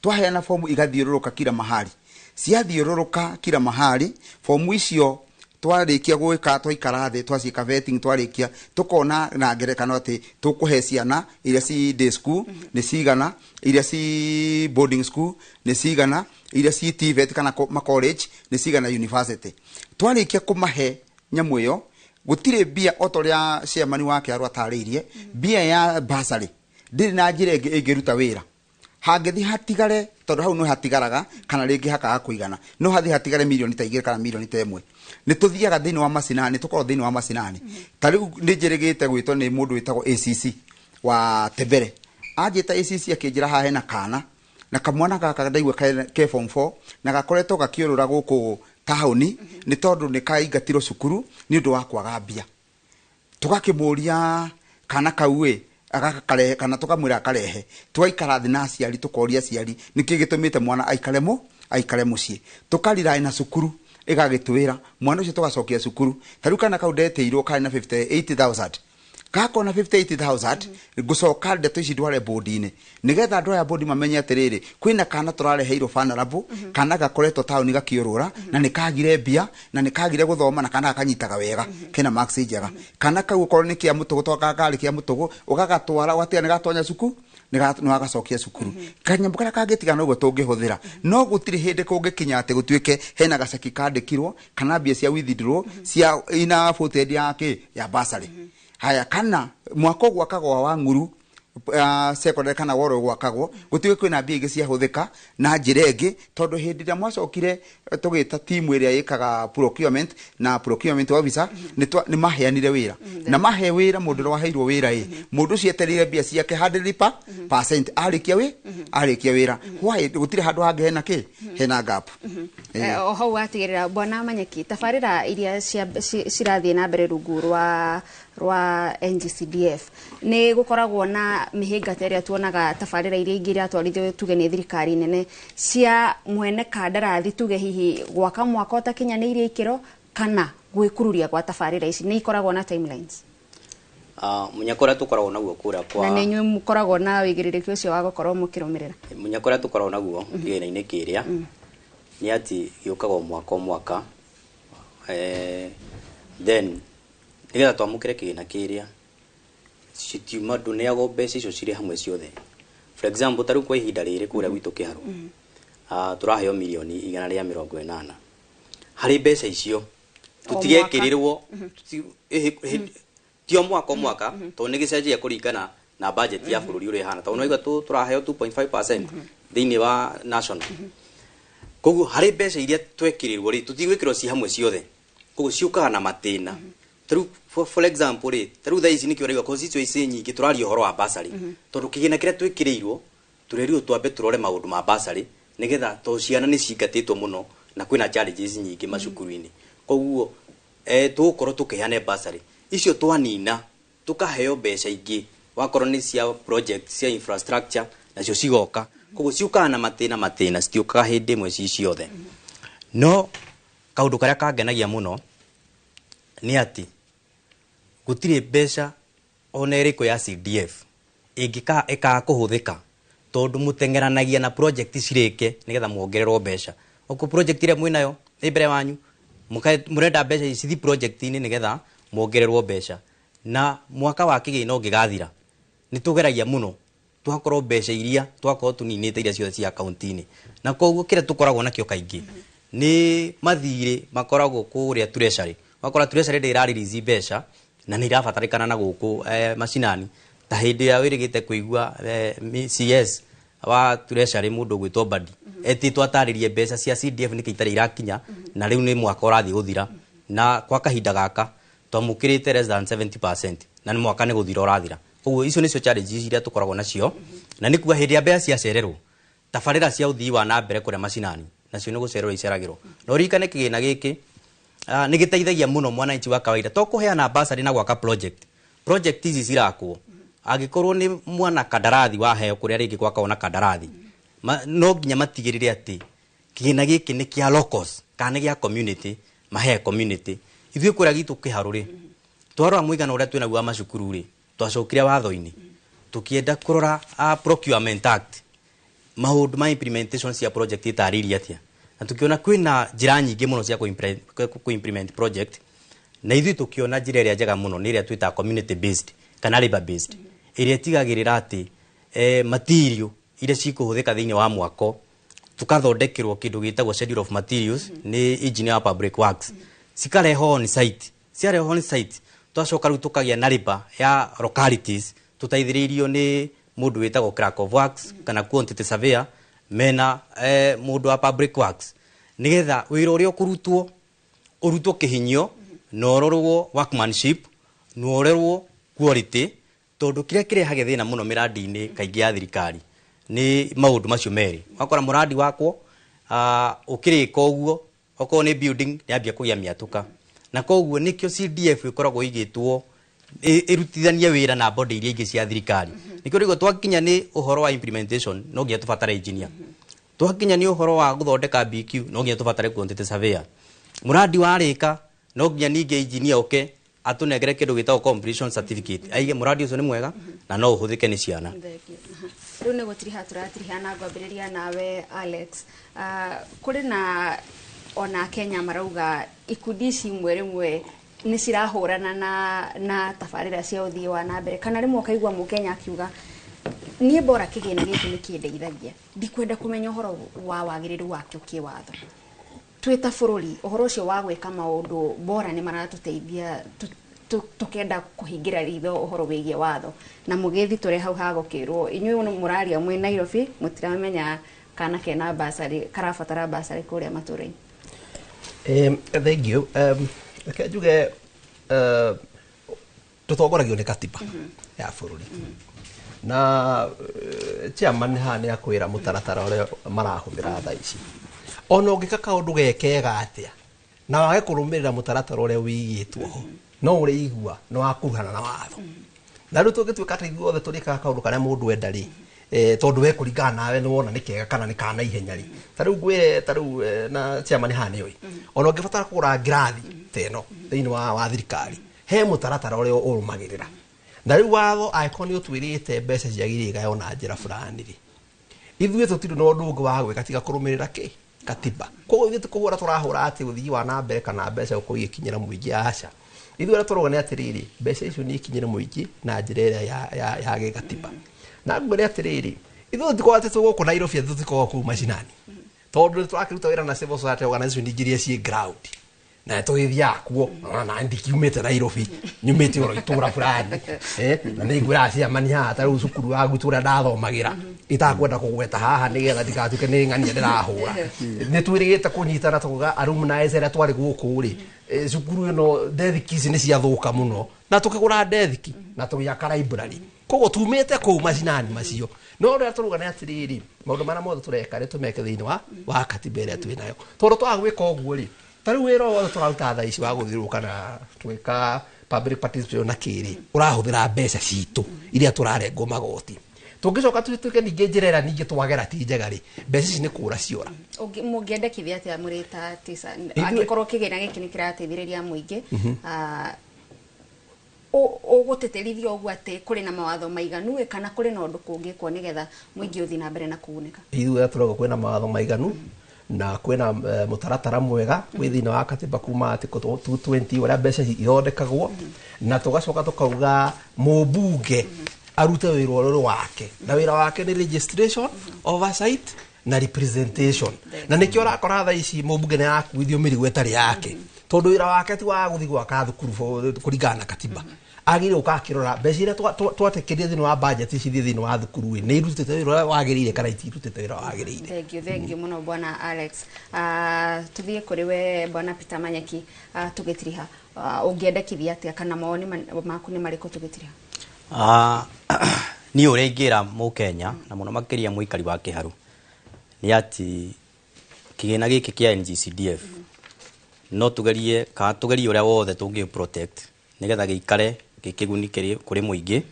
Twaheana fomu igathiũrũrũka kila mahali, ciathiũrũrũka kila mahali fomu icio. Twarĩkia gwĩka, twaikara thĩ, twaciĩka vetting, twarĩkia tũkona na ngerekano atĩ tũkũhe ciana iria ci day school nĩ cigana, iria ci boarding school nĩ cigana, iria ci TVET kana ma college nĩ cigana, university. Twarĩkia kũmahe nyamũ ĩyo, gũtirĩ mbia. O ta ũrĩa chairman wa kĩaro atarĩirie, mbia ya bursary ndĩrĩ na njĩra ĩngĩ ĩngĩruta wĩra hangĩthi hatigare, tondũ hau no hatigaraga kana rĩngĩ hakaga kũigana, no hathi hatigare mirioni ta 2 kana mirioni ta 1. Nĩ tũthiaga thĩinĩ wa macinani, tũkorwo thĩinĩ wa macinani. Ta rĩu nĩ njĩrĩgĩte gwĩtwo nĩ mũndũ wĩtagwo ACC wa Tembere. Anjĩta ACC akĩnjĩra haha hena kana na kamwana gaka ndaigua ke form 4 na gakoretwo gakĩũrũra gũkũ taũni nĩ tondũ nĩ kaingatirwo cukuru nĩ ũndũ wa kwaga mbia. Tũgakĩmũria kana kau ĩ agakarehe kana tũkamwĩra akarehe. Tũgaikara thĩ na aciari, tũkoria aciari nĩkĩ gĩtũmĩte mwana aikare mũciĩ. Tũkarira na cukuru ĩgagĩtwĩra mwana ũcio tũgacokia cukuru. Ta rĩu kana kau ndetĩirwo karĩ na 58,000. Gakona 58,000, ngũcoka ndeto ici ndware bodi-inĩ nĩgetha andũ aya bodi mamenye atĩrĩrĩ, kwĩna kana tũrareheirwo vulnerable, kana gakoretwo taũni gakĩũrũra na nĩ kagire mbia na nĩ kagire gũthoma, na kana gakanyitaga wega, kena marks njega. Kana kau okorwo nĩ kĩa mũtũgũ, to karĩ kĩa mũtũgũ, ũgagatwara ũgatiga nĩ gatonya cukuru, nĩ wagacokia cukuru. Kanyamũ karĩa kangĩtigana ũguo tũngĩhũthĩra, no gũtirĩ hĩndĩ kũngĩkinya atĩ gũtuĩke hena gaceki kandĩkirwo kana mbia cia withdraw cia ina voted ya kĩ ya bursary. Haya, kana mwaka ũgwakagwo wa ng'uru secondary kana woro gwakagwo, gũtuĩke kwĩna mbia ingĩ ciahũthĩka na njĩra ĩngĩ, tondũ hĩndĩ ĩrĩa mwacokire tũgĩta timu ĩrĩa ĩkaga procurement na procurement officer, nĩ maheanire wĩra na mahe wĩra mũndũ ũrĩa waheirwo wĩra ĩ mũndũ ũcio etereire mbia ciake 100% arĩkia wĩra. Why gũtirĩ handũ hangĩ hena kĩ hena gap? O hau watigĩrĩra bwana Manyeki, tabarĩra iria cirathiĩ na mbere rungu rwa NGCDF, nĩ gũkoragwo na mĩhĩnga ta ĩrĩa tuonaga tabarĩra iria ingĩ iratwarithio tuge nĩ thirikari nene cia mwene kandarathi, tuge hihi gwaka mwaka ũtakinyanĩirie ikĩro kana gwĩkururia gwa tabarĩra ici, nĩ ikoragwo na timelines? Mũnyaka ũrĩa tũkoragwo naguo kũrĩa kwa Na nĩ inyuĩ mũkoragwo na wĩigĩrĩrĩki ũcio wa gũkorwo mũkĩrũmĩrĩra? Mũnyaka ũrĩa tũkoragwo naguo kĩgĩna-inĩ kĩrĩa nĩ atĩ gĩũkaga o mwaka o mwaka. Then nĩgetha twamũkĩre kĩgĩna kĩrĩa, citiuma, ndũneagwo mbeca icio cirĩ hamwe ciothe. For example, ta rĩu kwa ihinda rĩrĩ kũrĩa gwitũ kĩharũ, tũraheo mirioni 180. Harĩ mbeca icio tũtigekĩrĩrwo ti o mwaka o mwaka, tondũ nĩ gĩcenjagia kũringana na budget ya bũrũri ũrĩa ĩhana, tondũ nĩwaigua tũraheo 2.5% thĩinĩ wa national. Koguo harĩ mbeca iria twekĩrĩrwo rĩ, tũtigwĩkĩrwo ci hamwe ciothe, koguo ciũkaga na matĩna. Tarĩu for example rĩ, tarĩu thaa ici nĩkĩo ũraigua constituency nyingĩ tũraria ũhoro wa bursary, tondũ kĩgĩna kĩrĩa twĩkĩrĩirwo tũrerirwo twambe tũrore maũndũ ma bursary, nĩgetha tondũ ciana nĩ cingatĩtwo mũno na kwĩna challenges nyingĩ macukuru-inĩ. Koguo tũgũkorwo tũkĩheana bursary icio, twanina tũkaheo mbeca ingĩ, wakorwo nĩ cia project cia infrastructure, nacio cigoka. Koguo ciũkaga na matĩna matĩna, citiũkaga hĩndĩ ĩmwe ci ciothe. No kaũndũ karĩa kangenagia mũno nĩ atĩ gũtirĩ mbeca ona ĩrĩkũ ya CDF ĩngĩka ĩkaga kũhũthĩka, tondũ mũteng'eranagia na project cirĩke nĩgetha muongererwo mbeca. Okorwo project ĩrĩa mwĩnayo ĩ mbere wanyu, mũrenda mbeca ici cithi project-inĩ nĩgetha muongererwo mbeca. Na mwaka wa kĩgĩna ũngĩgathira, nĩ tũgeragia mũno twakorwo mbeca iria twakorwo tũninĩte iria ciothe cia akaunti-inĩ. Na koguo kĩrĩa tũkoragwo nakĩo kaingĩ nĩ mathirĩ makoragwo kũrĩa treasury. Wakora treasury ndĩ ĩra mbeca na nĩ irabatarĩkana na gũkũ macinani. Ta hĩndĩ ĩrĩa wĩrĩgĩte kũigua CS wa treasury, mũndũ ũgwĩtwo Mbadi, etĩtwo atarĩrie mbeca cia CDF nĩkĩ itarĩ irakinya, na rĩu nĩ mwaka ũrathiĩ gũthira, na kwa kahinda gaka twamũkĩrĩte less than 70% na nĩ mwaka nĩ gũthira ũrathira. Koguo icio nĩcio challenges iria tũkoragwo nacio, na nĩ kuga hĩndĩ ya mbeca ciacererwo, tabarĩra cia ũthii wa na mbere kũrĩa macinani nacio nĩ gũcererwo iceragĩrwo. Na ũririkane kĩgĩna gĩkĩ Nĩ gĩteithagia mũno mwananchi wa kawaida to kũheana bursary na gwaka project ici cirakwo angĩkorwo nĩ mwana kandarathi waheo kũrĩa rĩngĩ gwakagwo na kandarathi, no nginya matigĩrĩre atĩ kĩgĩna gĩkĩ nĩ kĩa locals kana nĩ gĩa community, mahe community. Ithuĩ kũrĩa gitũ kĩharũ rĩ, twarora mũigana ũrĩa twĩnaguo wa macukuru rĩ, twacokire watho-inĩ tũkĩenda kũrora Procurement Act, maũndũ ma implementation cia project ĩtarĩirie atĩa, na tukiona kwĩna njĩra nyingĩ mũno cia kũ-implement project, na ithuĩ tũkĩona njĩra ĩrĩa njega mũno nĩ ĩrĩa twĩtaga community based kana labor based, ĩrĩa ĩtigagĩrĩra atĩ material iria cikũhũthĩka thĩinĩ wa mwako tukathondekerwo kĩndũ gĩtagwo schedule of materials nĩ engineer wa public works, cikarehwo on site. Ciarehwo on site, twacoka rĩu tũkagĩa na labor ya localities tũteithĩrĩirio nĩ mũndũ wĩtagwo clerk of works kana quantity surveyor mena mũndũ wa public works, nĩgetha wĩra ũrĩa ũkũrutwo ũrutwo kĩhinyio na ũrorwo workmanship na ũrorwo quality, tondũ kĩrĩa kĩrehaga thĩna mũno mĩrandi-inĩ kaingĩ ya thirikari nĩ maũndũ macio merĩ. Wakora mũrandi wakwo ũkĩrĩka ũguo, okorwo nĩ building nĩambia kũgĩa mĩatũka, na koguo nĩkĩo CDF ĩkoragwo ĩigĩtwo ĩrutithanie wĩra na body iria ingĩ cia thirikari. Nĩkĩo rĩu twakinya nĩ ũhoro wa implementation no nginya tũbatare engineer, twakinya nĩ ũhoro wa gũthondeka BQ no nginya tũbatare quantity surveyor, mũrandi warĩka no nginya ningĩ engineer oke atũnengere kĩndũ gĩtagwo completion certificate, aige mũrandi ũcio nĩ mwega na no ũhũthĩke nĩ ciana. Rĩu nĩ gũtiriha tũratiriha na ngwambĩrĩria nawe Alex. Kũrĩ na ona Kenya marauga ikundi ici imwe rĩmwe nĩ cirahũrana na tabarĩra cia ũthii wa na mbere, kana rĩmwe ũkaigua mũkenya akiuga niĩ bora kĩgĩna gĩkĩ nĩ kĩndeithagia, ndikwenda kũmenya ũhoro wa wagĩrĩru wakĩo kĩwatho. Twĩ ta bũrũri ũhoro ũcio wa gwĩka maũndũ bora nĩ maratũteithia tũkenda kũhingĩra ritho ũhoro wĩgiĩ watho, na mũgĩthi tũrĩ hau hagũkĩrwo inyuĩ mũraria mwĩ Nairobi mũtiramenya kana kena basarĩ karabatara basarĩ kũrĩa matũũra-inĩ. Thank you. Reke njuge tũtongoragio nĩ katiba ya bũrũri, na chairman haha nĩ akwĩra mũtaratara ũrĩa marahũthĩra thaa ici. Ona ũngĩka kaũndũ gekega atĩa na wage kũrũmĩrĩra mũtaratara ũrĩa wĩigĩtwo ho, no ũrĩigua nĩ wakuruhana na watho. Na rĩu tũngĩtuĩka atĩ ithuothe tũrĩkaga kaũndũ karĩa mũndũ enda rĩ, tondũ we kũringana nawe nĩ wona nĩ kega kana nĩ kana ihenya rĩ, ta rĩu ngwĩre, ta rĩu na chairman haha nĩoĩ, ona ũngĩbatara kũgũra ngirathi ta ĩno thĩinĩ wa thirikari, he mũtaratara ũrĩa ũrũmagĩrĩra. Na rĩu watho angĩkorwo nĩ ũtwĩrĩte mbeca ciagĩrĩire igaywo na njĩra fulani rĩ, ithuĩ tũtirĩ na ũndũ ũngĩ wa gwĩka tiga kũrũmĩrĩra kĩ katiba. Koguo ithuĩ tũkũhũra tũrahũra atĩ ũthii wa na mbere kana mbeca gũkorwo igĩkinyĩra mũingĩ, aca. Ithuĩ ũrĩa tũrauga nĩ atĩrĩrĩ, mbeca icio nĩ ikinyĩre mũingĩ na njĩra ĩrĩa ya gĩgatiba. Na ngwĩre atĩrĩrĩ, ithuĩ tũtikoragwo atĩ twĩ gũkũ Nairobi, ithuĩ tũtikoragwo kũu macinani, tondũ nĩtũrakĩruta wĩra na civil society organization ingĩ iria ciĩ ground, na tũgĩthiaga kuo, na ndikiumĩte Nairobi, nyumĩte oro itũra fulani, na nĩ ngwĩraga ciamani haha ta rĩu cukuru wa gwitũ ũrĩa ndathomagĩra itakwenda kũgweta haha nĩgetha ndigatuĩke nĩ ng'ania ndĩrahũra. Nĩ twĩrĩgĩte kũnyitana tũkuga alumni arĩa twarĩ gũkũ rĩ, cukuru ĩno ndethiki ici nĩ ciathũka mũno, na tũkĩgũra ndethiki na tũgĩaka library. Koguo tumĩte kũu macinani macio. No ũrĩa tũrauga nĩ atĩrĩrĩ, maũndũ marĩa mothe tũreka rĩ tũmeke thĩinĩ wa katiba ĩrĩa twĩ nayo, tondũ twaga gwĩka ũguo rĩ, ta rĩu wĩra wothe tũraruta thaa ici wa gũthiũrũrũka na twĩka public participation na kĩrĩ, ũrahũthĩra mbeca citũ iria tũrarengwo magoti. Tũngĩcoka tũtuĩke ningĩ njĩra ĩrĩa ningĩ twagera ti njega rĩ, mbeca ici nĩ kũra ciora. Mũngĩendekithia atĩa mũrĩ ta tisa angĩkorwo kĩgĩna gĩkĩ nĩ kĩrateithĩrĩria mũingĩ, ũgũtĩtĩrithia ũguo atĩ kũrĩ na mawatho maiganu kana kũrĩ na ũndũ kũngĩkwo nĩgetha mũingĩ ũthiĩ na mbere na kũgunĩka? Ithuĩ ũrĩa tũrauga kwĩna mawatho maiganu na kwĩna mũtaratara mwega wĩ thĩinĩ wa katiba kuma article 220 ũrĩa mbeca ithondekagwo, na tũgacoka tũkauga mũmbunge arute wĩra ũrĩa wake, na wĩra wake nĩ registration, oversight na representation. Na nĩkĩo ũrakora thaa ici mũmbunge nĩ arakuithio mĩrigo ĩtarĩ yake, tondũ wĩra wake ti wa gũthiĩ gwaka thukuru kũringana na katiba. Agĩrĩire gũka akĩrora mbeca iria twatekeria thĩinĩ wa budget cithiĩ thĩinĩ wa thukuru ĩ, nĩ irutĩte wĩra ũrĩa wagĩrĩire kana itirutĩte wĩra wagĩrĩire. Thank you, thank you mũno bwana Alex. Tũthiĩ kũrĩ we bwana Peter Manyeki, tũgĩtiriha, ũngĩendekithia atĩa kana mawoni maku nĩ marĩkũ tũgĩtiriha? Niĩ ũrĩa ingĩra mũkenya na mũno makĩria mũikari wa Kĩharũ nĩ atĩ kĩgĩna gĩkĩ kĩa NGCDF No tugerie kana tugerie ũrĩa wothe tũngĩ protect nĩgetha gĩikare gĩ kĩguni kũrĩ mũingĩ,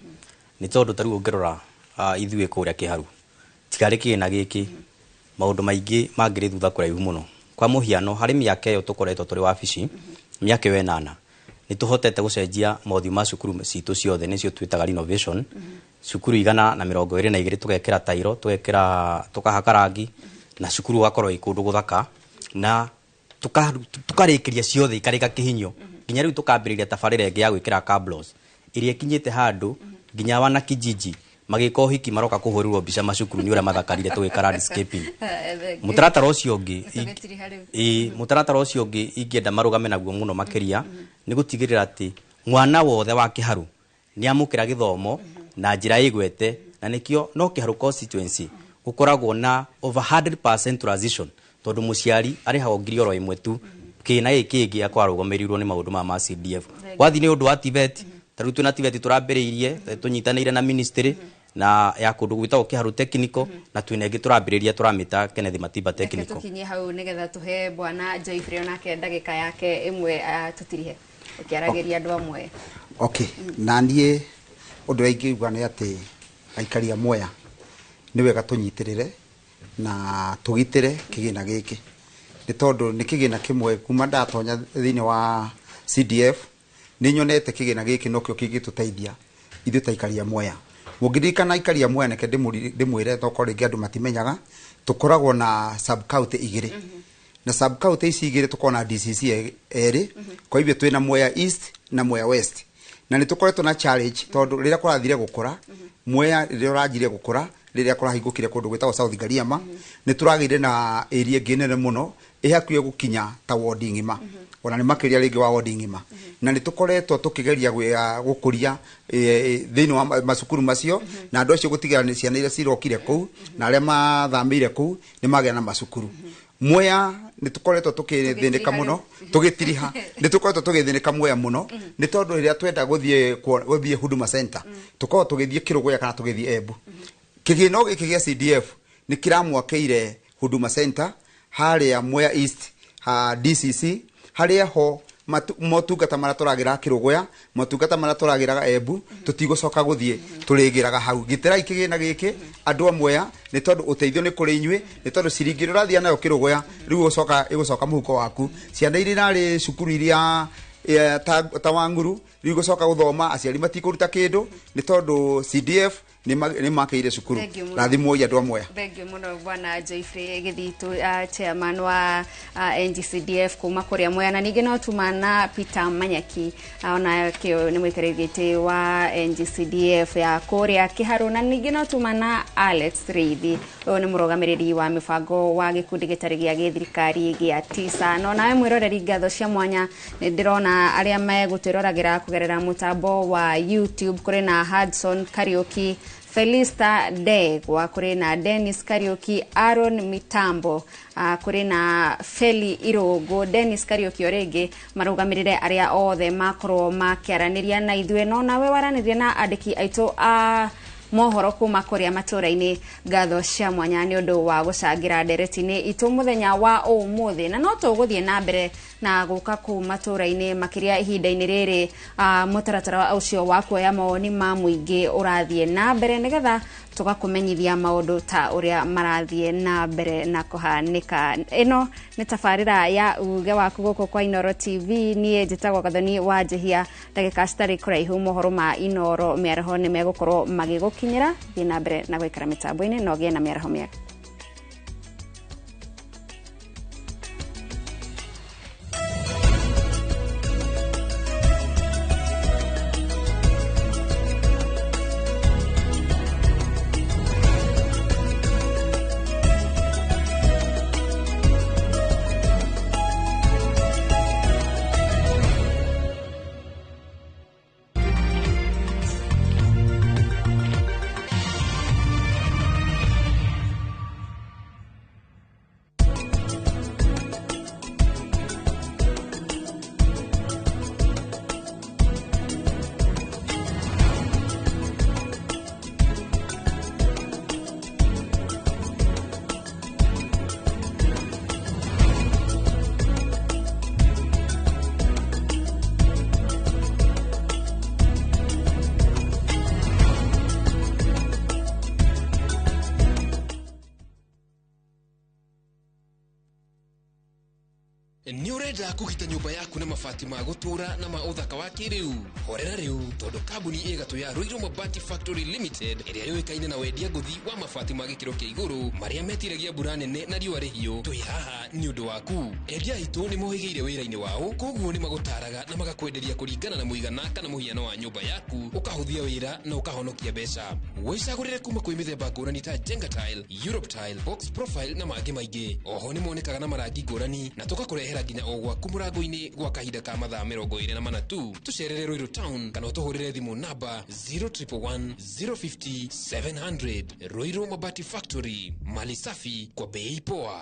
nĩ tondũ ta rĩu ũngĩrora ithuĩ kũrĩa Kĩharu tigarĩ kĩgĩna gĩkĩ maũndũ maingĩ mangĩrĩ thutha kũraihu mũno. Kwa mũhiano harĩ mĩaka ĩyo tũkoretwo tũrĩ wabici, mĩaka ĩyo 8 nĩ tũhotete gũcenjia mothiũ ma cukuru citũ ciothe, nĩcio twĩtaga renovation. Cukuru 122 tũgekĩra tairo, tũgekĩra, tũkahaka rangi na cukuru ũgakorwo ĩ kũndũ gũthaka, na tukarĩkĩria ciothe ikarĩka kĩhinyo. Nginya rĩu tũkambĩrĩria tabarĩra ĩngĩ ya gwĩkĩra cabros ĩrĩa ĩkinyĩte handũ nginya wana kijiji magĩka ũhiki maroka kũhũrĩrwo mbica macukuru nĩ ũrĩa mathakarire tũgĩka landscaping. Mũtaratara ũcio ũngĩ ĩĩ, mũtaratara ũcio ũngĩ ingĩenda marũgame naguo mũno makĩria nĩ gũtigĩrĩra atĩ mwana wothe wa Kĩharu nĩ amũkĩra gĩthomo na njĩra ĩgwete, na nĩkĩo no Kĩharu constituency gũkoragwo na over 100% transition, tondũ mũciari arĩhagwo ngiri oro ĩmwe tu, kĩna gĩkĩ kĩngĩ akwarũgamĩrĩirwo nĩ maũndũ maya ma CDF. Wathiĩ nĩ ũndũ wa TVET, ta rĩu twĩna TVET tũrambĩrĩirie tũnyitanĩire na ministry na ya kũndũ gwĩtagwo Kĩharu Technical, na twĩna ĩngĩ tũrambĩrĩria tũramĩta Kenneth Matiba Technical. Tũkinyie hau nĩgetha tũhe bwana Joyfrey onake ndagĩka yake ĩmwe tũtirihe ũkĩaragĩria andũ amwe. Okay, na niĩ ũndũ ũrĩa ingĩuga nĩ atĩ aikari a Mwea nĩ wega tũnyitĩrĩre na tũgitĩre kĩgĩna gĩkĩ, nĩ tondũ nĩ kĩgĩna kĩmwe kuma ndatonya thĩinĩ wa CDF nĩ nyonete kĩgĩna gĩkĩ nokĩo kĩngĩtũteithia ithuĩ ta aikari a Mwea. Mũngĩririkana aikari a Mwea, neke ndĩmwĩre tokorwo rĩngĩ andũ matimenyaga, tũkoragwo na sub county igĩrĩ, na sub county ici igĩrĩ tũkoragwo na DCC erĩ, kwa hivyo twĩna Mwea East na Mwea West, na nĩ tũkoretwo na challenge tondũ rĩrĩa kũrathire gũkũra Mwea, rĩrĩa ũranjire gũkũra, rĩrĩa kũrahingũkire kũndũ gwĩtagwo South Gariama, nĩ tũragĩire na area ĩngĩ nene mũno ĩhakuhĩ gũkinya ta wodi ng'ima, ona nĩ makĩria rĩngĩ wa wodi ng'ima, na nĩ tũkoretwo tũkĩgeria gũkũria thĩinĩ wa macukuru macio, na andũ acio gũtigĩrĩra nĩ ciana iria cirokire kũu na arĩa mathamĩire kũu nĩ magĩa na macukuru. Mwea nĩ tũkoretwo tũkĩthĩnĩka mũno, tũgĩtiriha, nĩ tũkoretwo tũgĩthĩnĩka Mwea mũno, nĩ tondũ rĩrĩa twenda gũthiĩ Huduma Center tũkoragwo tũgĩthiĩ Kĩrũgũya kana tũgĩthiĩ Embu. Kĩgĩna gĩkĩ gĩa CDF nĩ kĩramwakĩire Huduma Center harĩa Mwea East ha DCC, harĩa ho motungata marĩa tũragĩra Kĩrũgũya, motungata marĩa tũragĩraga Embu, tũtigũcoka gũthiĩ, tũrĩgĩraga hau. Gitĩrai kĩgĩna gĩkĩ andũ a Mwea, nĩ tondũ ũteithio nĩ kũrĩ inyuĩ, nĩ tondũ ciringi ĩrĩa ũrathiĩ nayo Kĩrũgũya rĩu ĩgũcoka mũhuko waku. Ciana iria irarĩ cukuru iria ta Wang'uru rĩu igũcoka gũthoma, aciari matikũruta kĩndũ nĩ tondũ CDF nĩ makĩire cukuru. Rathimwoi andũ a Mwea. Thank you mũno bwana Joyfrey Gĩthitũ, chairman wa NGCDF kuma kũrĩa Mwea, na ningĩ no tuma na Peter Manyaki, ona kĩo nĩ mũikarĩri gĩtĩ wa NGCDF ya kũrĩa Kĩharũ, na ningĩ no tuma na Alex Reithi, ũyũ nĩ mũrũgamĩrĩri wa mĩbango wa gĩkundi gĩtarĩ gĩa gĩthirikari gĩa TISA. No nawe mwĩroreri, ngatho cia mwanya nĩ ndĩrona arĩa megũtwĩroragĩra kũgerera mũtambo wa YouTube, kũrĩ na Hudson Kariuki, Felista Ndegwa, kũrĩ na Dennis Kariuki, Aaron Mitambo, kũrĩ na Feli Irũngũ, Dennis Kariuki o rĩngĩ marũgamĩrĩre arĩa othe makorwo makĩaranĩria na ithuĩ. No nawe waranĩria na andĩki aitũ a mohoro kuma kũrĩa matũra-inĩ, ngatho cia mwanya nĩ ũndũ wa gũcangĩra ndereti-inĩ itũ mũthenya wa ũmũthĩ. Na no tũgũthiĩ na mbere na gũka kũu matũra-inĩ makĩria ihinda-inĩ rĩrĩ mũtaratara ũcio wa kuoya mawoni ma mũingĩ ũrathiĩ na mbere, nĩgetha tũgakũmenyithia maũndũ ta ũrĩa marathiĩ na mbere na kũhanĩka. Ĩno nĩ tabarĩra ya uge waku gũkũ kwa Inooro TV. Niĩ njĩtagwo Gathoni wa Njĩhia. Ndagĩka citarĩ kũraihu mohoro ma Inooro mĩaraho nĩ megũkorwo magĩgũkinyĩra. Thiĩ na mbere na gũikara mĩtambo-inĩ na ũgĩe na mĩaraho mĩega. Urenda kũgita nyũmba yaku na mabati ma gũtũũra na ma ũthaka wa kĩrĩu? Horera rĩu, tondũ kambuni ĩ gatũ ya Ruiru Mabati Factory Limited, ĩrĩa yũĩkaine na wendia ngũthi wa mabati ma gĩkĩro kĩa igũrũ marĩa metiragia mbura nene na riũa rĩhiũ, twĩ haha nĩ ũndũ waku. Endia aitũ nĩ mohĩgĩire wĩra-inĩ wao, koguo nĩ magũtaraga na magakwenderia kũringana na mũigana kana mũhiano wa nyũmba yaku, ũkahũthia wĩra na ũkahonokia mbeca. Wĩcagũrĩre kuma kwĩ mĩthemba ngũrani ta Jenga Tile, Europe Tile, Box Profile na mangĩ maingĩ. Oho nĩ monekaga na marangi ngũrani na tũgakũrehera nginya o gwaku mũrango-inĩ gwa kahinda ka mathaa 24 tu. Tũcerere Ruiru Town kana ũtũhũrĩre thimũ namba 0111 050 700. Ruiru Mabati Factory, mali safi kwa bei poa.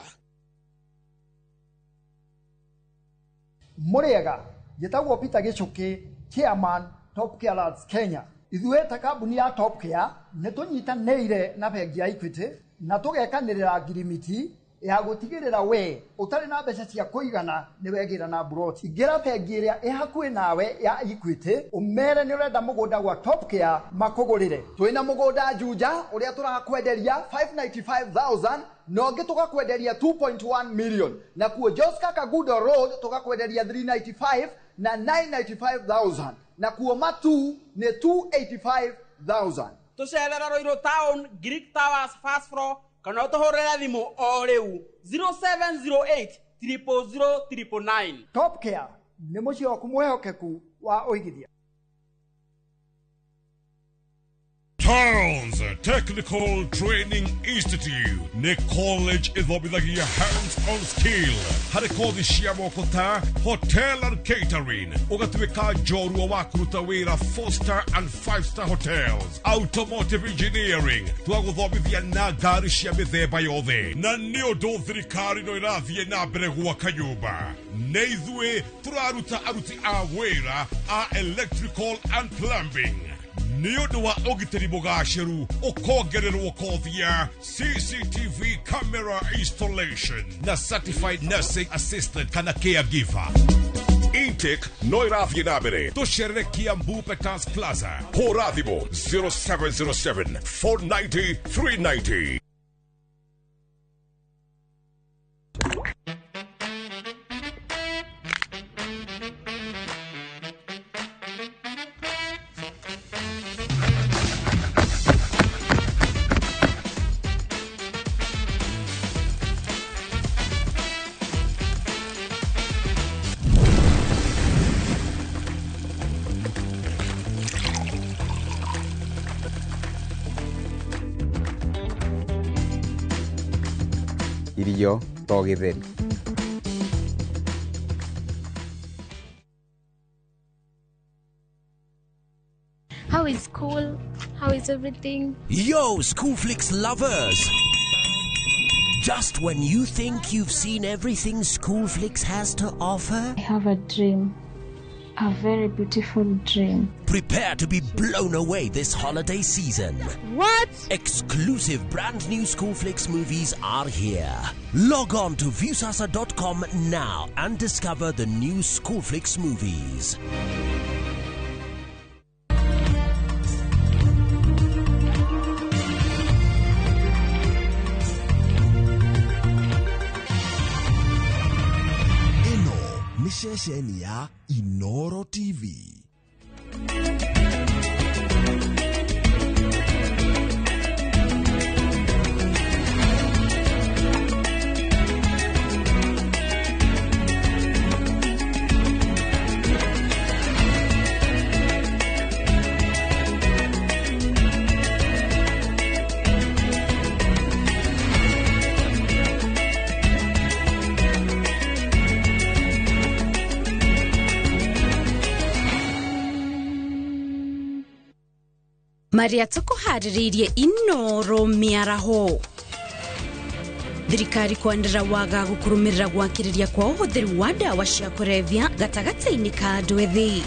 Mũrĩega, njĩtagwo Peter Gĩchũkĩ, chairman Top Care Lads Kenya. Ithuĩ ta kambuni ya Top Care nĩ tũnyitanĩire na bengi ya Equity na tũgekanĩrĩra ngirimiti ya gũtigĩrĩra we ũtarĩ na mbeca cia kũigana nĩ wegĩra na mburoti. Ingĩra bengi ĩrĩa ĩ hakuhĩ nawe ya Equity, ũmere nĩ ũrenda mũgũnda gwa Top Care makũgũrĩre. Twĩna mũgũnda Juja ũrĩa tũrakwenderia 595,000 na ũngĩ tũgakwenderia 2.1 million, na kuo Joska Kagudo Road tũgakwenderia 395 na 995,000, na kuo Matu nĩ 285,000. Tũcerere Ruiru Town, Greek Towers first floor, kana ũtũhũrĩre thimũ o rĩu 0708 000 999. Top Care nĩ mũciĩ waku mwĩhokeku wa ũigithia. Towns Technical Training Institute nĩ college ĩthomithagia hands-on skill harĩ kothi cia moko ta hotel and catering, ũgatuĩka njorua wa kũruta wĩra 4 star and 5 star hotels, automotive engineering, twagũthomithia na ngari cia mĩthemba yothe. Na nĩ ũndũ thirikari no ĩrathiĩ na mbere gwaka nyũmba, nĩ ithuĩ tũraruta aruti a wĩra a electrical and plumbing. Nĩ ũndũ wa ũgitĩri mũgacĩru, ũkongererwo kothi ya CCTV camera installation na certified nursing assistant kana caregiver. Intake no ĩrathiĩ na mbere. Tũcerere Kiambu Peters Plaza. Hũra thimũ 0707 490 390. Irio to gĩtheri. How is school? How is everything? Yo, Schoolflix lovers! Just when you think you've seen everything Schoolflix has to offer, I have a dream. A very beautiful dream. Prepare to be blown away this holiday season. What? Exclusive brand new Schoolflix movies are here. Log on to Viusasa.com now and discover the new Schoolflix movies. Ĩno nĩ ceceni ya Inoro TV. Marĩa tũkũharĩrĩirie Inoro mĩaraho. Thirikari kwanĩrĩra wagagu kũrũmĩrĩra gwakĩrĩria kwa ũhũthĩri wa ndawa cia kũrebia gatagatĩ-inĩ ka andũ ethĩ.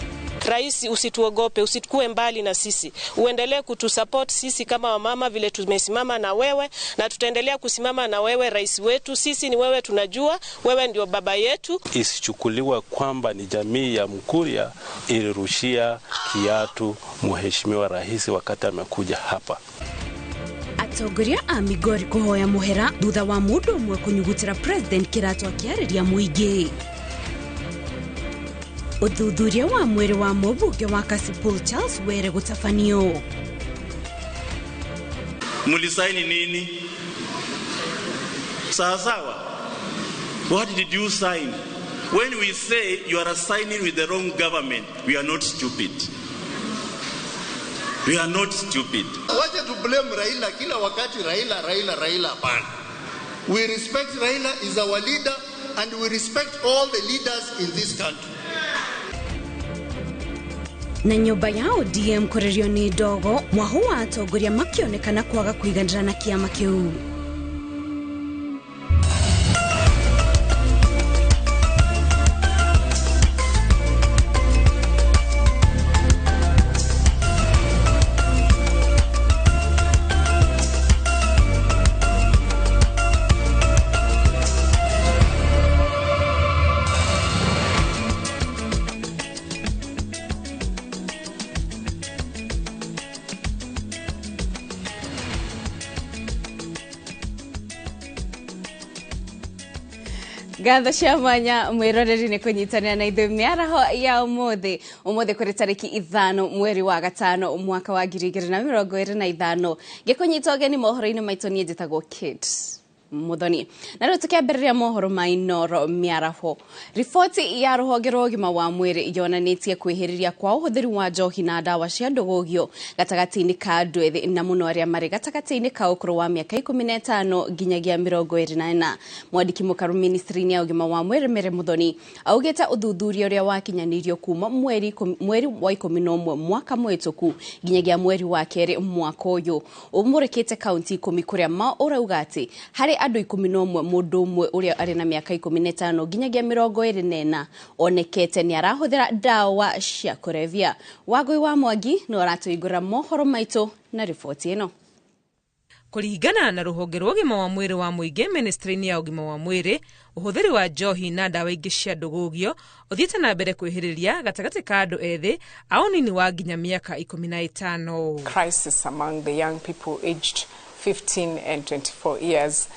Rais, usituogope, usikue mbali na sisi, uendelee kutusupport sisi kama wamama vile tumesimama na wewe, na tutaendelea kusimama na wewe rais wetu. Sisi ni wewe, tunajua wewe ndio baba yetu. Isichukuliwe kwamba ni jamii ya Mkuria ilirushia kiatu mheshimiwa rais wakati amekuja hapa. Atongoria a Migori kũhoya mũhera thutha wa mũndũ ũmwe kũnyugutĩra president kĩratũ akĩarĩria mũingĩ. Ũthuthuria wa mwĩrĩ wa mũmbunge wa Kasipul Charles Were gũtabanio. Mulisaini nini? Sawa sawa. What did you sign? When we say you are signing with the wrong government, we are not stupid. We are not stupid. Wacha tu blame Raila kila wakati, Raila, Raila, Raila, hapana. We respect Raila is our leader and we respect all the leaders in this country. Na nyũmba ya ODM kũrĩrio nĩ ndogo mwahu wa atongoria makĩonekana kwaga kũiganĩra na kĩama kĩu. Ngatho cia mwanya mwiroreri ni kunyitanira na ithuĩ mĩaraho ya ũmũthĩ. Ũmũthĩ kũrĩ tarĩki 5 mweri wa 5 mwaka wa 2025. Ngĩkũnyita ũgeni mohoro-inĩ maitũ niĩ njĩtagwo Kate Muthoni. Na rĩu tũkĩambĩrĩria mohoro ma Inooro mĩaraho. Riboti ya rũhonge rwa ũgima wa mwĩrĩ yonanĩtie kwĩhĩrĩria kwa ũhũthĩri wa njohi na ndawa cia ndũgũgio gatagatĩ-inĩ ka andũ ethĩ na mũno arĩa marĩ gatagatĩ-inĩ ka ũkũrũ wa mĩaka 15 nginyagia 24. Mwandĩki mũkaru ministry-inĩ ya ũgima wa mwĩrĩ Mary Muthoni augĩte ũthuthuria ũrĩa wakinyanĩirio kuma mweri wa 11 mwaka mũhĩtũku nginyagia mweri wa 2 mwaka ũyũ ũmũrĩkĩte kaunti 10 kũrĩa ma ũrauga atĩ harĩ andũ 11 mũndũ ũmwe ũrĩa arĩ na mĩaka 15 nginyagia 24 onekete nĩ arahũthĩra ndawa cia kũrebia. Wangũi wa Mwangi nĩ aratũigũra mohoro maitũ na riboti ĩno. Kũringana na rũhonge rwa ũgima wa mwĩrĩ wa mũingĩ ministry-inĩ ya ũgima wa mwĩrĩ, ũhũthĩri wa njohi na ndawa ingĩ cia ndũgũgio ũthiĩte na mbere kwĩhĩrĩria gatagatĩ ka andũ ethĩ a ũnini wa nginya mĩaka 15. Crisis among the young people aged 15 and 24 years,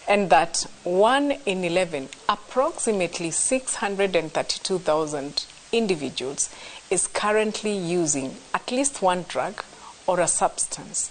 and that 1 in 11, approximately 632,000 individuals, is currently using at least one drug or a substance.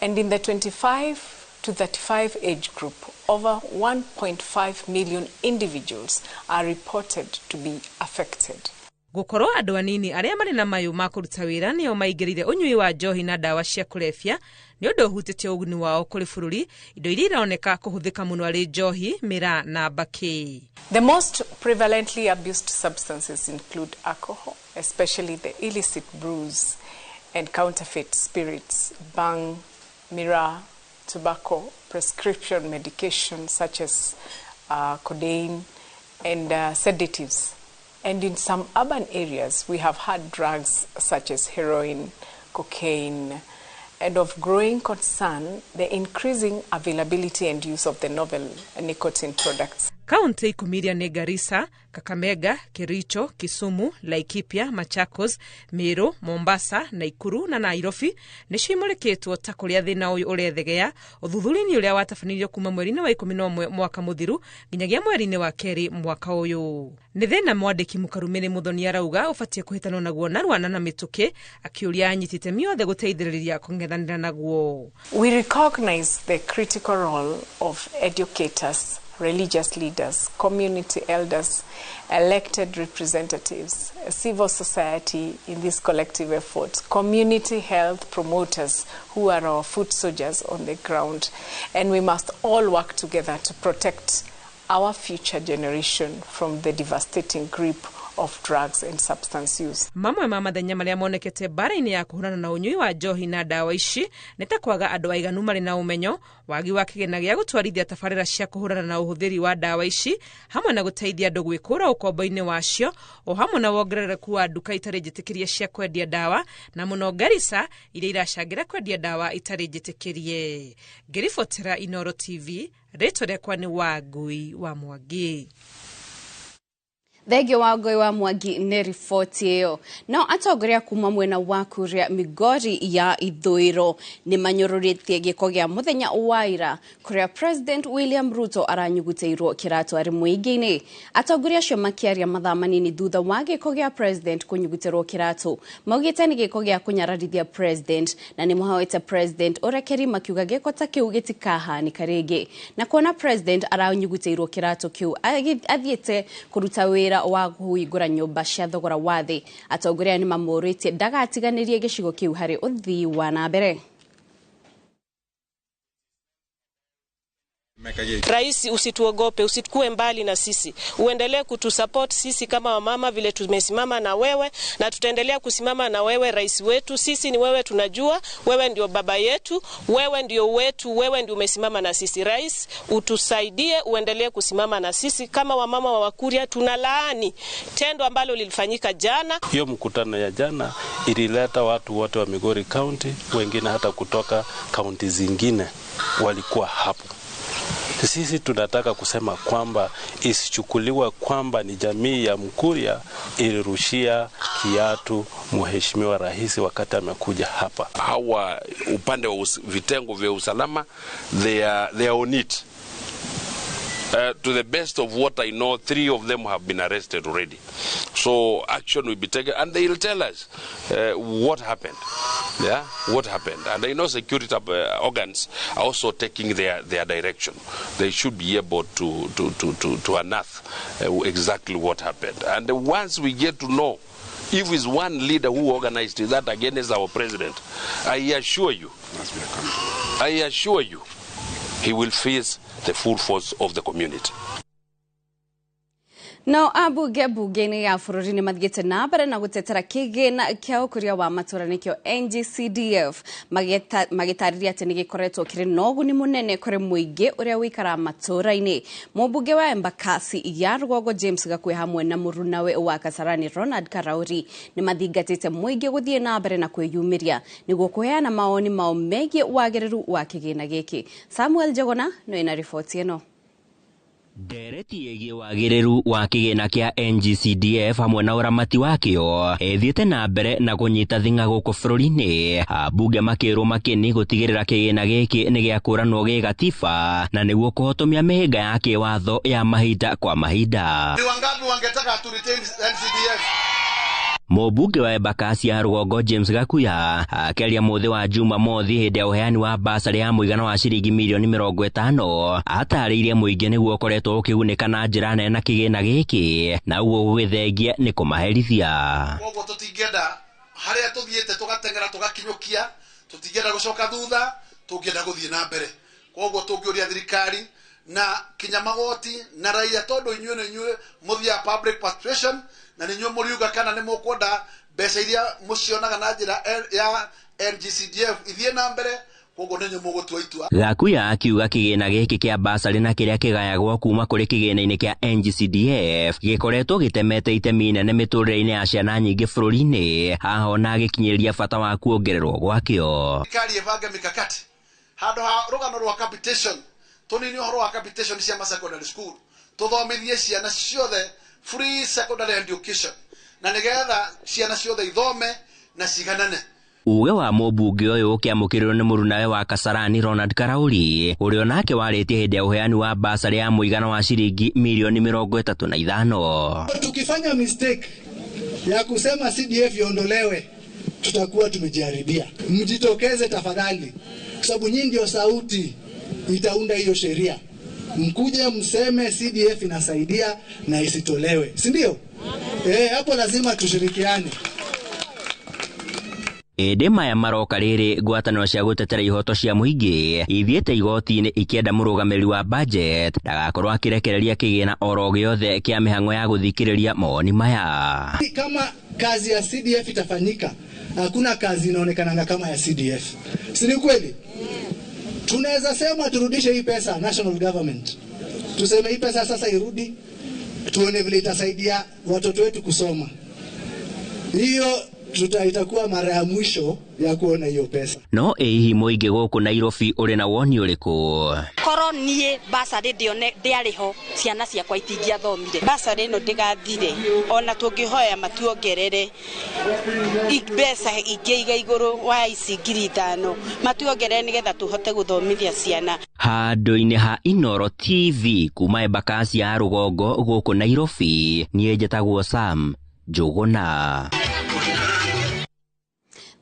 And in the 25 to 35 age group, over 1.5 million individuals are reported to be affected. Gũkorwo andũ anini arĩa marĩ na mayũ ma kũruta wĩra nĩo maingĩrire ũnyui wa njohi na ndawa cia kũrebia nĩ ũndũ ũhutĩtie ũguni wao kũrĩ bũrũri, indo iria ironeka kũhũthĩka mũno arĩ njohi, mĩraa na mbakĩ. The most prevalently abused substances include alcohol, especially the illicit brews and counterfeit spirits, bhang, miraa, tobacco, prescription medication such as codeine and sedatives. And in some urban areas, we have had drugs such as heroin, cocaine, and of growing concern, the increasing availability and use of the novel nicotine products. Kaunti 10 iria nĩ Garissa, Kakamega, Kericho, Kisumu, Laikipia, Machakos, Meru, Mombasa, Nakuru na Nairobi nĩcio imũrĩkĩtwo ta kũrĩa thĩna ũyũ ũrethegea ũthuthuria-inĩ ũrĩa watabanĩirio kuma mweri-inĩ wa 11 mwaka mũthiru nginyagia mweri-inĩ wa 2 mwaka ũyũ. Nĩ thĩna mwandĩki mũkaru Mary Muthoni arauga ũbatiĩ kũhĩtanwo naguo narua na mĩtũkĩ, akĩũria anyiti itemi othe gũteithĩrĩria kũng'ethanĩra naguo. We recognize the critical role of educators, religious leaders, community elders, elected representatives, civil society in this collective effort, community health promoters who are our foot soldiers on the ground, and we must all work together to protect our future generation from the devastating grip of drugs and substance use. Mamwe ma mathenya marĩa monekete bara-inĩ ya kũhũrana na ũnyui wa njohi na ndawa ici nĩ ta kwaga andũ aiganu marĩ na ũmenyo, wagi wa kĩgĩna gĩa gũtwarithia tabarĩra cia kũhũrana na ũhũthĩri wa ndawa ici, hamwe na gũteithia andũ gwĩkũra ũkombo-inĩ wacio, o hamwe na wongerereku wa nduka itarĩ njĩtĩkĩrie cia kwendia ndawa, na mũno Garissa iria iracangĩra kwendia ndawa itarĩ njĩtĩkĩrie. Ngĩribotera Inooro TV, rĩtwa rĩakwa nĩ Wangui wa Mwangi. Thengio wa Ngoi wa Mwangi nĩ riboti ĩyo. No atongoria kuma mwena wa Kuria Migori ya Ithũĩro nĩ manyũrũrĩtie gĩko gĩa mũthenya wa ira kũrĩa President William Ruto aranyugutĩirwo kĩratũ arĩ mũingĩ-inĩ. Atongoria acio makĩaria mathaa manini thutha wa gĩko gĩa President kũnyugutĩrwo kĩratũ maugĩte nĩ gĩko gĩa kũnyararithia President na nĩ mahoete President ũrekeri makiuga gĩko ta kĩu gĩtikahanĩka rĩngĩ. Na kuona President aranyugutĩirwo kĩratũ kĩu athiĩte kũruta wĩra wa kũhingũra nyũmba cia thogora wa thĩ. Atongoria nĩ mamũrĩtie ndagatiganĩrie gĩcigo kĩu harĩ ũthii wa na mbere. Rais, usituogope, usikue mbali na sisi, uendelee kutusupport sisi kama wamama vile tumesimama na wewe, na tutaendelea kusimama na wewe rais wetu. Sisi ni wewe, tunajua wewe ndio baba yetu, wewe ndio wetu, wewe ndio umesimama na sisi. Rais, utusaidie, uendelee kusimama na sisi kama wamama wa Wakuria. Tunalaani tendo ambalo lilifanyika jana. Hiyo mkutano ya jana ilileta watu wote wa Migori County, wengine hata kutoka kaunti zingine walikuwa hapo. Sisi tunataka kusema kwamba isichukuliwe kwamba ni jamii ya Mkuria ilirushia kiatu mheshimiwa rais wakati amekuja hapa. Hawa upande wa vitengo vya usalama, they are on it. To the best of what I know, 3 of them have been arrested already. So action will be taken, and they will tell us what happened. Yeah, what happened. And I know security organs are also taking their direction. They should be able to unearth exactly what happened. And once we get to know if it's one leader who organized that against our president, I assure you, he will face the full force of the community. No ambunge bunge-inĩ ya bũrũri nĩ mathiĩte na mbere na gũtetera kĩgĩna kĩa ũkũria wa matũra nĩkĩo NGCDF magĩtarĩria atĩ nĩ gĩkoretwo kĩrĩ na ũguni mũnene kũrĩ mũingĩ ũrĩa ũikaraga matũra-inĩ. Mũmbunge wa Embakasi ya Rũgongo James Gakwe hamwe na mũrunawe wa Kasarani Ronald Karauri nĩ mathingatĩte mũingĩ gũthiĩ na mbere na kwĩyumĩria nĩguo kũheana mawoni mao megiĩ wagĩrĩru wa kĩgĩna gĩkĩ. Samuel Njogona nĩ na riboti ĩno. Ndereti ĩgiĩ wagĩrĩru wa kĩgĩna kĩa NGCDF hamwe na ũramati wakĩo ĩthiĩte na mbere na kũnyita thing'a gũkũ bũrũri-inĩ. Ambunge makĩrwo makĩni gũtigĩrĩra kĩgĩna gĩkĩ nĩ gĩakũranwo gĩ gatiba na nĩguo kũhotomia mĩhĩnga ya kĩwatho ya mahinda kwa mahinda. Ni wangapi wangetaka tu retain NCDF? Mũmbunge wa Embakasi ya Rũgongo James Gakuya akĩaria mũthĩ wa Jumamothi hĩndĩ ya ũheani wa basarĩ ya mũigana wa ciringi mirioni 50 atarĩirie mũingĩ nĩguo ũkoretwo ũkĩgunĩka na njĩra nene na kĩgĩna gĩkĩ na ũguo gũgĩthengia nĩ kũmaherithia. Koguo tũtingĩenda harĩa tũthiĩte tũgateng'era tũgakinyũkia, tũtingĩenda gũcoka thutha, tũngĩenda gũthiĩ na mbere. Koguo tũngĩũria thirikari na kinya magoti na raia tondu inyuĩ nĩ inyuĩ mũthiaga public participation na nĩ inyuĩ mũriuga kana nĩ mũkwenda mbeca iria mũcionaga na njĩra ya NGCDF ithiĩ na mbere, koguo nĩ inyuĩ mũgũtua itua. Gakuya akiuga kĩgĩna gĩkĩ kĩa basarĩ na kĩrĩa kĩgayagwo kuma kũrĩ kĩgĩna-inĩ kĩa NGCDF gĩkoretwo gĩtemete itemi inene mĩtũrĩre-inĩ ya ciana nyingĩ bũrũri-inĩ, haha ona agĩkinyĩria bata wa kuongererwo gwakĩo. Thirikari ĩbange mikakati handũ ha rũgano rwa capitation, tũnini ũhoro wa capitation cia secondary school, tũthomithie ciana ciothe free secondary education na nĩgetha ciana ciothe ithome na ciganane. Uge wa mũmbunge ũyũ ũkĩamũkĩrirwo nĩ mũrunawe wa Kasarani Ronald Karauri ũrĩa onake warĩtie hĩndĩ ya ũheani wa basarĩ ya mũigana wa ciringi milioni 35. Tukifanya mistake ya kusema CDF iondolewe, tutakuwa tumejiharibia. Mjitokeze tafadhali, kwa sababu nyinyi ndio sauti itaunda hiyo sheria. Mkuje mseme CDF inasaidia na isitolewe, si ndio? Hapo lazima tushirikiane. Ĩndĩ maya maroka rĩrĩ ngwatanĩro cia gũtetera ihoto cia mũingĩ ithiĩte igoti-inĩ ikĩenda mũrũgamĩrĩri wa budget ndagakorwo akĩrekereria kĩgĩna oro gĩothe kĩa mĩhang'o ya gũthikĩrĩria mawoni maya. Kama kazi ya CDF itafanyika, hakuna kazi inaonekananga kama ya CDF, si ni kweli? Tunaweza sema turudishe hii pesa national government, tuseme hii pesa sasa irudi, tuone vile itasaidia watoto wetu kusoma. Hiyo Itakuwa mara ya mwisho ya kuona hiyo pesa. No ĩ hihi mũingĩ gũkũ Nairobi ũrĩ na woni ũrĩkũ? Korwo niĩ basarĩ ndĩarĩ ho, ciana ciakwa itingĩathomire. Basarĩ ĩno ndĩgathire, ona tũngĩhoya matuongerere mbeca ingĩ iga igũrũ wa ici 5,000, matuongerere nĩgetha tũhote gũthomithia ciana. Handũ-inĩ ha Inooro TV kuma Embakasi ya rũgongo gũkũ Nairobi, niĩ njĩtagwo Sam Njũgũna.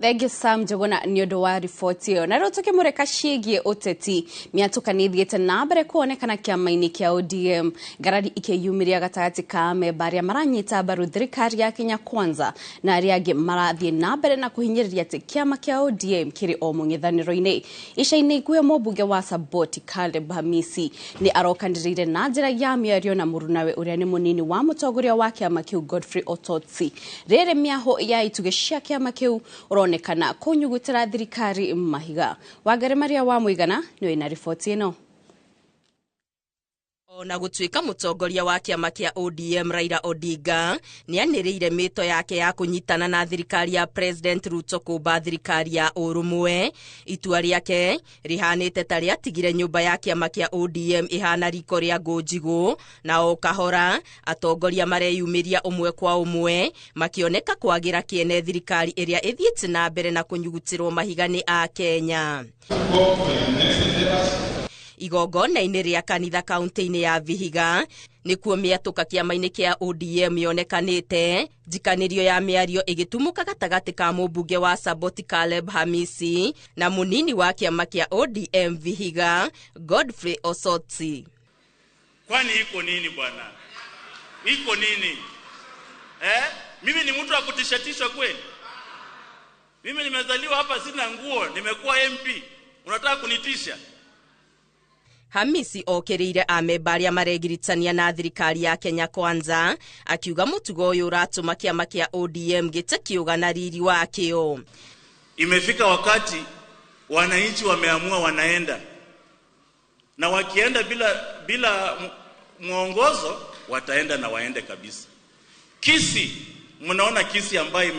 Thengiũ Sam Njũgũna nĩ ũndũ wa riboti ĩyo. Na rĩu tũkĩmũrĩka ciĩgiĩ ũteti, mĩatũka nĩ ĩthiĩte na mbere kuonekana kĩama-inĩ kĩa ODM, ngarari ikĩyumĩria gatagatĩ ka amemba arĩa maranyita mbaru thirikari ya Kenya Kwanza na arĩa angĩ marathiĩ na mbere na kũhinyĩrĩria atĩ kĩama kĩa ODM kĩrĩ o mũng'ethanĩro-inĩ. Ica-inĩ ikuhĩ mũmbunge wa Saboti Caleb Hamisi nĩ arokanĩrĩire na njĩra ya mĩario na mũrunawe ũrĩa nĩ mũnini wa mũtongoria wa kĩama kĩu Godfrey Ototsi. Rĩrĩ mĩahũ ya itugĩ cia kĩama kĩu ũronekana kũnyugutĩra thirikari mahiga. Wangari Maria wa Mũigana nĩwe ina riboti ĩno. Ona gũtuĩka mũtongoria wa kĩama kĩa ODM Raila Odinga nĩanĩrĩire mĩto yake ya kũnyitana na thirikari ya President Ruto kũmba thirikari ya ũrũmwe, itua rĩake rĩhanĩte ta rĩatigire nyũmba ya kĩama kĩa ODM ĩhana riko rĩa ngũ njigũ, na o kahora atongoria mareyumĩria ũmwe kwa ũmwe makĩoneka kwagĩra kĩene thirikari ĩrĩa ĩthiĩte na mbere na kũnyugutĩrwo mahiga nĩ Akenya. Igongona-inĩ rĩa kanitha kaunti-inĩ ya Vihiga nĩkuo mĩatũka kĩama-inĩ kĩa ODM yonekanĩte, njikanĩrio ya mĩario ĩgĩtumũka gatagatĩ ka mũmbunge wa Saboti Caleb Hamisi na mũnini wa kĩama kĩa ODM Vihiga Godfrey Osotsi. Kwani iko nini bwana? Iko nini? Mimi ni mtu wa kutishatishwa kweli? Mimi nimezaliwa hapa sina nguo, nimekuwa MP. Unataka kunitisha? Hamisi okĩrĩire amemba arĩa maregiritania na thirikari ya Kenya Kwanza akiuga mũtugo ũyũ ũratũma kĩama kĩa ODM gĩte kĩũga na riri wakĩo. Imefika wakati wananchi wameamua wanaenda, na wakienda bila mwongozo wataenda na waende kabisa. Kisii, mnaona Kisii ambayo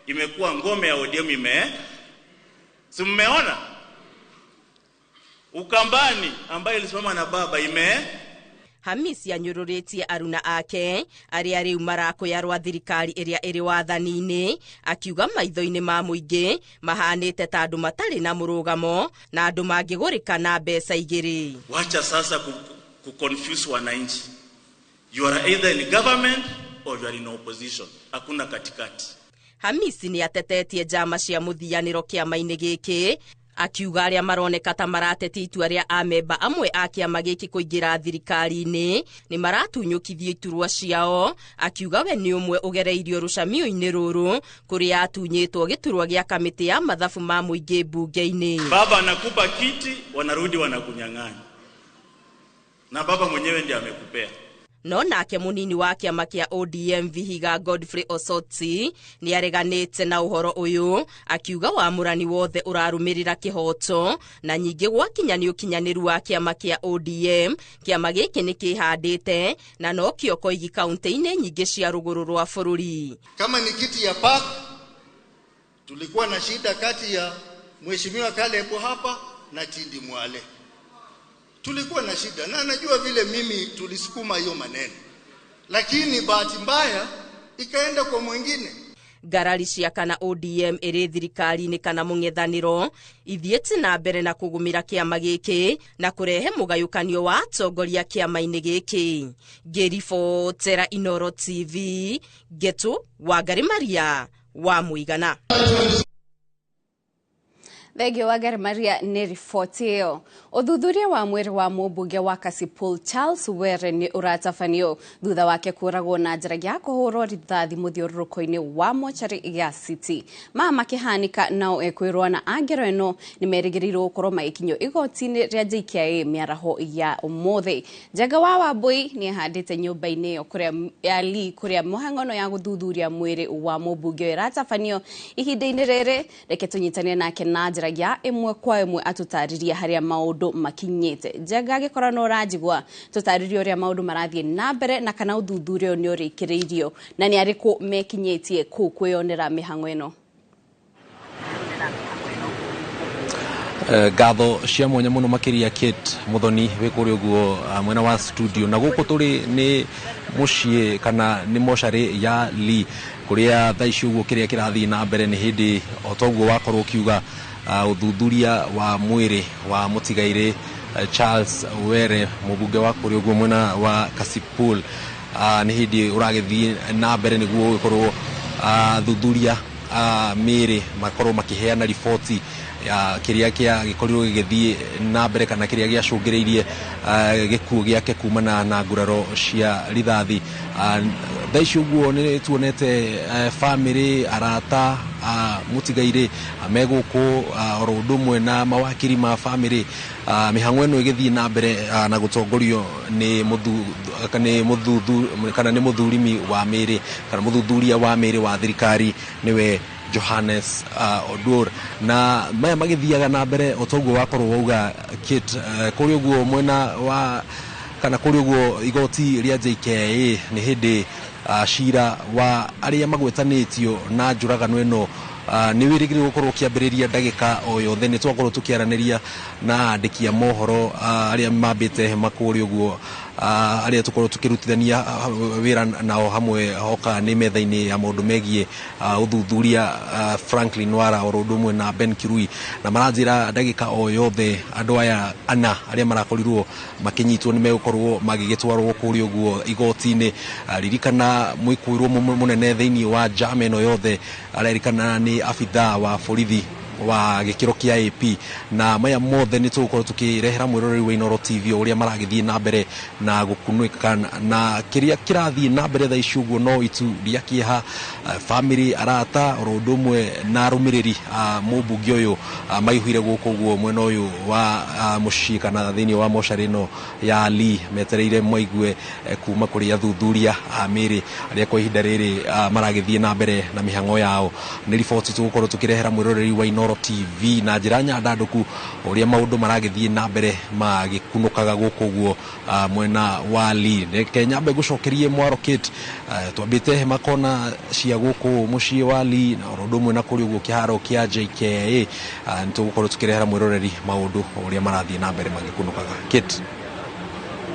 imekuwa ngome ya ODM si mmeona? Ukambani ambayo ilisimama na baba Hamisi anyũrũrĩtie aruna ake arĩa rĩu marakũya rwa thirikari ĩrĩa ĩrĩ wathani-inĩ, akiuga maitho-inĩ ma mũingĩ mahanĩte ta andũ matarĩ na mũrũgamo na andũ mangĩgũrĩka na mbeca igĩrĩ. Wacha sasa kuconfuse wananchi. You are either in government or you are in opposition. Hakuna katikati. Hamisi nĩ atetetie njama cia mũthianĩro kĩama-inĩ gĩkĩ, akiuga arĩa maroneka ta maratetia itua rĩa amemba amwe a kĩama gĩkĩ kũingĩra thirikari-inĩ nĩ maratunyũkithio iturwa ciao, akiuga we nĩ ũmwe ũgereirio rũcamio-inĩ rũrũ kũrĩa atunyĩtwo gĩturwa gĩa kamĩtĩ ya mathabu ma mũingĩ mbunge-inĩ. Baba anakupa kiti, wanarudi wanakunyang'anya, na baba mwenyewe ndiye amekupea. No nake munini wa kĩama kĩa ODM Vihiga Godfrey Osotsi nĩ areganĩte na ũhoro ũyũ, akiuga wamũrani wothe ũrarũmĩrĩra kĩhoto na nyingĩ gwakinya nĩ ũkinyanĩru wa kĩama kĩa ODM. Kĩama gĩkĩ nĩ kĩhandĩte na nokĩo koigi kaunti-inĩ nyingĩ cia rũgũrũ rwa bũrũri. Kama ni kiti ya park, tulikuwa na shida kati ya Mheshimiwa Caleb hapa na Tindi Mwale. Tulikuwa na shida na najua vile mimi tulisukuma hiyo maneno, lakini bahati mbaya ikaenda kwa mwingine. Ngarari cia kana ODM ĩrĩ thirikari-inĩ kana mũng'ethanĩro ithiĩte na mbere na kũgũmĩra kĩama gĩkĩ na kũrehe mũgayũkanio wa atongoria kĩama-inĩ gĩkĩ. Ngĩribotera Inooro TV, Ngetu Wangari Maria wa Mũigana. Thengio Wangari Maria nĩ riboti ĩyo. Ũthuthuria wa mwĩrĩ wa mũmbunge wa Kasipul Charles Were nĩ ũratabanio thutha wake kũragwo na njĩra ya kũhũrwo rithathi mũthiũrũrũko-inĩ wa mocarĩ ya City. Maya makĩhanĩka nao ekwĩrwo na angero ĩno nĩ merĩgĩrĩirwo gũkorwo magĩkinyio igoti-inĩ rĩa JKIA mĩaraho ya ũmũthĩ. Njenga wa Wambui nĩ ahandĩte nyũmba-inĩ ĩyo kũrĩa ya Lee kũrĩa mũhang'ono ya gũthuthuria mwĩrĩ wa mũmbunge ũyũ ĩratabanio ihinda-inĩ rĩrĩ. Reke tũnyitane nake na njĩra arĩtwĩkĩragia ĩmwe kwa ĩmwe atũtarĩrie harĩa maũndũ makinyĩte. Njenga, angĩkorwo no ũranjigua, tũtarĩrie ũrĩa maũndũ marathiĩ na mbere na kana ũthuthuria ũyũ nĩ ũrĩkĩrĩirio na nĩ arĩkũ mekinyĩtie kũu kwĩyonera mĩhang'o ĩno. Ngatho cia mwanya muno makiria Kate Muthoni wi kuria uguo mwena wa studio na guku turi ni muciĩ kana ni mocarĩ ya Lee kuria thaa ici uguo kiria kirathii na mbere ni hindi o toguo wakorwo ukiuga uthuthuria wa mwĩrĩ wa mũtigairĩ Charles Were mũbunge wa kũrĩa ũguo mwena wa Kasipul nĩ hĩndĩ ũragĩthiĩ na mbere nĩguo gũgĩkorwo athuthuria mĩĩrĩ makorwo makĩheana riboti ya kĩrĩa kĩagĩkorirwo gĩgĩthiĩ na mbere kana kĩrĩa gĩacũngĩrĩirie gĩkuũ gĩake kumana na nguraro cia rithathi. Thaa ici ũguo nĩ tuonete bamĩrĩ, arata a mũtigairĩ me gũkũ oro ũndũ ũmwe na mawakiri ma bamĩrĩ, mĩhang'o ĩno ĩgĩthiĩ na mbere na gũtongorio nĩ kana nĩ mũthurimi wa mĩĩrĩ kana mũthuthuria wa mĩĩrĩ wa thirikari nĩwe Johannes Oduor. Na maya magĩthiaga na mbere o toguo wakorwo wauga Kate, kũrĩ ũguo mwena wa kana kũrĩ ũguo igoti rĩa JKIA nĩ hĩndĩ cira wa arĩa magwetanĩtio na njũragano ĩno nĩ wĩrĩgĩrĩirwo gũkorwo ũkĩambĩrĩria ndagĩka o yothe. Nĩ twakorwo tũkĩaranĩria na andĩki a mohoro arĩa mambĩte hema kũrĩa ũguo, arĩa tũkorwo tũkĩrutithania wĩra nao hamwe hoka nĩ metha-inĩ ya maũndũ megiĩ ũthuthuria, Franklin Wara oro ũndũ ũmwe na Ben Kirui, na maranjĩra ndagĩka o yothe andũ aya ana arĩa marakorirwo makĩnyitwo nĩ megũkorwo magĩgĩtwarwo kũrĩa ũguo igoti-inĩ. Ririkana mwĩkũĩrwo mũnene thĩinĩ wa njama ĩno yothe arerikana nĩ abithaa wa borithi wa gĩkĩro kĩa AP, na maya mothe nĩ tũgũkorwo tũkĩrehera mwĩroreri wa Inooro TV ũrĩa maragĩthiĩ na mbere na gũkunũka na kĩrĩa kĩrathiĩ na mbere thaa ici ũguo no itu rĩa kĩeha, bamĩrĩ, arata oro ũndũ ũmwe na arũmĩrĩri a mũmbunge ũyũ maihũire gũkũ ũguo mwena ũyũ wa mũciĩ kana thĩinĩ wa mocarĩ ĩno ya Lee metereire maigue kuma kũrĩ athuthuria a mĩĩrĩ arĩa kwa ihinda rĩrĩ maragĩthiĩ na mbere na mĩhang'o yao. Nĩ riboti tũgũkorwo tũkĩrehera mwĩroreri wa Inooro TV na njĩra nyandandũku ũrĩa maũndũ maragĩthiĩ na mbere magĩkunũkaga gũkũ ũguo mwena wa Lee. Reke nyambe ngũcokerie mwaro Kate, twambĩte hema kona cia gũkũ mũciĩ wa Lee na oro ũndũ ũmwe na kũrĩ ũguo kĩharo kĩa JKIA. Nĩ tũgũkorwo tũkĩrehera mwĩroreri maũndũ ũrĩa marathiĩ na mbere magĩkunũkaga. Kate.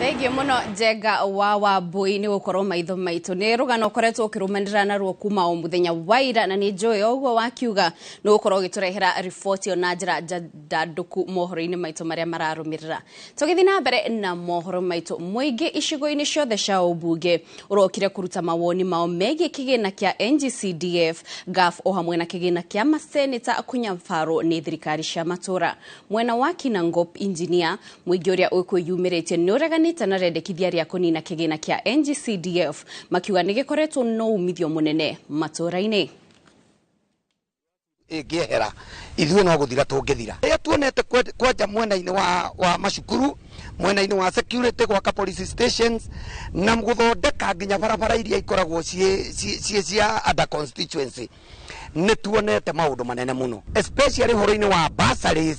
Thengiũ mũno Njenga wa Wambui nĩ gũkorwo maitho maitũ. Nĩ rũgano ũkoretwo ũkĩrũmanĩrĩra naruo kuma o mũthenya wa ira na nĩ njũĩ o ũguo wakiuga nĩ gũkorwo ũgĩtũrehera riboti ĩyo na njĩra njandandũku mohoro-inĩ maitũ marĩa mararũmĩrĩra. Tũgĩthiĩ na mbere na mohoro maitũ, mũingĩ icigo-inĩ ciothe cia ũmbunge ũrokire kũruta mawoni mao megiĩ kĩgĩna kĩa NGCDF, GAF o hamwe na kĩgĩna kĩa maseneta kũnyabarwo nĩ thirikari cia matũra. Mwena wa Kinangop Engineer, mũingĩ ũrĩa ũkwĩyumĩrĩtie nĩ ũreganĩte na rendekithia rĩa kũnina kĩgĩna kĩa NGCDF makiuga nĩ gĩkoretwo na umithio mũnene matũra-inĩ. Ĩngĩehera ithuĩ no gũthira tũngĩthira. Rĩrĩa tuonete kwanja mwena-inĩ wa macukuru, mwena-inĩ wa security, gwaka police stations na gũthondeka nginya barabara iria ikoragwo ciĩ cia under constituency, nĩ tuonete maũndũ manene mũno, especially ũhoro-inĩ wa bursaries,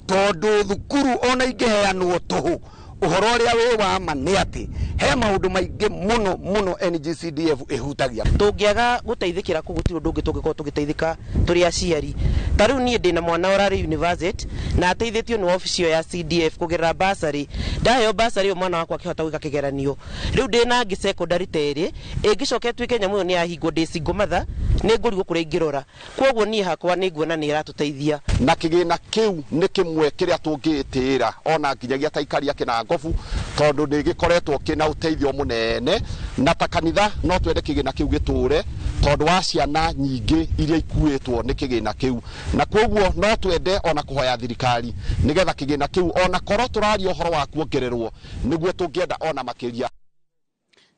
tondũ thukuru ona ingĩheanwo tũhũ, ũhoro ũrĩa wĩ wa ma nĩ atĩ he maũndũ maingĩ mũno mũno NGCDF ĩhutagia. Tũngĩaga gũteithĩkĩra kũu gũtirĩ ũndũ ũngĩ tũngĩkorwo tũgĩteithĩka tũrĩ aciari. Ta rĩu niĩ ndĩna mwana ũrarĩ university na ateithĩtio nĩ wabici ĩyo ya CDF kũgerera bursary. Ndaheo bursary ĩyo mwana wakwa akĩhota gwĩka kĩgeranio. Rĩu ndĩna angĩ secondary ta ĩrĩ, ĩngĩcoka ĩtuĩke nyamũ ĩyo nĩ yahingwo ndĩ single mother, nĩ ngũrigwo kũrĩa ingĩrora. Kwoguo niĩ hakwa nĩ nguona nĩ ĩratũteithia. Na kĩgĩna kĩu nĩ kĩmwe kĩrĩa tũngĩtĩĩra ona nginyagia ta aikari a Kĩnangobu, tondũ nĩ gĩkoretwo kĩna ũteithio mũnene, na ta kanitha no twende kĩgĩna kĩu gĩtũre tondũ wa ciana nyingĩ iria ikuĩtwo nĩ kĩgĩna kĩu, na koguo no twende ona kũhoya thirikari nĩgetha kĩgĩna kĩu ona korwo tũraria ũhoro wa kuongererwo nĩguo tũngĩenda ona makĩria.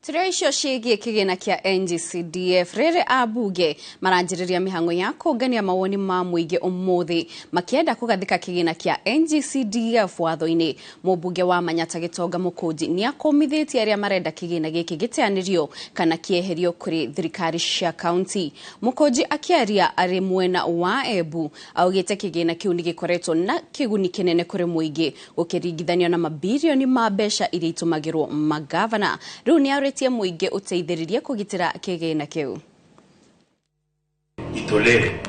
Tũrĩ icio ciĩgiĩ kĩgĩna kĩa NGCDF rĩrĩ ambunge maranjĩrĩria mĩhang'o ya kũngania mawoni ma mũingĩ ũmũthĩ makĩenda kũgathĩka kĩgĩna kĩa NGCDF watho-inĩ. Mũmbunge wa Manyata Gĩtonga Mũkũnji nĩakũmithĩtie arĩa marenda kĩgĩna gĩkĩ gĩteanĩrio kana kĩeherio kũrĩ thirikari cia kaunti. Mũkũnji akĩaria arĩ mwena wa Embu augĩte kĩgĩna kĩu nĩgĩkoretwo na kĩguni kĩnene kũrĩ mũingĩ gũkĩringithanio na mabirioni ma mbeca iria itũmagĩrwo magavana. Rĩu nĩ tie mũingĩ ũteithĩrĩrie kũgitĩra kĩgĩna kĩu. Itolewe.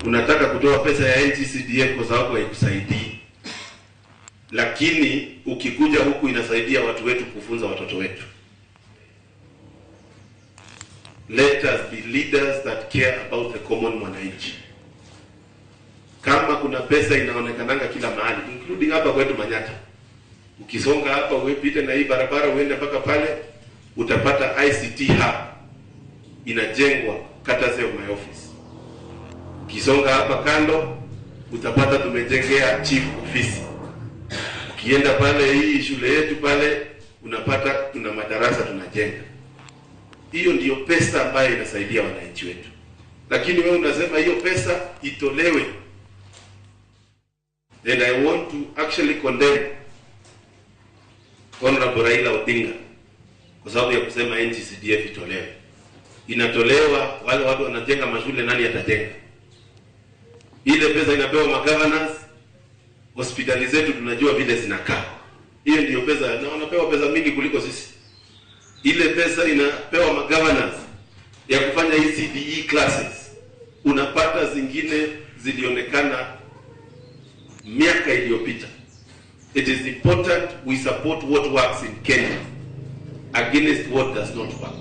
Unataka kutoa pesa ya NGCDF kwa sababu haikusaidii, lakini ukikuja huku inasaidia watu wetu kufunza watoto wetu. Let us be leaders that care about the common mwananchi. Kama kuna pesa inaonekananga kila mahali, including hapa kwetu Manyata, ukisonga hapa uepite na hii barabara uende mpaka pale utapata ICT hub inajengwa courtesy of my office. Ukisonga hapa kando utapata tumejengea chief office. Ukienda pale hii shule yetu pale unapata tuna madarasa tunajenga. Hiyo ndiyo pesa ambayo inasaidia wananchi wetu. Lakini wewe unasema hiyo pesa itolewe. And I want to actually condemn Honorable Raila Odinga kwa sababu ya kusema NGCDF itolewe. Inatolewa, wale watu wanajenga mashule, nani atajenga? Ile pesa inapewa magovernors, hospitali zetu tunajua vile zinakaa. Hiyo ndiyo pesa, na wanapewa pesa mingi kuliko sisi. Ile pesa inapewa magovernors ya kufanya ECDE classes. Unapata zingine zilionekana miaka iliyopita. It is important we support what works in Kenya against what does not work.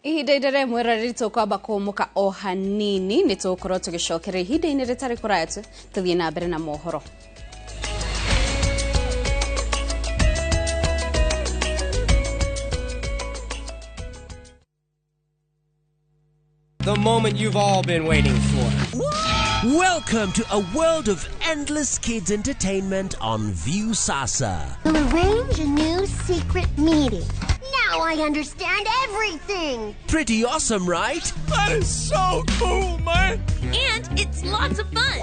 Ihinda-inĩ rĩmwe rĩrĩ tũkwamba kũũmũka o hanini nĩ tũgũkorwo tũgĩcokera ihinda-inĩ rĩtarĩ kũraya tũthiĩ na mbere na mohoro. The moment you've all been waiting for. Welcome to a world of endless kids entertainment on Viusasa. We'll arrange a new secret meeting. Now I understand everything. Pretty awesome, right? That is so cool, man. And it's lots of fun.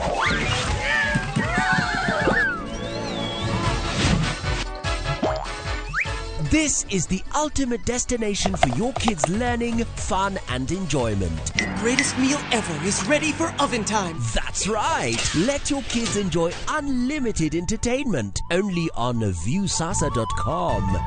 This is the ultimate destination for your kids' learning, fun, and enjoyment. The greatest meal ever is ready for oven time. That's right. Let your kids enjoy unlimited entertainment only on Viusasa.com.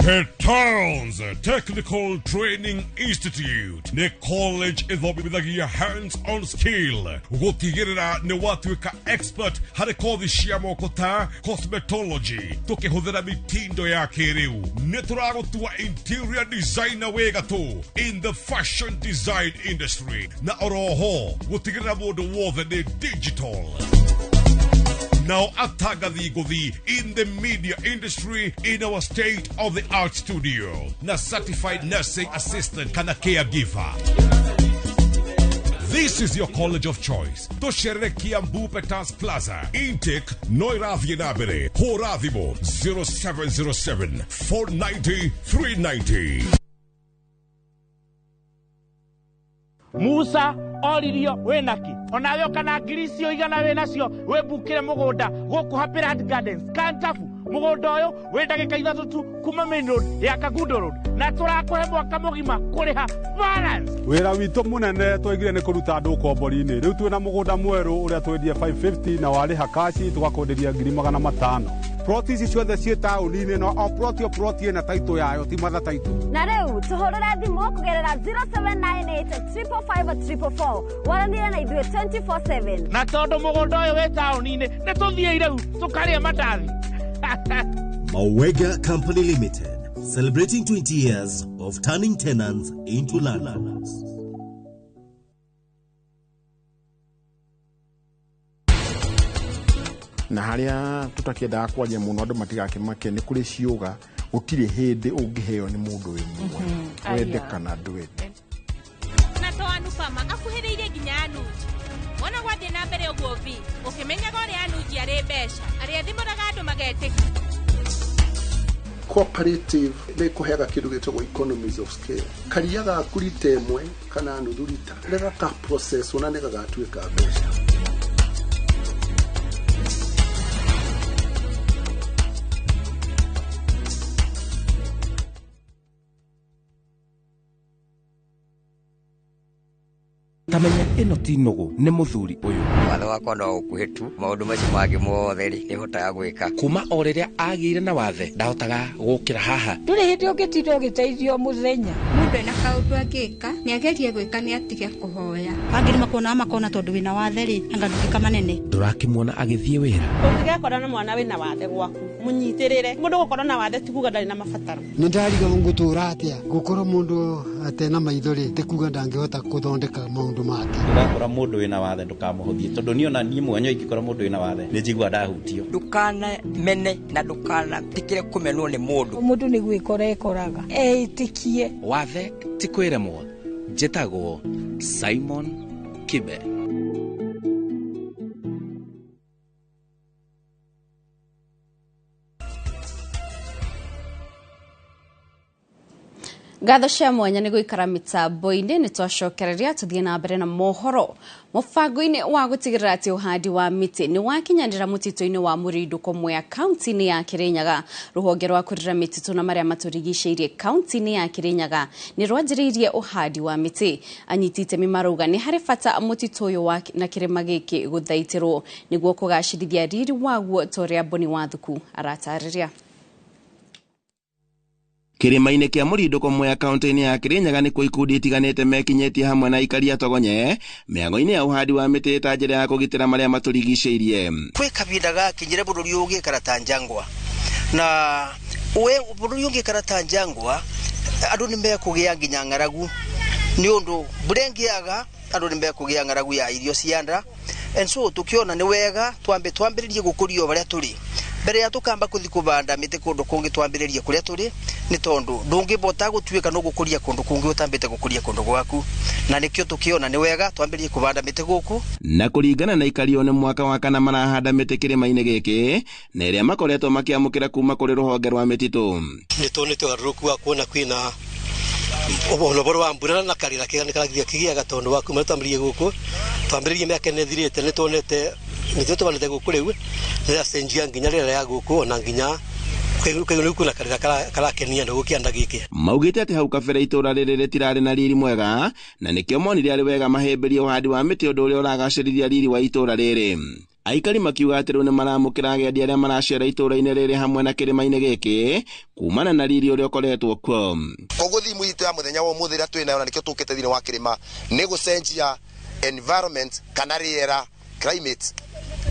The Towns Technical Training Institute nĩ college ĩthomithagia hands-on skill gũtigĩrĩra nĩ watuĩka expert harĩ kothi cia moko ta cosmetology tũkĩhũthĩra mitindo ya kĩrĩu. Nĩ tũragũtua interior designer wĩ gatũ in the fashion design industry na oroho gũtigĩrĩra mũndũ wothe nĩ digital. Now atangathi ngũthi in the media industry in our state-of-the-art studio na certified nursing assistant kana caregiver. This is your college of choice. Tũcerere Kiambu Peters Plaza. Intake no ĩrathiĩ na mbere. Hũra thimũ 0707 490 390. Musa oririo wĩnaki onawe ũka ngiri icio igana wĩnacio wĩmbukĩre mũgũnda gũkũ Happy Land Gardens Kantafu. Mũgũnda ũyũ wĩ ndagĩka 3 tu kuma main road ya Kangundo Road na tũrakũhe mwaka mũgima kũrĩha balance. Wĩra witũ mũnene twaigire nĩ kũruta andũ ũkombori-inĩ. Rĩu twĩna mũgũnda mwerũ ũrĩa twendie 550 na warĩha kaci tũgakwenderia 500,000. Ploti ici ciothe ciĩ taũni-inĩ no o ploti o ploti ĩna taitũ yayo ti matha taitũ. Na rĩu tũhũrĩre thimũ kũgerera 0798 555 444 waranĩre na ithuĩ 24/7. Na tondũ mũgũnda ũyũ wĩ taũni-inĩ nĩ tũthiĩ rĩu tũkarĩe mandathi. Mawega Company Limited, celebrating 20 years of turning tenants into landlords. Na haria tutakiendaga kwaria muno andu matigakĩmake nĩ kũrĩ ciũga gũtirĩ hĩndĩ ũngĩheo nĩ mũndũ wĩ muoyo wende kana ndwende. Na Anupama akuhĩrĩirie nginya Anuji. Wona gwathiĩ na mbere ũguo vi ũkĩmenyaga ũrĩa Anuji arĩ mbeca arĩa thimũraga andũ magetĩkia. Cooperative nĩ kũheaga kĩndũ gĩtagwo economies of scale. Karia gaku rita ĩmwe kana nuthu rita nĩ gaka process na nĩ gagatuĩka mbeca. Tamenya ĩno ti nũgũ nĩ mũthuri ũyũ. Watho wakwa no ũkuhĩ tu, maũndũ macio mangĩ mothe rĩ nĩhotaga gwĩka. Kuma o rĩrĩa agĩire na wathe ndahotaga gũkĩra haha. Ndũrĩ hĩndĩ ũngĩtinda ũgĩteithio mũthenya. Mũndũ ena kaũndũ angĩka nĩagerie gwĩka nĩ atige kũhoya. Angĩ nĩmakuonaga makona tondũ wĩna wathe rĩ anga ndũgĩka manene. Ndũrakĩmuona agĩthiĩ wĩra. Ũngĩgekora na mwana wĩna wathe gwaku mũnyitĩrĩre. Mũndũ gũkorwo na wathe ti kuga ndarĩ na mabataro. Nĩ ndariga ngũtũra atĩa gũkorwo mũndũ atena maitho rĩ ti kuga ndangĩhota gũthondeka maũndũ make. Ndũgakora mũndũ wĩna wathe ndũkamũhũthie tondũ niĩ ona niĩ mwene ingĩkora mũndũ wĩna wathe nĩ njiguaga ndahutio. Ndũkanamene na ndũkanetĩkĩre kũmenwo nĩ mũndũ. Mũndũ nĩ gwĩkora ekoraga eĩtĩkie. Wathe ti kwĩremwo. Njĩtagwo Simon Kibe. Ngatho cia mwanya nĩ gũikara mĩtambo-inĩ nĩ twacokereria tũthiĩ na mbere na mohoro. Mũbango-inĩ wa gũtigĩrĩra atĩ ũhandi wa mĩtĩ nĩ wakinyanĩra mũtitũ-inĩ wa Mũrindũko Mwea kaunti-inĩ ya Kĩrĩnyaga. Rũhonge rwa kũrĩra mĩtitũ na marĩa matũrigicĩirie kaunti-inĩ ya Kĩrĩnyaga nĩ rwanjĩrĩirie ũhandi wa mĩtĩ. Anyiti itemi marauga nĩ harĩ bata mũtitũ ũyũ na kĩrĩma gĩkĩ gũthaitĩrwo nĩguo kũgacĩrithia riri waguo ta ũrĩa Boni Wathuku aratarĩria. Kĩrĩma-inĩ kĩa Mũrindũko Mwea kaunti-inĩ ya Kĩrĩnyaga nĩkuo ikundi itiganĩte mekinyĩtie hamwe na aikari a Togonye mĩhango-inĩ ya ũhandi wa mĩtĩ ta njĩra ya kũgitĩra marĩa matũrigicĩirie. Kwĩ kahinda gakinyire bũrũri ũgĩikara ta njangwa, na we bũrũri ũngĩikara ta njangwa andũ nĩ mekũgĩa nginya ng'aragu nĩ ũndũ mbura ĩngĩaga andũ nĩ mekũgĩa ng'aragu ya irio cia nda. And so tukiona nĩ wega twambe twambĩrĩrie gũkũria o harĩa tũrĩ mbere ya tukamba kuthi kubanda mĩtĩ kũndũ kũngĩ twambĩrĩrie kũrĩa tũrĩ nĩ tondũ ndũngĩbota gũtuĩka no gũkũria kũndũ kũngĩ ũtambĩte gũkũria kũndũ gwaku, na nĩkĩo tũkĩona nĩ wega twambĩrĩrie kũbanda mĩtĩ gũkũ. Na kũringana na ikario nĩ mwaka wa kana marahanda mĩtĩ kĩrĩma-inĩ gĩkĩ na ĩrĩa makoretwo makĩamũkĩra kuma kũrĩ rũhonge rwa mĩtitũ. Nĩ tuonete ũgarũrũku wa kuona kwĩna ũhoro wa mbura na karĩra kega nĩ karagiria kĩgĩaga tondũ wa kuma twambĩrĩrie gũkũ twambĩrĩrie mĩaka ĩno ĩthirĩte nĩ tuonete mĩtĩ tũbandĩte gũkũ rĩu nĩ yacenjia nginya rĩera ya gũkũ ona nginya rĩu kwĩna karĩra karakenia andũ gũkĩanda gĩkĩ. Maugĩte atĩ hau kabere itũra rĩrĩ rĩtirarĩ na riri mwega na nĩkĩo monire arĩ wega mahĩmbĩrie ũhandi wa mĩtĩ ũndũ ũrĩa ũragacĩrithia riri wa itũra rĩrĩ. Aikari makiuga atĩ rĩu nĩ maramũkĩra agendi arĩa maracera itũra-inĩ rĩrĩ hamwe na kĩrĩma-inĩ gĩkĩ kumana na riri ũrĩa ũkoretwo kuo. Koguo thimu itũ ya mũthenya wa ũmũthĩ ĩrĩa twĩ nayo na nĩkĩo tũkĩte thĩinĩ wa kĩrĩma nĩ gũcenjia environment kana rĩera climate,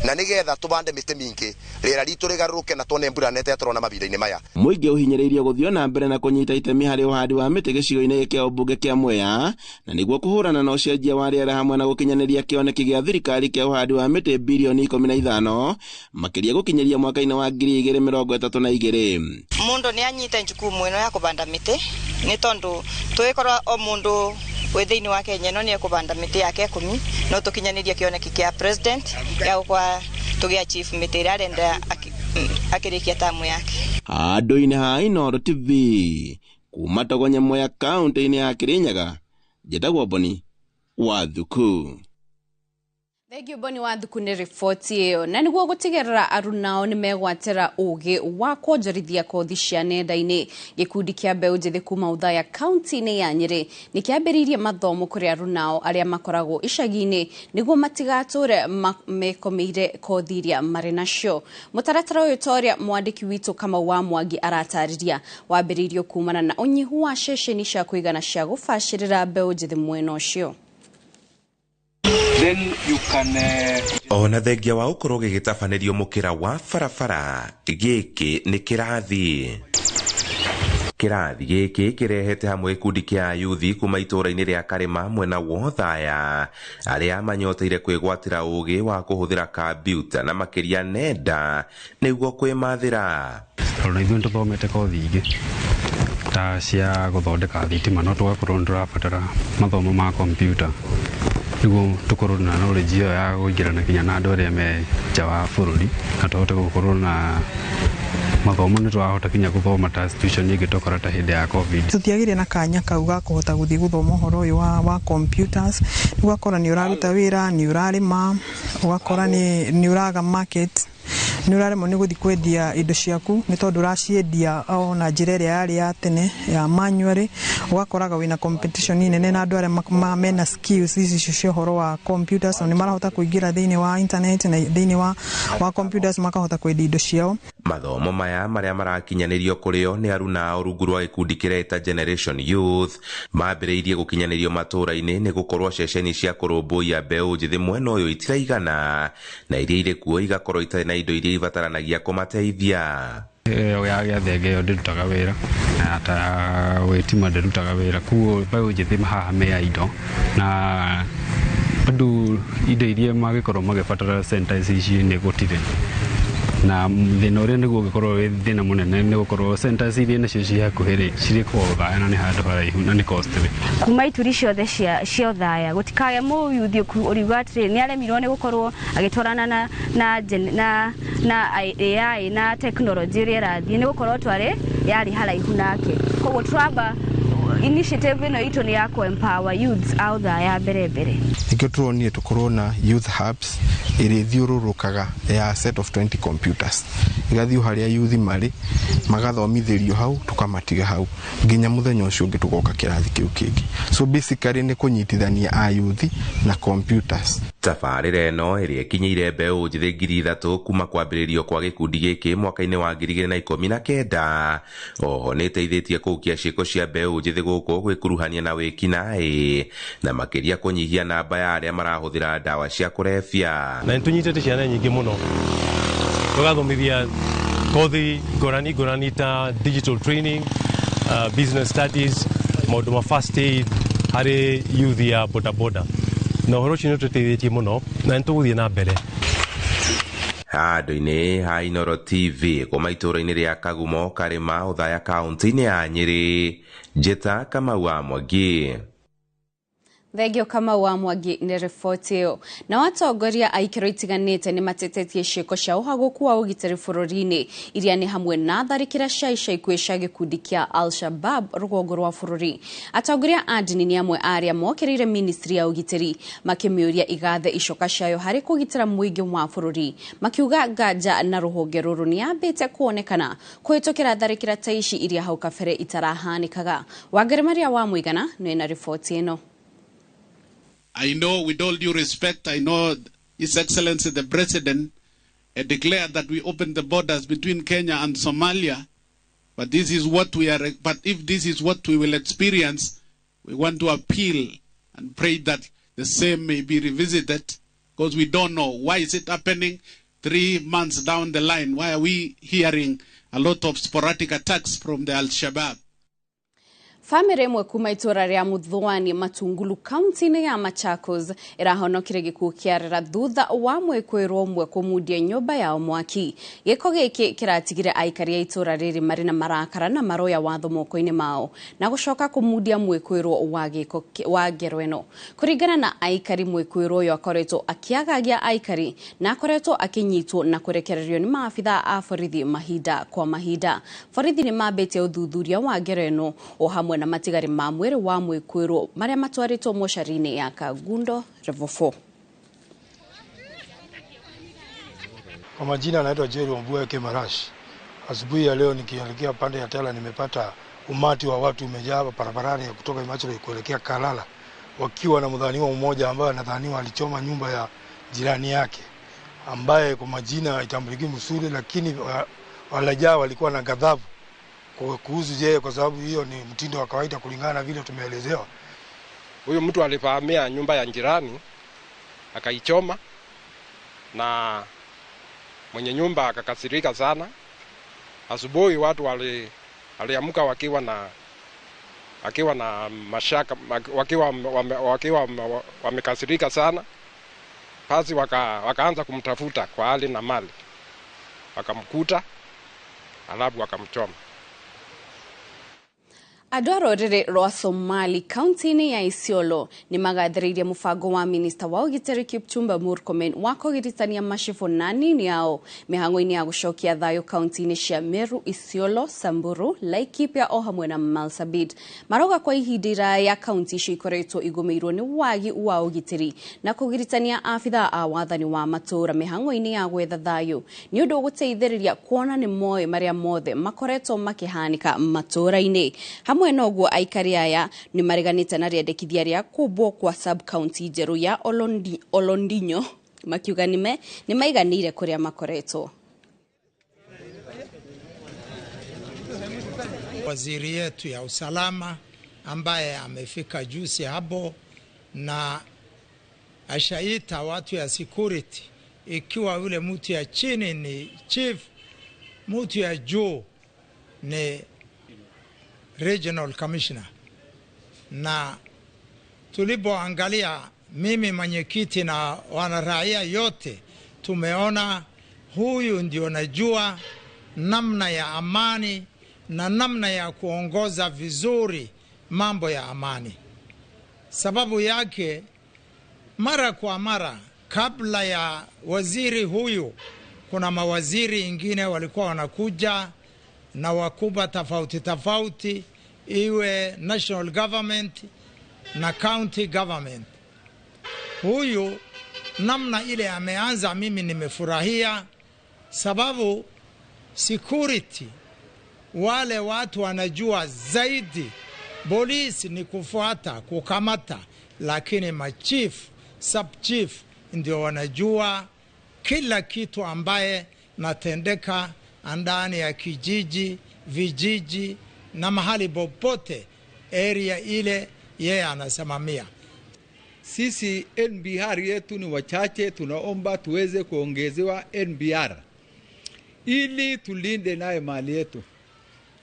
na nigetha tubande mĩtĩ mĩingĩ rĩera ritũ rĩgarũrũke na tuone mbura nene tũrona mahinda-inĩ maya. Mũingĩ ũhinyĩrĩirio gũthiĩ na mbere na kũnyita itemi harĩ ũhandi wa mĩtĩ gĩcigo-inĩ kĩa ũmbunge kĩa Mwea na nĩguo kũhũrana na ũcenjia wa rĩera hamwe na gũkinyanĩria kĩoneki gĩa thirikari kĩa ũhandi wa mĩtĩ birioni 15 makĩria gũkinyĩria mwaka-inĩ wa 2032. Mũndũ nĩ anyite jukumu ĩno ya kũbanda mĩtĩ nĩ tondũ tũgĩkorwo o mũndũ wĩ thĩinĩ wa Kenya ĩno nĩ ekũbanda mĩtĩ yake 10 no tũkinyanĩrie kĩoneki kĩa president ya gũkorwo tũgĩ achieve mĩtĩ ĩrĩa arenda akĩrĩkia tamu yake. Handũ-inĩ ha Inooro TV kuma Togonye Mwea kaunti-inĩ ya Kĩrĩnyaga, njĩtagwo Boni Wathuku. Thank you Boni Wathuku nĩ riboti ĩyo. Na nĩguo gũtigĩrĩra arunao nĩ megwatĩra ũgĩ wa kwonjorithia kothi cia nenda-inĩ, gĩkundi kĩa mbeũ njĩthĩ kuma Othaya kaunti-inĩ ya Nyĩrĩ nĩ kĩambĩrĩirie mathomo kũrĩ arunao arĩa makoragwo icagi-inĩ nĩguo matigatũre mekomeire kothi iria marĩ nacio. Mũtaratara ũyũ ta ũrĩa mwandĩki witũ Kamau wa Mwangi aratarĩria wambĩrĩirio kumana na ũnyihu wa ceceni cia kũigana cia gũbacĩrĩra mbeũ njĩthĩ mwena ũcio. Then you can, ona thengia wa ũkorwo gĩgĩtabanĩrio mũkĩra wa barabara gĩkĩ nĩ kĩrathi. Kĩrathi gĩkĩ kĩrehete hamwe gĩkundi kĩa ayuthi kuma itũũra-inĩ rĩa Karĩma mwena wa Othaya arĩa manyoteire kwĩgwatĩra ũgĩ wa kũhũthĩra kambiuta na makĩria nenda nĩguo kwĩmathĩra. Tondũ ithuĩ nĩtũthomete kothi ingĩ Ta cia gũthondeka thitima no tũgakorwo nĩ tũrabatara mathomo ma kompiuta nĩguo tũkorwo na knowledge ĩyo ya kũingĩrana nginya na andũ arĩa me nja wa bũrũri na tũhote gũkorwo na mathomo nĩ tũrahota nginya gũthoma ta situation ĩngĩ tũkora ta hĩndĩ ya COVID. Tũtiagĩire na kanya kau ga kũhota gũthiĩ gũthoma ũhoro ũyũ wa computers. Ũgakora nĩ ũraruta wĩra, nĩ ũrarĩma, ũgakora nĩ ũraga market, nĩ ũraremwo nĩ gũthiĩ kwendia indo ciaku nĩ tondũ ũraciendia o na njĩra ĩrĩa yarĩ ya tene ya manually. Ũgakoraga wĩna competition nene na andũ arĩa mena skills ici cia ũhoro wa computers, na nĩ marahota kũingĩra thĩinĩ wa internet na thĩinĩ wa computers makahota kwendia indo ciao. Mathomo maya marĩa marakinyanĩrio kũrĩo nĩ aruna ao rungu rwa gĩkundi kĩreta Generation Youth mambĩrĩirie gũkinyanĩrio matũũra-inĩ nĩ gũkorwo ceceni cia kũrũmbũiya mbeũ njĩthĩ mwena ũyũ itiraigana na iria irĩ kuo igakorwo itarĩ na indo iria ibataranagia kũmateithia. Ĩyo ya gĩathenge ĩyo ndĩrutaga wĩra na ta gwĩtima ndĩrutaga wĩra, koguo mbeũ njĩthĩ haha me ya indo na bado indo iria mangĩkorwo magĩbatara centers ici nĩ gũtirĩ na thĩna ũrĩa nĩguo ũngĩkorwo wĩ thĩna mũnene nĩ gũkorwo centers iria nacio ciĩ hakuhĩ rĩ cirĩ kwa Othaya na nĩ handũ haraihu na nĩ costly. Kuma ituri ciothe cia Othaya gũtikage mũyuthi ũriuga atĩrĩ nĩ aremirwo nĩ gũkorwo agĩtwarana na AI na tekinoronjĩ ĩrĩa ĩrathiĩ nĩ gũkorwo twarĩ yarĩ haraihu nake. Koguo tũramba initiative ĩno itũ nĩ ya kũ empower youths a Othaya mbere mbere. Nĩkĩo tũronire tũkorwo na youth hubs ĩrĩa ĩthiũrũrũkaga ya set of 20 computers igathiĩ harĩa youth marĩ magathomithĩrio hau tũkamatiga hau nginya mũthenya ũcio ũngĩ tũgoka kĩrathi kĩu kĩngĩ. So basically nĩ kũnyitithania a youth na computers. Tabarĩra ĩno ĩrĩa ĩkinyĩire mbeũ njĩthĩ 3,000 kuma kwambĩrĩrio kwa gĩkundi gĩkĩ mwaka-inĩ wa 2019 oho nĩ ĩteithĩtie kũhukia ciĩko cia mbeũ njĩthĩ gũkũ gwĩkuruhania na wĩkinaĩ na makĩria kũnyihia namba ya arĩa marahũthĩra ndawa cia kũrebia. Na nĩtũnyitĩte ciana nyingĩ mũno tũgathomithia kothi ngũrani ngũrani ta digital training, business studies, maũndũ ma first aid harĩ youth ya bodaboda na ũhoro ũcio nĩ ũtũteithĩtie mũno na nĩ tũgũthiĩ na mbere. Handũ-inĩ ha Inooro TV kuma itũũra-inĩ rĩa Kagumo Karĩma Othaya kaunti-inĩ ya Nyĩrĩ, Njĩta Kamau wa Mwangi. Thengio Kamau wa Mwangi nĩ riboti ĩyo. Na atongoria a ikĩro itiganĩte nĩ matetetie ciĩko cia ũhagũku wa ũgitĩri bũrũri-inĩ iria nĩ hamwe na tharĩkĩra cia ica ikuhĩ cia gĩkundi kĩa Al-Shabaab rũgongo rwa bũrũri. Atongoria a ndini nĩ amwe a arĩa mokĩrĩire ministry ya ũgitĩri makĩmĩũria igathe icoka ciayo harĩ kũgitĩra mũingĩ wa bũrũri, makiuga nganja na rũhonge rũrũ nĩ yambĩte kuonekana kũhĩtũkĩra tharĩkĩra ta ici iria hau kabere itarahanĩkaga. Wangari Maria wa Mũigana nĩ na riboti ĩno. I know, with all due respect, I know His Excellency the President declared that we opened the borders between Kenya and Somalia, but this is what we are. But if this is what we will experience, we want to appeal and pray that the same may be revisited, because we don't know why is it happening 3 months down the line. Why are we hearing a lot of sporadic attacks from the Al-Shabaab? Famĩlĩ ĩmwe kuma itũũra rĩa Muthwani Matungulu kaunti-inĩ ya Machakos ĩrahonokire gĩkuũ kĩa rĩra thutha wa mwĩkũĩrwo ũmwe kũmundia nyũmba yao mwaki. Gĩko gĩkĩ kĩratigire aikari a itũũra rĩrĩ marĩ na marakara na maroya watho moko-inĩ mao na gũcoka kũmundia mwĩkũĩrwo wa gĩko wa ngero ĩno. Kũringana na aikari, mwĩkũĩrwo ũyũ akoretwo akĩagagia aikari na akoretwo akĩnyitwo na kũrekererio nĩ maabitha a borithi mahinda kwa mahinda. Borithi nĩ mambĩtie ũthuthuria wa ngero ĩno o hamwe na matigari ma mwĩrĩ wa mwĩkũĩrwo marĩa matwarĩtwo mocarĩ-inĩ ya Kangundo Level 4. Kwa majina anaitwa Jerry Wambua Kemarash. Asubuhi ya leo nikielekea pande ya Tala nimepata umati wa watu umejaa hapa barabarani ya kutoka Imachero kuelekea Kalala, wakiwa na mdhaniwa mmoja ambaye anadhaniwa alichoma nyumba ya jirani yake ambaye kwa majina haitambuliki mzuri, lakini walajaa walikuwa na ghadhabu kuhusu yeye kwa sababu hiyo ni mtindo wa kawaida kulingana na vile tumeelezewa. Huyu mtu alifahamia nyumba ya jirani akaichoma na mwenye nyumba akakasirika sana. Asubuhi watu waliamka wakiwa na mashaka, wakiwa wamekasirika sana. Basi wakaanza kumtafuta kwa hali na mali. Wakamkuta alafu wakamchoma. Andũ a rũrĩrĩ rwa Somali kaunti-inĩ ya Isiolo nĩ magathĩrĩirie mũbango wa minista wa ũgitĩri Kipchumba Murkomen wa kũgiritania macibũ na anini ao mĩhang'o-inĩ ya gũcokia thayũ kaunti-inĩ cia Meru, Isiolo, Samburu, Laikipia o hamwe na Marsabit. Marauga kwa ihinda iraya kaunti icio ikoretwo igũmĩirwo nĩ wagi wa ũgitĩri na kũgiritania abithaa a wathani wa matũũra mĩhang'o-inĩ ya gwetha thayũ nĩ ũndũ ũgũteithĩrĩria kuona nĩ moĩ marĩa mothe makoretwo makĩhanĩka matũũra-inĩ. Hamwe na ũguo aikari aya nĩ mareganĩte na rĩendekithia rĩa kũmbwo kwa sub county njerũ ya Olondinyo makiuga nĩ maiganĩire kũrĩa makoretwo. Waziri yetu ya usalama ambaye amefika juzi hapo na ashaita watu ya security, ikiwa yule mtu ya chini ni chief, mtu ya juu ni regional commissioner. Na tulipoangalia mimi mwenyekiti na wanaraia yote, tumeona huyu ndio najua namna ya amani na namna ya kuongoza vizuri mambo ya amani. Sababu yake mara kwa mara kabla ya waziri huyu kuna mawaziri ingine walikuwa wanakuja na wakubwa tofauti tofauti, iwe national government na county government. Huyu namna ile ameanza, mimi nimefurahia, sababu security wale watu wanajua zaidi. Polisi ni kufuata, kukamata, lakini machief, sub chief ndio wanajua kila kitu ambaye natendeka ndani ya kijiji, vijiji na mahali popote area ile yeye anasimamia. Sisi NBR yetu ni wachache, tunaomba tuweze kuongezewa NBR ili tulinde naye mali yetu,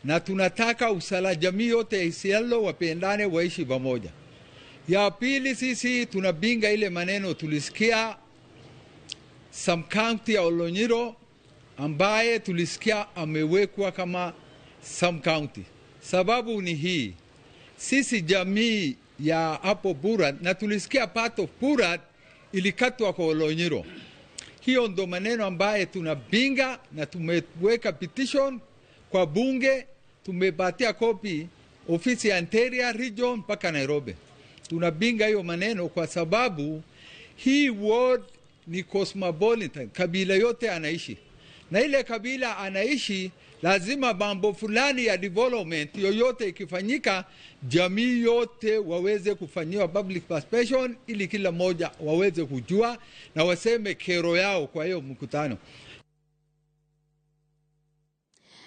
na tunataka usala jamii yote ya Isiolo wapendane, waishi pamoja. Ya pili, sisi tunabinga ile maneno tulisikia some county ya Olonyiro ambaye tulisikia amewekwa kama some county. Sababu ni hii, sisi jamii ya hapo Burat, na tulisikia part of Burat ilikatwa kwa Olonyiro. Hiyo ndo maneno ambaye tunabinga, na tumeweka petition kwa bunge, tumepatia kopi ofisi ya Interior Region mpaka Nairobi. Tunabinga hiyo maneno kwa sababu hii ward ni cosmopolitan, kabila yote anaishi. Na ile kabila anaishi, lazima mambo fulani ya development yoyote ikifanyika, jamii yote waweze kufanyiwa public participation ili kila mmoja waweze kujua na waseme kero yao kwa hiyo mkutano.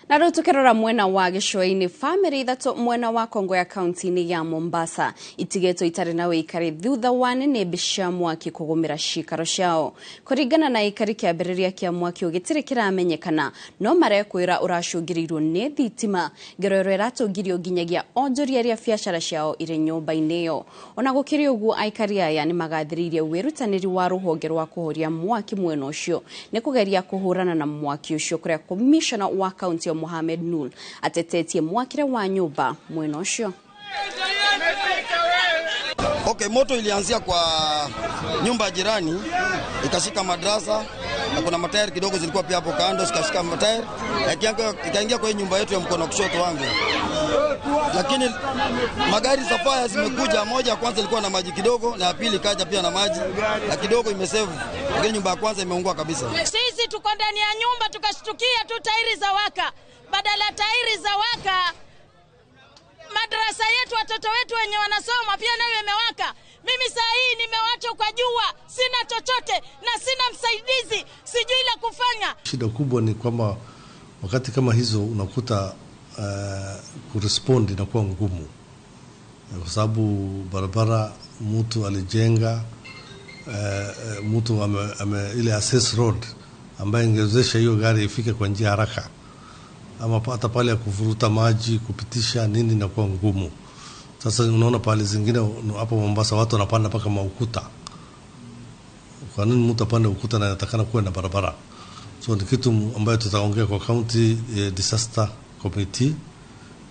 Na rĩu tũkĩrora mwena wa gĩcũa-inĩ, bamĩrĩ ithatũ mwena wa Kongowea kaunti-inĩ ya Mombasa itigĩtwo itarĩ na wĩikari thutha wa nĩnĩmbĩ cia mwaki kũgũmĩra ciikaro ciao. Kũringana na aikari, kĩambĩrĩria kĩa mwaki ũyũ gĩtirĩ kĩramenyekana, no marekwĩra ũracũngĩrĩirio nĩ thitima. Ngero ĩrĩa ĩratũngirio nginyagia onjoria arĩa biacara ciao irĩ nyũmba-inĩ ĩyo. Ona gũkĩrĩ ũguo, aikari aya nĩ magathĩrĩirie wĩrutanĩri wa rũhonge rwa kũhoria mwaki mwena ũcio nĩ kũgeria kũhũrana na mwaki ũcio, kũrĩa komishona wa kaunti Mohamed Nur atetetie mwakire wa nyumba mwena ũcio. Okay, moto ilianzia kwa nyumba jirani ikashika madrasa na kuna matairi kidogo zilikuwa pia hapo kando, zikashika matairi ikaingia kwa nyumba yetu ya mkono kushoto wangu. Lakini magari safaya zimekuja, moja kwanza ilikuwa na maji kidogo na ya pili kaja pia na maji na kidogo imesave, lakini nyumba ya kwanza imeungua kabisa. Sisi tuko ndani ya nyumba tukashtukia tu tairi za waka, badala tairi za waka madrasa yetu watoto wetu wenye wanasoma pia nayo imewaka. Mimi saa hii nimewachwa kwa jua, sina chochote na sina msaidizi, sijui la kufanya. Shida kubwa ni kwamba wakati kama hizo unakuta kurespond inakuwa ngumu, kwa sababu barabara mtu alijenga, mtu ame ile access road ambayo ingewezesha hiyo gari ifike kwa njia haraka, ama hata pale ya kuvuruta maji kupitisha nini inakuwa ngumu. Sasa unaona pale zingine hapo Mombasa watu wanapanda mpaka maukuta. Kwa nini mtu apande ukuta na anatakana kuwa na barabara? So ni kitu ambayo tutaongea kwa county disaster committee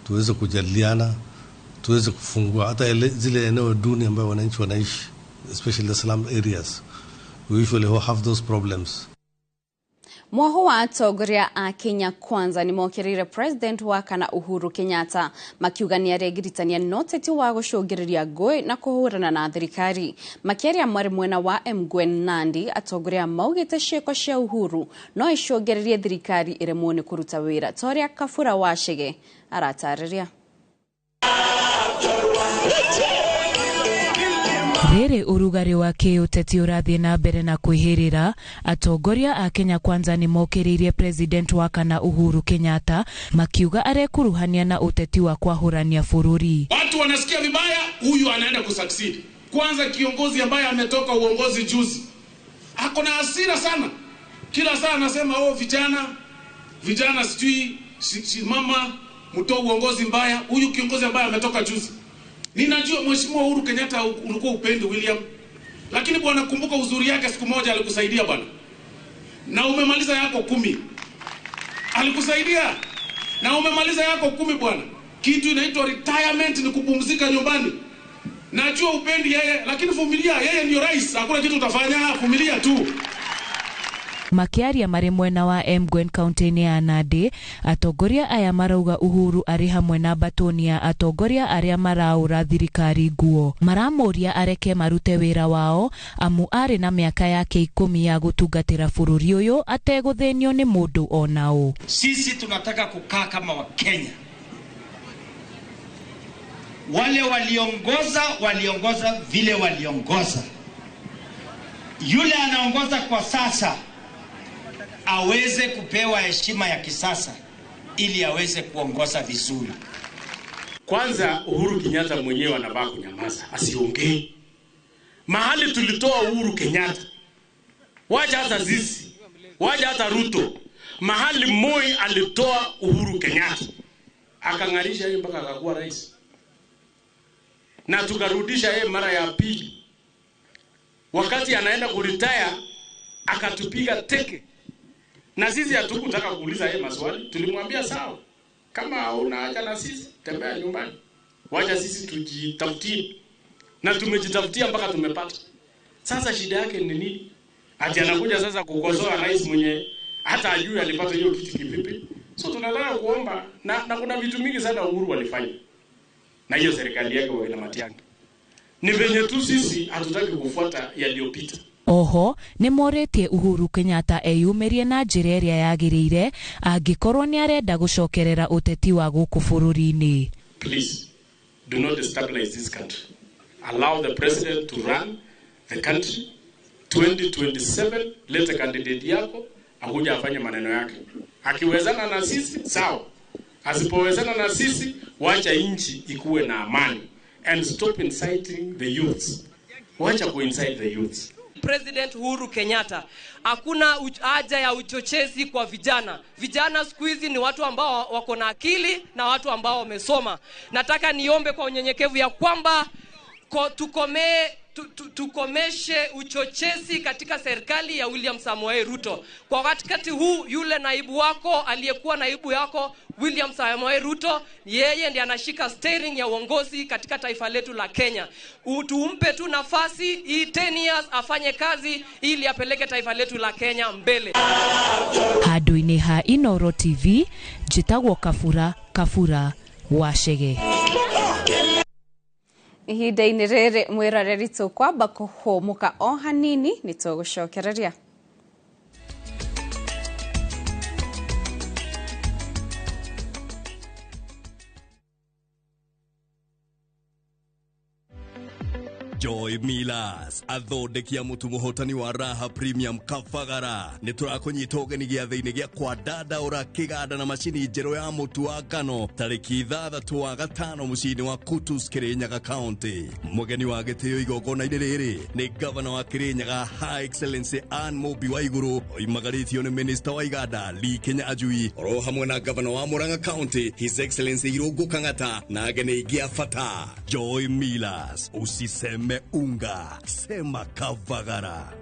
tuweze kujadiliana Tuweze kufungua hata zile eneo duni ambayo wananchi wanaishi, especially the slum areas. We usually have those problems. Mwaho wa atongoria a Kenya Kwanza ni mokirire President wa kana Uhuru Kenyatta makiuga ni aregiritania no teti wa gucungiriria ngui na kuhurana na thirikari. Makiaria mwari mwena wa Mgwen Nandi, atongoria maugite ciiko cia Uhuru no icungiririe thirikari iremwo ni kuruta wira toria Kabura Wachege aratariria. Rĩrĩ ũrugarĩ wa kĩũteti ũrathiĩ na mbere na kwĩhĩrĩra, atongoria a Kenya Kwanza nĩ mokĩrĩirie President wa kana Uhuru Kenyatta makiuga arekuruhania na ũteti wa kwahũrania bũrũri. Watu wanasikia vibaya, huyu anaenda kusucceed. Kwanza kiongozi ambaye ametoka uongozi juzi ako na hasira sana, kila saa anasema oh, vijana vijana sijui simama mtoe uongozi mbaya. Huyu kiongozi ambaye ametoka juzi, ninajua Mheshimiwa Uhuru Kenyatta ulikuwa upendi William, lakini bwana, kumbuka uzuri yake, siku moja alikusaidia bwana, na umemaliza yako 10. Alikusaidia na umemaliza yako 10 bwana. Kitu inaitwa retirement ni kupumzika nyumbani. Najua upendi yeye, lakini vumilia, yeye ndio rais, hakuna kitu utafanya, vumilia tu. Makiaria marĩ mwena wa Mgwen kaunti-inĩ ya Nandi, atongoria aya marauga Uhuru arĩ hamwe na mbatoni ya atongoria arĩa maraũra thirikari nguo. Maramũria areke marute wĩra wao amu arĩ na mĩaka yake 10 ya gũtungatĩra bũrũri ũyũ ategũthĩnio nĩ mũndũ ona ũ. Sisi tunataka kukaa kama Wakenya. Wale waliongoza, waliongoza vile waliongoza. Yule anaongoza kwa sasa aweze kupewa heshima ya kisasa ili aweze kuongoza vizuri. Kwanza Uhuru Kenyatta mwenyewe anafaa kunyamaza, asiongee. Mahali tulitoa Uhuru Kenyatta, wacha hata sisi, wacha hata Ruto, mahali Moi alitoa Uhuru Kenyatta akangarisha yeye mpaka akakuwa rais, na tukarudisha yeye mara ya pili. Wakati anaenda kuretire akatupiga teke. Na sisi hatukutaka kuuliza yeye maswali, tulimwambia sawa, kama una haja na sisi tembea nyumbani, wacha sisi tujitafutie. Na tumejitafutia mpaka tumepata. Sasa shida yake ni nini? Ati anakuja sasa kukosoa rais mwenye hata ajui alipata hiyo kitu kivipi. So tunataka kuomba na kuna vitu mingi sana Uhuru walifanya na hiyo serikali yake wa Matiang'i. Ni venye tu sisi hatutaki kufuata yaliyopita. Oho nĩ morĩtie Uhuru Kenyatta eyumĩrie na njĩra ĩrĩa yagĩrĩire angĩkorwo nĩ arenda gũcokerera ũteti wa gũkũ bũrũri-inĩ. Please do not destabilize this country. Allow the president to run the country. 2027 leta candidate yako akuja afanye maneno yake. Akiwezana na sisi sawa, asipowezana na sisi wacha nchi ikuwe na amani. And stop inciting the youths. Wacha ku incite the youths. President Uhuru Kenyatta, hakuna haja ya uchochezi kwa vijana. Vijana siku hizi ni watu ambao wako na akili na watu ambao wamesoma. Nataka niombe kwa unyenyekevu ya kwamba tukomeshe uchochezi katika serikali ya William Samoei Ruto. Kwa wakati huu yule naibu wako aliyekuwa naibu yako William Samoei Ruto, yeye ndiye anashika steering ya uongozi katika taifa letu la Kenya. Tumpe tu nafasi hii 10 years afanye kazi ili apeleke taifa letu la Kenya mbele. Handũ-inĩ ha Inooro TV, njĩtagwo Kabura Kabura Wachege. Ihinda-inĩ rĩrĩ mwĩroreri tũkwamba kũhũmũka o hanini nĩ tũgũcokereria. Joy Millers athondeki a mũtu mũhotani wa Raha Premium Kabagara nĩ tũrakũnyita ũgeni gĩathĩ-inĩ gĩa kwandandaũra kĩganda na macini njerũ ya mũtu wa ngano tarĩki 6 wa 5 mũciĩ-inĩ wa Kutus, Kirinyaga County. Mũgeni wa gĩtĩo igongona-inĩ rĩrĩ nĩ gavana wa Kirinyaga High Excellency Ann Mũmbi wa Igũrũ, oimagarĩtio nĩ Minister wa Iganda Lee Kinyanjui, oro hamwe na gavana wa Murang'a County His Excellency Irungu Kang'ata na ageni aingĩ a bata. Joy Millers, usiseme unga, sema Kabagara.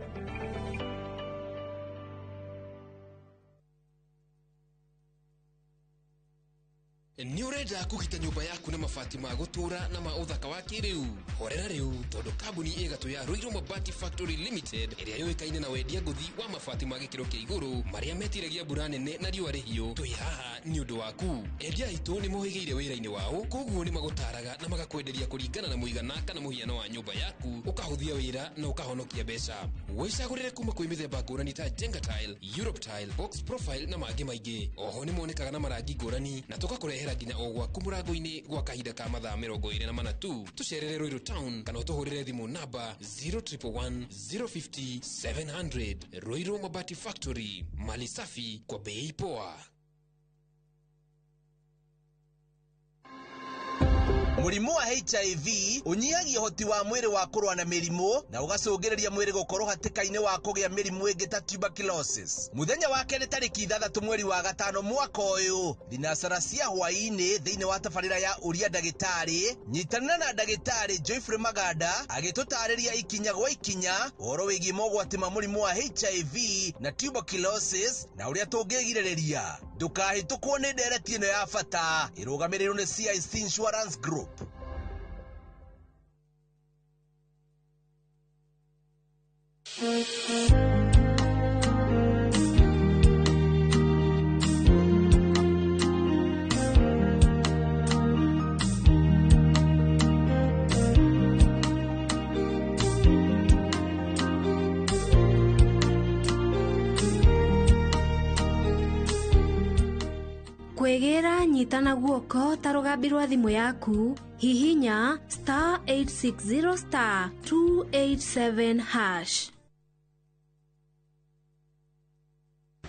Nĩ ũrenda kũgita nyũmba yaku na mabati ma gũtũũra na ma ũthaka wa kĩrĩu? Horera rĩu, tondũ kambuni ĩgatũ ya Ruiru Mabati Factory Limited, ĩrĩa yũĩkaine na wendia ngũthi wa mabati ma gĩkĩro kĩa igũrũ marĩa metiragia mbura nene na riũa rĩhiũ, twĩ haha nĩ ũndũ waku. Endia aitũ nĩ mohĩgĩire wĩra-inĩ wao, koguo nĩ magũtaraga na magakwenderia kũringana na mũigana kana mũhiano wa nyũmba yaku, ũkahũthia wĩra na ũkahonokia mbeca. Wĩcagũrĩre kuma kwĩ mĩthemba ngũrani ta Jenga Tile, Europe Tile, Box Profile na mangĩ maingĩ. Oho nĩ monekaga na marangi ngũrani na tũgakũrehera nginya o gwaku mũrango-inĩ gwa kahinda ka mathaa 24 tu. Tũcerere Ruiru Town kana ũtũhũrĩre thimũ namba 0111 050 700. Ruiru Mabati Factory, mali safi kwa bei poa. Mũrimũ wa HIV ũnyihagia ũhoti wa mwĩrĩ wa kũrũa na mĩrimũ na ũgacũngĩrĩria mwĩrĩ gũkorwo hatĩka-inĩ wa kũgĩa mĩrimũ ĩngĩ ta tuberculosis. Mũthenya wa kerĩ tarĩki 6 mweri wa 5 mwaka ũyũ, thinacara cia hwaĩ-inĩ thĩinĩ wa tabarĩra ya Ũria Ndagĩtarĩ, nyitanĩra na ndagĩtarĩ Joyfrey Maganda agĩtũtarĩria ikinya gwa ikinya ũhoro wĩgiĩ mogwati ma mũrimũ wa HIV na tuberculosis na ũrĩa tũngĩgirĩrĩria. Ndũkahĩtũkwo nĩ ndereti ĩno ya bata ĩrũgamĩrĩirwo nĩ CIC Insurance Group. Kwĩgĩra nyita na guoko ta rũgambi rwa thimũ yaku, hihinya star 860 star 287 hash.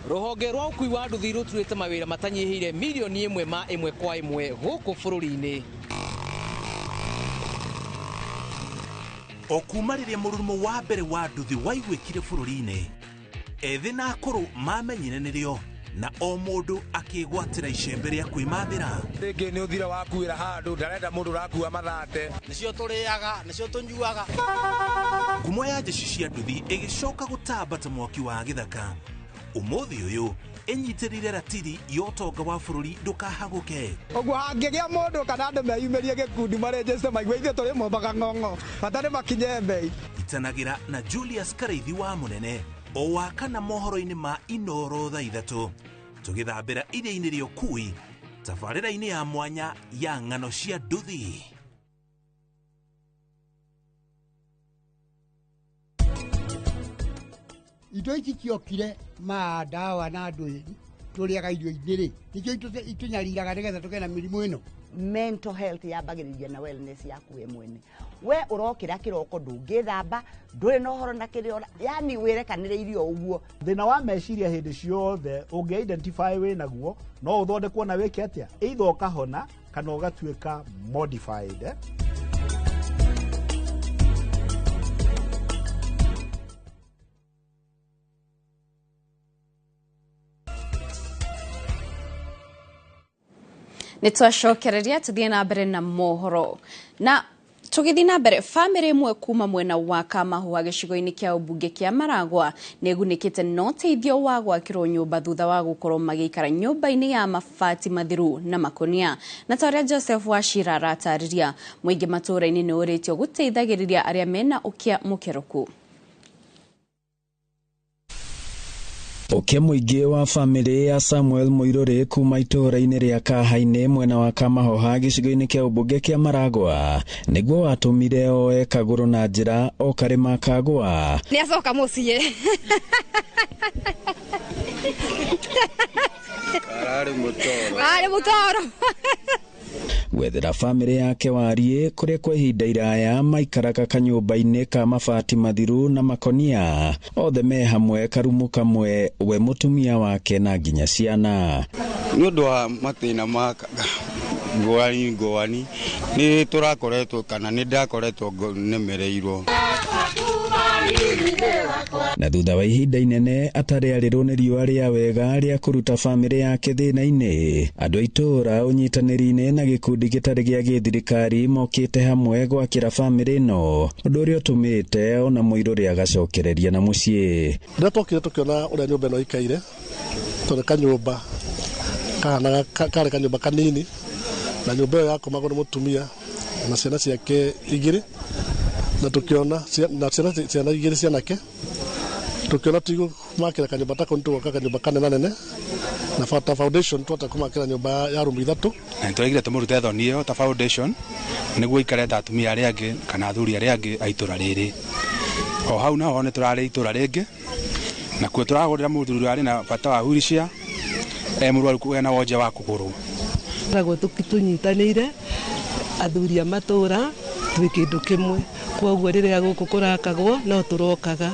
Rũhonge rwa ũkui wa nduthi rũturĩte mawĩra matanyihĩire milioni 1 ma 1 kwa 1 gũkũ bũrũri-inĩ. O kuma rĩrĩa mũrurumo wa mbere wa nduthi waiguĩkire bũrũri-inĩ, ethĩ na akũrũ mamenyire nĩrĩo na o mũndũ akĩgwatĩra icembe rĩa kwĩmathĩra. Rĩngĩ nĩ ũthira wakuĩra handũ, ndarenda mũndũ ũrakua mathate. Nĩcio tũrĩaga, nĩcio tũnyuaga. Ngumo ya jeshi cia nduthi ĩgĩcoka gũtamba ta mwaki wa gĩthaka. Ũmũthĩ ũyũ ĩnyitĩrĩire ratiri ya ũtonga wa bũrũri ndũkahagũke. Ũguo hangĩgĩa mũndũ kana andũ meyumĩrie gĩkundi marenjece maigue ithuĩ tũrĩ mombaga ng'ong'o, bata nĩ makinye mbei. Itanagĩra na Julius Karaithi wa Mũnene o wa kana mohoro-inĩ ma Inoro thaa 3 tũgĩthambĩra iria-inĩ rĩa ũkui tabarĩra-inĩ ya mwanya ya ng'ano cia nduthi. Indo ici ciokire ma ndawa na andũ tũrĩaga irio-inĩ rĩ, nĩcio itũnyariraga nĩgetha tũgĩe na mĩrimũ ĩno. Mental health yambagĩrĩria na wellness yaku we mwene. We ũrokĩra kĩroko ndũngĩthamba, ndũrĩ na ũhoro na kĩrĩa, yani wĩrekanĩrĩirie o ũguo. Thĩna wa meciria hĩndĩ ciothe ũngĩ identify wĩ naguo no ũthondekwo na wĩke atĩa, either ũkahona kana ũgatuĩka modified. Nĩ twacokereria tũthiĩ na mbere na mohoro. Na tũgĩthiĩ na mbere, bamĩrĩ ĩmwe kuma mwena wa Kamahũa gĩcigo-inĩ kĩa ũmbunge kĩa Maragwa nĩ ĩgunĩkĩte na ũteithio wa gwakĩrwo nyũmba thutha wa gũkorwo magĩikara nyũmba-inĩ ya mabati mathiru na makonia. Na ta ũrĩa Joseph Wachira aratarĩria, mũingĩ matũũra-inĩ nĩ ũrĩtio gũteithagĩrĩria arĩa mena ũkĩa mũkerũku. Ũkĩa mũingĩ wa bamĩrĩ ya Samuel Mũirũrĩ kuma itũũra-inĩ rĩa Kahainĩ mwena wa Kamahoha gĩcigo-inĩ kĩa ũmbunge kĩa Maragwa nĩguo watũmire oe kagũrũ na njĩra o karĩma kagwa. Nĩ acoka mũciĩ. Ararĩ mũtoro. Ararĩ mũtoro. Gwethera bamĩrĩ yake wariĩ kũrĩa kwa ihinda iraya maikaraga kanyũmba-inĩ ka mabati mathiru na makonia, othe me hamwe karumu kamwe, we mũtumia wake na nginya ciana. Nĩ ũndũ wa mathĩna ma ngũrani ngũrani nĩ tũrakoretwo kana nĩ ndakoretwo nemereirwo. Na thutha wa ihinda inene atarĩ arĩrwo nĩ riũa rĩa wega rĩa kũruta bamĩrĩ yake thĩna-inĩ, andũ a itũũra ũnyitanĩri-inĩ na gĩkundi gĩtarĩ gĩa gĩthirikari mokĩte hamwe gwakĩra bamĩrĩ ĩno, ũndũ ũrĩa ũtũmĩte ona Mũirũrĩ agacokereria na mũciĩ. Rĩrĩa twokire tũkĩona ũrĩa nyũmba ĩno ĩikaire, tondũ kanyũmba kahanaga karĩ kanyũmba kanini, Na nyũmba ĩyo yakomagwo nĩ mũtumia na ciana ciake igĩrĩ, na tukiona na ciana igĩrĩ cianake, tukiona tigũmakĩra kanyũmba ta kau, nĩtũgwaka kanyũmba kanenanene na ta foundation twata kũmakĩra nyũmba ya rumu ithatũ. Na nĩtũraigire tũmũrute thoni ĩyo ta foundation nĩguo ikare ta atumia arĩa angĩ kana athuri arĩa angĩ a itũra rĩrĩ. O hau naho nĩtũrarĩ itũra rĩngĩ nakuo tũragũrĩra mũthuri ũrĩa arĩ na bata wa wheelchair e mũrwaru ena wonje wa kũgũrũ. Tũkoragwo tũnyitanĩire athuri a matũra twĩ kĩndũ kĩmwe, kwoguo rĩrĩa gũkũ kũrakagwo no tũrokaga.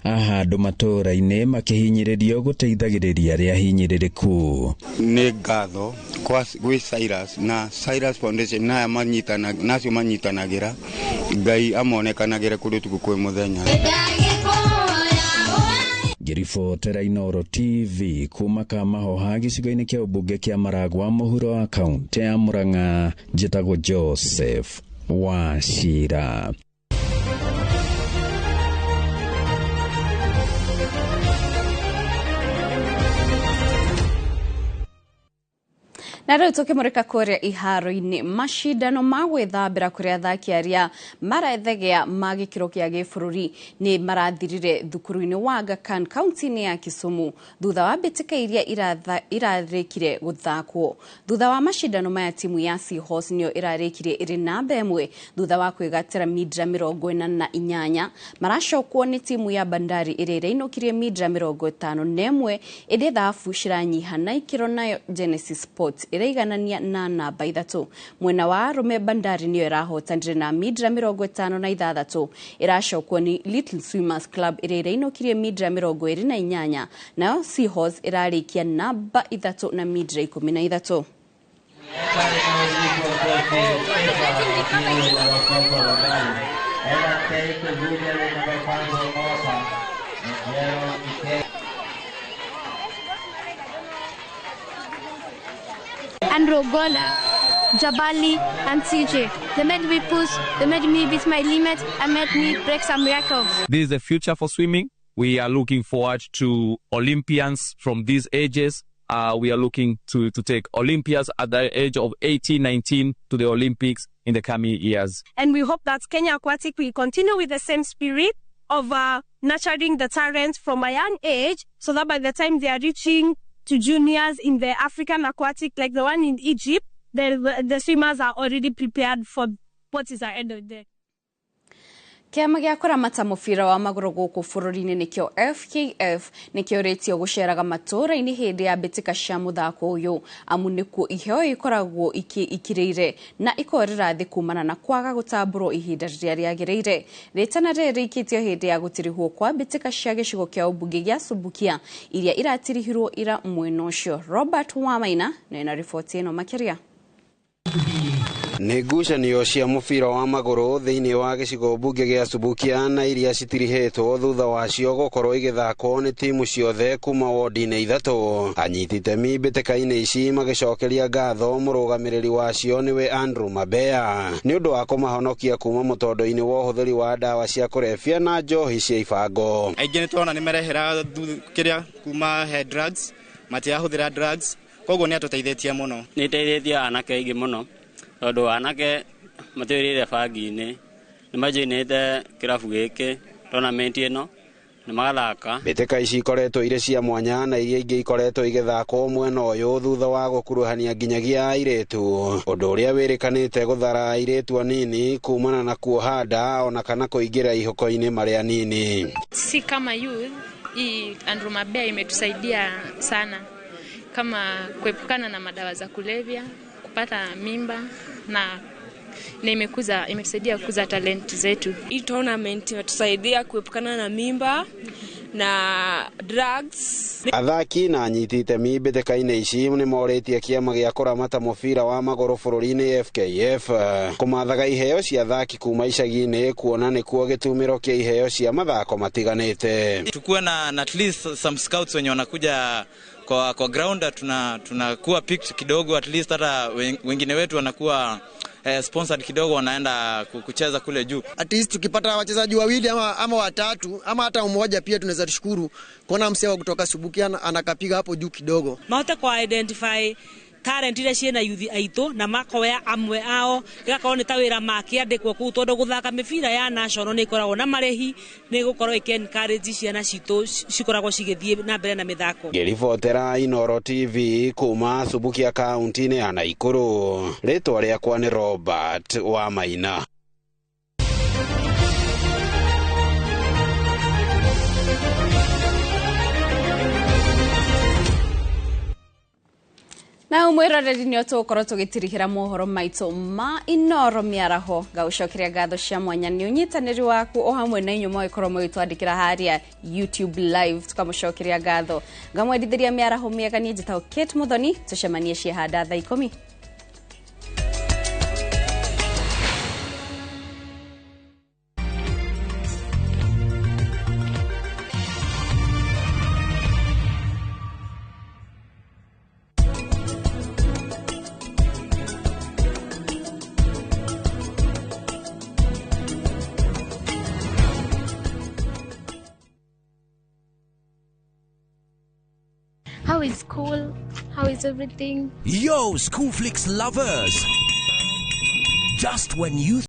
Haha andũ matũũra-inĩ makĩhinyĩrĩrio gũteithagĩrĩria arĩa ahinyĩrĩrĩku. Nĩ ngatho gwĩ Cyrus na Cyrus Foundation na aya nacio manyitanagĩra, Ngai amonekanagĩre kũrĩ ũtukũ kwĩ mũthenya. Ngĩribotera Inooro TV kuma Kamahoha gĩcigo-inĩ kĩa ũmbunge kĩa Maragwa mũhuro wa kaũntĩ ya Murang'a, njĩtagwo Joseph Wachira. Na rĩu tũkĩmũrĩka kũrĩa iharo-inĩ, macindano ma gwĩthambĩra kũrĩa athaki arĩa marethegea ma gĩkĩro kĩa gĩbũrũri nĩ marathirire thukuru-inĩ wa Aga Khan kaunti-inĩ ya Kisumu thutha wa mbĩtĩka iria irarĩkire gũthakwo. Thutha wa macindano maya timu ya Seahorse nĩyo ĩrarĩkirie ĩrĩ namba ĩmwe thutha wa kwĩgatĩra midra 48. Maracokwo nĩ timu ya Bandari ĩrĩa ĩrainũkirie midra 51, ĩndĩ thabu ciranyiha na ikĩro nayo Genesis Sports ĩraiganania na namba 3. Mwena wa arũme Bandari nĩyo ĩrahotanire na midra 56, ĩracokwo nĩ Little Swimmers Club ĩrĩa ĩrainũkirie midra 28, nayo Seahorse ĩrarĩkia namba 3 na midra 13. Andrew Gola, Jabali, and CJ. They made me push, they made me beat my limit, and made me break some records. This is the future for swimming. We are looking forward to Olympians from these ages. We are looking to take Olympians at the age of 18, 19 to the Olympics in the coming years. And we hope that Kenya Aquatic will continue with the same spirit of nurturing the talent from a young age, so that by the time they are reaching to juniors in the African aquatic, like the one in Egypt, the swimmers are already prepared for what is ahead of them. Kĩama gĩa kũramata mũbira wa magũrũ gũkũ bũrũri-inĩ nĩkĩo FKF nĩkĩũrĩtio gũceraga matũũra-inĩ hĩndĩ ya mbĩtĩka cia mũthako ũyũ, amu nĩkuo iheo ikoragwo ikirĩire na ikorĩra thĩ kumana na kwaga gũtambũrwo ihinda rĩrĩa rĩagĩrĩire. Rĩtana rĩrĩ rĩikĩtio hĩndĩ ya gũtirihwo kwa mbĩtĩka cia gĩcigo kĩa ũmbunge gĩa Subukia iria iratirihirwo ira mwena ũcio. Robert Wamaina nĩ na riboti ĩno makĩria. Nĩ ngucanio cia mũbira wa magũrũ thĩinĩ wa gĩcigo mbunge gĩa Subukia na iria citirihĩtwo thutha wacio gũkorwo igĩthakwo nĩ timu ciothe kuma wodi-inĩ 3. Anyiti itemi mbĩtĩka-inĩ ici magĩcokeria ngatho mũrũgamĩrĩri wacio nĩwe Andrew Mabea nĩ ũndũ wa kũmahonokia kuma mũtondo-inĩ wa ũhũthĩri wa ndawa cia kũrebia na njohi cia ibango. Aingĩ nĩ tũrona nĩ marehera kĩrĩa kuma he drugs, matirahũthĩra drugs, koguo nĩ atũteithĩtie mũno. Nĩ ĩteithĩtie anake aingĩ mũno tondũ anake matwĩrĩire bangi-inĩ nĩ majoinĩte kĩrabu gĩkĩ tournament ĩno nĩ magathaka. Mbĩtĩka ici ikoretwo irĩ cia mwanya na iria ingĩ ikoretwo igĩthakwo mwena ũyũ thutha wa gũkuruhania nginyagia airĩtu, ũndũ ũrĩa wĩrĩkanĩte gũthara airĩtu anini kumana na kuoha nda ona kana kũingĩra ihoko-inĩ marĩ anini. Si kama youth, hii Andrew Mabea imetusaidia sana kama kuepukana na madawa za kulevya, kupata mimba na imetusaidia kukuza talent zetu. Hii tournament imetusaidia kuepukana na mimba na drugs. Athaki na anyiti itemi mbĩtĩka-inĩ ici nĩ morĩtie kĩama gĩa kũramata mũbira wa magũrũ bũrũri-inĩ FKF kũmathaga iheo cia athaki kuma icagi-inĩ kuona nĩkuo gĩtumĩro kĩa iheo cia mathako matiganĩte. Tukuwe na at least some scouts wenye wanakuja kwa ground, tunakuwa picked kidogo, at least hata wengine wetu wanakuwa sponsored kidogo, wanaenda kucheza kule juu. At least tukipata wachezaji wawili ama watatu ama hata mmoja pia tunaweza tushukuru kuona msewa kutoka Subukia anakapiga hapo juu kidogo. Maota kwa identify Talent iria ciĩna yuthi aitũ na makoya amwe ao ĩgakorwo nĩ ta wĩra makĩandĩkwo kũu, tondũ gũthaka mĩbira ya national nĩ ĩkoragwo na marĩhi, nĩ gũkorwo ĩkĩ encourage ciana citũ cikoragwo cigĩthiĩ na mbere na mĩthako. Ngĩribotera Inooro TV kuma Subukia kaunti-inĩ ya Naikuru, rĩtwa rĩakwa nĩ Robert wa Maina. Na mwiroreri nĩ tũgũkorwo tũgĩtirihĩra mohoro maitũ ma Inooro mĩaraho. Ngagũcokeria ngatho cia mwanya nĩ ũnyitanĩri waku o hamwe na inyuĩ mũgĩkorwo mũgĩtwandĩkĩra harĩa YouTube live, tukamũcokeria ngatho. Ngamwendithĩria mĩaraho mĩega. Niĩ njĩtagwo Kate Muthoni, tũcemanie ciehanda thaa 10. How is school? How is everything? Yo, School Flicks lovers! Just when you